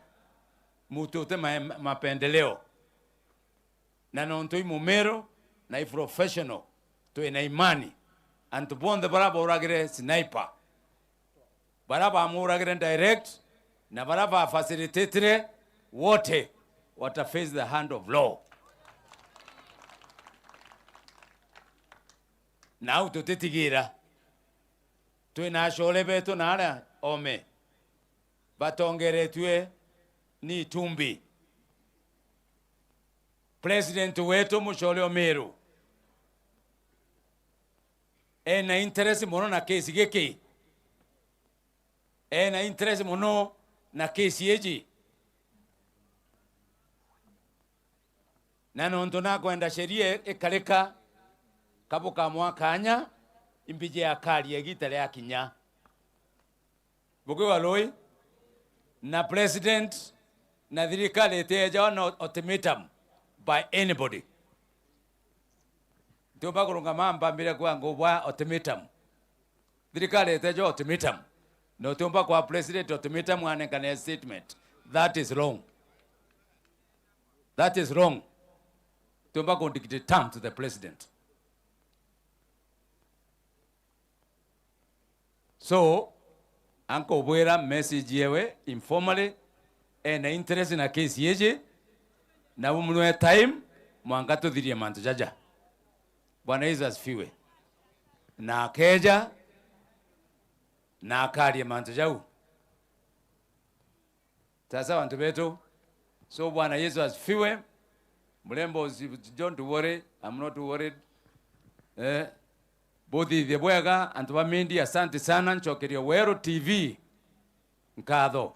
muntu uti ma-, mapendeleo. Na nontu i mumiru na i professional, twina imani antu bonthe baria bauragire Sniper, baria bamuragire direct, na baria ba facilitatire, wote wata face the hand of law. Na au tutitigira. Twina acore betu na aria ome batongeretue ni Itumbi. President wetu mucore o Meru ena interest mono na kesi giki. Ena interest mono na kesi iji. Na nontu nakwenda sheria ikarika, kabukamwa kanya, imbiji akaria igita riakinya. Bukiwa rui? Na president na thirikari itiejwa na ultimatum by anybody. Ntiumba kurungama mbambire kwa ngubwa ultimatum. Thirikari itejo ultimatum. Na utiumba kwa president ultimatum anengane statement. That is wrong. That is wrong. Tiumba ku dictate term to the president. So, ankubwira message yewe informally, ena interest na case yeji, na bumwe time, mwanka tuthirie mantu jaja. Bwana Yesu asifiwe. Na akeja, na akaria mantu jau. Sasa, bantu betu, so Bwana Yesu asifiwe. Mrembo, don't worry, I'm not worried. Eh, buthithie bwega, antu ba media, asante sana, nchokerie Weru T V nkatho.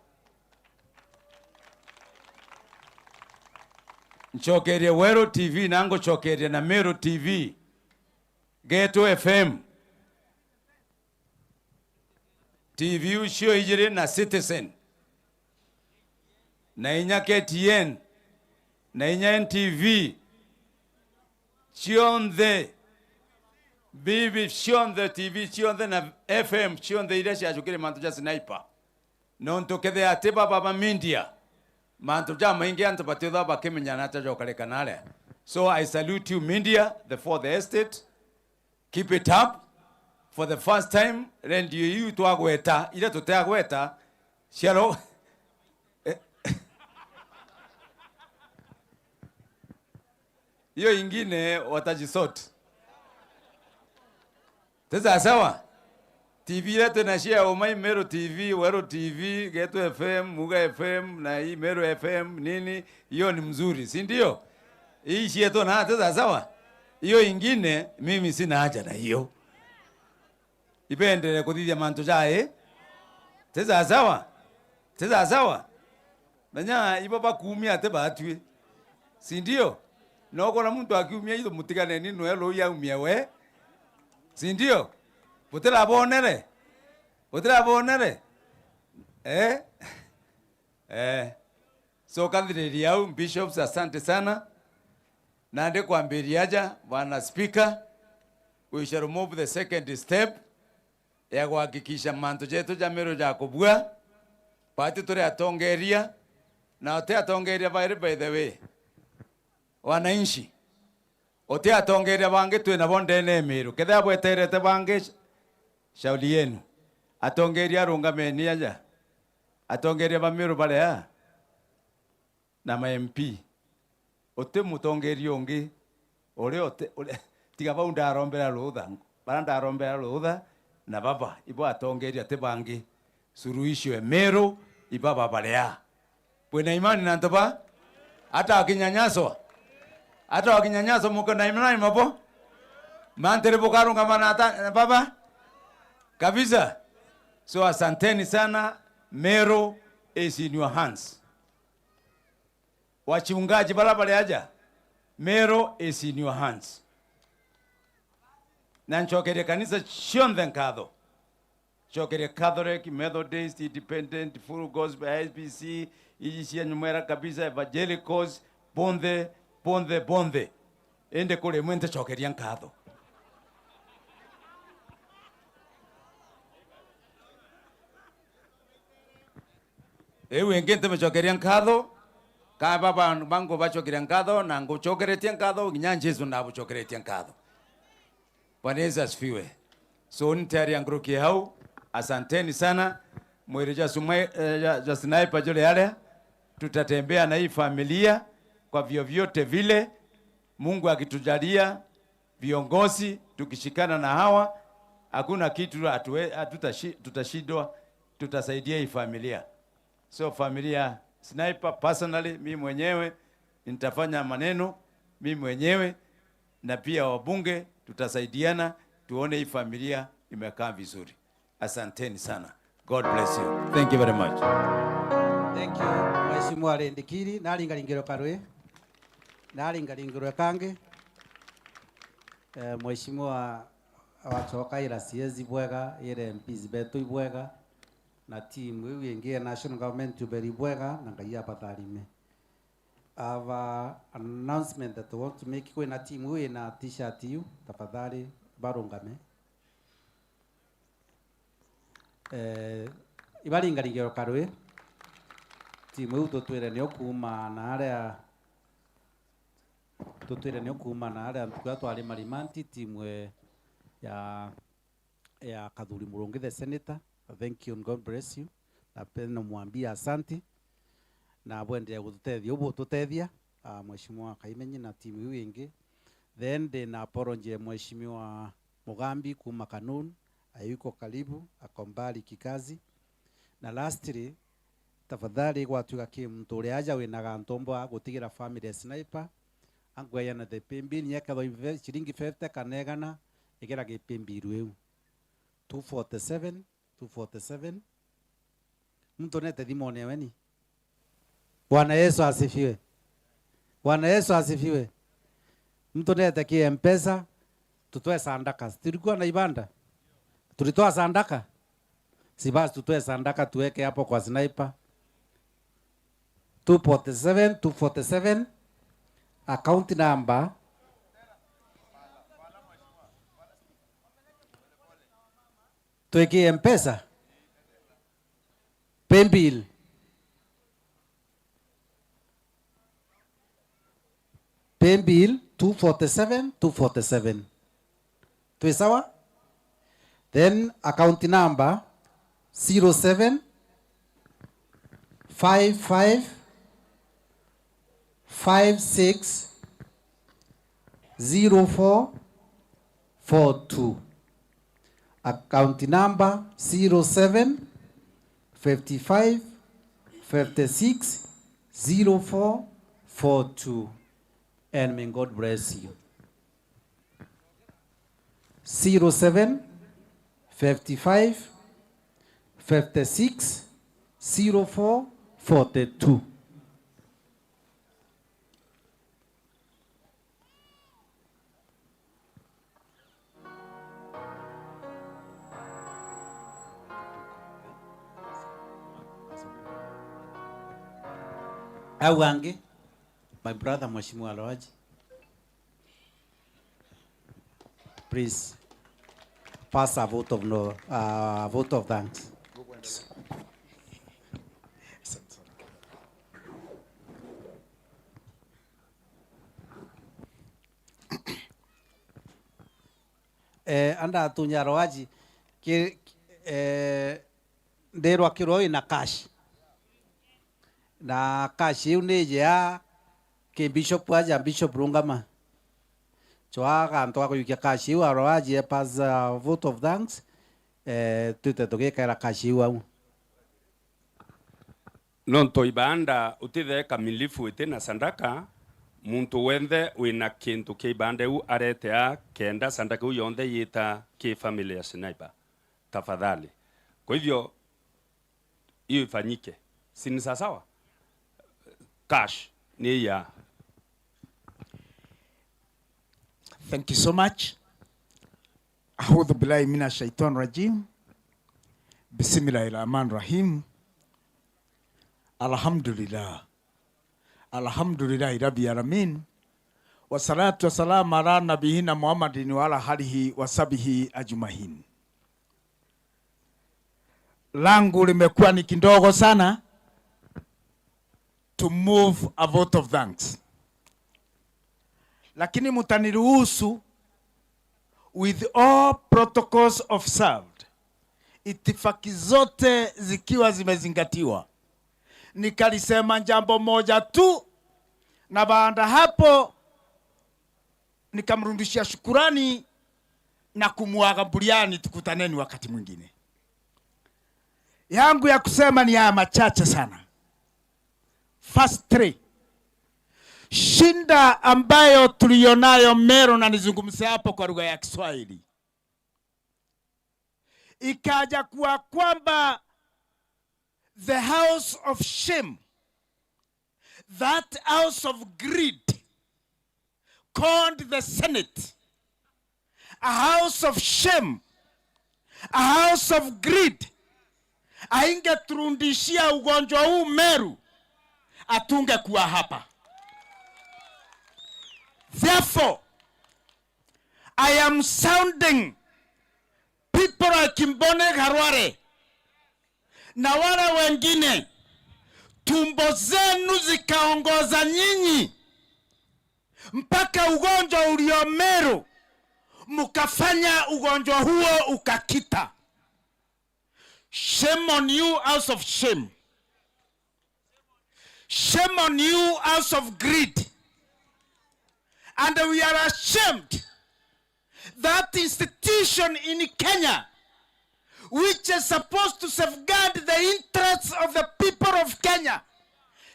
Nchokerie Weru T V, na nguchokerie na Meru T V, Geto F M, T V icio ijiri na Citizen, na inya K T N, na inya N T V, cionthe, bibi cionthe, T V cionthe na F M cionthe iria ciacukire mantu ja Sniper. Nontu kethira ati baba ba media, mantu jamaingi antu batithwa bakimenya na atia jokarika naria. So I salute you media, the fourth estate. Keep it up. For the first time, radio iu twagweta, iria tuteagweta, ciaro-, hiyo ingine watajisort. Ti sawa sawa? T V iria twina cia uma i Meru T V, Weru T V, Geto F M, Muga F M, na hii Meru F M, nini, hiyo ni mzuri, si ndio? Hii cietu na, ti sawa sawa? Hiyo ingine, mimi sina haja na hiyo. Ibendere kuthithia mantu jai. Ti sawa sawa? Ti sawa sawa? Menya ibo bakuumia ati batwi. Si ndio? Na ukona muntu akiumia itu, mutiganeni nwe rui aumie we. Si ndio? Butirabonere? Butirabonere? Eh? Eh. So, kathiriria au, bishops, asante sana. Na ndikwambiria aja, Bwana Speaker, we shall remove the second step ya kuhakikisha mantu jetu ja Meru ja kubua. Bati turi atongeria, na uti atongeria bairi, by the way. Wananchi, uti atongeria bangi twi nabo ndene ya Meru. Kethira bweterete bangi, sh-, shauri yenu. Atongeria arungameni aja. Atongeria ba Meru bari aa. Na ma M P. Uti mutongeria ungi uria uti-, uria, tiga bau ndarombera rutha, bara ndarombera rutha, na baba, ibo atongeria ti bangi. Suluhisho e Meru, ibaba baria. Bwina imani na antu ba? Ata wakinyanyaswa? Ata wakinyanyaswa, muko na imani mabo? Mantiri bukarungama na ata, na baba? Kabisa. So, asanteni sana. Meru is in your hands. Wachungaji bara bari aja, Meru is in your hands. Na nchokerie kanisa cionthe nkatho. Nchokerie Catholic, Methodist, Independent, Full Gospel, I S B C, iji cia nyuma era kabisa, Evangelicals, bonthe, bonthe, bonthe. Indi kuri imwe ntichokeria nkatho. Riu ingi ntimucokeria nkatho, ka baba bangu bacokeria nkatho, na ngucokeretie nkatho, nginya Jesu ndabucokeretie nkatho. Bwana Yesu asifiwe. So, ntiaria nguruki hau, asanteni sana. Mwiri jwa sumai-, eh, jwa, jwa Sniper juri aria, tutatembea na hii familia kwa vyovyote vile. Mungu akitujalia, viongozi, tukishikana na hawa, hakuna kitu hatue-, hatutashi-, tutashindwa, tutasaidia hii familia. So familia Sniper, personally, mimi mwenyewe nitafanya maneno, mimi mwenyewe, na pia wabunge, tutasaidiana, tuone hii familia imekaa vizuri. Asanteni sana. God bless you. Thank you very much. Thank you, Mheshimiwa Rindikiri. Naringaringirwe karwi. Naringaringirwe kangi. Eh, Mheshimiwa wacoka ira C S ibwega, ira M Ps betu ibwega, na team iu ingi ya national government tuberi ibwega, na Ngai abatharime. I have a, an announcement that I want to make. Kwina team iu ina t-shirt iu, tafadhali barungame. Eh, ibaringaringe o karwi. Timu iu tutwire nio kuuma na aria, tutwire nio kuuma na aria ntuku iria twari Marimanti, timu, eh, ya, ya Kathuri Murungi, the senator. Thank you and God bless you. Na pia namwambia asanti. Na bwenderea gututethia, ubu ututethia, ah, Mheshimiwa Kaimenyi na timu iu ingi. Then ndina apology ya Mheshimiwa Mugambi kuuma Kanun, hayuko karibu, ako mbali kikazi. Na lastly, tafadhali gwatuika ki muntu uria aja wina gantu umba gutigira family ya Sniper, Ankweyana the paybill, nyekethwa ive-, ciringi fifty kana igana, ikira ki paybill iu. Two forty-seven, two forty-seven. Muntu nete thimone weni. Bwana Yesu asifiwe. Bwana Yesu asifiwe. Muntu nete ki Mpesa, tutoe sandaka. Tulikuwa na ibada? Tulitoa sandaka? Si basi tutoe sandaka tuweke hapo kwa Sniper. Two forty-seven, two forty-seven, account number. Twiki Mpesa. Paybill. Paybill two forty-seven, two forty-seven. Twi sawa? Then account number zero seven five five five six zero four four two. Account number zero seven fifty five fifty six zero four four two. And may God bless you. Zero seven fifty five fifty six zero four forty two. Au angi, my brother, Mheshimiwa Loaji, please pass a vote of no, uh, vote of thanks. Eh, anda atunya Loaji, ki-, eh, ndirwa kirwa ina cash. Na cash iu ni ya ki bishop aja, bishop rungama. Chwa gantu ga kuyukia cash iu, Loaji e pass a vote of thanks, eh, twite tugikaira cash iu au. Nontu ibanda utitheka milifu iti na sandaka, muntu wenthe wina kintu kia ibanda iu arete a kenda sandaka iu yonthe yita ki family ya Sniper. Tafadhali. Kwa hivyo, hiyo ifanyike. Si ni sawasawa? Cash ni ya. Thank you so much. Audhu billahi mina shaitan rajim. Bismillahir rahmanir rahim. Alhamdulillah. Alhamdulillahi rabbil alamin. Wassalatu wassalamu ala nabiyina Muhammadin wa ala alihi wa sahbihi ajmain. Langu limekuwa ni kidogo sana to move a vote of thanks. Lakini mtaniruhusu, with all protocols observed, itifaki zote zikiwa zimezingatiwa, nikalisema jambo moja tu, na baada hapo nikamrudishia shukurani na kumwaga buriani, tukutaneni wakati mwingine. Yangu ya kusema ni haya machache sana. First three. Shinda ambayo tuliyonayo Meru, na nizungumze hapo kwa lugha ya Kiswahili, ikaja kuwa kwamba the house of shame, that house of greed, called the Senate, a house of shame, a house of greed, aingeturudishia ugonjwa huu Meru, atungekuwa hapa. Therefore, I am sounding people like Mbone Kharware na wale wengine, tumbo zenu zikaongoza nyinyi mpaka ugonjwa ulio Meru, mkafanya ugonjwa huo ukakita. Shame on you, house of shame. Shame on you, house of greed. And we are ashamed that institution in Kenya, which is supposed to safeguard the interests of the people of Kenya,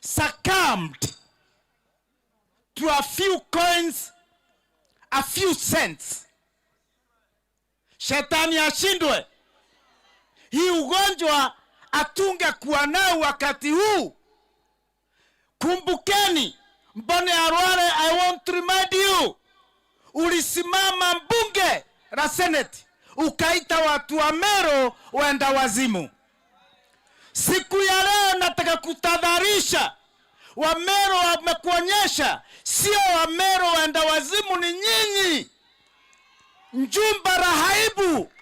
succumbed to a few coins, a few cents. Shetani ashindwe. Hii ugonjwa atungekuwa nayo wakati huu. Kumbukeni, Mbone ya Rware, I want to remind you, ulisimama mbunge la Senate, ukaita watu wa Meru wenda wazimu. Siku ya leo nataka kutadharisha, wa Meru wamekuonyesha, sio wa Meru wenda wazimu ni nyinyi. Njumba la aibu,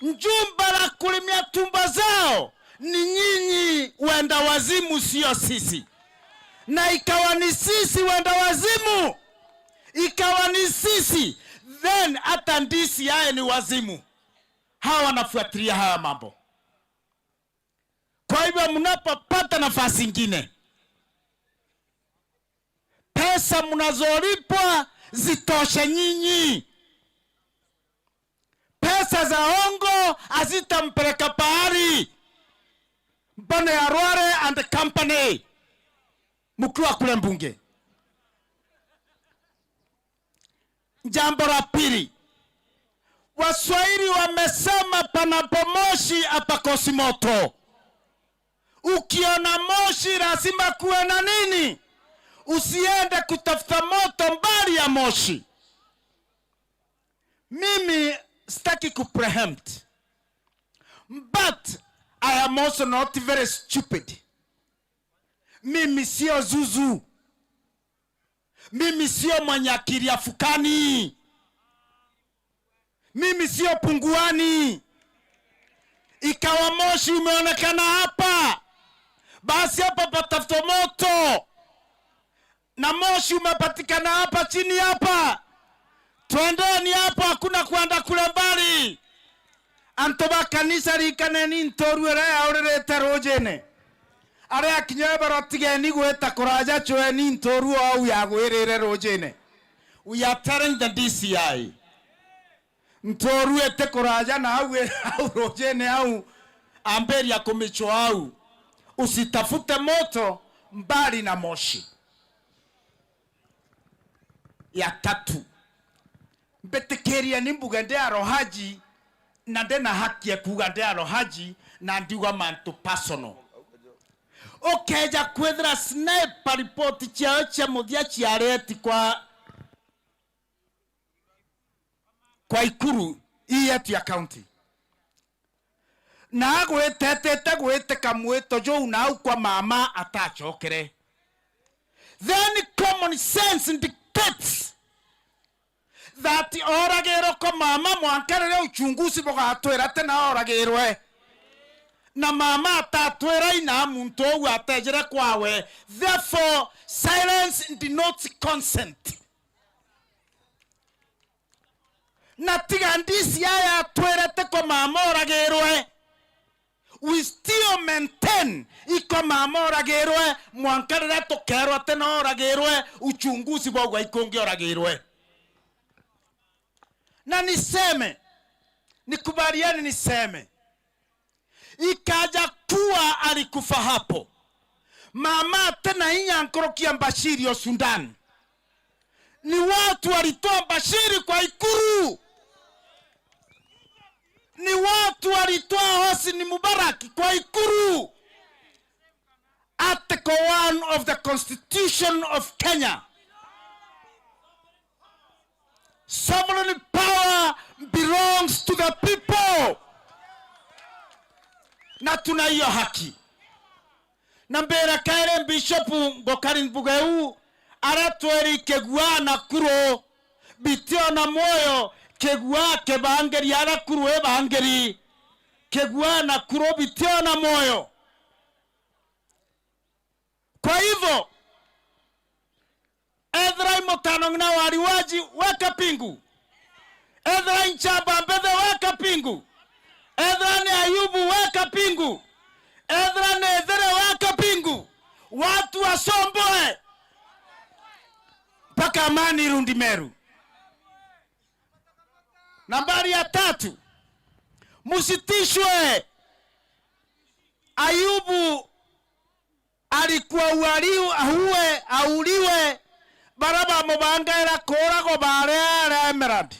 njumba la kulimia tumbo zao, ni nyinyi wenda wazimu, sio sisi. Na ikawa ni sisi wenda wazimu, ikawa ni sisi, then hata D C I ni wazimu. Hawa wanafuatilia haya mambo. Kwa hivyo, mnapopata nafasi ingine, pesa mnazolipwa zitoshe nyinyi. Pesa za hongo hazitampeleka pahali. Mbone ya Rware and company, mkiwa kule mbunge. Jambo la pili, Waswahili wamesema, "Panapo moshi hapakosi moto." Ukiona moshi, lazima kuwe na nini? Usiende kutafuta moto mbali ya moshi. Mimi sitaki kupreempt, but I am also not very stupid. Mimi sio zuzu. Mimi sio mwenye akili ya fukani. Mimi sio punguani. Ikawa moshi umeonekana hapa, basi hapa patafutwa moto. Na moshi umepatikana hapa chini hapa. Twendeni hapo, hakuna kwenda kule mbali. Antu ba kanisa, rikaneni ntoru iria yauririte rujine. Aria akinya ebara, tigeni gwita kuraja, cweni ntoru o au yagwirire rujine. We are telling the D C I, ntoru iti kuraja na au, au rujine au, ambiria kumicwa au. Usitafute moto mbali na moshi. Ya tatu, mbitikirie ni mbuge ndi arohaji, na ndi na haki ya kuuga ndi arohaji, na ndiuga mantu personal. Ukeja kwithira sniper, ripoti ciayo cia muthia ciari eti kwa, kwa Ikuru ii yetu ya county. Na agwitetete gwitika mwito juu nau kwa mama atacokere. Then common sense dictates that oragirwe kwa mama mwanka riria uchunguzi bugatwira ati na oragirwe. Na mama atatwira ina muntu uu atejire kwawe. Therefore, silence denotes consent. Na tiga D C I atwire ti ko mama oragirwe, we still maintain iko mama oragirwe, mwanka riria tukerwa ti na oragirwe, uchunguzi bwaugwa ikungi oragirwe. Na niseme, nikubalieni niseme, ikaja kuwa alikufa hapo. Mama ati na inya nkuruki ya Bashiri o Sudan. Ni watu walitoa Bashiri kwa Ikuru. Ni watu walitoa Hosni Mubarak kwa Ikuru. Article one of the Constitution of Kenya. Sovereign power belongs to the people. Na tuna hiyo haki. Na mbira kairi Bishop Ngokari Mbugeu aratwiri kigua na kuru bitio na mwoyo, kigua kibangiri ara kuru ibangiri, kigua na kuru bitio na mwoyo. Kwa hivyo, ethira i Mutano ng'ina wa Riwaji, weka pingu. Ethira i Nchamba Mbethe, weka pingu. Ethira ni Ayubu, weka pingu. Ethira ni Ethere, weka pingu. Watu wasomboe mpaka amani irudi Meru. Nambari ya tatu, musitishwe. Ayubu alikuwa ualiu-, auwe, auliwe, Baria bamubangaira kuuragwa baari aria Emerald.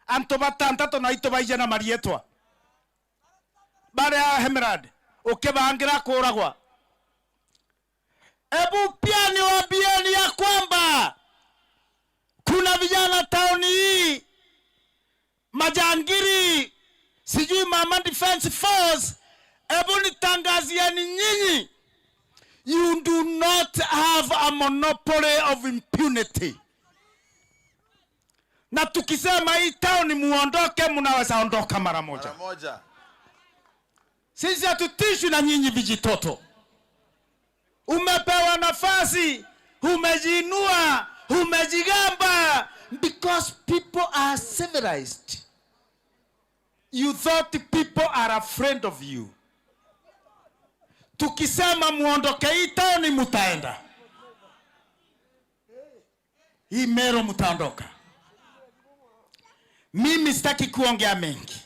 Antu batantatu na itu baiji na mariitwa. Baari a Emerald, ukibangira kuuragwa. Ebu pia niwaambieni ya kwamba kuna vijana tauni hii, majangiri, sijui Mama Defense Force, ebu nitangazieni nyinyi, you do not have a monopoly of impunity. Na tukisema hii town muondoke, mnaweza ondoka mara moja. Mara moja. Sisi hatutishwi na nyinyi vijitoto. Umepewa nafasi, umejiinua, umejigamba, because people are civilized. You thought people are afraid of you. Tukisema muondoke hii town, mutaenda. Hii Meru mtaondoka. Mimi sitaki kuongea mengi.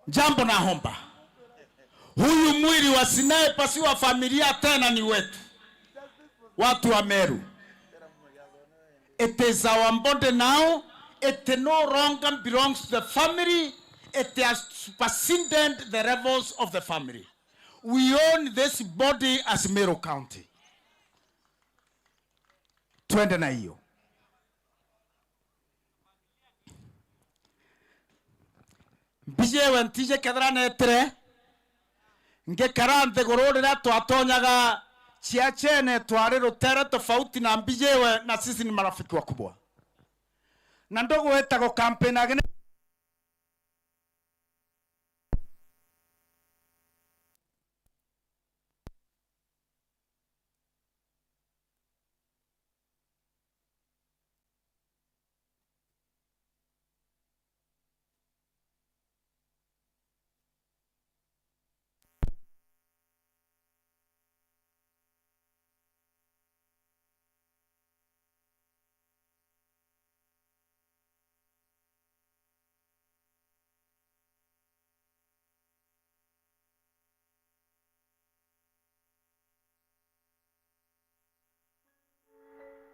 Jambo naomba. Huyu mwili wa sniper si wa familia tena, ni wetu. Watu wa Meru. It is our body now. It no longer belongs to the family. It has superseded the levels of the family. We own this body as Meru County. Twende na hiyo. Mbijewe ntije kethira netire ngikara nthiguru riria twatonyaga ciachene, twari rutere tofauti na mbijewe, na sisi ni marafiki wakubwa. Na ndugu wetagwo campaign agene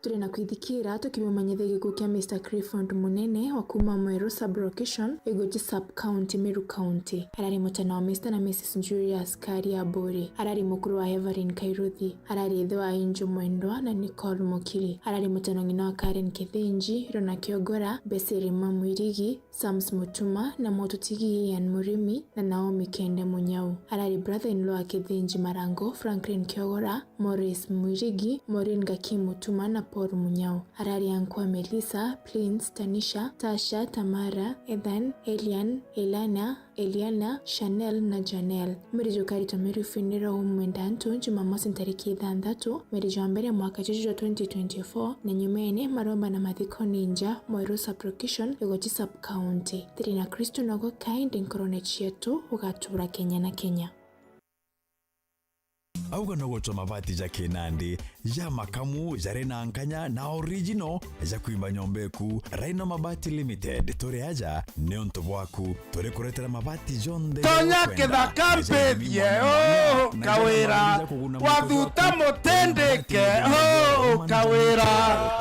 Turi na kwithikira tukimumanyithia gikuu kia Mister Clifford Munene wa kuuma Mweru Sub-Location, Igoji Sub-County, Meru County. Arari mutana wa Mister na Missus Julius Karia Aburi. Arari mukuru wa Evelyn Kairuthi. Arari ithe wa Angel Mwendwa na Nicole Mukiri. Arari mutana ng'ina wa Karen Kithinji, Rona Kiogora, Besiri Mamwirigi, Sams Mutuma na mututigi Ian Murimi na Naomi Kende Munyau. Arari brother-in-law wa Kithinji Marango, Franklin Kiogora, Morris Mwirigi, Maureen Gaki Mutuma na Paul Munyau. Arari uncle wa Melissa, Prince, Tanisha, Tasha, Tamara, Ethan, Elian, Elana, Eliana, Chanel na Janelle. Mwiri jukaritwa Meru Funeral Home Mwendantu, Jumamosi ntariki ithanthatu, mweri jwa mbere mwaka juju jwa twenty twenty-four, na nyumene maromba na mathiko ni nja, Mweru Sub-Location, Igoji Sub-County. Thiri na Kristo nogo kaindi nkorone cietu, ugatura Kenya na Kenya. Auga no gutwa mabati ja kinandi, ja makamu, jari na nkanya na original, ja kwimba nyomba eku. Rhino Mabati Limited, turi aja niuntu bwaku. Turi kuretera mabati jonthe tonya ukwenda, kithaka na ja ithimi mbithie, mwanya mwanya, oh, na ja kawira. Mabati ja kuguna mwiko wathuta jwaku, mutindike, mabati oh, mabati kawira.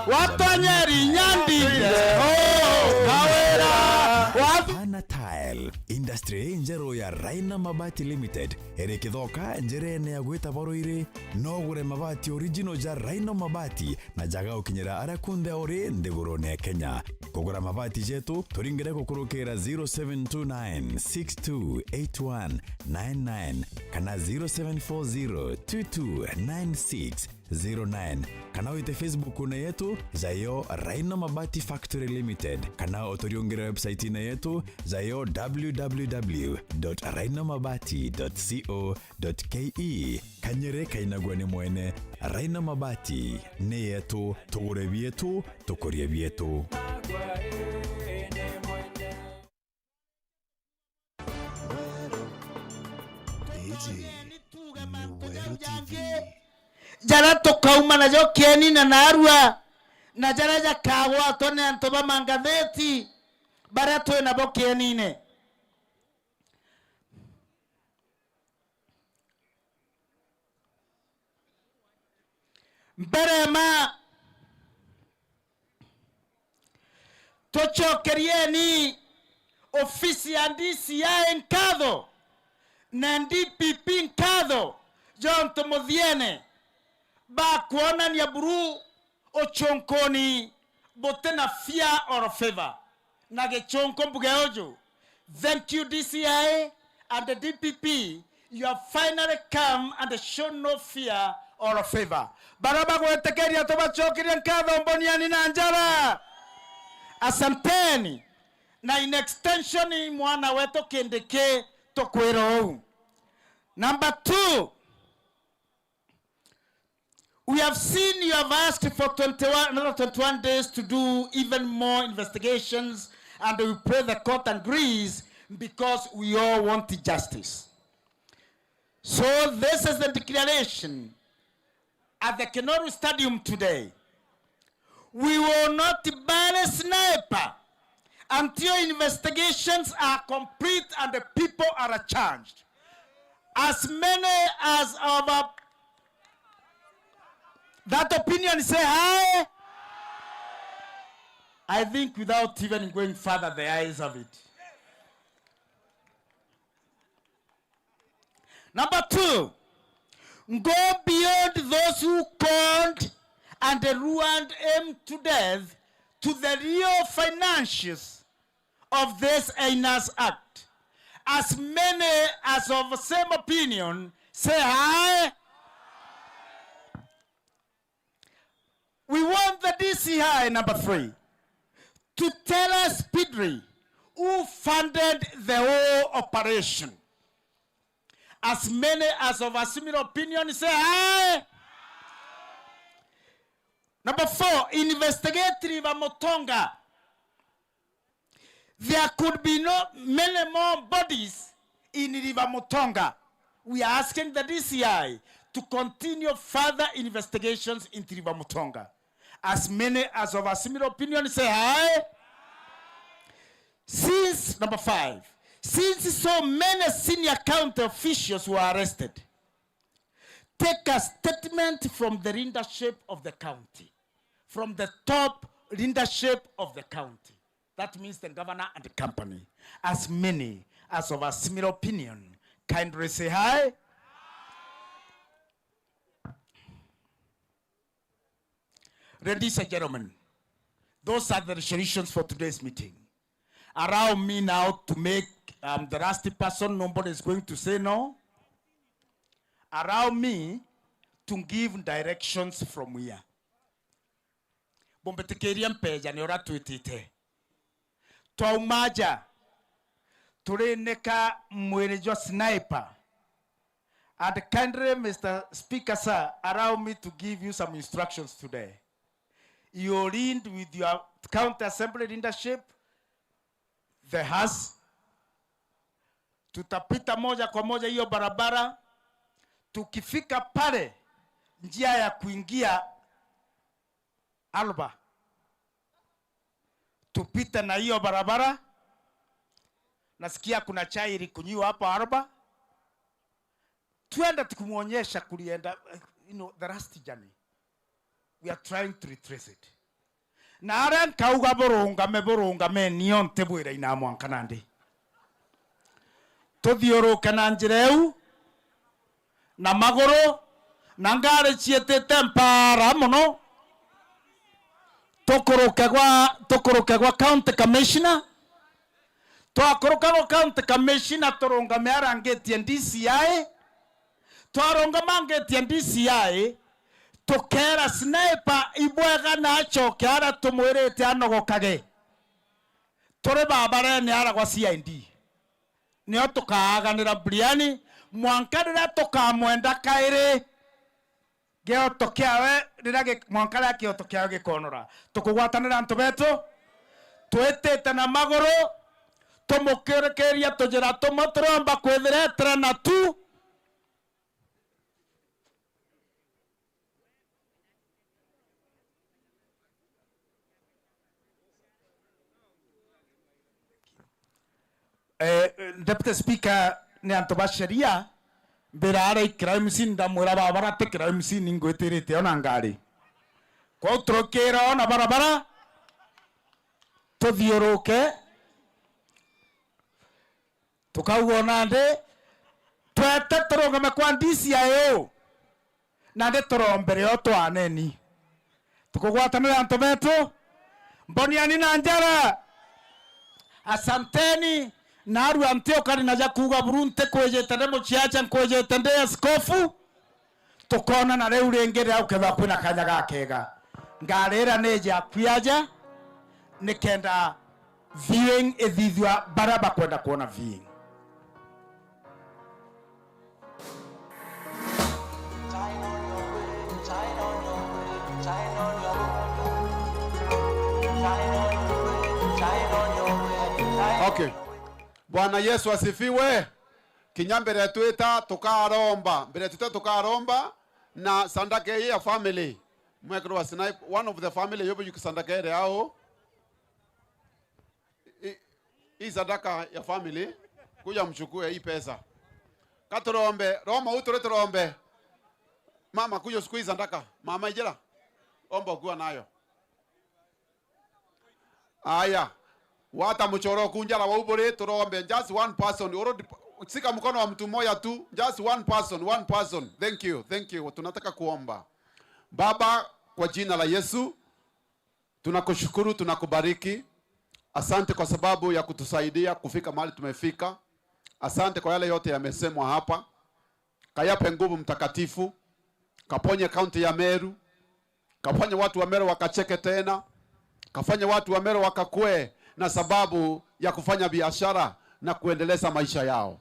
Watonyeri nyandike, oh, kawira. Wathu- Hana Tile, industry injeru ya Rhino Mabati Limited, iri Kithoka, njirene ya gwita Baruiri. No ugure mabati original ja Rhino Mabati na jaga gukinyira aria kunthe uri nthigurune ya Kenya. Kugura mabati jetu, turingire gukurukira zero seven two nine six two eight one nine nine kana zero seven four zero two two nine six zero nine, kana wite Facebook-une yetu, jayo Rhino Mabati Factory Limited, kana uturiungire website-ine yetu, jayo w w w dot rhino mabati dot co dot k e. Kanyere kainagua ni mwene. Rhino Mabati ni yetu, tugure bietu, tukurie bietu. Iji ni Weru T V. Jaria tukauma najo kienine naarua, na jaria jakagwatwa ni antu ba mangathiti baria twi nabo kienine. Mbere ma, tucokerieni ofisi ya D C I nkatho na D P P nkatho jontu muthiene bakwonania buru uchunkuni buti na fear or favor. Na gichunku mbuge uju, thank you D C I and the D P P, you have finally come and shown no fear or favor. Bara bagwitikiria tubacokerie nkatho mboniani na njara. Asanteni. Na in extension, mwana wetu Kindiki tukwira uu. Number two, we have seen you have asked for twenty-one, another twenty-one days to do even more investigations, and we pray the court agrees because we all want justice. So this is the declaration at the Kinoru Stadium today. We will not bury Sniper until investigations are complete and the people are charged. As many as of a, that opinion say aye. I think without even going further, the ayes have it. Number two, go beyond those who conned and ruined him to death to the real financiers of this heinous act. As many as of same opinion, say aye. We want the D C I, number three, to tell us speedily who funded the whole operation. As many as of a similar opinion say aye. Number four, investigate River Mutonga. There could be no many more bodies in River Mutonga. We are asking the D C I to continue further investigations into River Mutonga. As many as of a similar opinion say aye. Since, number five, since so many senior county officials were arrested, take a statement from the leadership of the county, from the top leadership of the county. That means the governor and the company. As many as of a similar opinion, kindly say aye. Ladies and gentlemen, those are the resolutions for today's meeting. Allow me now to make, um, the last person, nobody is going to say no. Allow me to give directions from here. Bumbitikirie mpeja ni uria twitite. Twauma nja, turinika mwiri jwa Sniper. And kindly, Mister Speaker, sir, allow me to give you some instructions today. You lead with your county assembly leadership, the house. Tutapita moja kwa moja hiyo barabara. Tukifika pale, njia ya kuingia Alba, tupite na hiyo barabara. Nasikia kuna chai ilikunywiwa hapo Alba. Twende tukimwonyesha kulienda, eh, you know, the last journey. We are trying to retrace it. Na aria nkauga burungame, burungameni, o ntibwira ina mwanka nandi. Tuthiuruke na njira iu, na maguru, na ngari ciitite mpara mono. Tukuruke gwa, tukuruke gwa county commissioner. Twakuruka gwa county commissioner, turungame ara ngiti ya D C I. Twarungama ngiti ya D C I, tukeera Sniper ibwega na acoke ara tumwirite anogokage. Turi babarene ara gwa C I D. Nio tukaaganira mburiani, mwanka riria tukamwenda kairi. Gioto kiawe, riria gi-, mwanka riria gioto kiawe gikonora. Tukugwatanira antu betu, twitite na maguru, tumukirikiria tujira tumwe turiomba kwithira etire na tu. Eh, Deputy Speaker, ni antu ba sheria, Mbira aria ikira M C, ndamwira, "Baba, rati kira M C, ningwitirite ona ngari." Kwou turukira ona barabara, tuthiuruke, tukauga nandi, twete turungame kwa D C I O. Nandi turombere o twaneni. Tukugwatanira antu betu. Mboniani na njara. Asanteni. Narua nti ukari na ja kuuga buru, ntikwijite ndi muciaca, nkwijite ndi askofu. Tukoonana riu ringi riria gukethirwa kwina kanya gakega. Ngari ira ni ja kwiaja, nikenda viewing ithithua baria bakwenda kwona viewing. Okay. Bwana Yesu asifiwe. Kinya mbere twita tukaromba, mbere twita tukaromba na sandaka ii ya family. Mwekirwa snipe, one of the family yobo yukisandaka ere ao. Hii, hii sadaka ya family, kuja mchukue hii pesa. Katurombe, Roma utore turombe. Mama, kuja uchukue hii sadaka. Mama ijira. Omba ukiwa nayo. Aya. Wata mchoro kunjara wa ubore turombe. Just one person. Oro dip-, sika mkono wa mtu mmoja tu. Just one person, one person. Thank you, thank you. Tunataka kuomba. Baba, kwa jina la Yesu, tunakushukuru, tunakubariki. Asante kwa sababu ya kutusaidia kufika mahali tumefika. Asante kwa yale yote yamesemwa hapa. Kayape nguvu Mtakatifu. Kaponye kaunti ya Meru. Kafanye watu wa Meru wakacheke tena. Kafanye watu wa Meru wakakue na sababu ya kufanya biashara na kuendeleza maisha yao.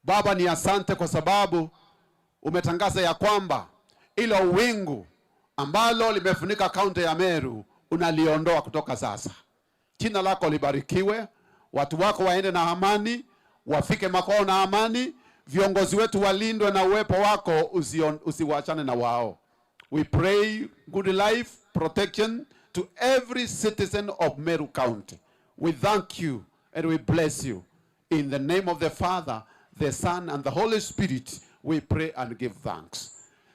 Baba, ni asante kwa sababu umetangaza ya kwamba ilo wingu ambalo limefunika kaunti ya Meru unaliondoa kutoka sasa. Jina lako libarikiwe, watu wako waende na amani, wafike makwao na amani, viongozi wetu walindwe na uwepo wako, usion-, usiwachane na wao. We pray good life, protection to every citizen of Meru County. We thank you and we bless you. In the name of the Father, the Son, and the Holy Spirit, we pray and give thanks.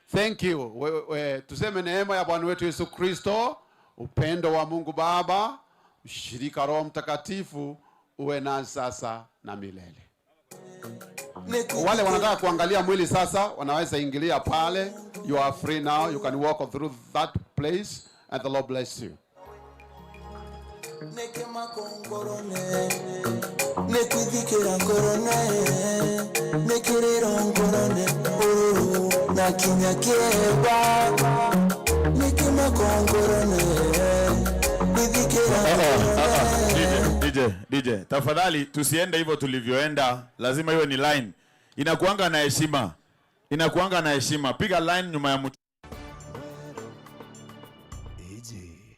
Thank you. We, we, tuseme neema ya Bwana wetu Yesu Kristo, upendo wa Mungu Baba, ushirika Roho Mtakatifu, uwe nasi sasa na milele. Wale wanataka kuangalia mwili sasa, wanaweza ingilia pale. You are free now. You can walk through that place and the Lord bless you. Niki makongorone, niki thikira ngorone, niki riro ngorone, ururu na kinya kieba. Niki makongorone, nithikira Ah, ah, ah, ah. ngorone. D J, D J, D J, tafadhali tusiende hivyo tulivyoenda. Lazima iwe ni line. Inakuanga na heshima. Inakuanga na heshima. Piga line nyuma ya mtu.